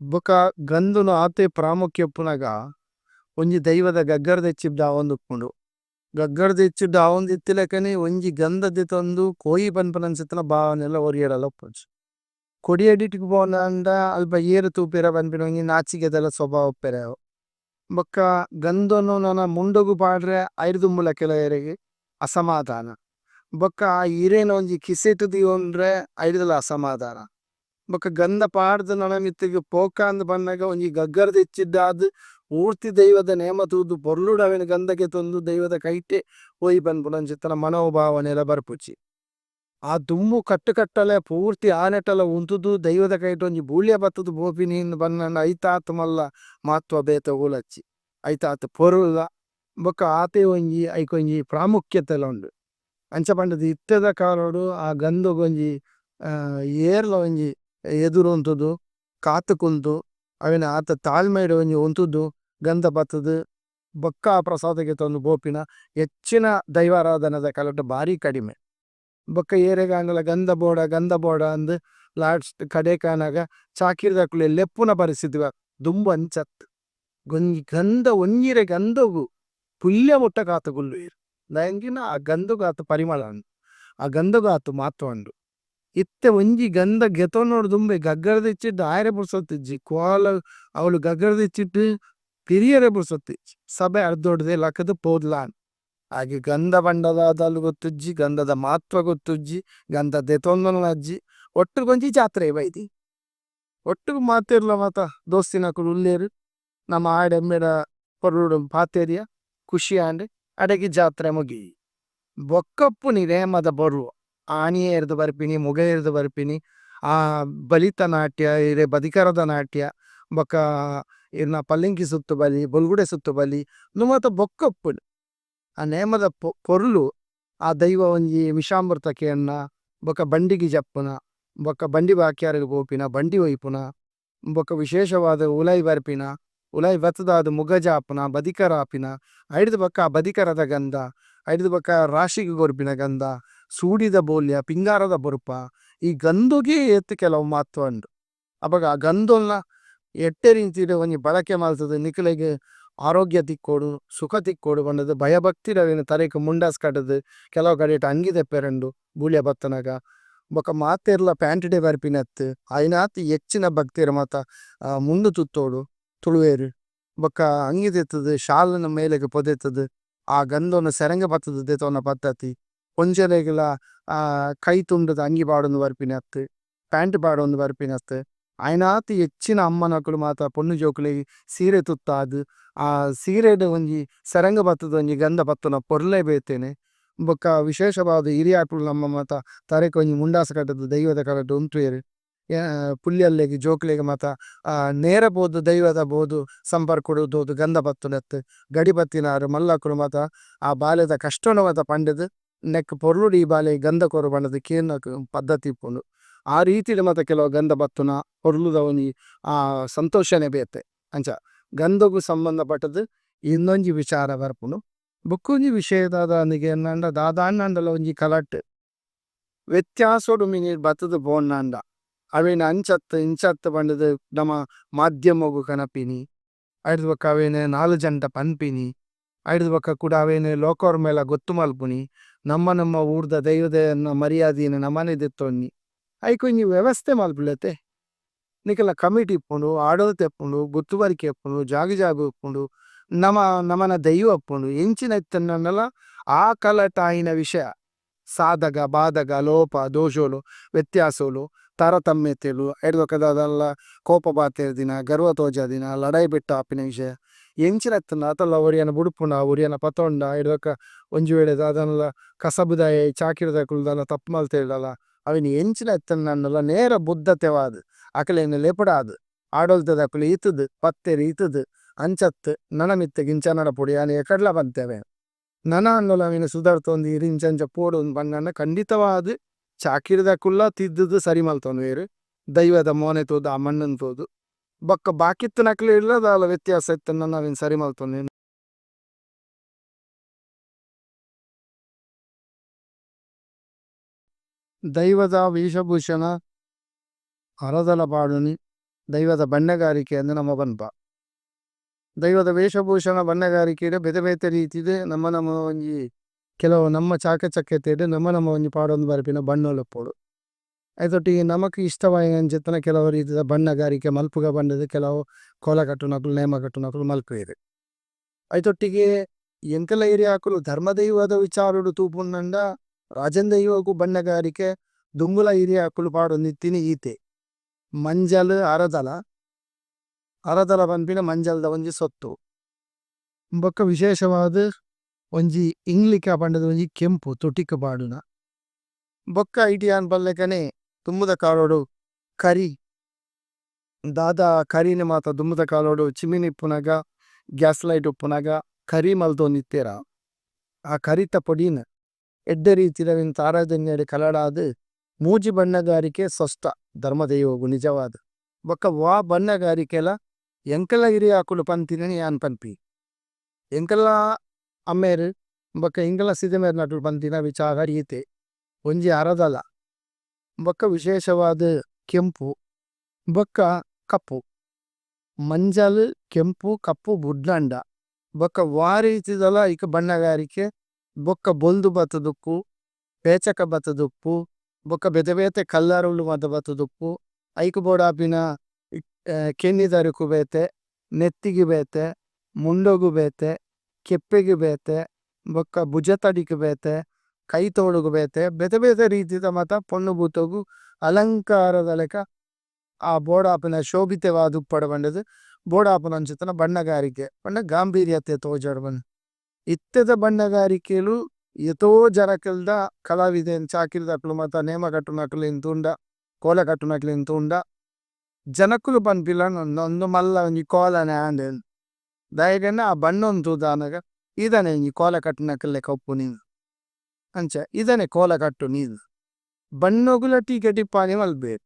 ಬೊಕ ಗಂಧೊನು ಆತೆ ಪ್ರಾಮುಖ್ಯ ಉಪ್ಪುನಗ ಒಂಜಿ ದೈವದ ಗಗ್ಗರದ ಎಚ್ಚಿರ್ದ್ ಆವೊಂದು ಉಪ್ಪುಂಡು. ಗಗ್ಗರದ ಎಚ್ಚಿರ್ದ್ ಆವೊಂದು ಇತ್ತಿಲಕನೆ ಒಂಜಿ ಗಂಧ ದೆತೊಂದು ಪೋಯಿ ಪನ್ಪಿನಂಚಿತ್ತಿನ ಭಾವನೆಲ ಒರಿಯಡಲ ಉಪ್ಪುಜಿ. ಕೊಡಿಯಡಿಟ್ ಪೋಂಡಾಂಡ ಅಲ್ಪ ಏರ್ ತೂಪೆರ ಪನ್ಪಿನ ಒಂಜಿ ನಾಚಿಕೆದಲ ಸ್ವಭಾವ ಉಪ್ಪೆರೆ ಯಾವು. ಬೊಕ ಗಂಧೊನು ನನ ಮುಂಡೊಗು ಪಾಡ್ರೆ ಐರ್ದ್ ದುಂಬುಲ ಕೆಲವೆರೆಗ್ ಅಸಮಾಧಾನ. ಬೊಕ ಆ ಇರೆನ್ ಒಂಜಿ ಕಿಸೆಟ್ ದೀವೊಂಡ್ರೆ ಐರ್ದಲ ಅಸಮಾಧಾನ. ಬೊಕ ಗಂಧ ಪಾಡ್ದ್ ನನ ಮಿತ್ತುಗು ಪೋಕಂದ್ ಪನ್ನಗ ಒಂಜಿ ಗಗ್ಗರದ ಎಚ್ಚಿರ್ದ್ ಪೂರ್ತಿ ದೈವದ ನೇಮ ತೂದು ಪೊರ್ಲುಡು ಅವೆನ್ ಗಂಧ ಗೆತೊಂದು ದೈವದ ಕೈಟೆ ಪೋಯಿ ಪನ್ಪಿನಂಚಿತ್ತಿನ ಮನೋಭಾವನೆಲ ಬರ್ಪುಜಿ. ಆ ದುಂಬು ಕಟ್ಟು ಕಟ್ಟಲೆ ಪೂರ್ತಿ ಆನೆಟಲ ಉಂತುದು ದೈವದ ಕೈಟ್ ಒಂಜಿ ಬೂಳ್ಯ ಪತ್ತುದು ಪೋಪಿನಿ ಪಂಡ ಐತಾತ್ ಮಲ್ಲ ಮಹತ್ವ ಬೇತೆ ಒವುಲ ಇಜ್ಜಿ. ಐತಾತ್ ಪೊರ್ಲುದ ಬೊಕ ಆತೆ ಒಂಜಿ ಐಕೊಂಜಿ ಪ್ರಾಮುಖ್ಯತೆಲ ಉಂಡು. ಅಂಚ ಪಂಡುದು ಇತ್ತೆದ ಕಾಲೊಡು ಆ ಗಂಧೊಗೊಂಜಿ ಏರ್ಲ ಒಂಜಿ ಎದುರು ಉಂತುದು ಕಾತ್ ಕುಲ್ದು ಅವೆನ್ ಆತ್ ತಾಳ್ಮೆಡ್ ಒಂಜಿ ಉಂತುದು ಗಂಧ ಪತ್ತುದು ಬೊಕ್ಕ ಆ ಪ್ರಸಾದ ಗೆತೊಂದು ಪೋಪಿನ ಹೆಚ್ಚಿನ ದೈವಾರಾಧನೆದ ಕಲಟ್ ಬಾರಿ ಕಡಿಮೆ. ಬೊಕ ಏರೆಗಾಂಡಲ ಗಂಧ ಬೋಡ ಗಂಧ ಬೋಡ ಅಂದ್ ಲಾಸ್ಟ್ ಕಡೆಕಾನಗ ಚಾಕಿರಿದಕುಲು ಲೆಪ್ಪುನ ಪರಿಸ್ಥಿತಿ ದುಂಬು ಅಂಚ ಅತ್ತ್. ಒಂಜಿ ಗಂಧ ಒಂಜಿರೆ ಗಂಧೊಗು. ಪುಲ್ಯ ಮುಟ್ಟ ಕಾತ್ ಕುಲ್ಲುವೆರ್ ದಾಯೆಂಚಿನ ಆ ಗಂಧಗ್ ಆತ್ ಪರಿಮಳ ಉಂಡು ಆ ಗಂಧಗ್ ಆತ್ ಮಹತ್ವ ಉಂಡು. ಇತ್ತೆ ಒಂಜಿ ಗಂಧ ಗೆತೊನೊಡು ದುಂಬೇ ಗಗ್ಗರ ದೆಚ್ಚಿಡ್ ಆಯೆರೆ ಪುರ್ಸೊತ್ತು ಇಜ್ಜಿ ಕೋಲ ಅವ್ಲು ಗಗ್ಗರ ದೆಚ್ಚಿಟ್ ಪಿರಿಯೆರೆ ಪುರ್ಸೊತ್ತು ಇಜ್ಜಿ ಸಭೆ ಅರ್ಧೋಡ್ದೆ ಲಕ್ಕುದು ಪೋದುಲ ಆಂಡ್. ಆಯಗ್ ಗಂಧ ಪಂಡ ದಾದಾಂದ್ ಗೊತ್ತಿಜ್ಜಿ ಗಂಧದ ಮಹತ್ವ ಗೊತ್ತಿಜ್ಜಿ ಗಂಧ ದೆತೊಂದುಲ ಇಜ್ಜಿ ಒಟ್ಟುಗೊಂಜಿ ಜಾತ್ರೆಗ್ ಬೈದಿ. ಒಟ್ಟುಗು ಮಾತೆರ್ಲ ಮಾತ ದೋಸ್ತಿನಕುಲು ಉಲ್ಲೆರ್ ನಮ ಆಯಡ ಇಂಬೇಡ ಪೊರ್ಲುಡು ಪಾತೆರಿಯ ಖುಷಿ ಆಂಡ್ ಅಡೆಗ್ ಜಾತ್ರೆ ಮುಗಿಂಡ್. ಬೊಕ್ಕ ಉಪ್ಪುನಿ ನೇಮದ ಪೊರ್ಲು ಆನಿಯೆರ್ದ್ ಬರ್ಪಿನಿ ಮುಗೇರ್ದ ಬರ್ಪಿನಿ ಆ ಬಲಿತ ನಾಟ್ಯ ಇರೆ ಬದಿಕರದ ನಾಟ್ಯ ಬೊಕ್ಕ ಇರ್ನ ಪಲ್ಲಂಕಿ ಸುತ್ತುಬಲಿ ಬೊಲ್ಗುಡೆ ಸುತ್ತುಬಲಿ ಉಂದು ಮಾತ ಬೊಕ್ಕ ಉಪ್ಪುನಿ ಆ ನೇಮದ ಪೊರ್ಲು ಆ ದೈವ ಒಂಜಿ ವಿಷಾಮೃತ ಕೇನ್ನ ಬೊಕ್ಕ ಬಂಡಿಗ್ ಜಪ್ಪುನ ಬೊಕ್ಕ ಬಂಡಿ ಬಾಕ್ಯಾರ್ಗ್ ಪೋಪಿನ ಬಂಡಿ ಒಯಿಪುನ ಬೊಕ್ಕ ವಿಶೇಷವಾದ್ ಉಲಾಯಿ ಬರ್ಪಿನ ಉಲಾಯಿ ಬತ್ತ್ ದಾದ್ ಮುಗ ಜಾಪುನ ಬದಿಕರ ಆಪಿನ ಐಡ್ದ್ ಬೊಕ್ಕ ಆ ಬದಿಕರದ ಗಂಧ ಐಡ್ದ್ ಬೊಕ್ಕ ರಾಶಿಗ್ ಕೊರ್ಪಿನ ಗಂಧ ಸೂಡಿದ ಬೋಲ್ಯ ಪಿಂಗಾರದ ಬೊರ್ಪ ಈ ಗಂಧೊಗೆ ಏತ್ ಕೆಲವು ಮಹತ್ವ ಉಂಡು. ಅಪಗ ಆ ಗಂಧೊಲ್ನ ಎಡ್ಡೆ ರೀತಿಡ್ ಒಂಜಿ ಬಳಕೆ ಮಲ್ತುದು ನಿಕಲೆಗ್ ಆರೋಗ್ಯ ತಿಕ್ಕೊಡು ಸುಖ ತಿಕ್ಕೊಡು ಪಂಡುದು ಭಯ ಭಕ್ತಿಡ್ ಅವೆನ್ ತರೆಕ್ ಮುಂಡಾಸ್ ಕಟ್ಟುದು ಕೆಲವು ಕಡೆಟ್ ಅಂಗಿ ದೆಪ್ಪೆರೆ ಉಂಡು ಬೂಲ್ಯ ಪತ್ತುನಗ ಬೊಕ ಮಾತೆರ್ಲ ಪ್ಯಾಂಟ್ ಡೇ ಬರ್ಪಿನತ್ ಆಯಿನಾತ್ ಎಚ್ಚಿನ ಭಕ್ತೆರ್ ಮಾತ ಮುಂಡು ತುತ್ತೊಡು ತುಳುವೆರ್ ಬೊಕ ಅಂಗಿ ದೆತ್ತುದು ಶಾಲ್ ನ್ ಮೇಲೆಗ್ ಪೊದೆತುದು ಆ ಗಂಧೊನು ಸೆರಂಗ್ ಪತ್ತುದು ದೆತೊನ್ನ ಪದ್ಧತಿ ಪೊಂಜೊಲೆಗ್ಲ ಕೈ ತುಂಡುದ ಅಂಗಿ ಪಾಡೊಂದು ಬರ್ಪಿನತ್ ಪ್ಯಾಂಟ್ ಪಾಡೊಂದು ಬರ್ಪಿನತ್ ಆಯಿನಾತ್ ಎಚ್ಚಿನ ಅಮ್ಮನಕುಲು ಮಾತ ಪೊಣ್ಣು ಜೋಕುಲೆಗ್ ಸೀರೆ ತುತ್ತಾದ್ ಆ ಸೀರೆಡ್ ಒಂಜಿ ಸೆರಂಗ್ ಪತ್ತುದು ಒಂಜಿ ಗಂಧ ಪತ್ತುನ ಪೊರ್ಲೆ ಬೇತೆನೆ. ಬೊಕ ವಿಶೇಷವಾದ್ ಹಿರಿಯಾಕುಲು ನಮ್ಮ ಮಾತ ತರೆಕ್ ಒಂಜಿ ಮುಂಡಾಸ್ ಕಟ್ಟುದು ದೈವದ ಕಲಟ್ ಉಂತುವೆರ್ ಪುಲ್ಯಲ್ಲೆಗ್ ಜೋಕುಲೆಗ್ ಮಾತ ನೇರ ಪೋದು ದೈವದ ಪೋದು ಸಂಪರ್ಕಡ್ ಪೋದು ಗಂಧ ಪತ್ತುನತ್ ಗಡಿ ಪತ್ತಿನಾರ್ ಮಲ್ಲಕುಲು ಮಾತ ಆ ಬಾಲೆದ ಕಷ್ಟನ್ ಮಾತ ಪಂಡುದು ನೆಕ್ಕ್ ಪೊರ್ಲುಡು ಈ ಬಾಲೆಗ್ ಗಂಧ ಕೊರು ಪಂಡುದು ಕೇನುನ ಪದ್ಧತಿ ಇಪ್ಪುಂಡು. ಆ ರೀತಿಡ್ ಮಾತ ಕೆಲವು ಗಂಧ ಪತ್ತುನ ಪೊರ್ಲುದ ಒಂಜಿ ಆ ಸಂತೋಷನೆ ಬೇತೆ ಅಂಚ ಗಂಧಗ್ ಸಂಬಂಧ ಪಟ್ಟುದು ಇಂದೊಂಜಿ ವಿಚಾರ ಬರ್ಪುಂಡು. ಬೊಕ್ಕೊಂಜಿ ವಿಷಯ ದಾದಾಂದ್ ಕೇನಾಂಡ ದಾದಾಂಡಲ ಒಂಜಿ ಕಲಟ್ ವ್ಯತ್ಯಾಸಡ್ ಮಿನಿ ಬತ್ತುದು ಪೋಂಡಾಂಡ ಅವೆನ್ ಅಂಚತ್ ಇಂಚತ್ ಪಂಡುದು ನಮ ಮಾಧ್ಯಮಗ್ ಕನಪಿನಿ ಐಡ್ದ್ ಬೊಕ ಅವೆನ್ ನಾಲ್ ಜನಡ ಪನ್ಪಿನಿ ಐಡ್ದ್ ಬೊಕ ಕುಡ ಅವೆನ್ ಲೋಕೊರ್ಮೆಲ ಗೊತ್ತು ಮನ್ಪುನಿ ನಮ್ಮ ನಮ್ಮ ಊರುದ ದೈವದ ಮರ್ಯಾದಿನ್ ನಮನೆ ದೆತ್ತೊನ್ನಿ ಐಕ್ ಒಂಜಿ ವ್ಯವಸ್ಥೆ ಮನ್ಪುಲೆ ಅತೆ ನಿಕಲ್ನ ಕಮಿಟಿ ಇಪ್ಪುಂಡು ಆಡಳಿತ ಇಪ್ಪುಂಡು ಗುತ್ತು ಇಪ್ಪುಂಡು ಜಾಗ್ ಜಾಗ್ ಇಪ್ಪುಂಡು ನಮ ನಮನ ದೈವ ಇಪ್ಪುಂಡು ಎಂಚಿನ ಇತ್ತ್ಂಡಲ ಆ ಕಲಟ್ ಆಯಿನ ವಿಷಯ ಸಾಧಕ ಬಾಧಕ ಲೋಪ ದೋಷೊಲು ವ್ಯತ್ಯಾಸೊಲು ತಾರತಮ್ಯತೆಲು ಐಡ್ದ್ ಬೊಕ ದಾದಾಂಡಲ ಕೋಪ ಪಾತೆರ್ದಿನ ಗರ್ವ ತೋಜಾದಿನ ಲಡಾಯಿ ಪೆಟ್ಟ್ ಆಪಿನ ವಿಷಯ ಎಂಚಿನ ಇತ್ತ್ಂಡ ಅತಲ್ಲ ಒರಿಯನ್ ಬುಡ್ಪುಂಡ ಒರಿಯನ ಪತೊಂಡ ಐಡ್ದ್ ಬೊಕ ಒಂಜಿ ವೇಳೆ ದಾದಾಂಡಲ ಕಸಬುದಾಯೆ ಚಾಕಿರಿದಕುಲು ದಾಲ ತಪ್ಪು ಮಲ್ತೆರ್ಡಲ ಅವೆನ್ ಎಂಚಿನ ಇತ್ತ್ಂಡಲ ನೇರ ಬುದ್ಧತೆವಾದ್ ಅಕಲೆನ್ ಲೆಪುಡಾದ್ ಆಡಳಿತದಕುಲು ಇತ್ತುದು ಪತ್ತೆರ್ ಇತ್ತುದು ಅಂಚತ್ ನನ ಮಿತ್ತ್ ಇಂಚ ನಡಪೊಡು ಯಾನ್ ಎಕಡ್ಲ ಪಂತೆ ಅವೆನ್ ನನ ಆಂಡಲ ಅವೆನ್ ಸುದಾರ್ತೊಂದು ಈರ್ ಇಂಚ ಇಂಚ ಪೋಡು ಪಂಡಾಂಡ ಖಂಡಿತವಾದ್ ಚಾಕಿರಿದಕುಲ್ಲ ತಿದ್ದುದು ಸರಿ ಮಲ್ತೊನುವೆರ್ ದೈವದ ಮೋನೆ ತೂದು ಆ ಮಣ್ಣುನ್ ತೂದು ಬೊಕ್ಕ ಬಾಕಿ ಇತ್ತಿನಕಲೆಡ್ಲ ದಾಲ ವ್ಯತ್ಯಾಸ ಇತ್ತ್ಂಡ ಅವೆನ್ ಸರಿ ಮಲ್ತೊನುವೆರ್. ದೈವದ ವೇಷಭೂಷಣ ಅರದಲ ಪಾಡುನಿ ದೈವದ ಬಣ್ಣಗಾರಿಕೆ ಅಂದ್ ನಮ ಪನ್ಪ. ದೈವದ ವೇಷಭೂಷಣ ಬಣ್ಣಗಾರಿಕೆಡ್ ಬೇತೆ ಬೇತೆ ರೀತಿಡ್ ನಮ ನಮ ಒಂಜಿ ಕೆಲವು ನಮ್ಮ ಚಾಕಚಕ್ಯತೆಡ್ ನಮ ನಮ ಒಂಜಿ ಪಾಡೊಂದು ಬರ್ಪಿನ ಬಣ್ಣೊಲು ಇಪ್ಪೊಡು. ಐತೊಟ್ಟಿಗೆ ನಮಕ್ ಇಷ್ಟವಾಯಿನಂಚಿತ್ತಿನ ಕೆಲವು ರೀತಿದ ಬಣ್ಣಗಾರಿಕೆ ಮಲ್ಪುಗ ಪಂಡುದು ಕೆಲವು ಕೋಲ ಕಟ್ಟುನಕುಲು ನೇಮ ಕಟ್ಟುನಕುಲು ಮಲ್ಪುವೆರ್. ಐತೊಟ್ಟಿಗೆ ಎಂಕಲ್ನ ಏರಿಯಾಕುಲು ಧರ್ಮ ದೈವದ ವಿಚಾರಡ್ ತೂಪುನಂಡ ರಾಜನ್ ದೈವಗ್ ಬಣ್ಣಗಾರಿಕೆ ದುಂಬುಲ ಹಿರಿಯಕುಲು ಪಾಡೊಂದಿತ್ತಿನಿ ಈತೆ. ಮಂಜಲ್ ಅರದಲ, ಅರದಲ ಪನ್ಪಿನ ಮಂಜಲ್ದ ಒಂಜಿ ಸೊತ್ತು. ಬೊಕ ವಿಶೇಷವಾದ್ ಒಂಜಿ ಇಂಗ್ಲಿಕ ಪಂಡುದು ಒಂಜಿ ಕೆಂಪು ತುಟಿಕ್ ಪಾಡುನ. ಬೊಕ್ಕ ಐಟ್ ಯಾನ್ ಪನ್ಲೆಕನೆ ದುಂಬುದ ಕಾಲೋಡು ಕರಿ ದಾದಾ ಕರಿನ್ ಮಾತ ದುಂಬುದ ಕಾಲೋಡು ಚಿಮಿಣಿ ಇಪ್ಪುನಗ ಗ್ಯಾಸ್ ಲೈಟ್ ಉಪ್ಪುನಗ ಕರಿ ಮಲ್ತೊಂದಿತ್ತೆರ. ಆ ಕರಿತ ಪೊಡಿನ್ ಎಡ್ಡೆ ರೀತಿಡ್ ಅವೆನ್ ತಾರದೆಣ್ಣೆಡ್ ಕಲಡಾದ್ ಮೂಜಿ ಬಣ್ಣಗಾರಿಕೆ ಸೊಸ್ತ ಧರ್ಮ ದೈವಗ್ ನಿಜವಾದ್. ಬೊಕ ವಾ ಬಣ್ಣಗಾರಿಕೆಲ ಎಂಕಲ್ನ ಹಿರಿಯಕುಲು ಪಂತಿನೆನ್ ಯಾನ್ ಪನ್ಪಿ. ಎಂಕಲ್ನ ಅಮ್ಮೆರ್ ಬೊಕ ಎಂಕಲ್ನ ಸಿದ್ಯೆಮೆರ್ನಕುಲು ಪಂತಿನ ವಿಚಾರ ಈತೆ. ಒಂಜಿ ಅರದಲ ಬೊಕ ವಿಶೇಷವಾದ್ ಕೆಂಪು ಬೊಕ ಕಪ್ಪು. ಮಂಜಲ್, ಕೆಂಪು, ಕಪ್ಪು ಬುಡ್ಂಡ. ಬೊಕ್ಕ ವಾರೀತಿದಲ ಐಕ್ ಬಣ್ಣಗಾರಿಕೆ ಬೊಕ್ಕ ಬೊಲ್ದು ಬತ್ತುದುಪ್ಪು ಪೇಚಕ ಬತ್ತುದುಪ್ಪು ಬೊಕ್ಕ ಬೇತೆ ಬೇತೆ ಕಲರ್ಲ್ ಮಾತ ಬತ್ತುದುಪ್ಪು ಐಕ್ ಬೋಡಾಪಿನ ಕೆನ್ನಿದರುಕು ಬೇತೆ ನೆತ್ತಿಗ್ ಬೇತೆ ಮುಂಡೊಗು ಬೇತೆ ಕೆಪ್ಪೆಗ್ ಬೇತೆ ಬೊಕ್ಕ ಬುಜತಡಿಕ್ ಬೇತೆ ಕೈ ತೋಳುಗು ಬೇತೆ ಬೇತೆ ಬೇತೆ ರೀತಿದ ಮಾತ ಪೊಣ್ಣು ಬೂತಗು ಅಲಂಕಾರದ ಲೇಕ ಆ ಬೋಡಾಪಿನ ಶೋಭಿತವಾದ್ ಉಪ್ಪಡ್ ಪಂಡುದು ಬೋಡಾಪಿನ ಅಂಚಿತ್ತಿನ ಬಣ್ಣಗಾರಿಕೆ ಪಂಡ ಗಾಂಬಿರ್ಯತೆ ತೋಜೋಡು ಪಂದ್. ಇತ್ತೆದ ಬಣ್ಣಗಾರಿಕೆಲು ಏತೋ ಜನಕಲ್ದ ಕಲಾವಿದೆರ್ ಚಾಕಿರಿದಕುಲು ಮಾತ ನೇಮ ಕಟ್ಟುನಕುಲೆನ್ ತೂಂಡ ಕೋಲ ಕಟ್ಟುನಕುಲೆನ್ ತೂಂಡ ಜನಕುಲು ಪನ್ಪಿನ ಉಂದು ಮಲ್ಲ ಒಂಜಿ ಕೋಲನೆ ಆಂಡ್ ದಾಯೆಗಂಡ ಆ ಬಣ್ಣನ್ ತೂದಾನಗ ಈ ದಾನೆ ಒಂಜಿ ಕೋಲ ಕಟ್ಟುನಕುಲ್ನ ಲೆಕ ಉಪ್ಪುನಿ ಅಂಚ ಈ ದಾನೆ ಕೋಲ ಕಟ್ಟುನಿ ಬಣ್ಣೊಗುಲ ಟೀಕೆ ಟಿಪ್ಪಣಿ ಮನ್ಪುವೆರ್.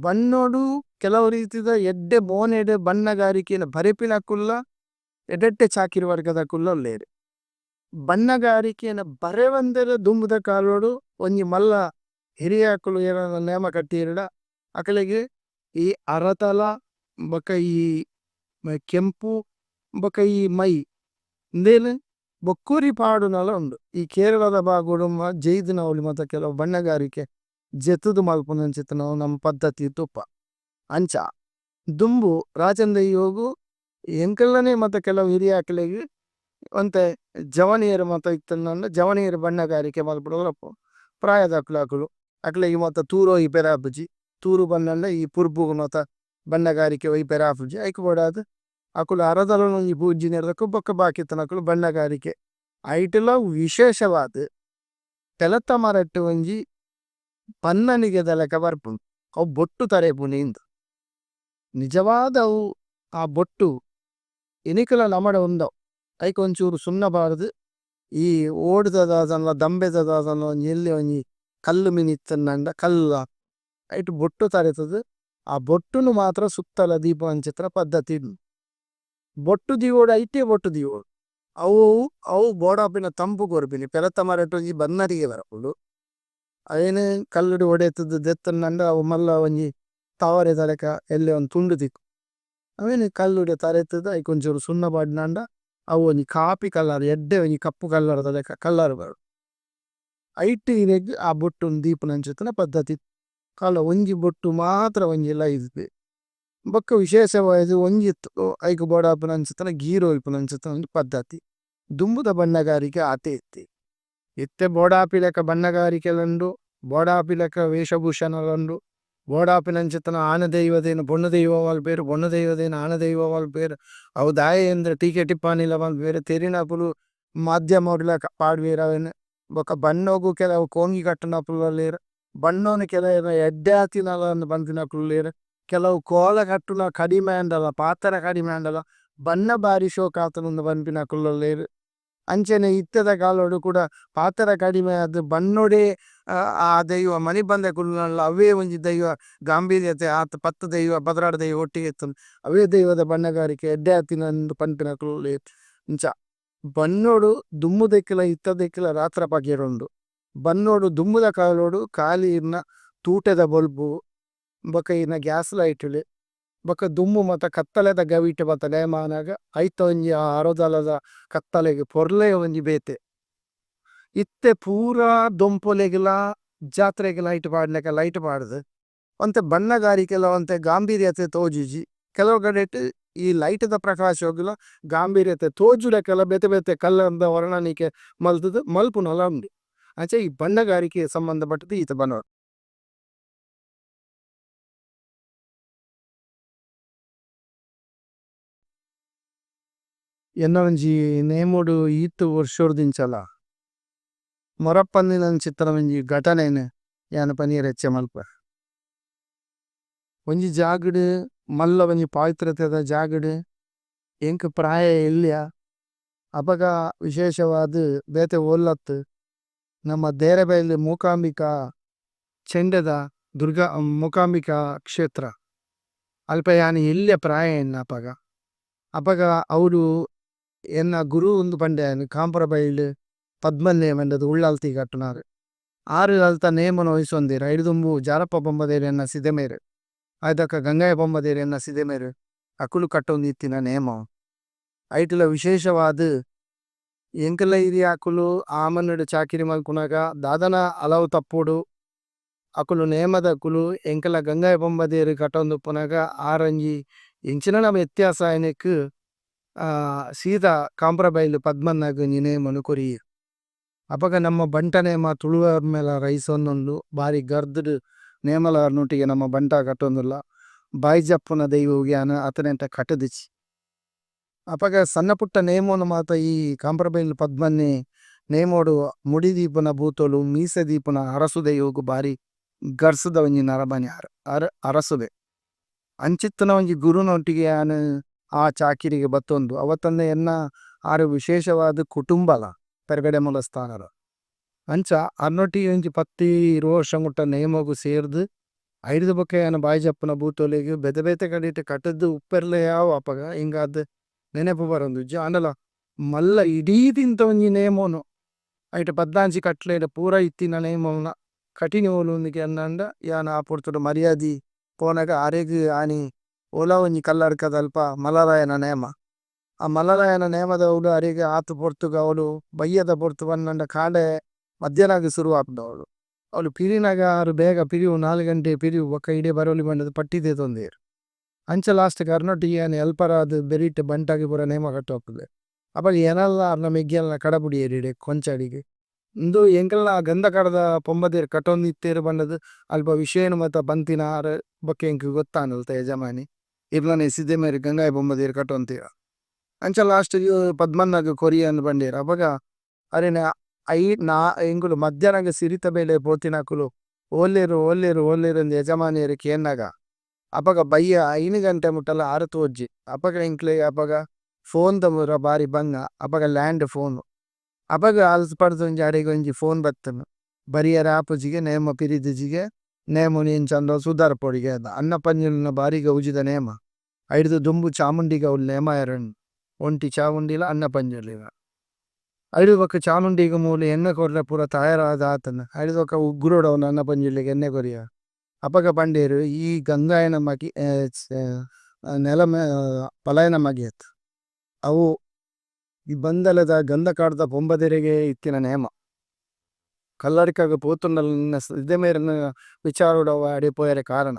ಬಣ್ಣೋಡು ಕೆಲವು ರೀತಿದ ಎಡ್ಡೆ ಮೋನೆಡ್ ಬಣ್ಣಗಾರಿಕೆನ್ ಬರೆಪಿನಕುಲ್ಲ ಎಡ್ಡೆ ಎಡ್ಡೆ ಚಾಕಿರಿ ವರ್ಗದಕುಲ್ಲ ಉಲ್ಲೇರ್। ಬಣ್ಣಗಾರಿಕೆನ್ ಬರೆವಂದೆದ ದುಂಬುದ ಕಾಲೋಡು ಒಂಜಿ ಮಲ್ಲ ಹಿರಿಯಕುಲು ಏರನ ನೇಮ ಕಟ್ಟಿಯೆರ್ಡ ಅಕಲೇಗ್ ಈ ಅರತಲ ಬೊಕ ಈ ಕೇಮ್ಪು ಬೊಕ ಈ ಮೈ ಉಂದೇನ್ ಬೊಕ್ಕೊರಿ ಪಾಡುನಲ ಉಂಡು ಈ ಕೇರಳದ ಬಾಗೋಡು ಜೈದಿನೌಲು ಮಾತ ಕೆಲವು ಬಣ್ಣಗಾರಿಕೆ ಜೆತ್ತುದು ಮಲ್ಪುನಂಚಿತ್ತಿನವು ನಮ್ಮ ಪದ್ಧತಿ ತೂಪ. ಅಂಚ ದುಂಬು ರಾಜೇಂದ್ರ ಯೋಗು ಎಂಕಲ್ನನೆ ಮಾತ ಕೆಲವು ಹಿರಿಯಾಕುಲೆಗ್ ಒಂತೆ ಜವನಿಯೆರ್ ಮಾತ ಇತ್ತ್ಂಡ ಜವನಿಯೆರ್ ಬಣ್ಣಗಾರಿಕೆ ಮನ್ಪುನಲ ಪ್ರಾಯದಕುಲು ಅಕುಲು ಅಕ್ಲೆಗ್ ಮಾತ ತೂರು ಇಪೆರೆ ಆಪುಜಿ ತೂರು ಬನ್ನಂಡ ಈ ಪುರ್ಬುಗು ಮಾತ ಬಣ್ಣಗಾರಿಕೆ ಒಯಿಪೆರೆ ಆಪುಜಿ ಐಕ್ ಬೋಡಾದ್ ಅಕುಲು ಅರದಲನ್ ಒಂಜಿ ಪೂಜಿನೆರ್ದ್ ಬೊಕ ಬಾಕಿತ್ತಿನಕುಲು ಬಣ್ಣಗಾರಿಕೆ ಐಟುಲ ವಿಶೇಷವಾದ್ ಪೆಲತ ಮರಟ್ ಒಂಜಿ ಪನ್ನನಿಗೆದ ಲೆಕ ಬರ್ಪುಂಡು ಅವು ಬೊಟ್ಟು ತರೇಪುನಿಂದ್ ನಿಜವಾದ್ ಅವು ಆ ಬೊಟ್ಟು ಇನಿಕುಲ ನಮಡ ಉಂಡು ಅವು ಐಕ್ ಒಂಚೂರು ಸುಣ್ಣ ಪಾಡ್ದ್ ಈ ಓಡುದ ದಾದನ ದಂಬೆದ ದಾದನ ಒಂಜಿ ಎಲ್ಯ ಒಂಜಿ ಕಲ್ಲ್ ಮಿನಿ ಇತ್ತ್ಂಡ ಕಲ್ಲ ಐಟ್ ಬೊಟ್ಟು ತರೆತುದು ಆ ಬೊಟ್ಟುನು ಮಾತ್ರ ಸುತ್ತಲ ದೀಪುನಂಚಿತ್ತಿನ ಪದ್ಧತಿ ಉಂಡು. ಬೊಟ್ಟು ದೀವೊಡು ಐಟೆ ಬೊಟ್ಟು ದೀವೊಡು ಅವು ಅವು ಬೋಡಾಪಿನ ತಂಪು ಕೊರ್ಪಿನಿ ಪೆಲತ ಮರಟ್ ಒಂಜಿ ಬನ್ನರಿಗೆ ಬರ್ಪುಂಡು ಐನ್ ಕಲ್ಲುಡು ಒಡೆತುದು ದೆತ್ತುಂಡ ಅವು ಮಲ್ಲ ಒಂಜಿ ತಾವರೆದ ಲೆಕ ಎಲ್ಯ ಒಂಜಿ ತುಂಡು ತಿಕ್ಕುಂಡು ಅವೆನ್ ಕಲ್ಲುಡು ತರೆತುದು ಐಕ್ ಒಂಚೂರು ಸುಣ್ಣ ಪಾಡ್ಂಡ ಅವು ಒಂಜಿ ಕಾಪಿ ಕಲರ್ ಎಡ್ಡೆ ಒಂಜಿ ಕಪ್ಪು ಕಲರ್ ದ ಲೆಕ ಕಲರ್ ಬರು ಐಟ್ ಇರೆಗ್ ಆ ಬೊಟ್ಟುನು ದೀಪುನಂಚಿತ್ತಿನ ಪದ್ಧತಿ ಕಾಲ ಒಂಜಿ ಬೊಟ್ಟು ಮಾತ್ರ ಒಂಜಿ ಲೈಸ್ ಬೊಕ್ಕ ವಿಶೇಷವಾದ್ ಒಂಜಿ ಐಕ್ ಬೋಡಾಪಿನಂಚಿತ್ತಿನ ಗೀರು ಒಯಿಪುನಂಚಿತ್ತಿನ ಒಂಜಿ ಪದ್ಧತಿ ದುಂಬುದ ಬಣ್ಣಗಾರಿಕೆ ಆತೆ ಇತ್ತೆ. ಇತ್ತೆ ಬೋಡಾಪಿಲೆಕ ಬಣ್ಣಗಾರಿಕೆಲ ಉಂಡು ಬೋಡಾಪಿಲೆಕ ವೇಷ ಭೂಷಣಲ ಉಂಡು ಬೋಡಾಪಿನಂಚಿತ್ತಿನ ಆನ್ ದೈವದೆನ್ ಪೊಣ್ಣು ದೈವ ಮನ್ಪುವೆರ್ ಪೊಣ್ಣು ದೈವದೆನ್ ಆನ್ ದೈವ ಮನ್ಪುವೆರ್ ಅವು ದಾಯೆ ಇಂದ್ ಟೀಕೆ ಟಿಪ್ಪಣಿಲ ಮನ್ಪುವೆರ್ ತೆರಿನಕುಲು ಮಾಧ್ಯಮಡ್ಲ ಪಾಡುವೆರ್ ಅವೆನ್ ಬೊಕ ಬಣ್ಣೊಗು ಕೆಲವು ಕೋಂಗಿ ಕಟ್ಟುನಕುಲ್ಲ ಉಲ್ಲೆರ್ ಬಣ್ಣೊನು ಕೆಲವೆರ್ ಎಡ್ಡೆ ಆತಿನಲ ಪನ್ಪಿನಕುಲು ಉಲ್ಲೆರ್ ಕೆಲವು ಕೋಲ ಕಟ್ಟುನ ಕಡಿಮೆ ಆಂಡಲ ಪಾತೆರ ಕಡಿಮೆ ಆಂಡಲ ಬಣ್ಣ ಬಾರಿ ಶೋಕಾತುಂಡು ಪನ್ಪಿನಕುಲ್ಲ ಉಲ್ಲೆರ್. ಅಂಚನೆ ಇತ್ತೆದ ಕಾಲೋಡು ಕುಡ ಪಾತೆರ ಕಡಿಮೆ ಆದ್ ಬಣ್ಣೋಡೆ ಆ ದೈವ ಮನಿಪಂದೆ ಕುಲ್ಲುಂಡಲ ಅವ್ವೆ ಒಂಜಿ ದೈವ ಗಾಂಬಿರ್ಯತೆ ಆತ್ ಪತ್ತ್ ದೈವ 12 ದೈವ ಒಟ್ಟಿಗೆ ಇತ್ತುಂಡ ಅವ್ವೆ ದೈವದ ಬಣ್ಣಗಾರಿಕೆ ಎಡ್ಡೆ ಆತಿನ ಪನ್ಪಿನಕುಲು ಉಲ್ಲೆರ್ ಇಂಚ ಬಣ್ಣೋಡು ದುಂಬುದೆಕ್ಲ ಇತ್ತೆದೆಕ್ಲ ರಾತ್ರೆ ಪಗೆಲ್ ಉಂಡು ಬಣ್ಣೋಡು ದುಂಬುದ ಕಾಲೋಡು ಕಾಲಿ ಇರ್ನ ತೂಟೆದ ಬೊಲ್ಪು ಬೊಕ ಇರ್ನ ಗ್ಯಾಸ್ ಲೈಟ್ ಲು ಬೊಕ ದುಂಬು ಮಾತ ಕತ್ತಲೆದ ಗವಿಟ್ ಮಾತ ನೇಮ ಆನಗ ಐತ ಒಂಜಿ ಆ ಅರದಲದ ಕತ್ತಲೆಗ್ ಪೊರ್ಲೆ ಒಂಜಿ ಬೇತೆ. ಇತ್ತೆ ಪೂರ ದೊಂಪೊಲೆಗ್ಲ ಜಾತ್ರೆಗ್ ಲೈಟ್ ಪಾಡ್ಲೆಕ ಲೈಟ್ ಪಾಡ್ದ್ ಒಂತೆ ಬಣ್ಣಗಾರಿಕೆಲ ಒಂತೆ ಗಾಂಬಿರ್ಯತೆ ತೋಜುಜಿ ಕೆಲವು ಕಡೆಟ್ ಈ ಲೈಟ್ ದ ಪ್ರಕಾಶಗ್ಲ ಗಾಂಬಿರ್ಯತೆ ತೋಜುಲೆಕಲ ಬೇತೆ ಬೇತೆ ಕಲರ್ ದ ವರ್ಣನಿಕೆ ಮಲ್ತುದು ಮನ್ಪುನಲ ಉಂಡು ಅಂಚ ಈ ಬಣ್ಣಗಾರಿಕೆ ಸಂಬಂಧ ಪಟ್ಟುದು ಈತ್ ಪನೊಲಿ. ಎನ್ನ ಒಂಜಿ ನೇಮೋಡು ಈತ್ ವರ್ಷೋರ್ದಿಂಚಲ ಮರಪಂದಿನಂಚಿತ್ತಿನ ಒಂಜಿ ಗಟನೆನ್ ಯಾನ್ ಪನಿಯೆರೆ ಇಚ್ಚೆ ಮನ್ಪುವೆ. ಒಂಜಿ ಜಾಗಡ್ ಮಲ್ಲ ಒಂಜಿ ಪವಿತ್ರತೆದ ಜಾಗಡ್ ಏನ್ಕ್ ಪ್ರಾಯ ಎಲ್ಯ ಅಪಗ ವಿಶೇಷವಾದ್ ಬೇತೆ ಓಲತ್ ನಮ್ಮ ದೇರಬೈಲು ಮೂಕಾಂಬಿಕ ಚಂಡೆದ ದುರ್ಗ ಮೂಕಾಂಬಿಕ ಕ್ಷೇತ್ರ ಅಲ್ಪ ಯಾನ್ ಎಲ್ಯ ಪ್ರಾಯ ಎನ್ನ ಅಪಗ ಅಪಗ ಅವ್ಲು ಎನ್ನ ಗುರು ಉಂದು ಪಂಡೆ ಯಾನ್ ಕಾಂಪ್ರಬೈಲ್ ಪದ್ಮನ್ನೆ ಪಂಡುದು ಉಳ್ಳಾಲ್ತಿ ಕಟ್ಟುನಾರ್ ಆರ್ ಅಲ್ತ ನೇಮೊನು ವಹಿಸೊಂದೆರ್ ಐಡ್ದ್ ದುಂಬು ಜಾರಪ್ಪ ಪೊಂಬದೇರ್ ಎನ್ನ ಸಿದೆಮೆರ್ ಐದಕ್ಕ ಗಂಗಾಯ ಪೊಂಬದೇರ್ ಎನ್ನ ಸಿದೆಮೆರ್ ಅಕುಲು ಕಟ್ಟೊಂದಿತ್ತಿನ ನೇಮ. ಐಟುಲ ವಿಶೇಷವಾದ್ ಏನ್ಕಲ್ಲ ಇರಿಯಾಕುಲು ಆಮನಡು ಚಾಕಿರಿ ಮಲ್ಪುನಗ ದಾದನ ಅಲವು ತಪ್ಪುಡು ಅಕುಲು ನೇಮದಕುಲು ಏನ್ಕಲ್ಲ ಗಂಗಾಯ ಪೊಂಬದೇರು ಕಟೋಂದು ಪುನಗ ಆರಂಜಿ ಇಂಚಿನ ವ್ಯತ್ಯಾಸ ಆಯನೆಕ್ ಸೀದಾ ಕಾಂಪ್ರಬೈಲ್ ಪದ್ಮನಾಗ್ ನೇಮೊನು ಕೊರಿಯೆರ್. ಅಪಗ ನಮ್ಮ ಬಂಟ ನೇಮ ತುಳುವರ್ ಮೇಲ ರೈಸೊಂದುಂಡು ಬಾರಿ ಗರ್ದ್ಡ್ ನೇಮಲ ನೊಟ್ಟಿಗೆ ನಮ್ಮ ಬಂಟ ಕಟ್ಟೊಂದುಲ್ಲ ಬಾಯಿ ಜಪ್ಪುನ ದೈವಗ್ ಯಾನ್ ಆತನೇಟ ಕಟುದಿಜಿ. ಅಪಗ ಸಣ್ಣ ಪುಟ್ಟ ನೇಮೊನು ಮಾತ ಈ ಕಾಂಪ್ರಬೈಲ್ ಪದ್ಮನ್ನೆ ನೇಮೊಡು ಮುಡಿ ದೀಪುನ ಭೂತೊಲು ಮೀಸೆ ದೀಪುನ ಅರಸು ದೈವಗ್ ಬಾರಿ ಗರ್ಸ್‌ದ ಒಂಜಿ ನರಮನಿ ಆರ್ ಆರ್ ಅರಸುಲೆ. ಅಂಚಿತ್ತಿನ ಒಂಜಿ ಗುರುನೊಟ್ಟಿಗೆ ಯಾನ್ ಆ ಚಾಕಿರಿಗೆ ಬತ್ತೊಂದು ಅವತ್ತಂದೆ ಎನ್ನ ಆರ್ ವಿಶೇಷವಾದ ಕುಟುಂಬಲ ಪೆರ್ಗಡೆ ಮೂಲಸ್ಥಾನದ. ಅಂಚ ಆರ್ನೊಟ್ಟಿಗೆ ಒಂಜಿ ಪತ್ತ್ 20 ವರ್ಷ ಮುಟ್ಟ ನೇಮೊಗು ಸೇರ್ದ್ ಐಡ್ದ್ ಬೊಕ್ಕ ಯಾನ್ ಬಾಯಿ ಜಪ್ಪುನ ಭೂತೊಲೆಗ್ ಬೇತೆ ಬೇತೆ ಕಡೆಟ್ ಕಟುದು ಉಪ್ಪೆರ್ಲೆ ಯಾವು ಅಪಗ ಎಂಕಾದ್ ನೆನೆಪು ಬರೊಂದಿಜ್ಜಿ ಆಂಡಲ ಮಲ್ಲ ಇಡೀ ದಿನತ ಒಂಜಿ ನೇಮೊನು ಐಟ್ ಪದ್ನಾಜಿ ಕಟ್ಲೆಡ್ ಪೂರ ಇತ್ತಿನ ನೇಮೊಲ್ನ ಕಟಿನ ಓಲುಂದು ಕೇಂಡಾಂಡ ಯಾನ್ ಆ ಪೊರ್ತುಡು ಮರ್ಯಾದಿ ಪೋನಗ ಅರೆಗ್ ಆನಿ ಒಲ ಒಂಜಿ ಕಲ್ಲಡ್ಕದಲ್ಪ ಮಲರಾಯನ ನೇಮ. ಆ ಮಲರಾಯನ ನೇಮದವ್ಲು ಅರೆಗ್ ಆತ್ ಪೊರ್ತುಗು ಅವ್ಲು ಬಯ್ಯದ ಪೊರ್ತು ಪನ್ನಂಡ ಕಾಂಡೆ ಮಧ್ಯಾಹ್ನಗ್ ಸುರು ಆಪುಂಡು ಅವ್ಲು. ಅವ್ಲು ಪಿರಿನಗ ಆರ್ ಬೇಗ ಪಿರಿವು 4 ಗಂಟೆ ಪಿರಿವು ಬೊಕ್ಕ ಇಡೆ ಬರೊಲಿ ಪಂಡುದು ಪಟ್ಟಿ ದೆತೊಂದೆರ್. ಅಂಚ ಲಾಸ್ಟ್ ಗ್ ಅರ್ನೊಟ್ಟಿಗೆ ಯಾನ್ ಹೆಲ್ಪರ್ ಆದ್ ಬೆರಿಟ್ ಬಂಟಗ್ ಪೂರ ನೇಮ ಕಟ್ಟುವಕುಲು. ಅಪಗ ಎನನ್ಲ ಅರ್ನ ಮೆಗ್ಯಲ್ನ ಕಡಪುಡಿಯೆರ್ ಇಡೆ ಕೊಂಚಾಡಿಗ್. ಉಂದು ಎಂಕಲ್ನ ಗಂಧಕಾಡ್ದ ಪೊಂಬದೆರ್ ಕಟೊಂದಿತ್ತೆರ್ ಪಂಡುದು ಅಲ್ಪ ವಿಷಯನ್ ಮಾತ ಪಂತಿನ ಆರ್ ಬೊಕ್ಕ ಎಂಕ್ ಗೊತ್ತಾಂಡ್ ಅಲ್ತ ಯಜಮಾನಿ ಇರ್ಲನೆ ಸಿದ್ದೆ ಮೇರ್ ಗಂಗಾಯ ಪೊಂಬದೇರ್ ಕಟೊಂತೆರ್. ಅಂಚ ಲಾಸ್ಟ್ ಗ್ ಪದ್ಮನ್ನಗ್ ಕೊರಿಯೆಂದ್ ಪಂಡೆರ್ ಅಪಗ ಅರೆನ ಐನ ಎಂಕುಲು ಮಧ್ಯಾಹ್ನಗ್ ಸಿರಿತ ಬೇಲೆ ಪೋತಿನಕುಲು ಓಲ್ಲೆರ್ ಓಲ್ಲೆರ್ ಓಲ್ಲೆರ್ ಇಂದ್ ಯಜಮಾನೆರ್ ಕೇನ್ನಗ ಅಪಗ ಬಯ್ಯ 5 ಗಂಟೆ ಮುಟ್ಟಲ ಆರ್ ತೋಜುಜೆರ್. ಅಪಗ ಎಂಕ್ಲೆಗ್ ಅಪಗ ಫೋನ್ ದ ಪೂರ ಬಾರಿ ಬಂಗ ಅಪಗ ಲ್ಯಾಂಡ್ ಫೋನ್ ಅಪಗ ಅಲ್ಪಡ್ದ್ ಒಂಜಿ ಅಡೆಗ್ ಒಂಜಿ ಫೋನ್ ಬತ್ತುಂಡು ಬರಿಯೆರೆ ಆಪುಜಿಗೆ ನೇಮ ಪಿರಿದಿಜಿಗೆ ನೇಮೊನು ಎಂಚಾಂಡಲ ಸುದಾರ್ಪೊಡಿಗೆ ಅಣ್ಣ ಪಂಜುರ್ಲಿನ ಬಾರಿ ಗೌಜಿದ ನೇಮ ಐಡ್ದ್ ದುಂಬು ಚಾಮುಂಡಿಗ್ ಅವ್ಲು ನೇಮ ಆಯೆರೆ ಉಂಡು ಒಂಟಿ ಚಾಮುಂಡಿಲ ಅಣ್ಣ ಪಂಜುರ್ಲಿಲ. ಐಡ್ದ್ ಬೊಕ್ಕ ಚಾಮುಂಡಿಗ್ ಮೂಲು ಎಣ್ಣೆ ಕೊರ್ರೆ ಪೂರ ತಯಾರಾದ್ ಆತುಂಡು ಐಡ್ದ್ ಬೊಕ್ಕ ಉಗ್ರೊಡು ಅವ್ಲು ಅಣ್ಣ ಪಂಜುರ್ಲಿಗ್ ಎಣ್ಣೆ ಕೊರಿಯೆರೆ ಅಪಗ ಪಂಡೆರ್ ಈ ಗಂಗಾಯನ ಮಗೆ ನೆಲಮೆ ಪಲಯನ ಮಗೆ ಅತ್ತ್ ಅವು ಈ ಬಂದಲೆದ ಗಂಧಕಾಡ್ದ ಪೊಂಬದೆರೆಗೇ ಇತ್ತಿನ ನೇಮ. ಕಲ್ಲಡ್ಕಗ್ ಪೋತುಂಡಲ ನಿನ್ನ ಸಿದ್ದ ಮೇರ್ನ ವಿಚಾರೊಡು ಅವು ಅಡೆ ಪೋಯೆರೆ ಕಾರಣ.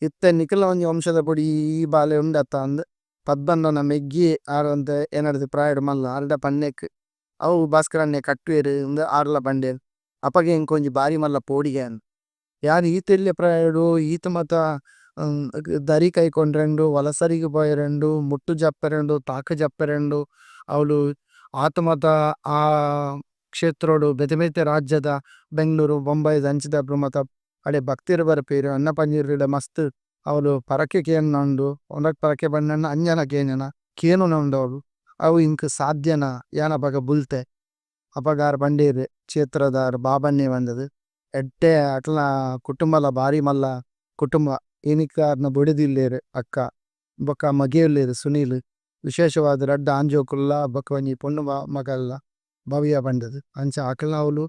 ಇತ್ತೆ ನಿಕಲ್ನ ಒಂಜಿ ವಂಶದ ಪೊಡಿ ಈ ಬಾಲೆ ಉಂಡತ್ತ ಅಂದ್ ಪದ್ಮನ್ನನ ಮೆಗ್ಯೆ ಆರ್ ಒಂತೆ ಎನಡ್ದ್ ಪ್ರಾಯಡ್ ಮಲ್ಲ ಆರ್ಡ ಪನ್ನೆಕ್ ಅವು ಭಾಸ್ಕರಣ್ಣೆ ಕಟ್ಟುವೆರ್ ಇಂದ್ ಆರ್ಲ ಪಂಡೆರ್ ಅಪಗ ಎಂಕ್ ಒಂಜಿ ಬಾರಿ ಮಲ್ಲ ಪೋಡಿಗೆ ಆಂಡ್. ಯಾನ್ ಈತ್ ಎಲ್ಯ ಪ್ರಾಯೊಡು ಈತ್ ಮಾತ ದರಿ ಕೈಕೊಂಡ್ರೆ ಉಂಡು ವಲಸರಿಗ್ ಪೋಯೆರೆ ಉಂಡು ಮುಟ್ಟು ಜಪ್ಪೆರೆ ಉಂಡು ತಾಕ ಜಪ್ಪೆರೆ ಉಂಡು ಅವ್ಲು ಆತ್ ಮಾತ ಆ ಕ್ಷೇತ್ರೊಡು ಬೇತೆ ಬೇತೆ ರಾಜ್ಯದ ಬೆಂಗಳೂರು ಬೊಂಬಾಯಿ ದಂಚಿದಕುಲು ಮಾತ ಅಡೆ ಭಕ್ತೆರ್ ಬರ್ಪೆರ್ ಅಣ್ಣ ಪಂಜುರ್ಲಿಡ ಮಸ್ತ್ ಅವ್ಲು ಪರಕೆ ಕೇನುನ ಉಂಡು ಪರಕೆ ಪಂಡಾಂಡ ಅಂಜನ ಕೇನುನ ಕೇನುನ ಉಂಡು ಅವ್ಲು ಅವು ಎಂಕ್ ಸಾಧ್ಯನ ಯಾನ್ ಅಪಗ ಬುಲ್ತೆ ಅಪಗ ಆರ್ ಪಂಡೆರ್ ಕ್ಷೇತ್ರದಾರ್ ಬಾಬಣ್ಣೆ ಪಂಡುದು ಎಡ್ಡೆ ಅಕಲ್ನ ಕುಟುಂಬಲ ಬಾರಿ ಮಲ್ಲ ಕುಟುಂಬ ಇನಿಕ್ಲ ಆರ್ನ ಬೊಡೆದಿ ಉಲ್ಲೆರ್ ಅಕ್ಕ ಬೊಕ ಮಗೆ ಉಲ್ಲೆರ್ ಸುನೀಲ್ ವಿಶೇಷವಾದ್ ರಡ್ಡ್ ಆಣ್ ಜೋಕುಲ್ಲ ಬೊಕ ಒಂಜಿ ಪೊಣ್ಣು ಮಗಲ್ಲ ಭವ್ಯ ಪಂಡುದು ಅಂಚ ಅಕಲ್ನ ಅವ್ಲು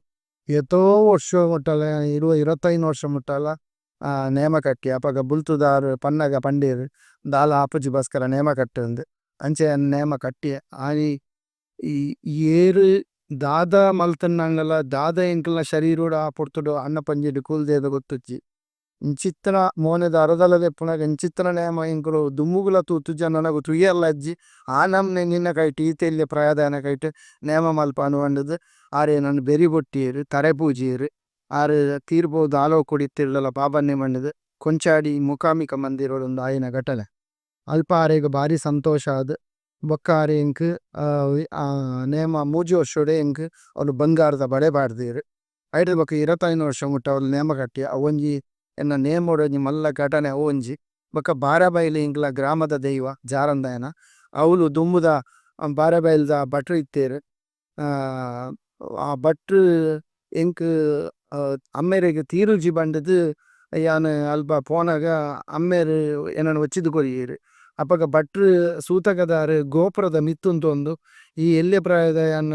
ಏತೋ ವರ್ಷ ಮುಟ್ಟಲ 20 25 ವರ್ಷ ಮುಟ್ಟಲ ನೇಮ ಕಟ್ಟಿ ಅಪಗ ಬೊಲ್ತುದಾರ್ ಪನ್ನಗ ಪಂಡೆರ್ ದಾಲ ಆಪುಜಿ ಭಾಸ್ಕರ ನೇಮ ಕಟ್ಟು ಅಂದ್ ಅಂಚ ಯಾನ್ ನೇಮ ಕಟ್ಟಿಯೆ ಆನಿ ಈ ಏರ್ ದಾದ ಮಲ್ತುಂಡಲ ದಾದ ಎಂಕಲ್ನ ಶರೀರಡ್ ಆ ಪೊರ್ತುಡು ಅಣ್ಣ ಪಂಜುರ್ಲಿ ಕುಲ್ದೆದ ಗೊತ್ತಿಜ್ಜಿ ಇಂಚಿತ್ತಿನ ಮೋನೆದ ಅರದಲ ದೆಪ್ಪುನಗ ಇಂಚಿತ್ತಿನ ನೇಮ ಎಂಕುಲು ದುಂಬುಗುಲ ತೂತುಜ ನನಗ್ ತೂಯೆರ್ಲ ಇಜ್ಜಿ ಆ ನಮುನೆ ನಿನ್ನ ಕೈಟ್ ಈತ್ ಎಲ್ಯ ಪ್ರಾಯದಾಯನ ಕೈಟ್ ನೇಮ ಮನ್ಪುನ ಪಂಡುದು ಆರ್ ಎನನ್ ಬೆರಿ ಬೊಟ್ಟಿಯೆರ್ ತರೆ ಪೂಜಿಯೆರ್ ಆರ್ ತೀರ್ ಪೋದು ಆಲೋಕೊಡು ಇತ್ತೆರ್ಡಲ ಬಾಬನ್ನೆ ಪಂಡುದು ಕೊಂಚಾಡಿ ಮೂಕಾಂಬಿಕ ಮಂದಿರಡ್ ಉಂದು ಆಯಿನ ಘಟನೆ. ಅಲ್ಪ ಅರೆಗ್ ಬಾರಿ ಸಂತೋಷ ಆದ್ ಬೊಕ್ಕ ಆರ್ ಎಂಕ್ ನೇಮ ಮೂಜಿ ವರ್ಷೊಡೆ ಎಂಕ್ ಅವ್ಲು ಬಂಗಾರದ ಬಳೆ ಪಾಡ್ದೆರ್. ಐಡ್ದ್ ಬೊಕ್ಕ 25 ವರ್ಷ ಮುಟ್ಟ ಅವ್ಲು ನೇಮ ಕಟ್ಟಿಯೆ ಅವೊಂಜಿ ಎನ್ನ ನೇಮೊಡು ಒಂಜಿ ಮಲ್ಲ ಘಟನೆ ಅವೊಂಜಿ. ಬೊಕ್ಕ ಬಾರೆಬೈಲು ಎಂಕಲ್ನ ಗ್ರಾಮದ ದೈವ ಜಾರಂದಾಯನ ಅವ್ಲು ದುಂಬುದ ಬಾರೆಬೈಲ್ ದ ಭಟ್ರ್ ಇತ್ತೆರ್ ಆ ಭಟ್ರ್ ಎಂಕ್ ಅಮ್ಮೆರೆಗ್ ತೀರುಜಿ ಪಂಡುದು ಯಾನ್ ಅಲ್ಪ ಪೋನಗ ಅಮ್ಮೆರ್ ಎನನ್ ಒಚ್ಚಿದ್ ಕೊರಿಯೆರ್. ಅಪಗ ಭಟ್ರ್ ಸೂತಕದಾರ್ ಗೋಪುರದ ಮಿತ್ತ್ ಉಂತೊಂದು ಈ ಎಲ್ಯ ಪ್ರಾಯದ ಯಾನ್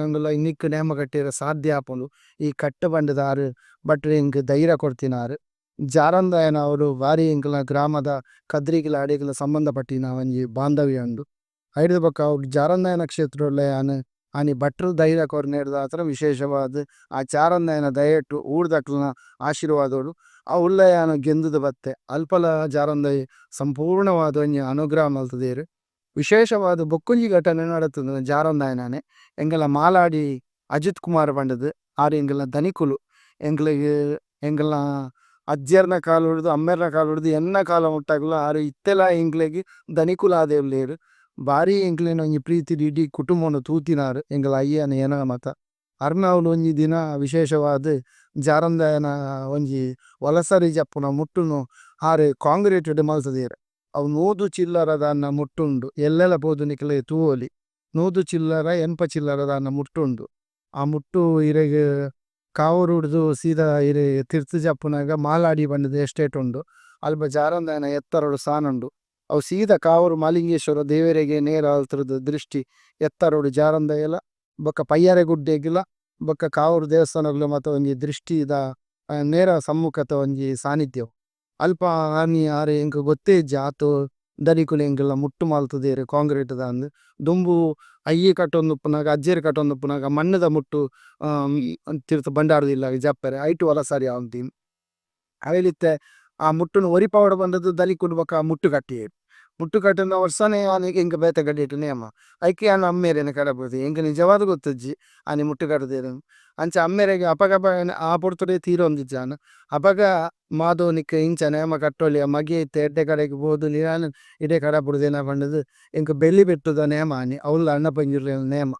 ನಿಕ್ಕ್ ನೇಮ ಕಟ್ಟೆರೆ ಸಾಧ್ಯ ಆಪುಂಡು ಈ ಕಟ್ಟ್ ಪಂಡುದು ಆರ್ ಭಟ್ರ್ ಎಂಕ್ ಧೈರ್ಯ ಕೊರ್ತಿನಾರ್. ಜಾರಂದಾಯನ ಅವ್ಲು ಬಾರಿ ಎಂಕಲ್ನ ಗ್ರಾಮದ ಕದ್ರಿಗ್ಲಾ ಅಡೆಗ್ಲಾ ಸಂಬಂಧ ಪಟ್ಟಿನ ಒಂಜಿ ಬಾಂಧವ್ಯ ಉಂಡು. ಐಡ್ದ್ ಬೊಕ್ಕ ಅವು ಜಾರಂದಾಯನ ಕ್ಷೇತ್ರೊಡ್ಲ ಯಾನ್ ಆನಿ ಭಟ್ರ್ ಧೈರ್ಯ ಕೊರ್ನೆಡ್ದಾತ್ರ ವಿಶೇಷವಾದ್ ಆ ಜಾರಂದಾಯನ ದಯೆಟ್ ಊರ್ದಕ್ಲೆನ ಆಶೀರ್ವಾದೊಡು ಅವುಲ್ಲ ಯಾನ್ ಗೆಂದ್ ದ್ ಬತ್ತೆ. ಅಲ್ಪಲ ಜಾರಂದಾಯೆ ಸಂಪೂರ್ಣವಾದ್ ಒಂಜಿ ಅನುಗ್ರಹ ಮಲ್ತ್ ದೆರ್. ವಿಶೇಷವಾದ್ ಬೊಕ್ಕೊಂಜಿ ಘಟನೆ ನಡತ್ಂಡ್ ಜಾರಂದಾಯನನೆ. ಎಂಕಲ್ನ ಮಾಲಾಡಿ ಅಜಿತ್ ಕುಮಾರ್ ಪಂಡ್ದ್ ಆರ್ ಎಂಕಲ್ನ ಧನಿಕುಲು. ಎಂಕ್ಲೆಗ್ ಎಂಕಲ್ನ ಅಜ್ಜೆರ್ನ ಕಾಲೊಡ್ದು ಅಮ್ಮೆರ್ನ ಕಾಲೊಡ್ದು ಎನ್ನ ಕಾಲ ಮುಟ್ಟಗುಲ ಆರ್ ಇತ್ತೆಲ ಎಂಕ್ಲೆಗ್ ಧನಿಕುಲಾದೆ ಉಲ್ಲೆರ್. ಬಾರಿ ಎಂಕ್ಲೆನ ಒಂಜಿ ಪ್ರೀತಿಡ್ ಇಡೀ ಕುಟುಂಬನ್ ತೂತಿನಾರ್ ಎಂಕಲ್ನ ಅಯ್ಯನ ಎನನ ಮಾತ. ಅರ್ನ ಅವ್ಲು ಒಂಜಿ ದಿನ ವಿಶೇಷವಾದ್ ಜಾರಂದಾಯನ ಒಂಜಿ ವಲಸರಿ ಜಪ್ಪುನ ಮುಟ್ಟುನು ಆರ್ ಕಾಂಕ್ರೀಟ್ ಡ್ ಮಲ್ತ್ ದೆರ್. ಅವು ನೂದು ಚಿಲ್ಲರೆ ದಾನ್ನ ಮುಟ್ಟು ಉಂಡು ಎಲ್ಲೆಲ ಪೋದು ನಿಕುಲು ತೂವೊಲಿ ನೂದು ಚಿಲ್ಲರೆ ಎನ್ಪ ಚಿಲ್ಲರೆ ದಾನ್ನ ಮುಟ್ಟು ಉಂಡು. ಆ ಮುಟ್ಟು ಇರೆಗ್ ಕಾವೂರುಡ್ದು ಸೀದಾ ಇರೆ ತಿರ್ತ್ ಜಪ್ಪುನಗ ಮಾಲಾಡಿ ಪಂದ್ ಎಸ್ಟೇಟ್ ಉಂಡು ಅಲ್ಪ ಜಾರಂದಾಯನ ಎತ್ತರದ ಸ್ಥಾನ ಉಂಡು ಅವು ಸೀದಾ ಕಾವೂರು ಮಾಲಿಂಗೇಶ್ವರ ದೇವೆರೆಗ್ ನೇರ ಅಲ್ತುರ್ದು ದ್ರಿಷ್ಟಿ ಎತ್ತರಡ್ ಜಾರಂದಾಯಲ ಬೊಕ ಪಯ್ಯಾರ ಗುಡ್ಡೆಗ್ಲ ಬೊಕ ಕಾವೂರು ದೇವಸ್ಥಾನಗ್ಲ ಮಾತ ಒಂಜಿ ದ್ರಿಷ್ಟಿದ ನೇರ ಸಮ್ಮುಖತ ಒಂಜಿ ಸಾನಿಧ್ಯ ಅಲ್ಪ ಆನಿ ಆರ್ ಎಂಕ್ ಗೊತ್ತೇ ಇಜ್ಜಿ ಆತ್ ದನಿಕುಲು ಎಂಕಲ್ನ ಮುಟ್ಟು ಮಲ್ತ್ ದೆರ್ ಕಾಂಕ್ರೀಟ್ ದ ಅಂದ್. ದುಂಬು ಅಯ್ಯೆ ಕಟೊಂದು ಉಪ್ಪುನಗ ಅಜ್ಜೆರ್ ಕಟೊಂದು ಉಪ್ಪುನಗ ಮಣ್ಣ್ ದ ಮುಟ್ಟು ತಿರ್ತ್ ಭಂಡಾರದಿಲ್ಲಗ್ ಜಪ್ಪೆರೆ ಐಟ್ ವಲಸರಿ ಆವೊಂದಿತ್ತಿನಿ. ಅವೆನ್ ಇತ್ತೆ ಆ ಮುಟ್ಟುನು ಒರಿಪಾವೊಡು ಪಂಡ್ದ್ ದನಿಕುಲು ಬೊಕ ಮುಟ್ಟು ಕಟ್ಟಿಯೆರ್. ಮುಟ್ಟು ಕಟ್ಟುನ ವರ್ಸನೆ ಯಾನ್ ಎಂಕ್ ಬೇತೆ ಕಡೆಟ್ ನೇಮ. ಐಕ್ ಯಾನ್ ಅಮ್ಮೆರೆನ್ ಕಡಪುಡ್ದೆ ಎಂಕ್ ನಿಜವಾದ್ ಗೊತ್ತಿಜ್ಜಿ ಆನಿ ಮುಟ್ಟು ಕಟುದೆರ್ಂದ್. ಅಂಚ ಅಮ್ಮೆರೆಗ್ ಅಪಗಪಗ ಆ ಪೊರ್ತುಡೆ ತೀರೊಂದಿಜ್ಜಾಂಡ್ ಅಪಗ ಮಾಧವ ನಿಕ್ಕ್ ಇಂಚ ನೇಮ ಕಟ್ಟೊಲಿಯ ಮಗೆ ಇತ್ತೆ ಎಡ್ಡೆ ಕಡೆಕ್ ಪೋದು ನಿನನ್ ಇಡೆ ಕಡಪುಡ್ದೆನ ಪಂಡ್ದ್ ಎಂಕ್ ಬೆಳ್ಳಿ ಬೆಟ್ಟುದ ನೇಮ ಆನಿ ಅವ್ಲ ಅಣ್ಣ ಪಂಜುರ್ಲಿನ ನೇಮ.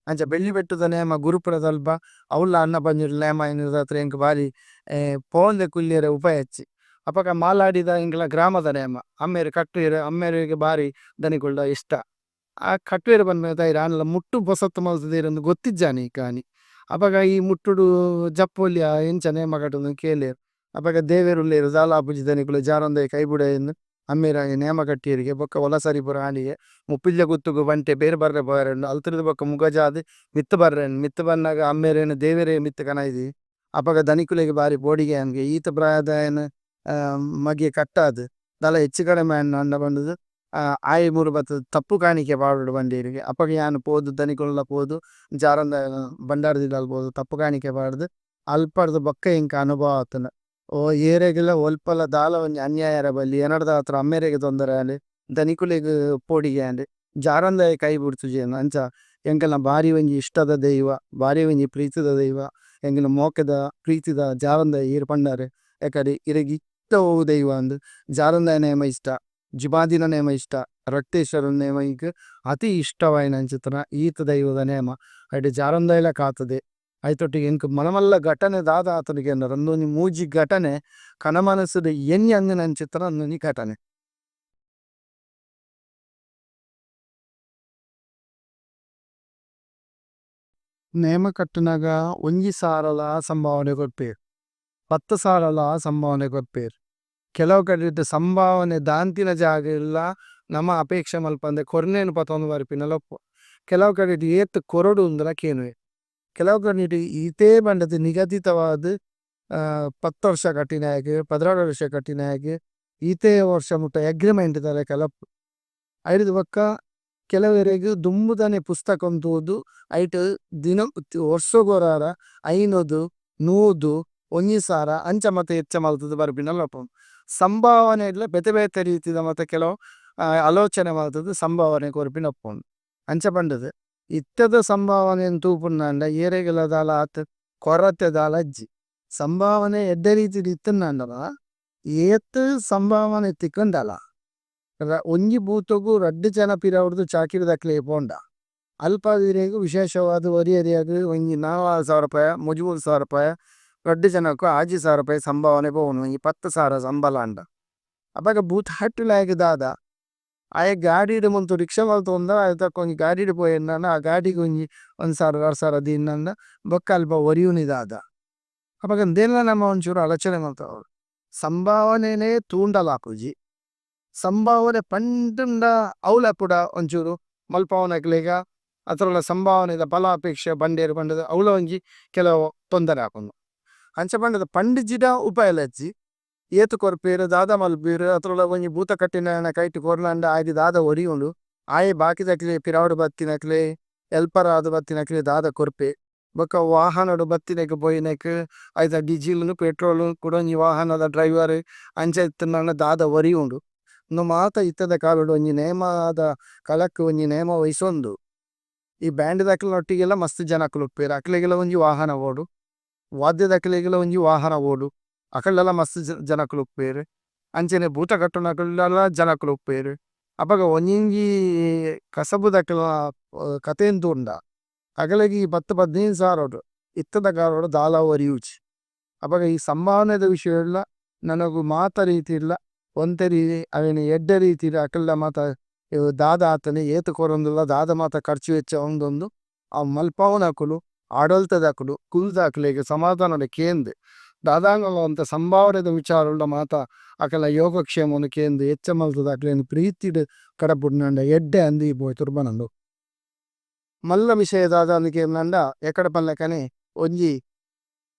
ಅಂಚ ಬೆಳ್ಳಿ ಬೆಟ್ಟುದ ನೇಮ ಗುರುಪುರದಲ್ಪ ಅವ್ಲ ಅಣ್ಣ ಪಂಜುರ್ಲಿ ನೇಮ ಆಯಿನೆಡ್ದಾತ್ರ ಎಂಕ್ ಬಾರಿ ಪೋವಂದೆ ಕುಲ್ಲಿಯೆರೆ ಉಪಾಯ ಇಜ್ಜಿ. ಅಪಗ ಮಾಲಾಡಿದ ಎಂಕಲ್ನ ಗ್ರಾಮದ ನೇಮ ಅಮ್ಮೆರ್ ಕಟ್ಟುವೆರ್ ಅಮ್ಮೆರೆಗ್ ಬಾರಿ ದನಿಕುಲ್ಡ ಇಷ್ಟ. ಆ ಕಟ್ಟುವೆರ್ ಪನ್ಪಿನ ಧೈರ್ಯ ಆಂಡಲ ಮುಟ್ಟು ಪೊಸತ್ತ್ ಮಲ್ತ್ ದೆರ್ ಗೊತ್ತಿಜ್ಜಾಂಡ್ ಎಂಕ್ ಆನಿ. ಅಪಗ ಈ ಮುಟ್ಟುಡು ಜಪ್ಪೊಲಿಯ ಎಂಚ ನೇಮ ಕಟ್ಟುನು ಕೇನ್ಡೆರ್ ಅಪಗ ದೇವೆರ್ ಉಲ್ಲೆರ್ ದಾಲ ಆಪುಜಿ ದನಿಕುಲೆ ಜಾರಂದಾಯ ಕೈ ಬುಡಯೆಂದ್ ಅಮ್ಮೆರ್ ಆನಿ ನೇಮ ಕಟ್ಟಿಯೆರ್ಗೆ ಬೊಕ ವಲಸರಿ ಪೂರ ಆಂಡ್ಗೆ ಮುಪ್ಪಿಲ್ಯ ಗುತ್ತುಗು ಬಂಟೆ ಪೇರ್ ಪರ್ರೆ ಪೋಯೆರೆ ಉಂಡು ಅಲ್ತುರ್ದು ಬೊಕ ಮುಗಜಾದ್ ಮಿತ್ತ್ ಬರ್ರೆ ಮಿತ್ತ್ ಬನ್ನಗ ಅಮ್ಮೆರೆನ್ ದೇವೆರೆ ಮಿತ್ತ್ ಕನೈದೆ ಅಪಗ ದನಿಕುಲೆಗ್ ಬಾರಿ ಪೋಡಿಗೆ ಆಂಡ್ಗೆ ಈತ್ ಪ್ರಾಯದಾಯನ್ ಮಗೆ ಕಟ್ಟಾದ್ ದಾಲ ಎಚ್ಚಿ ಕಡಿಮೆ ಆಂಡ ಪಂಡುದು ಆಯೆ ಮೂಲು ಬತ್ತುದು ತಪ್ಪು ಕಾಣಿಕೆ ಪಾಡೊಡು ಪಂಡೆರ್ಗೆ ಅಪಗ ಯಾನ್ ಪೋದು ದನಿಕುಲ್ಡ ಪೋದು ಜಾರಂದಾಯನ ಭಂಡಾರದಿಲ್ಲಲ್ ಪೋದು ತಪ್ಪು ಕಾಣಿಕೆ ಪಾಡ್ದ್ ಅಲ್ಪರ್ದ್ ಬೊಕ ಎಂಕ್ ಅನುಭವ ಆತುಂಡು ಓ ಏರೆಗ್ಲ ಒಲ್ಪಲ ದಾಲ ಒಂಜಿ ಅನ್ಯಾಯ ಆವರೆ ಬಲ್ಲಿ ಎನರ್ದಾತ್ರ ಅಮ್ಮೆರೆಗ್ ತೊಂದರೆ ಆಂಡ್ ದನಿಕುಲೆಗ್ ಪೋಡಿಗೆ ಆಂಡ್ ಜಾರಂದಾಯೆ ಕೈ ಬುಡ್ತುಜೆ ಅಂಚ ಎಂಕಲ್ನ ಬಾರಿ ಒಂಜಿ ಇಷ್ಟದ ದೈವ ಬಾರಿ ಒಂಜಿ ಪ್ರೀತಿದ ದೈವ ಎಂಕಲ್ನ ಮೋಕೆದ ಪ್ರೀತಿದ ಜಾರಂದಾಯ ಏರ್ ಪಂಡರ್ ಎಕಡೆ ಇರೆಗ್ ಇಷ್ಟ ಒವು ದೈವ ಅಂದ್ ಜಾರಂದಾಯ ನೇಮ ಇಷ್ಟ ಜುಮಾದಿನ ನೇಮ ಇಷ್ಟ ರಕ್ತೇಶ್ವರನ ನೇಮ ಎಂಕ್ ಅತಿ ಇಷ್ಟವಾಯಿನಂಚಿತ್ತಿನ ಈತ್ ದೈವದ ನೇಮ ಐಟ್ ಜಾರಂದಾಯಲ ಕಾತುದೆ ಐತೊಟ್ಟಿಗೆ ಎಂಕ್ ಮಲ್ಲ ಮಲ್ಲ ಘಟನೆ ದಾದ ಆತುಂಡು ಕೇಂಡರ್ ಉಂದೊಂಜಿ ಮೂಜಿ ಘಟನೆ ಕನ ಮನಸ್ ಡ್ ಎನ್ನಿಯಂದಿನಂಚಿತ್ತಿನ ಉಂದೊಂಜಿ ಘಟನೆ. ನೇಮ ಕಟ್ಟುನಗ ಒಂಜಿ ಸಾರಲ ಸಂಭಾವನೆ ಕೊರ್ಪೆರ್ ಪತ್ತ್ ಸಾರಲ ಸಂಭಾವನೆ ಕೊರ್ಪೆರ್. ಕೆಲವು ಕಡೆಟ್ ಸಂಭಾವನೆ ದಾಂತಿನ ಜಾಗೆಡ್ಲ ನಮ ಅಪೇಕ್ಷೆ ಮನ್ಪಂದೆ ಕೊರ್ನೆನ್ ಪತೊಂದು ಬರ್ಪಿನಲ ಉಪ್ಪುಂಡು. ಕೆಲವು ಕಡೆಟ್ ಏತ್ ಕೊರೊಡು ಅಂದ್ಲ ಕೇನುವೆರ್. ಕೆಲವು ಕಡೆಟ್ ಈತೇ ಪಂಡುದು ನಿಗದಿತವಾದ್ ಪತ್ತ್ ವರ್ಷ ಕಟ್ಟಿನಾಯಗ್ 12 ವರ್ಷ ಕಟ್ಟಿನಾಯಗ್ ಈತೇ ವರ್ಷ ಮುಟ ಅಗ್ರೀಮೆಂಟ್ ದ ಲೆಕಲ ಉಪ್ಪುಂಡು. ಐರ್ದ್ ಬೊಕ್ಕ ಕೆಲವೆರೆಗ್ ದುಂಬುದನೆ ಪುಸ್ತಕನ್ ತೂದು ಐಟ್ ದಿನ ವರ್ಸೊಗೊರ ಐನೂದು, ನೂದು, ಒಂಜಿ ಸಾರ ಅಂಚ ಮಾತ ಎಚ್ಚ ಮಲ್ತುದು ಬರ್ಪಿನಲ ಉಪ್ಪುಂಡು. ಸಂಭಾವನೆಡ್ಲ ಬೇತೆ ಬೇತೆ ರೀತಿದ ಮಾತ ಕೆಲವು ಆಲೋಚನೆ ಮಲ್ತುದು ಸಂಭಾವನೆ ಕೊರ್ಪಿನ ಉಪ್ಪುಂಡು. ಅಂಚ ಪಂಡುದು ಇತ್ತೆದ ಸಂಭಾವನೆ ತೂಪುನಾಂಡ ಏರೆಗ್ಲ ದಾಲ ಆತ್ ಕೊರತೆ ದಾಲ ಇಜ್ಜಿ. ಸಂಭಾವನೆ ಎಡ್ಡೆ ರೀತಿಡ್ ಇತ್ತುಂಡಲ ಏತ್ ಸಂಭಾವನೆ ತಿಕ್ಕುಂಡಲ ಒಂಜಿ ಭೂತೊಗು ರಡ್ಡ್ ಜನ ಪಿರವುರ್ದು ಚಾಕಿರಿದಕ್ಲೆ ಪೋಂಡ ಅಲ್ಪ ಇರೆಗ್ ವಿಶೇಷವಾದ್ ಒರಿ ಒರಿಯಗ್ ಒಂಜಿ ನಾಲ್ ನಾಲ್ ಸಾರ ರೂಪಾಯಿ ಮೂಜಿ ಮೂಜಿ ಸಾರ ರೂಪಾಯಿ ರಡ್ಡ್ ಜನಕ್ ಆಜಿ ಸಾರ ರೂಪಾಯಿ ಸಂಭಾವನೆ ಪೋವುಂಡು ಒಂಜಿ ಪತ್ತ್ ಸಾರ ಸಂಬಳ ಆಂಡ. ಅಪಗ ಭೂತ ಕಟ್ಟುನಾಯಗ್ ದಾದ ಆಯೆ ಗಾಡಿಡ್ ಮುಲ್ತ ರಿಕ್ಷಾ ಮಲ್ತೊಂದ ಅತೆ ಒಂಜಿ ಗಾಡಿಡ್ ಪೋಯೆಂಡ ಆ ಗಾಡಿಗ್ ಒಂಜಿ ಒಂಜಿ ಸಾರ ರಡ್ಡ್ ಸಾರ ದೀಂಡ ಬೊಕ ಅಲ್ಪ ಒರಿಯುನಿ ದಾದ. ಅಪಗ ಉಂದೆನ್ಲ ನಮ ಒಂಚೂರು ಆಲೋಚನೆ ಮಲ್ತೊನೊಡು ಸಂಭಾವನೆನೆ ತೂಂಡಲ ಆಪುಜಿ ಸಂಭಾವನೆ ಪಂಡುಂಡ ಅವ್ಲ ಪೂರ ಒಂಚೂರು ಮಲ್ಪವುನಕ್ಲೆಗ ಅತ್ತ್ಂಡ ಸಂಭಾವನೆದ ಫಲಾಪೇಕ್ಷೆ ಪಂಡೆರ್ ಪಂಡುದು ಅವ್ಲ ಒಂಜಿ ಕೆಲವು ತೊಂದರೆ ಆಪುಂಡು. ಅಂಚ ಪಂಡುದು ಪಂಡುಜಿಡ ಉಪಾಯಲ ಇಜ್ಜಿ ಏತ್ ಕೊರ್ಪೆರ್ ದಾದ ಮನ್ಪುವೆರ್ ಅತ್ತ್ಂಡ ಒಂಜಿ ಭೂತ ಕಟ್ಟಿನಾಯನ ಕೈಟ್ ಕೊರ್ಂಡ ಆಯಗ್ ದಾದ ಒರಿಯುಂಡು. ಆಯೆ ಬಾಕಿದಕ್ಲೆ ಪಿರವುಡು ಬತ್ತಿನಕ್ಲೆ ಹೆಲ್ಪರ್ ಆದ್ ಬತ್ತಿನಕ್ಲೆ ದಾದ ಕೊರ್ಪೆ ಬೊಕ ವಾಹನಡ್ ಬತ್ತಿನೆಕ್ ಪೋಯಿನೆಕ್ ಐತ ಡೀಸೆಲ್ ಪೆಟ್ರೋಲ್ ಕುಡೊಂಜಿ ವಾಹನದ ಡ್ರೈವರ್ ಅಂಚ ಇತ್ತ್ಂಡ ದಾದ ಒರಿಯುಂಡು ಉಂದು ಮಾತ ಇತ್ತೆದ ಕಾಲೊಡು ಒಂಜಿ ನೇಮದ ಕಲಕ್ ಒಂಜಿ ನೇಮ ವಹಿಸೊಂದು ಈ ಬ್ಯಾಂಡ್ ದಕಲ್ನೊಟ್ಟಿಗೆಲ ಮಸ್ತ್ ಜನಕುಲು ಇಪ್ಪುವೆರ್ ಅಕ್ಲೆಗ್ಲ ಒಂಜಿ ವಾಹನ ಬೋಡು ವಾದ್ಯದಕ್ಲೆಗ್ಲ ಒಂಜಿ ವಾಹನ ಬೋಡು ಅಕಲ್ಡಲ ಮಸ್ತ್ ಜನಕುಲು ಇಪ್ಪುವೆರ್ ಅಂಚನೆ ಬೂತ ಕಟ್ಟುನಕಲ್ಡಲ ಜನಕುಲು ಇಪ್ಪುವೆರ್ ಅಪಗ ಒಂಜೊಂಜಿ ಕಸಬುದಕಲ್ನ ಕಥೆನ್ ತೂಂಡ ಅಕಲೆಗ್ ಈ ಪತ್ತ್ 15 ಸಾರಡ್ ಇತ್ತೆದ ಕಾಲೊಡು ದಾಲ ಒರಿಯುಜಿ ಅಪಗ ಈ ಸಂಭಾವನೆದ ವಿಷಯಡ್ಲ ನನಗ್ ಮಾತ ರೀತಿಡ್ಲ ಒಂತೆ ಅವೆನ್ ಎಡ್ಡೆ ರೀತಿಡ್ ಅಕಲ್ಡ ಮಾತ ದಾದ ಆತುಂಡು ಏತ್ ಕೊರೊಂದುಲ್ಲ ದಾದ ಮಾತ ಖರ್ಚು ವೆಚ್ಚ ಉಂಡೊಂದು ಅವು ಮನ್ಪಾವುನಕುಲು ಆಡಳಿತದಕುಲು ಕುಲ್ದು ಅಕ್ಲೆಗ್ ಸಮಾಧಾನಡ್ ಕೇಂದ್ ದಾದಾಂಡಲ ಒಂತೆ ಸಂಭಾವನೆದ ವಿಚಾರಡ್ ಮಾತ ಅಕಲ್ನ ಯೋಗ ಕ್ಷೇಮನ್ ಕೇಂದ್ ಎಚ್ಚ ಮಲ್ತ್ ದ್ ಅಕ್ಲೆನ್ ಪ್ರೀತಿಡ್ ಕಡಪುಡ್ಂಡ ಎಡ್ಡೆ ಅಂದ್ ಈ ಪೊರ್ತುಡು ಪನೊಂದು. ಮಲ್ಲ ವಿಷಯ ದಾದಂದ್ ಕೇಂಡ ಎಕಡೆ ಪನ್ಲಕನೆ ಒಂಜಿ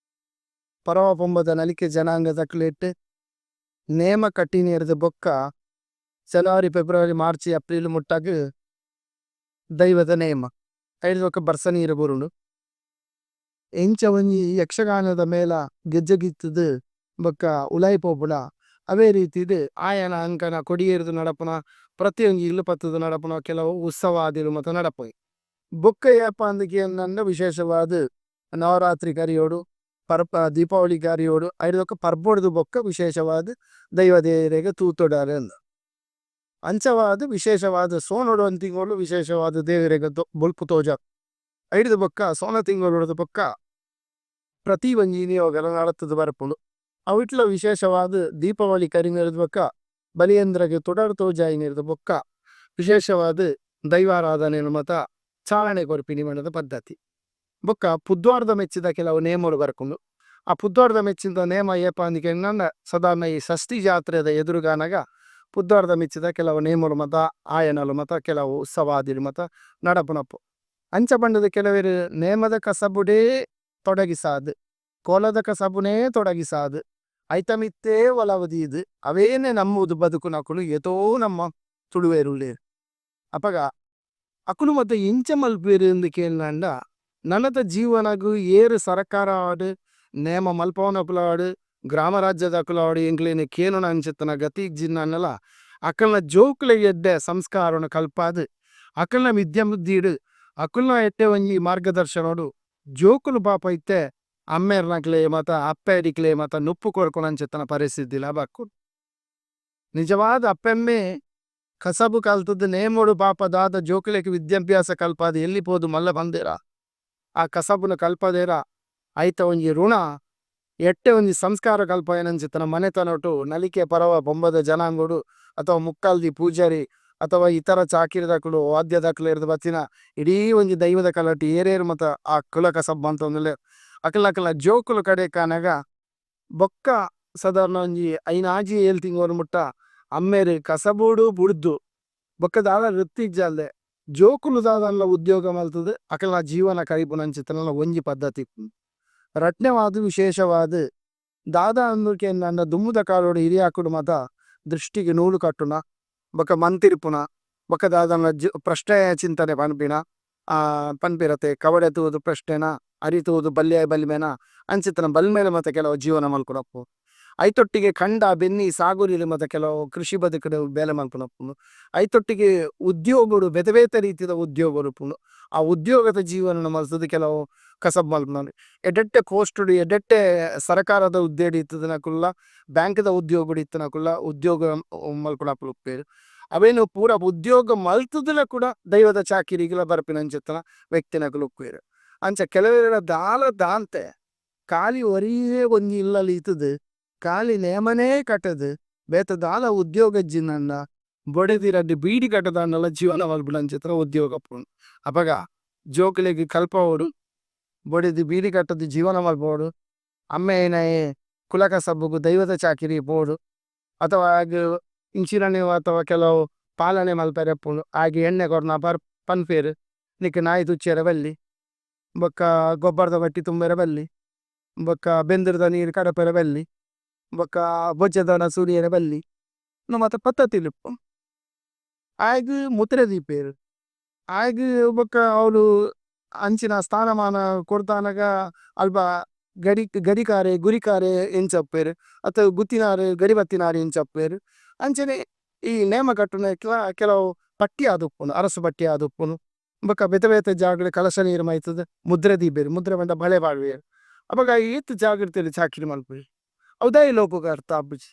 ಪರವ ಪೊಂಬದ ನಲಿಕೆ ಜನಾಂಗದಕ್ಲೆಟ್ ನೇಮ ಕಟ್ಟಿನೆರ್ದ್ ಬೊಕ್ಕ ಜನವರಿ ಫೆಬ್ರವರಿ ಮಾರ್ಚ್ ಏಪ್ರಿಲ್ ಮುಟ್ಟಗ್ ದೈವದ ನೇಮ ಐರ್ದ್ ಬೊಕ್ಕ ಬರ್ಸ ನೀರ್ ಬೂರುಂಡು. ಇಂಚ ಒಂಜಿ ಯಕ್ಷಗಾನದ ಮೇಳ ಗೆಜ್ಜೆ ಗಿತ್ತುದು ಬೊಕ್ಕ ಉಲಾಯಿ ಪೋಪುಂಡ ಅವ್ವೆ ರೀತಿಡ್ ಆಯನ ಅಂಕಣ ಕೊಡಿ ಏರುದು ನಡಪುನ ಪ್ರತಿಯೊಂಜಿ ಇಲ್ಲ್ ಪತ್ತುದು ನಡಪುನ ಕೆಲವು ಉತ್ಸವಾದಿಲು ಮಾತ ನಡಪುನಿ. ಬೊಕ್ಕ ಏಪ ಅಂದ್ ಕೇಂಡ ವಿಶೇಷವಾದ್ ನವರಾತ್ರಿ ಕರಿಯೊಡು ಪರ್ಬ ದೀಪಾವಳಿ ಕರಿಯೊಡು ಐರ್ದ್ ಬೊಕ್ಕ ಪರ್ಬರ್ದ್ ಬೊಕ್ಕ ವಿಶೇಷವಾದ್ ದೈವ ದೇವೆರೆಗ್ ತೂ ತುಡಾರ್ ಅಂಚವಾದ್ ವಿಶೇಷವಾದ್ ಸೋಣೊಡು ಒಂಜಿ ತಿಂಗೊಲು ವಿಶೇಷವಾದ್ ದೇವೆರೆಗ್ ಬೊಲ್ಪು ತೋಜಾದ್ ಐರ್ದ್ ಬೊಕ್ಕ ಸೋಣ ತಿಂಗೊಲುರ್ದು ಬೊಕ್ಕ ಪ್ರತಿ ಒಂಜಿ ನಿಯೋಗಲ ನಡತುದು ಬರ್ಪುಂಡು ಐಟ್ಲ ವಿಶೇಷವಾದ್ ದೀಪಾವಳಿ ಕರಿನೆರ್ದ್ ಬೊಕ್ಕ ಬಲಿಯೇಂದ್ರಗ್ ತುಡರ್ ತೋಜಾಯಿನೆರ್ದ್ ಬೊಕ್ಕ ವಿಶೇಷವಾದ್ ದೈವಾರಾಧನೆನ್ ಮಾತ ಚಾಲನೆ ಕೊರ್ಪಿನಿ ಪಂದ್ ಪದ್ಧತಿ. ಬೊಕ್ಕ ಪುದ್ವಾರ್ದ ಮೆಚ್ಚಿದ ಕೆಲವು ನೇಮೊಲು ಬರ್ಪುಂಡು ಆ ಪುದ್ವಾರ್ದ ಮೆಚ್ಚಿದ ನೇಮ ಏಪ ಅಂದ್ ಕೆನ್ನಗ ಸಾದಾರ್ನ ಈ ಷಷ್ಠಿ ಜಾತ್ರೆದ ಎದುರುಗಾನಗ ಪುದ್ವಾರ್ದ ಮೆಚ್ಚಿದ ಕೆಲವು ನೇಮೊಲು ಮಾತ ಆಯನೊಲು ಮಾತ ಕೆಲವು ಉತ್ಸವಾದಿಲು ಮಾತ ನಡಪುನವು. ಅಂಚ ಪಂಡುದು ಕೆಲವೆರ್ ನೇಮದ ಕಸಬುಡೆ ತೊಡಗಿಸಾದ್ ಕೋಲದ ಕಸಬುನೆ ತೊಡಗಿಸಾದ್ ಐತ ಮಿತ್ತೇ ಒಲವು ದೀದ್ ಅವೇನೆ ನಂಬುದು ಬದುಕುನಕುಲು ಏತೋ ನಮ್ಮ ತುಳುವೆರ್ ಉಲ್ಲೆರ್. ಅಪಗ ಅಕುಲು ಮಾತ ಎಂಚ ಮನ್ಪುವೆರ್ ಅಂದ್ ಕೇಂಡ ನನದ ಜೀವನಗ್ ಏರ್ ಸರಕಾರ ಆವಡ್ ನೇಮ ಮನ್ಪವುನಕುಲು ಆವಡ್ ಗ್ರಾಮ ರಾಜ್ಯದಕುಲು ಆವಡ್ ಎಂಕ್ಲೆನ್ ಕೇನುನಂಚಿತ್ತಿನ ಗತಿ ಇಜ್ಜಿಂಡಲ ಅಕಲ್ನ ಜೋಕುಲೆಗ್ ಎಡ್ಡೆ ಸಂಸ್ಕಾರನ್ ಕಲ್ಪಾದ್ ಅಕಲ್ನ ವಿದ್ಯೆ ಬುದ್ಧಿಡ್ ಅಕಲ್ನ ಎಡ್ಡೆ ಒಂಜಿ ಮಾರ್ಗದರ್ಶನಡ್ ಜೋಕುಲು ಪಾಪ ಇತ್ತೆ ಅಮ್ಮೆರ್ನಕ್ಲೆ ಮಾತ ಅಪ್ಪೆಡಿಕ್ಲೆ ಮಾತ ನುಪ್ಪು ಕೊರ್ಪುನಂಚಿತ್ತಿನ ಪರಿಸ್ಥಿತಿಲ ಬರ್ಪುಂಡು. ನಿಜವಾದ್ ಅಪ್ಪೆಮ್ಮೆ ಕಸಬು ಕಲ್ತುದು ನೇಮೊಡು ಪಾಪ ದಾದ ಜೋಕುಲೆಗ್ ವಿದ್ಯಾಭ್ಯಾಸ ಕಲ್ಪಾದ್ ಎಲ್ಲಿ ಪೋದು ಮಲ್ಲ ಮಲ್ದೆರ ಆ ಕಸಬುನು ಕಲ್ಪದೆರ ಐತ ಒಂಜಿ ಋಣ ಎಡ್ಡೆ ಒಂಜಿ ಸಂಸ್ಕಾರ ಕಲ್ಪಾಯಿನಂಚಿತ್ತಿನ ಮನೆತನೊಟು ನಲಿಕೆ ಪರವ ಪೊಂಬದ ಜನಾಂಗೊಡು ಅಥವಾ ಮುಕ್ಕಾಲ್ದಿ ಪೂಜಾರಿ ಅಥವಾ ಇತರ ಚಾಕಿರಿದಕುಲು ವಾದ್ಯದಕುಲೆರ್ದ್ ಬತ್ತಿನ ಇಡೀ ಒಂಜಿ ದೈವದ ಕಲಟ್ ಏರೇರ್ ಮಾತ ಆ ಕುಲ ಕಸಬು ಮಂತೊಂದುಲ್ಲೆರ್ ಅಕಲ್ನಕಲ್ನ ಜೋಕುಲು ಕಡೆಕಾನಗ ಬೊಕ್ಕ ಸಾದಾರ್ನ ಒಂಜಿ ಐನ್ ಆಜಿ ಏಳ್ ತಿಂಗೊಲು ಮುಟ್ಟ ಅಮ್ಮೆರ್ ಕಸಬುಡು ಬುಡ್ದು ಬೊಕ್ಕ ದಾಲ ವೃತ್ತಿ ಇಜ್ಜಂದೆ ಜೋಕುಲು ದಾದಾಂಡಲ ಉದ್ಯೋಗ ಮಲ್ತುದು ಅಕಲ್ನ ಜೀವನ ಕರಿಪುನಂಚಿತ್ತಿನ ಒಂಜಿ ಪದ್ಧತಿ. ರಡ್ಡನೇವಾದ್ ವಿಶೇಷವಾದ್ ದಾದ ಅಂದ್ ಕೇಂಡ ದುಂಬುದ ಕಾಲೊಡು ಹಿರಿಯಾಕುಲು ಮಾತ ದೃಷ್ಟಿಗ್ ನೂಲು ಕಟ್ಟುನ ಬೊಕ ಮಂತಿರ್ಪುನ ಬೊಕ ದಾದಾಂಡ ಪ್ರಶ್ನೆ ಚಿಂತನೆ ಪನ್ಪಿನ ಪನ್ಪೆರತೆ ಕವಡೆ ತೂದು ಪ್ರಶ್ನೆನ ಅರಿ ತೂದು ಬಲ್ಯ ಬಲಿಮೆನ ಅಂಚಿತ್ತಿನ ಬಲ್ಮೆಡ್ ಮಾತ ಕೆಲವು ಜೀವನ ಮನ್ಪುನಕುಲು ಐತೊಟ್ಟಿಗೆ ಕಂಡ ಬೆನ್ನಿ ಸಾಗೊಳಿಡ್ ಮಾತ ಕೆಲವು ಕೃಷಿ ಬದುಕುಡು ಬೇಲೆ ಮನ್ಪುನಕುಲು ಐತೊಟ್ಟಿಗೆ ಉದ್ಯೋಗಡ್ ಬೇತೆ ಬೇತೆ ರೀತಿದ ಉದ್ಯೋಗಲು ಉಪ್ಪುಂಡು ಆ ಉದ್ಯೋಗದ ಜೀವನನ್ ಮಲ್ತುದು ಕೆಲವು ಕಸಬು ಮನ್ಪುನಕುಲು ಎಡ್ಡೆ ಎಡ್ಡೆ ಪೋಸ್ಟ್ ಡ್ ಎಡ್ಡೆ ಎಡ್ಡೆ ಸರಕಾರದ ಹುದ್ದೆಡ್ ಇತ್ತಿನಕುಲ್ಲ ಬ್ಯಾಂಕ್ ದ ಉದ್ಯೋಗಡ್ ಇತ್ತಿನಕುಲ್ಲ ಉದ್ಯೋಗ ಮನ್ಪುನಕುಲು ಉಪ್ಪುವೆರ್ ಅವೆನ್ ಪೂರ ಉದ್ಯೋಗ ಮಲ್ತುದುಲ ಕೂಡ ದೈವದ ಚಾಕಿರಿಗ್ಲ ಬರ್ಪಿನಂಚಿತ್ತಿನ ವ್ಯಕ್ತಿನಕುಲು ಉಪ್ಪುವೆರ್. ಅಂಚ ಕೆಲವೆರ್ಡ ದಾಲ ದಾಂತೆ ಖಾಲಿ ಒರಿಯೇ ಒಂಜಿ ಇಲ್ಲಲ್ ಇತ್ತುದು ಖಾಲಿ ನೇಮನೆ ಕಟ್ಟುದು ಬೇತೆ ದಾಲ ಉದ್ಯೋಗ ಇಜ್ಜಿಂಡ ಬೊಡೆದಿ ರಡ್ಡ್ ಬೀಡಿ ಕಟ್ಟುದಾಂಡಲ ಜೀವನ ಮನ್ಪುನಂಚಿತ್ತಿನ ಉದ್ಯೋಗ ಉಪ್ಪುಂಡು. ಅಪಗ ಜೋಕುಲೆಗ್ ಕಲ್ಪಾವೊಡು ಬೊಡೆದಿ ಬೀಡಿ ಕಟ್ಟುದು ಜೀವನ ಮನ್ಪೊಡು ಅಮ್ಮೆ ಆಯಿನಾಯೆ ಕುಲ ಕಸಬುಗು ದೈವದ ಚಾಕಿರಿಗ್ ಪೋವೊಡು ಅಥವಾ ಆಯಗ್ ಇಂಚಿನನೆ ಅಥವಾ ಕೆಲವು ಪಾಲನೆ ಮನ್ಪೆರೆ ಇಪ್ಪುಂಡು ಆಯಗ್ ಎಣ್ಣೆ ಕೊರ್ನ ಪನ್ಪೆರ್ ನಿಕ್ಕ್ ನಾಯಿ ತುಚ್ಚೆರೆ ಬಲ್ಲಿ ಬೊಕ್ಕ ಗೊಬ್ಬರದ ಬಟ್ಟಿ ತುಂಬೆರೆ ಬಲ್ಲಿ ಬೊಕ್ಕ ಬೆಂದುರ್ದ ನೀರ್ ಕಡಪೆರೆ ಬಲ್ಲಿ ಬೊಕ್ಕ ಬೊಜ್ಜದ ವನಸ್ ಉರಿಯೆರೆ ಬಲ್ಲಿ ಉಂದು ಮಾತ ಪದ್ಧತಿಲು ಇಪ್ಪುಂಡು. ಆಯೆಗ್ ಮುದ್ರೆ ದೀಪೇರ್ ಆಯೆಗ್ ಬೊಕ್ಕ ಅವ್ಲು ಅಂಚಿನ ಸ್ಥಾನಮಾನ ಕೊರ್ದಾನಗ ಅಲ್ಪ ಗಡಿ ಗಡಿಕಾರೆ ಗುರಿಕಾರೆ ಎಂಚ ಉಪ್ಪುವೆರ್ ಅತ್ತ್ ಗುತ್ತಿನಾರ್ ಗಡಿ ಬತ್ತಿನಾರ್ ಎಂಚ ಉಪ್ಪುವೆರ್ ಅಂಚನೆ ಈ ನೇಮ ಕಟ್ಟುನೈಕ್ಲ ಕೆಲವು ಪಟ್ಟಿ ಆದುಪ್ಪುಂಡು ಅರಸು ಪಟ್ಟಿ ಆದುಪ್ಪುಂಡು ಬೊಕ ಬೇತೆ ಬೇತೆ ಜಾಗಡ್ ಕಲಶ ನೀರ್ ಮೈತುದು ಮುದ್ರೆ ದೀಪೆರ್ ಮುದ್ರೆ ಪಂಡ ಬಳೆ ಪಾಡುವೆರ್ ಅಪಗ ಏತ್ ಜಾಗ್ರತೆಡ್ ಚಾಕಿರಿ ಮನ್ಪುವೆರ್ ಅವು ದಾಯೆ ಲೋಕಗ್ ಅರ್ಥ ಆಪುಜಿ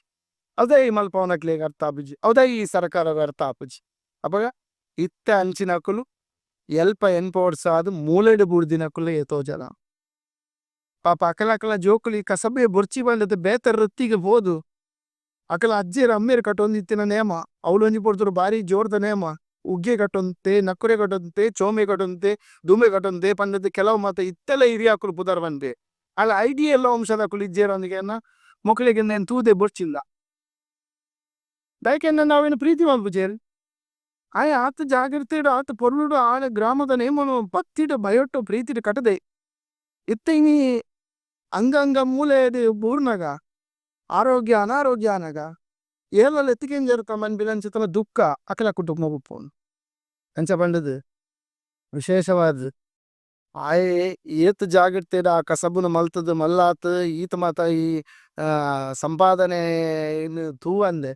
ಅವು ದಾಯೆ ಮನ್ಪವುನಕ್ಲೆಗ್ ಅರ್ಥ ಆಪುಜಿ ಅವು ದಾಯೆ ಈ ಸರಕಾರಗ್ ಅರ್ಥ ಆಪುಜಿ ಅಪಗ ಇತ್ತೆ ಅಂಚಿನಕುಲು ಎಲ್ಪ ಎನ್ಪ ವರ್ಸ ಆದ್ ಮೂಲೆಡ್ ಬೂರ್ದಿನಕುಲೇ ಏತೋ ಜನ. ಪಾಪ ಅಕಲಕಲ್ನ ಜೋಕುಲು ಈ ಕಸಬೇ ಬೊರ್ಚಿ ಪಂಡುದು ಬೇತೆ ವೃತ್ತಿಗ್ ಪೋದು ಅಕಲ್ನ ಅಜ್ಜೆರ್ ಅಮ್ಮೆರ್ ಕಟ್ಟೊಂದಿತ್ತಿನ ನೇಮ ಅವ್ಲು ಒಂಜಿ ಪೊರ್ತುಡು ಬಾರಿ ಜೋರುದ ನೇಮ ಉಗ್ಗೆ ಕಟ್ಟೊಂತೆ ನಕ್ಕುರೆ ಕಟ್ಟೊಂತೆ ಚೋಮೆ ಕಟ್ಟೊಂತೆ ದುಂಬೆ ಕಟ್ಟೊಂತೆ ಪಂಡುದು ಕೆಲವು ಮಾತ ಇತ್ತೆಲ ಹಿರಿಯಕುಲು ಪುದರ್ ಪನ್ಪೆರ್ ಆಂಡ ಐಡಿಯಲ್ ವಂಶದಕುಲು ಇಜ್ಜೆರ್ ಅಂದ್ ಮೊಕಲೆಗ್ ಉಂದೆನ್ ತೂದೆ ಬೊರ್ಚಿಂದ ದಾಯೆ ಕೆನ್ನಗ ಅವೆನ್ ಪ್ರೀತಿ ಮನ್ಪುಜೆರ್ ಆಯೆ ಆತ್ ಜಾಗ್ರತೆಡ್ ಆತ್ ಪೊರ್ಲುಡು ಆಂಡ ಗ್ರಾಮದ ನೇಮೊನು ಭಕ್ತಿಡ್ ಭಯೊಟು ಪ್ರೀತಿಡ್ ಕಟ್ಟುದೆ ಇತ್ತೆ ಇನಿ ಅಂಗ ಅಂಗ ಮೂಲೆಡ್ ಬೂರ್ನಗ ಆರೋಗ್ಯ ಅನಾರೋಗ್ಯ ಆನಗ ಏರ್ಲ ಲೆತ್ತ್ ಕೇಂಜೆರ್ ಪನ್ಪಿನಂಚಿತ್ತಿನ ದುಃಖ ಅಕಲ್ನ ಕುಟುಂಬಗ್ ಉಪ್ಪುಂಡು ಅಂಚ ಪಂಡುದು ವಿಶೇಷವಾದ್ ಆಯೆ ಏತ್ ಜಾಗ್ರತೆಡ್ ಆ ಕಸಬುನು ಮಲ್ತುದು ಮಲ್ಲಾತ್ ಈತ್ ಮಾತ ಈ ಸಂಪಾದನೆ ತೂವಂದೆ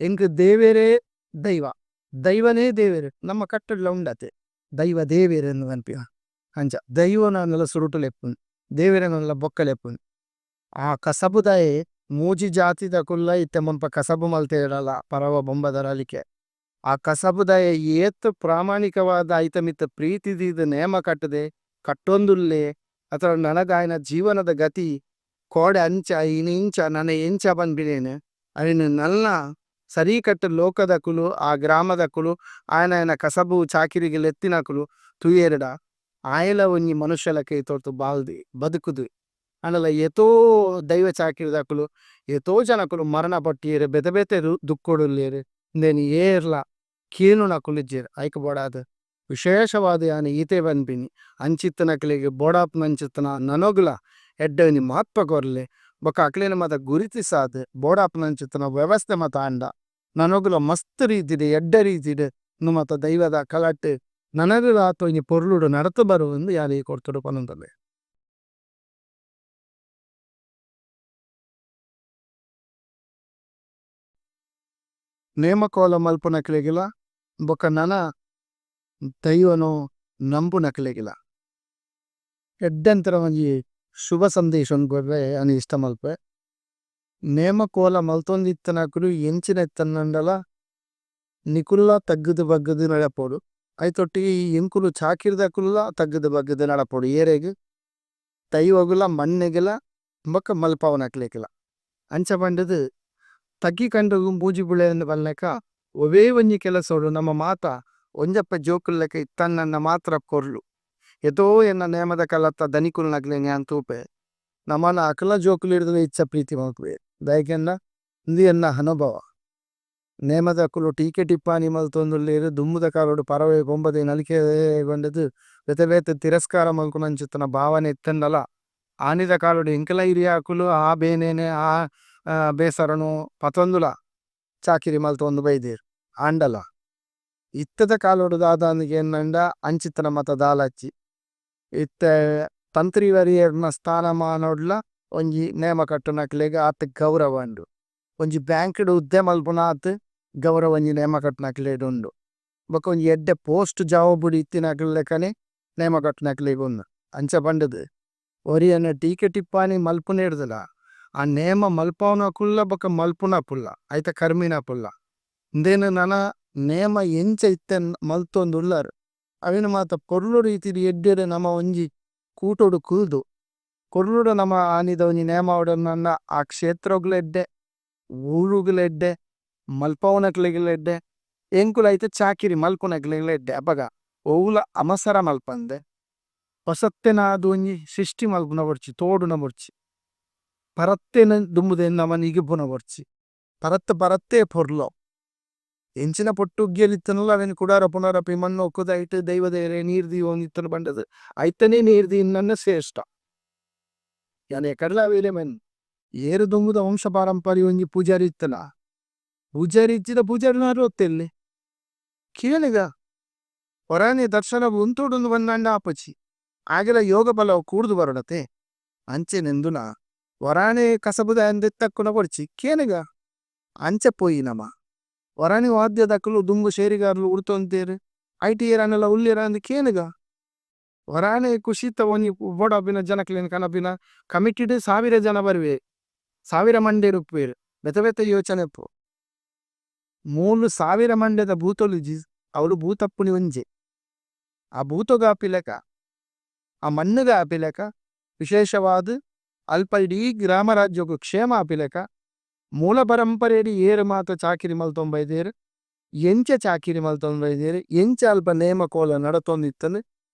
ಎಂಕ್ ದೇವೆರೇ ದೈವ ದೈವನೆ ದೇವೆರ್ ನಮ್ಮ ಕಟ್ಟಡ್ಲ ಉಂಡತೆ ದೈವ ದೇವೆರ್ ಇಂದ್ ಪನ್ಪಿನ ಅಂಚ ದೈವನ್ ಆಂಡಲ ಸುರುಟು ಲೆಪ್ಪುನು ದೇವೆರೆನ್ ಬೊಕ್ಕ ಲೆಪ್ಪುನು ಆ ಕಸಬುದಾಯೆ ಮೂಜಿ ಜಾತಿದಕುಲ್ಲ ಇತ್ತೆ ಮುಲ್ಪ ಕಸಬು ಮಲ್ತೆರ್ಡಲ ಪರವ ಬೊಂಬದ ನಲಿಕೆ ಆ ಕಸಬುದಾಯೆ ಏತ್ ಪ್ರಾಮಾಣಿಕವಾದ್ ಐತ ಮಿತ್ತ್ ಪ್ರೀತಿ ದೀದ್ ನೇಮ ಕಟ್ಟುದೆ ಕಟ್ಟೊಂದುಲ್ಲೆ ಅತ್ತ್ಂಡ ನನದ ಆಯನ ಜೀವನದ ಗತಿ ಕೋಡೆ ಅಂಚ ಇನಿ ಇಂಚ ನನ ಎಂಚ ಪನ್ಪಿನೆನ್ ಐನ್ ನಲ್ಲ ಸರಿಕಟ್ಟ್ ಲೋಕದಕುಲು ಆ ಗ್ರಾಮದಕುಲು ಆಯನ ಕಸಬು ಚಾಕಿರಿಗ್ ಲೆತ್ತಿನಕುಲು ತೂಯೆರ್ಡ ಆಯೆಲ ಒಂಜಿ ಮನುಷ್ಯಲೆಕ ಐತೊಟ್ಟು ಬಾಳ್ದೆ ಬದುಕುದು ಆಂಡಲ ಏತೋ ದೈವ ಚಾಕಿರಿದಕುಲು ಏತೋ ಜನಕುಲು ಮರಣ ಪತ್ತಿಯೆರ್ ಬೇತೆ ಬೇತೆ ದುಃಖಡ್ ಉಲ್ಲೆರ್ ಉಂದೆನ್ ಏರ್ಲ ಕೇನುನಕುಲು ಇಜ್ಜೆರ್ ಐಕ್ ಬೋಡಾದ್ ವಿಶೇಷವಾದ್ ಯಾನ್ ಈತೆ ಪನ್ಪಿನಿ ಅಂಚಿತ್ತಿನಕ್ಲೆಗ್ ಬೋಡಾಪಿನಂಚಿತ್ತಿನ ನನೊಗ್ಲ ಎಡ್ಡೆ ಒಂಜಿ ಮಹತ್ವ ಕೊರ್ಲೆ ಬೊಕ ಅಕ್ಲೆನ್ ಮಾತ ಗುರುತಿಸಾದ್ ಬೋಡಾಪಿನಂಚಿತ್ತಿನ ವ್ಯವಸ್ಥೆ ಮಾತ ಆಂಡ ನನೊಗುಲ ಮಸ್ತ್ ರೀತಿಡ್ ಎಡ್ಡೆ ರೀತಿಡ್ ಉಂದು ಮಾತ ದೈವದ ಕಲಟ್ ನನಗುಲ ಆತ್ ಒಂಜಿ ಪೊರ್ಲುಡು ನಡತ್ ಬರೊಂದು ಯಾನ್ ಈ ಪೊರ್ತುಡು ಪನೊಂದುಲ್ಲೆ. ನೇಮ ಕೋಲ ಮನ್ಪುನಕ್ಲೆಗ್ಲ ಬೊಕ ನನ ದೈವನ್ ನಂಬುನಕ್ಲೆಗ್ಲ ಎಡ್ಡೆಂತಿನ ಒಂಜಿ ಶುಭ ಸಂದೇಶನ್ ಕೊರ್ರೆ ಯಾನ್ ಇಷ್ಟ ಮನ್ಪುವೆ. ನೇಮ ಕೋಲ ಮಲ್ತೊಂದಿತ್ತಿನಕುಲು ಎಂಚಿನ ಇತ್ತ್ಂಡಲ ನಿಕುಲ್ಲ ತಗ್ಗುದು ಬಗ್ಗುದು ನಡಪೊಡು ಐತೊಟ್ಟಿಗೆ ಈ ಎಂಕುಲು ಚಾಕಿರಿದಕುಲ್ಲ ತಗ್ಗುದು ಬಗ್ಗುದು ನಡಪೊಡು ಏರೆಗ್ ದೈವಗ್ಲ ಮಣ್ಣುಗ್ಲ ಬೊಕ ಮಲ್ಪವುನಕ್ಲೆಗ್ಲ ಅಂಚ ಪಂಡುದು ತಗ್ಗಿ ಕಂಡೊಗು ಮೂಜಿ ಬುಳೆ ಇಂದ್ ಪನ್ಲೆಕ ಒವ್ವೆ ಒಂಜಿ ಕೆಲಸೊಡು ನಮ ಮಾತ ಒಂಜಪ್ಪೆ ಜೋಕುಲ್ಲೆಕ ಇತ್ತುಂಡ ಮಾತ್ರ ಪೊರ್ಲು ಏತೋ ಎನ್ನ ನೇಮದ ಕಲತ ಧನಿಕುಲ್ನಕ್ಲೆನ್ ಯಾನ್ ತೂಪೆ ನಮನ ಅಕಲ್ನ ಜೋಕುಲೆಡ್ದ್ ಎಚ್ಚ ಪ್ರೀತಿ ಮನ್ಪುವೆರ್ ದಾಯೆ ಕೆನ್ನ ಉಂದು ಎನ್ನ ಅನುಭವ ನೇಮದಕುಲು ಟೀಕೆ ಟಿಪ್ಪಣಿ ಮಲ್ತೊಂದುಲ್ಲೆರ್ ದುಂಬುದ ಕಾಲೊಡು ಪರವೆ ಬೊಂಬದೆ ನಲಿಕೆ ಪಂಡುದು ಬೇತೆ ಬೇತೆ ತಿರಸ್ಕಾರ ಮನ್ಪುನಂಚಿತ್ತಿನ ಭಾವನೆ ಇತ್ತುಂಡಲ ಆನಿದ ಕಾಲೊಡು ಎಂಕಲ್ನ ಹಿರಿಯಕುಲು ಆ ಬೇನೆನ್ ಆ ಬೇಸರನು ಪತೊಂದುಲ ಚಾಕಿರಿ ಮಲ್ತೊಂದು ಬೈದೆರ್ ಆಂಡಲ ಇತ್ತೆದ ಕಾಲೊಡು ದಾದಾಂದ್ ಕೇನ್ನಂಡ ಅಂಚಿತ್ತಿನ ಮಾತ ದಾಲ ಇಜ್ಜಿ ಇತ್ತೆ ತಂತ್ರಿ ವರಿಯೆರ್ನ ಸ್ಥಾನಮಾನೊಡ್ಲ ಒಂಜಿ ನೇಮ ಕಟ್ಟುನಕ್ಲೆಗ್ ಆತ್ ಗೌರವ ಉಂಡು ಒಂಜಿ ಬ್ಯಾಂಕ್ ಡ್ ಹುದ್ದೆ ಮನ್ಪುನಾತ್ ಗೌರವ ಒಂಜಿ ನೇಮ ಕಟ್ಟುನಕ್ಲೆಡ್ ಉಂಡು ಬೊಕ ಒಂಜಿ ಎಡ್ಡೆ ಪೋಸ್ಟ್ ಜಾಬ್ ಡ್ ಇತ್ತಿನಕ್ಲೆಲೆಕನೆ ನೇಮ ಕಟ್ಟುನಕ್ಲೆಗ್ ಉಂಡು ಅಂಚ ಪಂಡುದು ಒರಿಯನ ಟೀಕೆ ಟಿಪ್ಪಣಿ ಮನ್ಪುನೆಡ್ದುಲ ಆ ನೇಮ ಮನ್ಪವುನಕುಲ್ಲ ಬೊಕ ಮನ್ಪುನಕುಲ್ಲ ಐತ ಕರ್ಮಿನಕುಲ್ಲ ಉಂದೆನ್ ನನ ನೇಮ ಎಂಚ ಇತ್ತೆ ಮಲ್ತೊಂದುಲ್ಲರ್ ಅವೆನ್ ಮಾತ ಪೊರ್ಲು ರೀತಿಡ್ ಎಡ್ಡೆಡ್ ನಮ ಒಂಜಿ ಕೂಟೊಡು ಕುಲ್ದು ಪೊರ್ಲುಡು ನಮ ಆನಿದ ಒಂಜಿ ನೇಮ ಆವಡ್ ಆ ಕ್ಷೇತ್ರಗ್ಲ ಎಡ್ಡೆ ಊರುಗ್ಲ ಎಡ್ಡೆ ಮನ್ಪವುನಕ್ಲೆಗ್ಲ ಎಡ್ಡೆ ಎಂಕುಲು ಐತ ಚಾಕಿರಿ ಮನ್ಪುನಕ್ಲೆಗ್ಲ ಎಡ್ಡೆ ಅಪಗ ಒವ್ಲ ಅಮಸರ ಮನ್ಪಂದೆ ಪೊಸತ್ತೆನಾದ್ ಒಂಜಿ ಸೃಷ್ಟಿ ಮನ್ಪುನ ಬೊರ್ಚಿ ತೋಡುನ ಬೊರ್ಚಿ ಪರತ್ತೆನ್ ದುಂಬುದ ನಮ ನಿಗಿಪುನ ಬೊರ್ಚಿ ಪರತ್ ಪರತ್ತೇ ಪೊರ್ಲು ಎಂಚಿನ ಪೊಟ್ಟುಗ್ಗೆಲ್ ಇತ್ತ್ಂಡಲ ಅವೆನ್ ಕುಡಾರ ಪುನರಪಿ ಮಣ್ಣ್ ಒಕ್ಕುದು ಐಟ್ ದೈವ ದೇವೆರೆ ನೀರ್ ದೀವೊಂದಿತ್ತುಂಡು ಪಂಡುದು ಐತನೆ ನೀರ್ ದೀಂಡನೆ ಶ್ರೇಷ್ಠ. ಯಾನ್ ಏಕಡ್ಲ ಅವೆನೆ ಮನ್ ಏರ್ ದುಂಬುದ ವಂಶ ಪಾರಂಪರ್ಯ ಒಂಜಿ ಪೂಜಾರಿ ಇತ್ತುಂಡ ಪೂಜಾರಿ ಇಜ್ಜಿಡ ಪೂಜಾರಿನ ಅರ್ಹತೆ ಇಲ್ಲೆ. ಕೇನಿಗ ಒರಾನೆ ದರ್ಶನ ಉಂತುಡುಂದು ಬನ್ನಂಡ ಆಪುಜಿ ಆಗಲ ಯೋಗ ಬಲವು ಕೂಡುದು ಬರಡತೆ ಅಂಚೆ ನೆಂದುನ ಒರಾನೆ ಕಸಬುದ ಅಂದೆತ್ತಕ್ಕುನ ಪೊರ್ಚಿ ಕೇನಿಗ ಅಂಚೆ ಪೋಯಿ ನಮ ಒರಾನೆ ವಾದ್ಯದಕುಲು ದುಂಬು ಶೇರಿಗಾರ್ಲು ಉರ್ತೊಂತೇರು ഇത്ഏ രനല ഉല്ലേര അന്ദു കേനിഗ ഒരാനെ കുശിത്ത ഓനി ബോദപിന ജനക്ലേന കനപിന കമിറ്റിദു ಸಾವಿರ ജന ബരുവേ ಸಾವಿರ മണ്ഡേ രുപ്പേരു ബെതബെത യോചനെ പോ മൂന്ന് ಸಾವಿರ മണ്ഡേದ ഭൂതോലുജി അവളു ഭൂതപ്പുനി ഒഞ്ചെ ആ ഭൂതഗാಪಿലಕ ആ മണ്ണുಗಾಪಿಲಕ ವಿಶೇಷವಾದ ಅಲ್ಪ ಇಡೀ ಗ್ರಾಮ ರಾಜ್ಯಕ್ಕೂ ಕ್ಷೇಮ ಆಪಿಲಕ ಮೂಲ ಪರಂಪರೆಡಿ ಏರು ಮಾತ ಚಾಕಿರಿ ಮಲ್ತೊಂಬೈದೇರು ಎಂಚ ಚಾಕಿರಿ ಮಲ್ತೊಂಬೈದೇರು ಎಂಚ ಅಲ್ಪ ನೇಮ ಕೋಲ ನಡತೊಂದಿತ್ತನು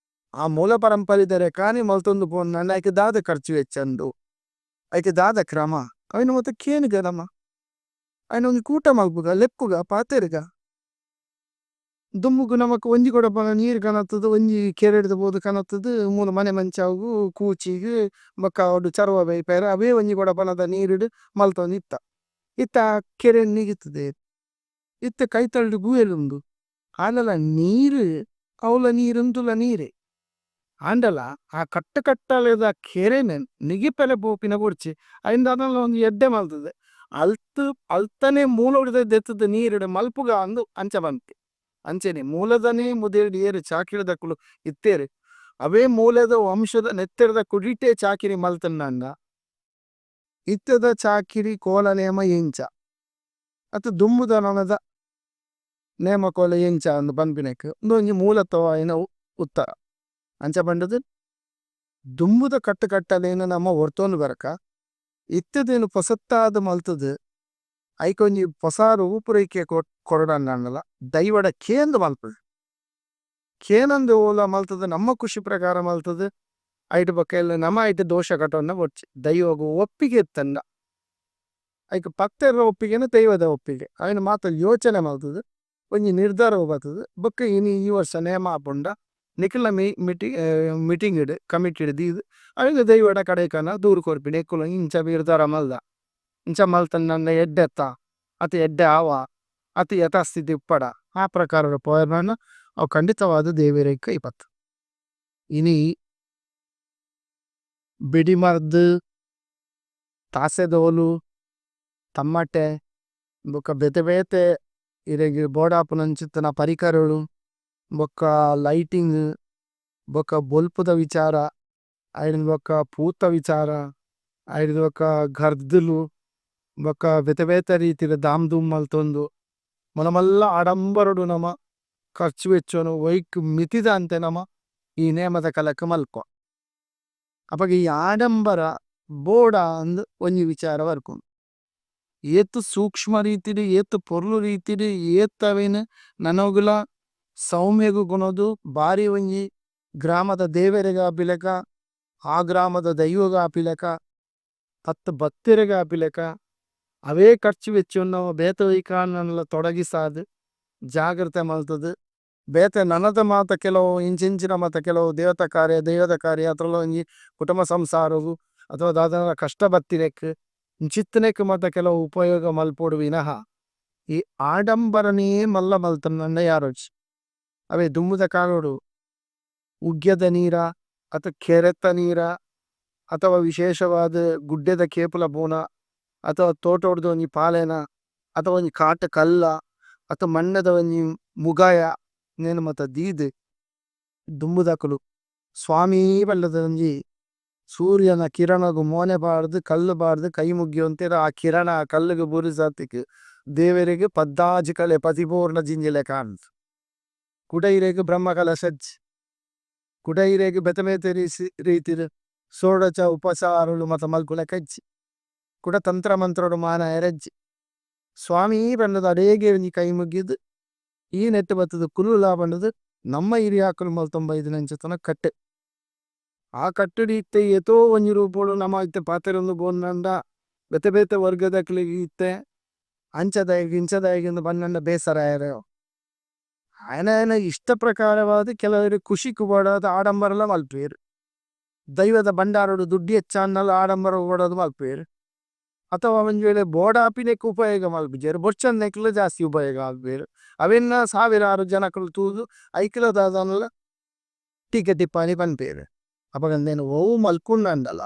ಆ ಮೂಲ ಪರಂಪರೆ ಕಾನಿ ಮಲ್ತೊಂದು ಪೋನ್ನ ಐಕೆ ದಾದ ಖರ್ಚು ವೆಚ್ಚಂದು ಐಕೆ ದಾದ ಕ್ರಮ ಅವಿನ ಮತ್ತ ಕೇನುಗ ನಮ್ಮ ಅಯ್ನ ಒಂಜಿ ಕೂಟ ಮಲ್ಪುಗ ಲೆಪ್ಪುಗ ಪಾತೆರುಗ ದುಂಬುಗು ನಮಕ್ ಒಂಜಿ ಕೊಡಪನ ನೀರು ಕನತ್ತದು ಒಂಜಿ ಕೆರೆಡ್ದು ಪೋದು ಕನತ್ತದು ಮೂಲ ಮನೆ ಮಂಚಾವುಗು ಕೂಚಿಗ್ ಬೊಕ್ಕ ಅವುಡು ಚರ್ವ ಬೈಪೆರ್ ಅವೇ ಒಂಜಿ ಕೊಡಪನದ ನೀರುಡು ಮಲ್ತೊಂದಿತ್ತ ಇತ್ತ ಕೆರೆ ನಿಗಿತದೆ ಇತ್ತ ಕೈತಲ್ಡ್ ಗುವೆಲುಂಡು ಆಂಡಲ ನೀರು ಅವ್ಲ ನೀರು ಉಂದುಲ ನೀರೇ ಆಂಡಲ ಆ ಕಟ್ಟು ಕಟ್ಟಲೆದ ಕೆರೆನ್ ನಿಗಿಪೆಲೆ ಪೋಪಿನ ಬೊಡ್ಚಿ ಐನ್ ದಾದನ ಒಂಜಿ ಎಡ್ಡೆ ಮಲ್ತುದು ಅಲ್ತ್ ಅಲ್ತನೆ ಮೂಲೊಡ್ದು ದೆತ್ತುದು ನೀರುಡು ಮಲ್ಪುಗ ಅಂದು ಅಂಚ ಪನ್ಪೆ ಅಂಚನೆ ಮೂಲದನೇ ಮುದೆಲ್ಡ್ ಏರ್ ಚಾಕಿರಿದಕುಲು ಇತ್ತೆರ್ ಅವೇ ಮೂಲದ ವಂಶದ ನೆತ್ತೆರ್ದ ಕುಡಿಟೇ ಚಾಕಿರಿ ಮಲ್ತುಂಡಂಡ ಇತ್ತೆದ ಚಾಕಿರಿ ಕೋಲ ನೇಮ ಎಂಚ ಅತ್ ದುಂಬುದ ನನದ ನೇಮ ಕೋಲ ಎಂಚ ಅಂದ್ ಪನ್ಪಿನೆಕ್ ಉಂದು ಒಂಜಿ ಮೂಲತವಾಯಿನ ಉತ್ತರ ಅಂಚ ಪಂಡುದು ದುಂಬುದ ಕಟ್ಟು ಕಟ್ಟಲೆನ್ ನಮ ಒರ್ತೊಂದು ಬರಕ ಇತ್ತೆದೇನು ಪೊಸತ್ತಾದ್ ಮಲ್ತುದು ಐಕ್ ಒಂಜಿ ಪೊಸ ರೂಪುರೇಖೆ ಕೊರೊಡಂಡಲ ದೈವಡ ಕೇಂದ್ ಮಲ್ಪುಡು ಕೇನಂದೆ ಓಲ ಮಲ್ತುದು ನಮ್ಮ ಖುಷಿ ಪ್ರಕಾರ ಮಲ್ತುದು ಐಟ್ ಬೊಕ ಎಲ್ಲ ನಮ ಐಟ್ ದೋಷ ಕಟೊನ್ನ ಬೊಡ್ಚಿ ದೈವಗ್ ಒಪ್ಪಿಗೆ ಇತ್ತಂಡ ಐಕ್ ಪತ್ತೆರ್ನ ಒಪ್ಪಿಗೆನ ದೈವದ ಒಪ್ಪಿಗೆ ಐನ್ ಮಾತ ಯೋಚನೆ ಮಲ್ತುದು ಒಂಜಿ ನಿರ್ಧಾರ ಬತ್ತುದು ಬೊಕ ಇನಿ ಈ ವರ್ಷ ನೇಮ ಆಪುಂಡ ನಿಕಲ್ನ ಮೀಟಿಂಗ್ ಡ್ ಕಮಿಟಿ ಡ್ ದೀದ್ ಐನ್ ದೈವಡ ಕಡೆಕನ ದೂರು ಕೊರ್ಪಿನಿ ಎಕ್ಕುಲು ಇಂಚ ನಿರ್ಧಾರ ಮಲ್ದ ಇಂಚ ಮಲ್ತುಂಡ ಎಡ್ಡೆ ಅತ್ತ ಅತ್ ಎಡ್ಡೆ ಆವ ಅತ್ ಯಥಾಸ್ಥಿತಿ ಉಪ್ಪಡ ಆ ಪ್ರಕಾರ ಪೋಯೆರ್ನ ಅವು ಖಂಡಿತವಾದ್ ದೇವೆರೆಗ್ ಕೈ ಪತ್ತು ಇನಿ ಬಿಡಿ ಮರ್ದ್ ತಾಸೆದೋಲು ತಮ್ಮಟೆ ಬೊಕ ಬೇತೆ ಬೇತೆ ಇರೆಗ್ ಬೋಡಾಪುನಂಚಿತ್ತಿನ ಪರಿಕರಲು ಬೊಕ ಲೈಟಿಂಗ್ ಬೊಕ ಬೊಲ್ಪುದ ವಿಚಾರ ಐಡ್ದ್ ಬೊಕ ಪೂತ ವಿಚಾರ ಐಡ್ದ್ ಬೊಕ ಗರ್ದಲು ಬೊಕ ಬೇತೆ ಬೇತೆ ರೀತಿದ ದಾಮ್ ಧೂಮ್ ಮಲ್ತೊಂದು ಮಲ್ಲ ಮಲ್ಲ ಆಡಂಬರೊಡು ನಮ ಖರ್ಚು ವೆಚ್ಚೊನು ಒಯಿಕ್ ಮಿತಿ ದಾಂತೆ ನಮ ಈ ನೇಮದ ಕಲಕ್ ಮಲ್ಪುವ ಅಪಗ ಈ ಆಡಂಬರ ಬೋಡ ಅಂದ್ ಒಂಜಿ ವಿಚಾರ ಬರ್ಪುಂಡು ಏತ್ ಸೂಕ್ಷ್ಮ ರೀತಿಡ್ ಏತ್ ಪೊರ್ಲು ರೀತಿಡ್ ಏತ್ ಅವೆನ್ ನನೊಗುಲ ಸೌಮ್ಯಗ್ ಕೊನೊದು ಬಾರಿ ಒಂಜಿ ಗ್ರಾಮದ ದೇವೆರೆಗ್ ಆಪಿಲಕ ಆ ಗ್ರಾಮದ ದೈವಗ್ ಆಪಿಲಕ ಪತ್ತ್ ಭಕ್ತೆರೆಗ್ ಆಪಿಲಕ ಅವೇ ಖರ್ಚು ವೆಚ್ಚೊನು ಬೇತೆ ಒಯಿಕಾಂಡಲ ತೊಡಗಿಸಾದ್ ಜಾಗ್ರತೆ ಮಲ್ತುದು ಬೇತೆ ನನದ ಮಾತ ಕೆಲವು ಇಂಚಿಂಚಿನ ಮಾತ ಕೆಲವು ದೇವತ ಕಾರ್ಯ ದೈವದ ಕಾರ್ಯ ಅತ್ತ್ಂಡ ಒಂಜಿ ಕುಟುಂಬ ಸಂಸಾರಗ್ ಅಥವಾ ದಾದಾಂಡಲ ಕಷ್ಟ ಬತ್ತಿನೆಕ್ ಇಂಚಿತ್ತಿನೆಕ್ ಮಾತ ಕೆಲವು ಉಪಯೋಗ ಮಲ್ಪೊಡು ವಿನಃ ಈ ಆಡಂಬರನೇ ಮಲ್ಲ ಮಲ್ತುಂಡ ಯಾರೊಡ್ಚಿ ಅವೇ ದುಂಬುದ ಕಾಲೊಡು ಉಗ್ಯದ ನೀರ ಅತ್ತ್ ಕೆರೆತ ನೀರ ಅಥವಾ ವಿಶೇಷವಾದ್ ಗುಡ್ಡೆದ ಕೇಪುಲ ಪೋನ ಅಥವಾ ತೋಟೊಡ್ದು ಒಂಜಿ ಪಾಲೆನ ಅಥವಾ ಒಂಜಿ ಕಾಟ್ ಕಲ್ಲ ಅತ್ತ್ ಮಣ್ಣುದ ಒಂಜಿ ಮುಗಾಯ ಉಂದೆನ್ ಮಾತ ದೀದ್ ದುಂಬುದಕುಲು ಸ್ವಾಮೀ ಪಂಡುದು ಒಂಜಿ ಸೂರ್ಯನ ಕಿರಣಗ್ ಮೋನೆ ಪಾಡ್ದ್ ಕಲ್ಲ್ ಪಾಡ್ದ್ ಕೈ ಮುಗ್ಗಿಯೊಂತೆರ್ ಆ ಕಿರಣ ಕಲ್ಲುಗು ಬೂರಿಸಾತಿಕ್ ದೇವೆರೆಗ್ ಪದ್ದಾಜಿ ಕಲೆ ಪರಿಪೂರ್ಣ ಜಿಂಜಿಲೆಕ ಆಂಡ್. ಕುಡ ಇರೆಗ್ ಬ್ರಹ್ಮ ಕಲಶ ಇಜ್ಜಿ ಕುಡ ಇರೆಗ್ ಬೇತೆ ಬೇತೆ ರೀತಿಡ್ ಷೋಡಶ ಉಪಚಾರಲು ಮಾತ ಮಲ್ಪುಲೆಕ ಇಜ್ಜಿ ಕುಡ ತಂತ್ರ ಮಂತ್ರಡ್ ಮಾನಾಯೆರೆ ಇಜ್ಜಿ ಸ್ವಾಮೀ ಪಂಡುದು ಅಡೇಗೆ ಒಂಜಿ ಕೈ ಮುಗ್ಗಿದ್ ಈ ನೆಟ್ಟ್ ಬತ್ತುದು ಕುಲ್ಲುಲ ಪಂಡುದು ನಮ್ಮ ಹಿರಿಯಾಕುಲು ಮಲ್ತೊಂದು ಬೈದಿನಂಚಿತ್ತಿನ ಕಟ್ಟೆ. ಆ ಕಟ್ಟುಡು ಇತ್ತೆ ಏತೋ ಒಂಜಿ ರೂಪೊಡು ನಮ ಇತ್ತೆ ಪಾತೆರೊಂದು ಪೋಂಡ ಬೇತೆ ಬೇತೆ ವರ್ಗದಕ್ಲೆಗ್ ಇತ್ತೆ ಅಂಚ ದಾಯೆಗ್ ಇಂಚ ದಾಯೆಗ್ ಇಂದ್ ಪಂಡ ಬೇಸರ ಆಯೆರೆ ಆಯನ ಆಯನ ಇಷ್ಟ ಪ್ರಕಾರವಾದ್ ಕೆಲವೆರ್ ಖುಷಿಕ್ ಬೋಡಾದ್ ಆಡಂಬರಲ ಮಲ್ಪುವೆರ್ ದೈವದ ಭಂಡಾರಡ್ ದುಡ್ಡು ಹೆಚ್ಚಾಂಡಲ ಆಡಂಬರ ಬೋಡಾದ್ ಮಲ್ಪುವೆರ್. ಅಥವಾ ಒಂಜಿ ವೇಳೆ ಬೋಡಾಪಿನೆಕ್ ಉಪಯೋಗ ಮಲ್ಪುಜೆರ್ ಬೊರ್ಚಂದಿನಕ್ಲೆ ಜಾಸ್ತಿ ಉಪಯೋಗ ಮಲ್ಪುವೆರ್ ಅವೆನ್ಲಾ ಸಾವಿರಾರು ಜನಕುಲು ತೂದು ಐಕ್ಲ ದಾದಾಂಡಲ ಟೀಕೆ ಟಿಪ್ಪಣಿ ಪನ್ಪೆರ್ ಅಪಗ ಉಂದೆನ್ ಒವು ಮಲ್ಪುಂಡಾಂಡಲ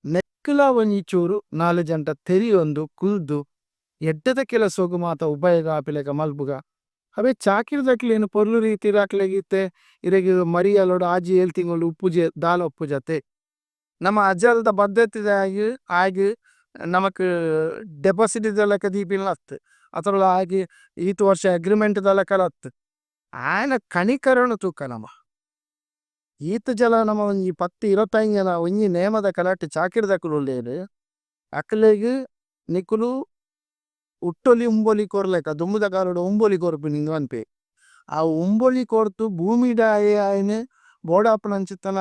ನೆಕ್ಕ್ಲ ಒಂಜಿ ಚೂರು ನಾಲ್ ಜನಟ ತೆರಿಯೊಂದು ಕುಲ್ದು ಎಡ್ಡೆದ ಕೆಲಸೊಗು ಮಾತ ಉಪಯೋಗ ಆಪಿಲೆಕ ಮಲ್ಪುಗ. ಅವೇ ಚಾಕಿರಿದಕ್ಲೆನ್ ಪೊರ್ಲು ರೀತಿಡ್ ಅಕ್ಲೆಗ್ ಇತ್ತೆ ಇರೆಗ್ ಮರಿಯಲಡ್ ಆಜಿ ಏಳ್ ತಿಂಗೊಲು ಉಪ್ಪುಜೆ ದಾಲ ಉಪ್ಪುಜತೆ. ನಮ ಅಜಲ್ದ ಪದ್ಧತಿದ ಆಯಗ್ ನಮಕ್ ಡೆಪೋಸಿಟ್ ದ ಲೆಕ ದೀಪಿನ ಅತ್ತ್ ಅತುಂಡ ಆಯಗ್ ಈತ್ ವರ್ಷ ಅಗ್ರೀಮೆಂಟ್ ದ ಲೆಕಲ ಅತ್ತ್ ಆಯನ ಕನಿಕರನ್ ತೂಕ ನಮ. ಈತ್ ಜನ ನಮ ಒಂಜಿ ಪತ್ತ್ ಇರ್ವತೈನ್ ಜನ ಒಂಜಿ ನೇಮದ ಕಲಟ್ ಚಾಕಿರಿದಕುಲು ಉಲ್ಲೆರ್ ಅಕ್ಲೆಗ್ ನಿಕುಲು ಉಟ್ಟೊಲಿ ಉಂಬೊಲಿ ಕೊರ್ಲೆಕ ದುಂಬುದ ಕಾಲಡ್ ಉಂಬೊಲಿ ಕೊರ್ಪಿನಿ ಪನ್ಪೆರ್ ಆ ಉಂಬೊಲಿ ಕೊರ್ದು ಭೂಮಿಡ್ ಆಯೆ ಆಯ್ನ್ ಬೋಡಾಪಿನಂಚಿತ್ತಿನ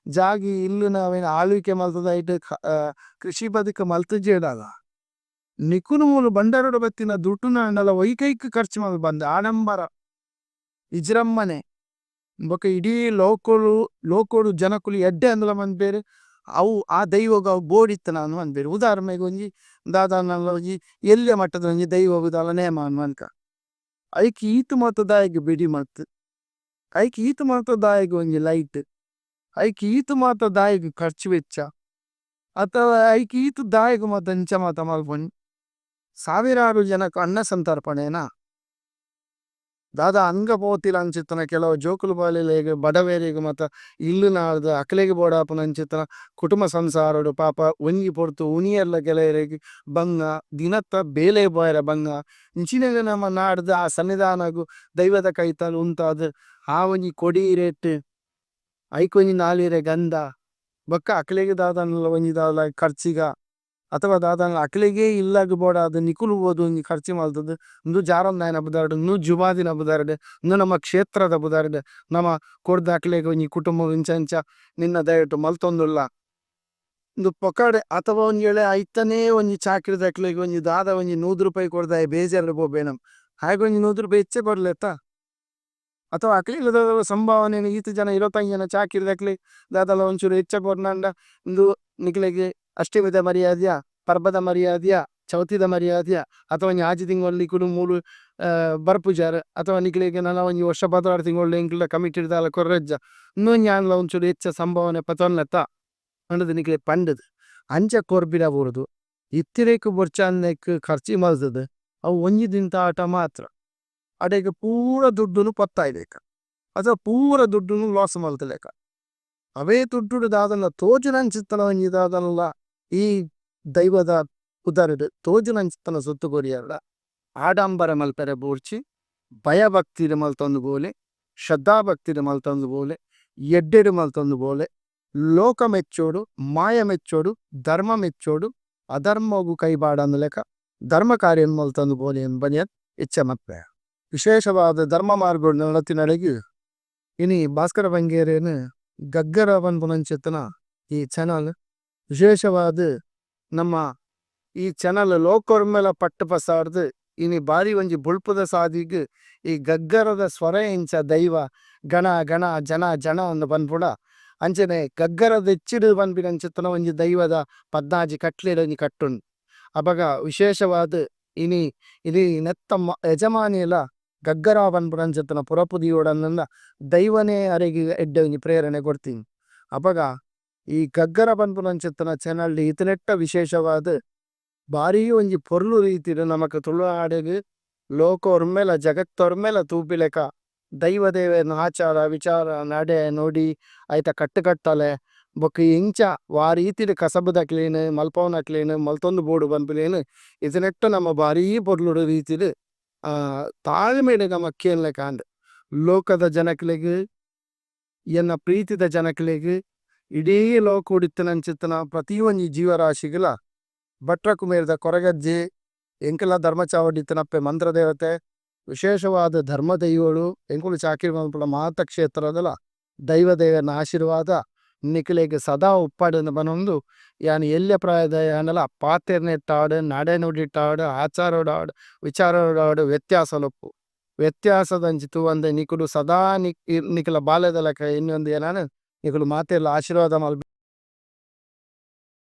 ಜಾಗೆ ಇಲ್ಲ್ ನ್ ಅವೆನ್ ಆಳ್ವಿಕೆ ಮಲ್ತುದು ಐಟ್ ಕೃಷಿ ಬದ್ಕ್ ಮಲ್ತುಜೆರ್ಡಲ ನಿಕುಲು ಮೂಲು ಬಂಡಾರಡ್ ಬತ್ತಿನ ದುಡ್ಡುನು ಆಂಡಲ ಒಯಿಕೈಕ್ ಖರ್ಚು ಮನ್ಪಂದೆ ಆಡಂಬರ ವಿಜೃಂಭಣೆ ಬೊಕ ಇಡೀ ಲೋಕೊಡು ಲೋಕೊಡು ಜನಕುಲು ಎಡ್ಡೆ ಅಂದ್ಲ ಪನ್ಪೆರ್ ಅವು ಆ ದೈವಗ್ ಅವು ಬೋಡಿತ್ತುಂಡ ಪನ್ಪೆರ್ ಉದಾರ್ಮೆಗ್ ಒಂಜಿ ದಾದಾಂಡಲ ಒಂಜಿ ಎಲ್ಯ ಮಟ್ಟದ ಒಂಜಿ ದೈವಗ್ ದಾಲ ನೇಮ ಪನ್ಕ ಐಕ್ ಈತ್ ಮಾತ ದಾಯೆಗ್ ಬೆಡಿ ಮಲ್ತ್ ಐಕ್ ಈತ್ ಮಾತ ದಾಯೆಗ್ ಒಂಜಿ ಲೈಟ್ ಐಕ್ ಈತ್ ಮಾತ ದಾಯೆಗ್ ಖರ್ಚು ವೆಚ್ಚ ಅಥವಾ ಐಕ್ ಈತ್ ದಾಯೆಗ್ ಮಾತ ಇಂಚ ಮಾತ ಮನ್ಪೊನಿ ಸಾವಿರಾರು ಜನಕ್ ಅನ್ನ ಸಂತರ್ಪಣೆ ನ ದಾದಾ ಅಂಗ ಪೋತಿನಂಚಿತ್ತಿನ ಕೆಲವು ಜೋಕುಲು ಬಾಲೆಲೆಗ್ ಬಡವೆರೆಗ್ ಮಾತ ಇಲ್ಲ್ ನಾಡ್ದ್ ಅಕ್ಲೆಗ್ ಬೋಡಾಪಿನಂಚಿತ್ತಿನ ಕುಟುಂಬ ಸಂಸಾರಡ್ ಪಾಪ ಒಂಜಿ ಪೊರ್ತು ಉನಿಯೆರ್ಲ ಕೆಲವೆರೆಗ್ ಬಂಗ ದಿನತ ಬೇಲೆ ಪೋಯೆರೆ ಬಂಗ ಇಂಚಿನೆನ್ ನಮ ನಾಡ್ದ್ ಆ ಸನ್ನಿದಾನಗ್ ದೈವದ ಕೈತಲ್ ಉಂತಾದ್ ಆ ಒಂಜಿ ಕೊಡಿ ಇರೆಟ್ ಐಕ್ ಒಂಜಿ ನಾಲ್ ಇರೆ ಗಂಧ ಬೊಕ ಅಕ್ಲೆಗ್ ದಾದಾಂಡಲ ಒಂಜಿ ದಾಲ ಖರ್ಚಿಗ ಅಥವಾ ದಾದಾಂಡಲ ಅಕ್ಲೆಗೇ ಇಲ್ಲಗ್ ಬೋಡಾದ್ ನಿಕುಲು ಪೋದು ಒಂಜಿ ಖರ್ಚಿ ಮಲ್ತುದು ಉಂದು ಜಾರಂದಾಯನ ಪುದರ್ಡ್ ಉಂದು ಜುಮಾದಿನ ಪುದರ್ಡ್ ಉಂದು ನಮ್ಮ ಕ್ಷೇತ್ರದ ಪುದರ್ಡ್ ನಮ ಕೊರ್ದು ಅಕ್ಲೆಗ್ ಒಂಜಿ ಕುಟುಂಬಗ್ ಇಂಚ ಇಂಚ ನಿನ್ನ ದಯಟ್ ಮಲ್ತೊಂದುಲ್ಲ ಉಂದು ಪೊಕ್ಕಡೆ ಅಥವಾ ಒಂಜಿ ವೇಳೆ ಐತನೇ ಒಂಜಿ ಚಾಕಿರಿದಕ್ಲೆಗ್ ಒಂಜಿ ದಾದ ಒಂಜಿ ನೂದು ರೂಪಾಯಿ ಕೊರ್ದು ಆಯೆ ಬೇಜಾರ್ಡ್ ಪೋಪೆನಾ ಆಯಗ್ ಒಂಜಿ ನೂದು ರೂಪಾಯಿ ಎಚ್ಚ ಕೊರ್ಲೆತ ಅಥವಾ ಅಕ್ಲೆಗ್ ದಾದನ ಸಂಭಾವನೆ ಈತ್ ಜನ ಇರ್ವತೈನ್ ಜನ ಚಾಕಿರಿದಕ್ಲೆಗ್ ದಾದಲ ಒಂಚೂರು ಎಚ್ಚ ಕೊರ್ನಂಡ ಉಂದು ನಿಕ್ಲೆಗ್ ಅಷ್ಟೆಮಿದ ಮರ್ಯಾದಿಯ ಪರ್ಬದ ಮರ್ಯಾದಿಯ ಚೌತಿದ ಮರ್ಯಾದಿಯ ಅಥವಾ ಒಂಜಿ ಆಜಿ ತಿಂಗೊಲು ನಿಕುಲು ಮೂಲು ಬರ್ಪುಜರ್ ಅಥವಾ ನಿಕ್ಲೆಗ್ ನನ ಒಂಜಿ ವರ್ಷ 12 ತಿಂಗೊಲು ಎಂಕಲ್ನ ಕಮಿಟಿಡ್ ದಾಲ ಕೊರ್ರೆಜ್ಜ ಉಂದು ಒಂಜಿ ಆಂಡಲ ಒಂಚೂರು ಎಚ್ಚ ಸಂಭಾವನೆ ಪತೊನ್ಲೆತ ಪಂಡುದು ನಿಕ್ಲೆಗ್ ಪಂಡುದು ಅಂಚ ಕೊರ್ಪಿನ ಬುಡ್ದು ಇತ್ತಿನೆಕ್ ಬೊರ್ಚಂದಿನೆಕ್ ಖರ್ಚಿ ಮಲ್ತುದು ಅವು ಒಂಜಿ ದಿನತ ಆಟ ಮಾತ್ರ ಅಡೆಗ್ ಪೂರ ದುಡ್ಡುನು ಪೊತ್ತಾಯಿಲೆಕ ಅಥವಾ ಪೂರ ದುಡ್ಡುನು ಲೋಸ್ ಮಲ್ತಿಲೆಕ ಅವೇ ದುಡ್ಡುಡು ದಾದನ ತೋಜುನಂಚಿತ್ತಿನ ಒಂಜಿ ದಾದನಲ ಈ ದೈವದ ಪುದರ್ಡ್ ತೋಜುನಂಚಿತ್ತಿನ ಸೊತ್ತು ಕೊರಿಯೆರ್ಡ ಆಡಂಬರ ಮಲ್ಪೆರೆ ಬೋಡ್ಚಿ ಭಯ ಭಕ್ತಿಡ್ ಮಲ್ತೊಂದು ಪೋಲೆ ಶ್ರದ್ಧಾ ಭಕ್ತಿಡ್ ಮಲ್ತೊಂದು ಪೋಲೆ ಎಡ್ಡೆಡ್ ಮಲ್ತೊಂದು ಪೋಲೆ ಲೋಕ ಮೆಚ್ಚೊಡು ಮಾಯ ಮೆಚ್ಚೊಡು ಧರ್ಮ ಮೆಚ್ಚೊಡು ಅಧರ್ಮೊಗು ಕೈ ಪಾಡಂದಿಲೆಕ ಧರ್ಮ ಕಾರ್ಯನ್ ಮಲ್ತೊಂದು ಪೋಲೆ ಪಂದ್ ಇಚ್ಛೆ ಮಲ್ಪುವೆ. ವಿಶೇಷವಾದ್ ಧರ್ಮ ಮಾರ್ಗಡ್ ನಡತಿನಡೆಗ್ ಇನಿ ಭಾಸ್ಕರ ಬಂಗೇರೆನ್ ಗಗ್ಗರ ಪನ್ಪುನಂಚಿತ್ತಿನ ಈ ಚಾನೆಲ್ ವಿಶೇಷವಾದ್ ನಮ್ಮ ಈ ಚಾನೆಲ್ ಲೋಕೊರ್ಮೆಲ ಪಟ್ಟ್ ಪಸಾರ್ದ್ ಇನಿ ಬಾರಿ ಒಂಜಿ ಬೊಲ್ಪುದ ಸಾದಿಗ್ ಈ ಗಗ್ಗರದ ಸ್ವರ ಎಂಚ ದೈವ ಗಣ ಗಣ ಜನ ಜನ ಅಂದ್ ಪನ್ಪುಂಡ ಅಂಚನೆ ಗಗ್ಗರದ ಎಚ್ಚಿಡ್ ಪನ್ಪಿನಂಚಿತ್ತಿನ ಒಂಜಿ ದೈವದ ಪದ್ನಾಜಿ ಕಟ್ಲೆಡ್ ಒಂಜಿ ಕಟ್ಟ್ ಉಂಡು. ಅಪಗ ವಿಶೇಷವಾದ್ ಇನಿ ಇನಿ ನೆತ್ತ ಯಜಮಾನಿಲ ಗಗ್ಗರ ಪನ್ಪುನಂಚಿತ್ತಿನ ಪುರಪು ದೀವೊಡಂದ್ಂಡ ದೈವನೆ ಅರೆಗ್ ಎಡ್ಡೆ ಒಂಜಿ ಪ್ರೇರಣೆ ಕೊರ್ತಿನಿ. ಅಪಗ ಈ ಗಗ್ಗರ ಪನ್ಪುನಂಚಿತ್ತಿನ ಚಾನೆಲ್ ಡ್ ಈತನೆಟ್ಟ ವಿಶೇಷವಾದ್ ಬಾರಿ ಒಂಜಿ ಪೊರ್ಲು ರೀತಿಡ್ ನಮಕ್ ತುಳುನಾಡ್ ಗ್ ಲೋಕೊರ್ಮೆಲ ಜಗತ್ತೊರ್ಮೆಲ ತೂಪಿಲಕ ದೈವ ದೇವೆರ್ನ ಆಚಾರ ವಿಚಾರ ನಡೆ ನುಡಿ ಐತ ಕಟ್ಟ್ ಕಟ್ಟಲೆ ಬೊಕ ಎಂಚ ವಾ ರೀತಿಡ್ ಕಸಬುದಕ್ಲೆನ್ ಮಲ್ಪವುನಕ್ಲೆನ್ ಮಲ್ತೊಂದು ಬೋಡು ಪನ್ಪಿನೆನ್ ಈತನೆಟ್ಟ ನಮ ಬಾರಿ ಪೊರ್ಲುದ ರೀತಿಡ್ ತಾಳ್ಮೆಡ್ ನಮ ಕೇನ್ಲೆಕಾಂಡ್. ಲೋಕದ ಜನಕ್ಲೆಗ್ ಎನ್ನ ಪ್ರೀತಿದ ಜನಕ್ಲೆಗ್ ಇಡೀ ಲೋಕೊಡು ಇತ್ತಿನಂಚಿತ್ತಿನ ಪ್ರತಿಯೊಂಜಿ ಜೀವರಾಶಿಗ್ಲ ಭಟ್ರ ಕುಮೇರ್ದ ಕೊರಗಜ್ಜೆ ಎಂಕಲ್ನ ಧರ್ಮಚಾವಡಿ ಇತ್ತಿನಪ್ಪೆ ಮಂತ್ರದೇವತೆ ವಿಶೇಷವಾದ್ ಧರ್ಮ ದೈವೊಲು ಎಂಕುಲು ಚಾಕಿರಿ ಮನ್ಪುನ ಮಾತ ಕ್ಷೇತ್ರದಲ ದೈವ ದೇವೆರ್ನ ಆಶೀರ್ವಾದ ನಿಕಲೆಗ್ ಸದಾ ಉಪ್ಪಡ್ ಅಂದ್ ಪನೊಂದು ಯಾನ್ ಎಲ್ಯ ಪ್ರಾಯದಾಯೆ ಆಂಡಲ ಪಾತೆರ್ನೆಟ್ಟಾವಡ್ ನಡೆ ನುಡಿಟಾವಡ್ ಆಚಾರೊಡಾವಡ್ ವಿಚಾರೊಡಾವಡ್ ವ್ಯತ್ಯಾಸಲು ಉಪ್ಪು ವ್ಯತ್ಯಾಸದಂಚಿ ತೂವಂದೆ ನಿಕುಲು ಸದಾ ನಿಕಲ್ನ ಬಾಲೆದ ಲೆಕ ಎನ್ನೊಂದು ಎನನ್ ನಿಕುಲು ಮಾತೆರ್ಲ ಆಶೀರ್ವಾದ ಮಲ್ಪುಲೆ.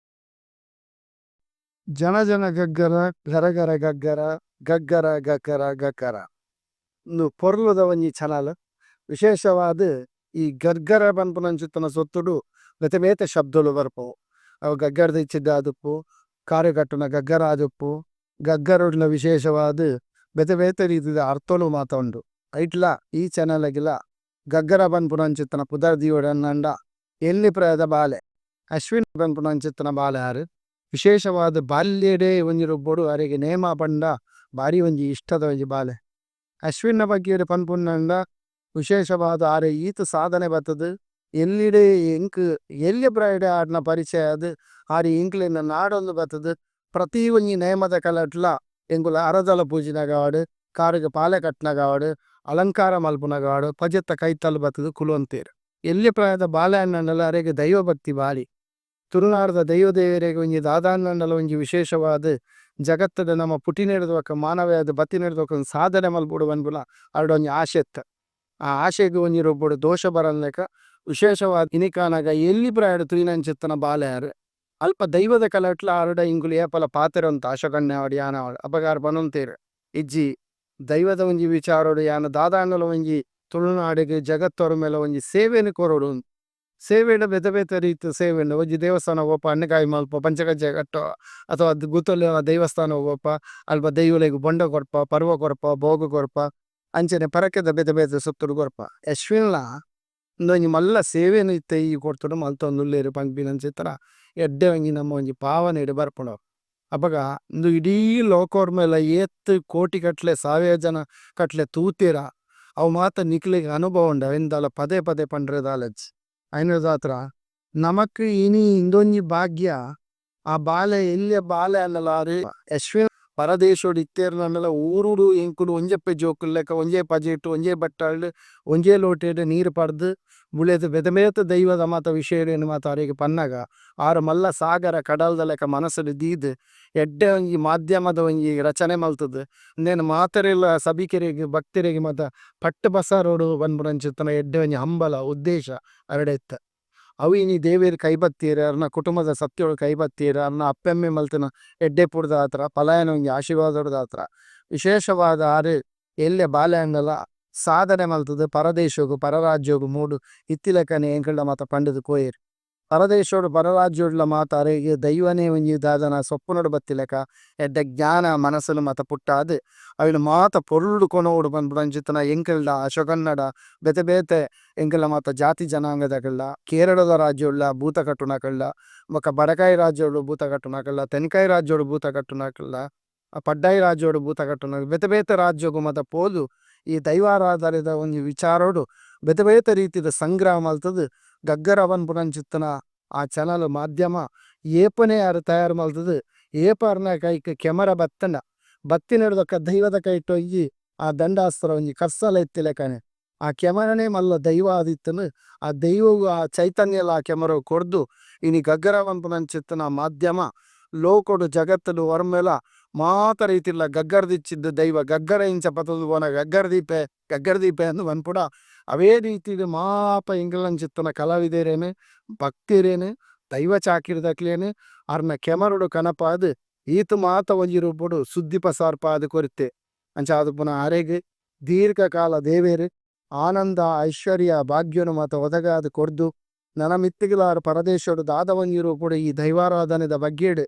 ಜನ ಜನ ಗಗ್ಗರ, ಗರ ಗರ ಗಗ್ಗರ, ಗಗ್ಗರ ಗಗ್ಗರ ಗಗ್ಗರ. ಉಂದು ಪೊರ್ಲುದ ಒಂಜಿ ಚಾನಲ್. ವಿಶೇಷವಾದ್ ಈ ಗಗ್ಗರ ಪನ್ಪುನಂಚಿತ್ತಿನ ಸೊತ್ತುಡು ಬೇತೆ ಬೇತೆ ಶಬ್ದೊಲು ಬರ್ಪುಂಡು. ಅವು ಗಗ್ಗರದ ಎಚ್ಚಿಡ್ ಆದಿಪ್ಪು, ಕಾರ್ ಕಟ್ಟುನ ಗಗ್ಗರ ಆದಿಪ್ಪು, ಗಗ್ಗರಡ್ಲ ವಿಶೇಷವಾದ್ ಬೇತೆ ಬೇತೆ ರೀತಿದ ಅರ್ಥೊಲು ಮಾತ ಉಂಡು. ಐಟ್ಲ ಈ ಚಾನಲ್ ಗ್ಲಾ ಗಗ್ಗರ ಪನ್ಪುನಂಚಿತ್ತಿನ ಪುದರ್ ದೀವೊಡಾಂಡ ಎಲ್ಯ ಪ್ರಾಯದ ಬಾಲೆ ಅಶ್ವಿನ್ ಪನ್ಪುನಂಚಿತ್ತಿನ ಬಾಲೆ ಆರ್. ವಿಶೇಷವಾದ್ ಬಾಲ್ಯಡೇ ಒಂಜಿ ರೂಪೊಡು ಅರೆಗ್ ನೇಮ ಪಂಡ ಬಾರಿ ಒಂಜಿ ಇಷ್ಟದ ಒಂಜಿ ಬಾಲೆ. ಅಶ್ವಿನ್ ನ ಬಗ್ಗೆ ಪನ್ಪುನಾಂಡ ವಿಶೇಷವಾದ್ ಆರ್ ಈತ್ ಸಾಧನೆ ಬತ್ತುದು ಎಲ್ಲಿಡೇ ಎಂಕ್ ಎಲ್ಯ ಪ್ರಾಯಡ್ ಆರ್ನ ಪರಿಚಯ ಆದ್ ಆರ್ ಎಂಕ್ಲೆನ್ ನಾಡೊಂದು ಬತ್ತುದು ಪ್ರತಿ ಒಂಜಿ ನೇಮದ ಕಲಟ್ಲ ಎಂಕುಲು ಅರದಲ ಪೂಜಿನಗ ಆವಡ್ ಕಾರುಗ್ ಪಾಲೆ ಕಟ್ಟುನಗ ಆವಡ್ ಅಲಂಕಾರ ಮನ್ಪುನಗ ಆವಡ್ ಪಜೆತ ಕೈತಲ್ ಬತ್ತುದು ಕುಲೊಂತೆರ್. ಎಲ್ಯ ಪ್ರಾಯದ ಬಾಲೆ ಆಂಡಲ ಅರೆಗ್ ದೈವ ಭಕ್ತಿ ಬಾರಿ. ತುಳುನಾಡ್ ದ ದೈವ ದೇವೆರೆಗ್ ಒಂಜಿ ದಾದಾಂಡಲ ಒಂಜಿ ವಿಶೇಷವಾದ್ ಜಗತ್ತ್ ಡ್ ನಮ ಪುಟ್ಟಿನೆಡ್ದ್ ಬೊಕ ಮಾನವೆ ಆದ್ ಬತ್ತಿನೆಡ್ದ್ ಬೊಕ ಒಂಜಿ ಸಾಧನೆ ಮನ್ಪೊಡು ಪನ್ಪುನ ಅರೆಡ ಒಂಜಿ ಆಸೆ ಇತ್ತ್. ಆ ಆಸೆಗ್ ಒಂಜಿ ರೂಪಡ್ ದೋಷ ಬರಂದಿಲಕ ವಿಶೇಷವಾದ್ ಇನಿಕಾನಗ ಎಲ್ಯ ಪ್ರಾಯಡ್ ತೂಯಿನಂಚಿತ್ತಿನ ಬಾಲೆ ಆರ್. ಅಲ್ಪ ದೈವದ ಕಲಟ್ಲ ಆರ್ಡ ಎಂಕುಲು ಏಪಲ ಪಾತೆರೊಂತ ಅಶೋಕಣ್ಣೆ ಆವಡ್ ಯಾನ್ ಆವಡ್ ಅಪಗ ಆರ್ ಪನೊಂತೆರ್ ಇಜ್ಜಿ ದೈವದ ಒಂಜಿ ವಿಚಾರಡ್ ಯಾನ್ ದಾದಾಂಡಲ ಒಂಜಿ ತುಳುನಾಡ್ ಗ್ ಜಗತ್ತೊರ್ಮೆಲ ಒಂಜಿ ಸೇವೆನ್ ಕೊರೊಡು. ಸೇವೆಡ್ ಬೇತೆ ಬೇತೆ ರೀತಿದ ಸೇವೆ ಉಂಡು ಒಂಜಿ ದೇವಸ್ಥಾನ ಪೋಪ ಎಣ್ಣೆಕಾಯಿ ಮನ್ಪ ಪಂಚಕಜ್ಜಾಯ ಕಟ್ಟುವ ಅಥವಾ ಗುತ್ತುಲ ದೈವಸ್ಥಾನ ಪೋಪ ಅಲ್ಪ ದೈವಲೆಗ್ ಬೊಂಡ ಕೊರ್ಪ ಪರ್ವ ಕೊರ್ಪ ಬೋಗ ಕೊರ್ಪ ಅಂಚನೆ ಪರಕೆದ ಬೇತೆ ಬೇತೆ ಸೊತ್ತುಲು ಕೊರ್ಪ. ಅಶ್ವಿನ್ ಲ ಉಂದೊಂಜಿ ಮಲ್ಲ ಸೇವೆನ್ ಇತ್ತೆ ಈ ಪೊರ್ತುಡು ಮಲ್ತೊಂದುಲ್ಲೆರ್ ಪನ್ಪಿನಂಚಿತ್ತಿನ ಎಡ್ಡೆ ಒಂಜಿ ನಮ್ಮ ಒಂಜಿ ಭಾವನೆಡ್ ಬರ್ಪುಂಡು ಅವು. ಅಪಗ ಉಂದು ಇಡೀ ಲೋಕೊರ್ಮೆಲ ಏತ್ ಕೋಟಿ ಗಟ್ಲೆ ಸಾವಿರ ಜನ ಕಟ್ಲೆ ತೂತೆರಾ ಅವು ಮಾತ ನಿಕ್ಲೆಗ್ ಅನುಭವ ಉಂಡು ಅವೆನ್ ದಾಲ ಪದೇ ಪದೇ ಪಂಡ್ರೆ ದಾಲ ಇಜ್ಜಿ. ಐನೆಡ್ದಾತ್ರ ನಮಕ್ ಇನಿ ಉಂದೊಂಜಿ ಭಾಗ್ಯ ಆ ಬಾಲೆ ಎಲ್ಯ ಬಾಲೆ ಆಂಡಲ ಆರ್ ಅಶ್ವಿನ್ ಪರದೇಶೊಡು ಇತ್ತೆರ್ಂಡಲ ಊರುಡು ಎಂಕುಲು ಒಂಜಪ್ಪೆ ಜೋಕುಲುಲೆಕ ಒಂಜೇ ಪಜೆಟ್ ಒಂಜೇ ಬಟ್ಟಲ್ಡ್ ಒಂಜೇ ಲೋಟೆಡ್ ನೀರ್ ಪರ್ದ್ ಬುಲೆದ್ ಬೇತೆ ಬೇತೆ ದೈವದ ಮಾತ ವಿಷಯಲೆನ್ ಮಾತ ಅರೆಗ್ ಪನ್ನಗ ಆರ್ ಮಲ್ಲ ಸಾಗರ ಕಡಲ್ದ ಲೆಕ ಮನಸ್ಡ್ ದೀದ್ ಎಡ್ಡೆ ಒಂಜಿ ಮಾಧ್ಯಮದ ಒಂಜಿ ರಚನೆ ಮಲ್ತುದು ಉಂದೆನ್ ಮಾತೆರೆಗ್ಲಾ ಸಭಿಕೆರೆಗ್ ಭಕ್ತೆರೆಗ್ ಮಾತ ಪಟ್ಟ್ ಪಸರೊಡು ಪನ್ಪುನಂಚಿತ್ತಿನ ಎಡ್ಡೆ ಒಂಜಿ ಹಂಬಲ ಉದ್ದೇಶ ಅರೆಡ ಇತ್ತ್. ಅವು ಇನಿ ದೇವೆರ್ ಕೈ ಪತ್ತಿಯೆರ್ ಅರ್ನ ಕುಟುಂಬದ ಸತ್ಯೊಲು ಕೈ ಪತ್ತಿಯೆರ್ ಅರ್ನ ಅಪ್ಪೆ ಅಮ್ಮೆ ಮಲ್ತಿನ ಎಡ್ಡೆಪ್ಪುರ್ದಾತ್ರ ಪಲಯನ ಒಂಜಿ ಆಶೀರ್ವಾದೊಡ್ದಾತ್ರ ವಿಶೇಷವಾದ್ ಆರ್ ಎಲ್ಯ ಬಾಲೆ ಆಂಡಲ ಸಾಧನೆ ಮಲ್ತುದು ಪರದೇಶೊಗು ಪರರಾಜ್ಯೊಗು ಮೂಡು ಇತ್ತಿಲಕನೆ ಎಂಕಲ್ಡ ಮಾತ ಪಂಡುದು ಪೋಯೆರ್. ಪರದೇಶೊಡು ಪರರಾಜ್ಯೊಡ್ಲ ಮಾತ ಅರೆಗ್ ದೈವನೆ ಒಂಜಿ ದಾದನ ಸೊಪ್ಪುನೊಡು ಬತ್ತಿಲಕ ಎಡ್ಡೆ ಜ್ಞಾನ ಮನಸ್ನ್ ಮಾತ ಪುಟ್ಟಾದ್ ಅವೆನ್ ಮಾತ ಪೊರ್ಲುಡು ಕೊನೊವೊಡು ಪನ್ಪುನಂಚಿತ್ತಿನ ಎಂಕಲ್ಡ ಅಶೋಕಣ್ಣಡ ಬೇತೆ ಬೇತೆ ಎಂಕಲ್ನ ಮಾತ ಜಾತಿ ಜನಾಂಗದಕಲ್ಡ ಕೇರಳದ ರಾಜ್ಯೊಡ್ಲ ಭೂತ ಕಟ್ಟುನಕಲ್ಡ ಬೊಕ ಬಡಕಾಯಿ ರಾಜ್ಯೊಡು ಭೂತ ಕಟ್ಟುನಕಲ್ಡ ತೆನ್ಕಾಯಿ ರಾಜ್ಯೊಡು ಭೂತ ಕಟ್ಟುನಕಲ್ಡ ಪಡ್ಡಾಯಿ ರಾಜ್ಯೊಡು ಭೂತ ಕಟ್ಟುನ ಬೇತೆ ಬೇತೆ ರಾಜ್ಯೊಗು ಮಾತ ಪೋದು ಈ ದೈವಾರಾಧನೆದ ಒಂಜಿ ವಿಚಾರೊಡು ಬೇತೆ ಬೇತೆ ರೀತಿದ ಸಂಗ್ರಹ ಮಲ್ತುದು ಗಗ್ಗರ ಪನ್ಪುನಂಚಿತ್ತಿನ ಆ ಚಾನಲ್ ಮಾಧ್ಯಮ ಏಪನೆ ಆರ್ ತಯಾರ್ ಮಲ್ತುದು ಏಪ ಅರ್ನ ಕೈಕ್ ಕೆಮರಾ ಬತ್ತುಂಡ ಬತ್ತಿನೆಡ್ದ್ ಬೊಕ ದೈವದ ಕೈಟ್ ಒಂಜಿ ಆ ದಂಡಾಸ್ತ್ರ ಒಂಜಿ ಕರ್ಸಲ ಇತ್ತಿಲಕನೆ ಆ ಕೆಮರಾನೆ ಮಲ್ಲ ದೈವ ಆದಿತ್ತುಂಡು ಆ ದೈವೊಗು ಆ ಚೈತನ್ಯಲ ಆ ಕೆಮರಾಗ್ ಕೊರ್ದು ಇನಿ ಗಗ್ಗರ ಪನ್ಪುನಂಚಿತ್ತಿನ ಮಾಧ್ಯಮ ಲೋಕೊಡು ಜಗತ್ತುಡು ಒರ್ಮೆಲ ಮಾತ ರೀತಿಡ್ಲ ಗಗ್ಗರದೆಚ್ಚಿದ ದೈವ ಗಗ್ಗರ ಇಂಚ ಪತೊಂದು ಪೋನಗ ಗಗ್ಗರ ದೀಪೆ ಗಗ್ಗರ ದೀಪೆ ಅಂದ್ ಪನ್ಪುಡ ಅವೇ ರೀತಿಡ್ ಮಾತ ಎಂಕಲ್ನಂಚಿತ್ತಿನ ಕಲಾವಿದೆರೆನ್ ಭಕ್ತೆರೆನ್ ದೈವ ಚಾಕಿರಿದಕ್ಲೆನ್ ಅರ್ನ ಕೆಮರಡ್ ಕನಪಾದ್ ಈತ್ ಮಾತ ಒಂಜಿ ರೂಪೊಡು ಸುದ್ದಿ ಪಸಾರ್ಪಾದ್ ಕೊರ್ತೆ. ಅಂಚಾದ್ ಪುನ ಅರೆಗ್ ದೀರ್ಘ ಕಾಲ ದೇವೆರ್ ಆನಂದ ಐಶ್ವರ್ಯ ಭಾಗ್ಯೊನು ಮಾತ ಒದಗಾದ್ ಕೊರ್ದು ನನ ಮಿತ್ತ್ಗ್ಲ ಆರ್ ಪರದೇಶೊಡು ದಾದ ಒಂಜಿ ರೂಪೊಡು ಈ ದೈವಾರಾಧನೆದ ಬಗ್ಗೆಡ್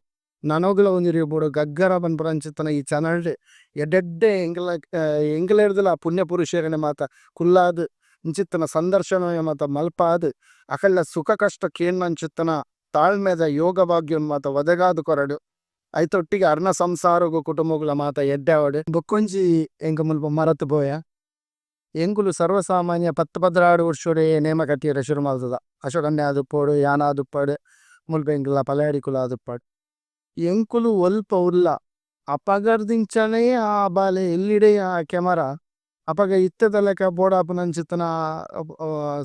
ನನೊಗುಲ ಒಂಜಿ ರೂಪೊಡು ಗಗ್ಗರ ಪನ್ಪುನಂಚಿತ್ತಿನ ಈ ಚಾನಲ್ ಡ್ ಎಡ್ಡೆ ಎಡ್ಡೆ ಎಂಕಲ್ನ ಎಂಕಲೆಡ್ದ್ಲ ಪುಣ್ಯ ಪುರುಷೆರೆನ್ ಮಾತ ಕುಲ್ಲಾದ್ ಇಂಚಿತ್ತಿನ ಸಂದರ್ಶನ ಮಾತ ಮಲ್ಪಾದ್ ಅಕಲ್ನ ಸುಖ ಕಷ್ಟ ಕೇನುನಂಚಿತ್ತಿನ ತಾಳ್ಮೆದ ಯೋಗ ಭಾಗ್ಯನ್ ಮಾತ ಒದಗಾದ್ ಕೊರಡ್. ಐತೊಟ್ಟಿಗೆ ಅರ್ನ ಸಂಸಾರೊಗು ಕುಟುಂಬೊಗುಲ ಮಾತ ಎಡ್ಡೆ ಆವಡ್. ಬೊಕ್ಕೊಂಜಿ ಎಂಕ್ ಮುಲ್ಪ ಮರತ್ ಪೋಯ. ಎಂಕುಲು ಸರ್ವಸಾಮಾನ್ಯ ಪತ್ತ್ ಪದ್ರಾಡ್ ವರ್ಷೊಡೇ ನೇಮ ಕಟ್ಟಿಯೆರೆ ಶುರು ಮಲ್ತುದ. ಅಶೋಕಣ್ಣೆ ಆದಿಪ್ಪೊಡು ಯಾನ್ ಆದಿಪ್ಪಡ್ ಮುಲ್ಪ ಎಂಕಲ್ನ ಪಲ್ಯಾಡಿಕುಲು ಆದಿಪ್ಪಡ್. ಎಂಕುಲು ಒಲ್ಪ ಉಲ್ಲ ಅಪಗಡ್ದಿಂಚನೆ ಆ ಬಾಲೆ ಎಲ್ಲಿಡೇ ಆ ಕೆಮರಾ ಅಪಗ ಇತ್ತೆದ ಲೆಕ ಬೋಡಾಪಿನಂಚಿತ್ತಿನ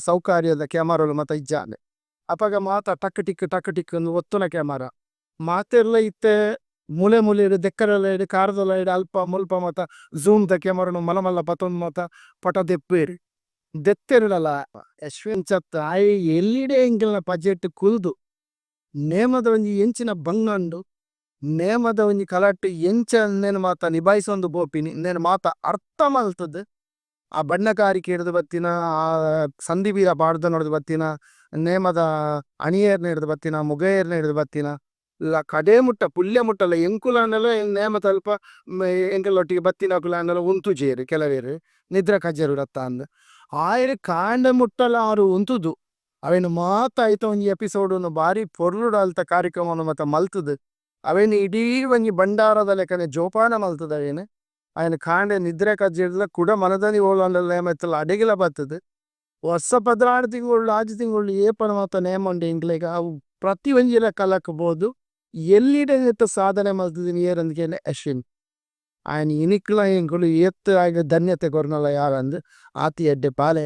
ಸೌಕರ್ಯದ ಕೆಮರಾಲು ಮಾತ ಇಜ್ಜಾಂಡ್. ಅಪಗ ಮಾತ ಟಕ್ ಟಿಕ್ ಟಕ್ ಟಿಕ್ ಇಂದ್ ಒತ್ತುನ ಕೆಮರಾ. ಮಾತೆರ್ಲ ಇತ್ತೆ ಮೂಲೆ ಮೂಲೆಡ್ ದೆಕ್ಕರೆ ಕಾರ್ ದ ಅಲ್ಪ ಮುಲ್ಪ ಮಾತ ಝೂಮ್ ದ ಕೆಮರಾ ನು ಮಲ್ಲ ಮಲ್ಲ ಪತೊಂದು ಮಾತ ಪೋಟೋ ದೆಪ್ಪುವೆರ್. ದೆತ್ತೆರ್ಡಲ ಅಶ್ವಿನ್ ಆಯೆ ಎಲ್ಲಿಡೇ ಎಂಕಲ್ನ ಪಜೆಟ್ ಕುಲ್ದು ನೇಮದ ಒಂಜಿ ಎಂಚಿನ ಬಂಗ ಉಂಡು. ನೇಮದ ಒಂಜಿ ಕಲಟ್ ಎಂಚ ಉಂದೆನ್ ಮಾತ ನಿಭಾಯಿಸೊಂದು ಪೋಪಿನಿ ಉಂದೆನ್ ಮಾತ ಅರ್ಥ ಮಲ್ತುದು ಆ ಬಣ್ಣಕಾರಿಕೆಡ್ದ್ ಬತ್ತಿನ ಆ ಸಂಧಿ ಬೀರ ಪಾಡ್ದನೊಡ್ದು ಬತ್ತಿನ ನೇಮದ ಅಣಿಯೆರ್ನೆಡ್ದ್ ಬತ್ತಿನ ಮೊಗೇರ್ನೆಡ್ದ್ ಬತ್ತಿನ ಲ ಕಡೆ ಮುಟ್ಟ ಪುಲ್ಯ ಮುಟ್ಟಲ ಎಂಕುಲಾಂಡಲ ನೇಮದಲ್ಪ ಎಂಕಲ್ನೊಟ್ಟಿಗೆ ಬತ್ತಿನಕುಲಾಂಡಲ ಉಂತುಜೆರ್ ಕೆಲವೆರ್ ನಿದ್ರೆ ಕಜ್ಜೆರ್ ಆಯೆರ್ ಕಾಂಡೆ ಮುಟ್ಟಲ ಆರ್ ಉಂತುದು ಅವೆನ್ ಮಾತ ಐತ ಒಂಜಿ ಎಪಿಸೋಡ್ ನು ಬಾರಿ ಪೊರ್ಲುಡು ಅಲ್ತ ಕಾರ್ಯಕ್ರಮನ್ ಮಾತ ಮಲ್ತುದು ಅವೆನ್ ಇಡೀ ಒಂಜಿ ಭಂಡಾರದ ಲೆಕನೆ ಜೋಪಾನ ಮಲ್ತುದು ಅವೆನ್ ಐನ್ ಕಾಂಡೆ ನಿದ್ರೆ ಕಜ್ಜೆರ್ಲ ಕುಡ ಮನದಾನಿ ಓಲಾಂಡಲ ನೇಮ ಇತ್ತುಂಡಲ ಅಡೆಗೆಲ ಬತ್ತುದು ವರ್ಸ 12 ತಿಂಗೊಲು ಆಜಿ ತಿಂಗೊಲು ಏಪಲ ಮಾತ ನೇಮ ಉಂಡು ಎಂಕ್ಲೆಗ್ ಅವು ಪ್ರತಿ ಒಂಜಿಲ ಕಲಕ್ ಪೋದು ಎಲ್ಲಿಡೆ ನೆತ್ತ ಸಾಧನೆ ಮಲ್ತುದಿನಿ ಏರಂದ್ ಕೇಂಡ ಅಶ್ವಿನ್. ಆಯನ್ ಇನಿಕ್ಲ ಎಂಕುಲು ಏತ್ ಆಯಗ್ ಧನ್ಯತೆ ಕೊರ್ಂಡಲ ಯಾರಂದ್ ಆತ್ ಎಡ್ಡೆ ಬಾಲೆ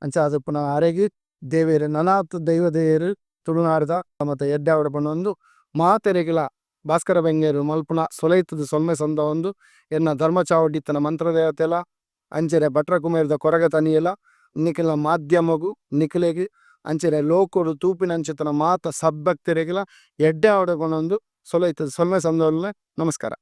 ಅಂಚಾದ್ ಪುನ ಅರೆಗ್ ದೇವೆರ್ ನನಾತ್ ದೈವ ದೇವೆರ್ ತುಳುನಾಡ್ದ ಮಾತ ಎಡ್ಡೆ ಆವಡ್ ಪನೊಂದು ಮಾತೆರೆಗ್ಲ ಭಾಸ್ಕರ ಬೆಂಗೇರು ಮಲ್ಪುನ ಸೊಲೈತುದು ಸೊಲ್ಮೆ ಸಂದಾವೊಂದು ಎನ್ನ ಧರ್ಮ ಚಾವಡಿತ್ತಿನ ಮಂತ್ರದೇವತೆಲ ಅಂಚನೆ ಭಟ್ರ ಕುಮೇರ್ದ ಕೊರಗ ತನಿಯೆಲ ನಿಕಲ್ನ ಮಾಧ್ಯಮಗು ನಿಕಲೆಗ್ ಅಂಚನೆ ಲೋಕೊಡು ತೂಪಿನಂಚಿತ್ತಿನ ಮಾತ ಸದ್ಭಕ್ತೆರೆಗ್ಲ ಎಡ್ಡೆ ಆವಡ್ ಪನೊಂದು ಸೊಲೈತುದು ಸೊಲ್ಮೆ ಸಂದಾವೊನ್ಲೆ ನಮಸ್ಕಾರ.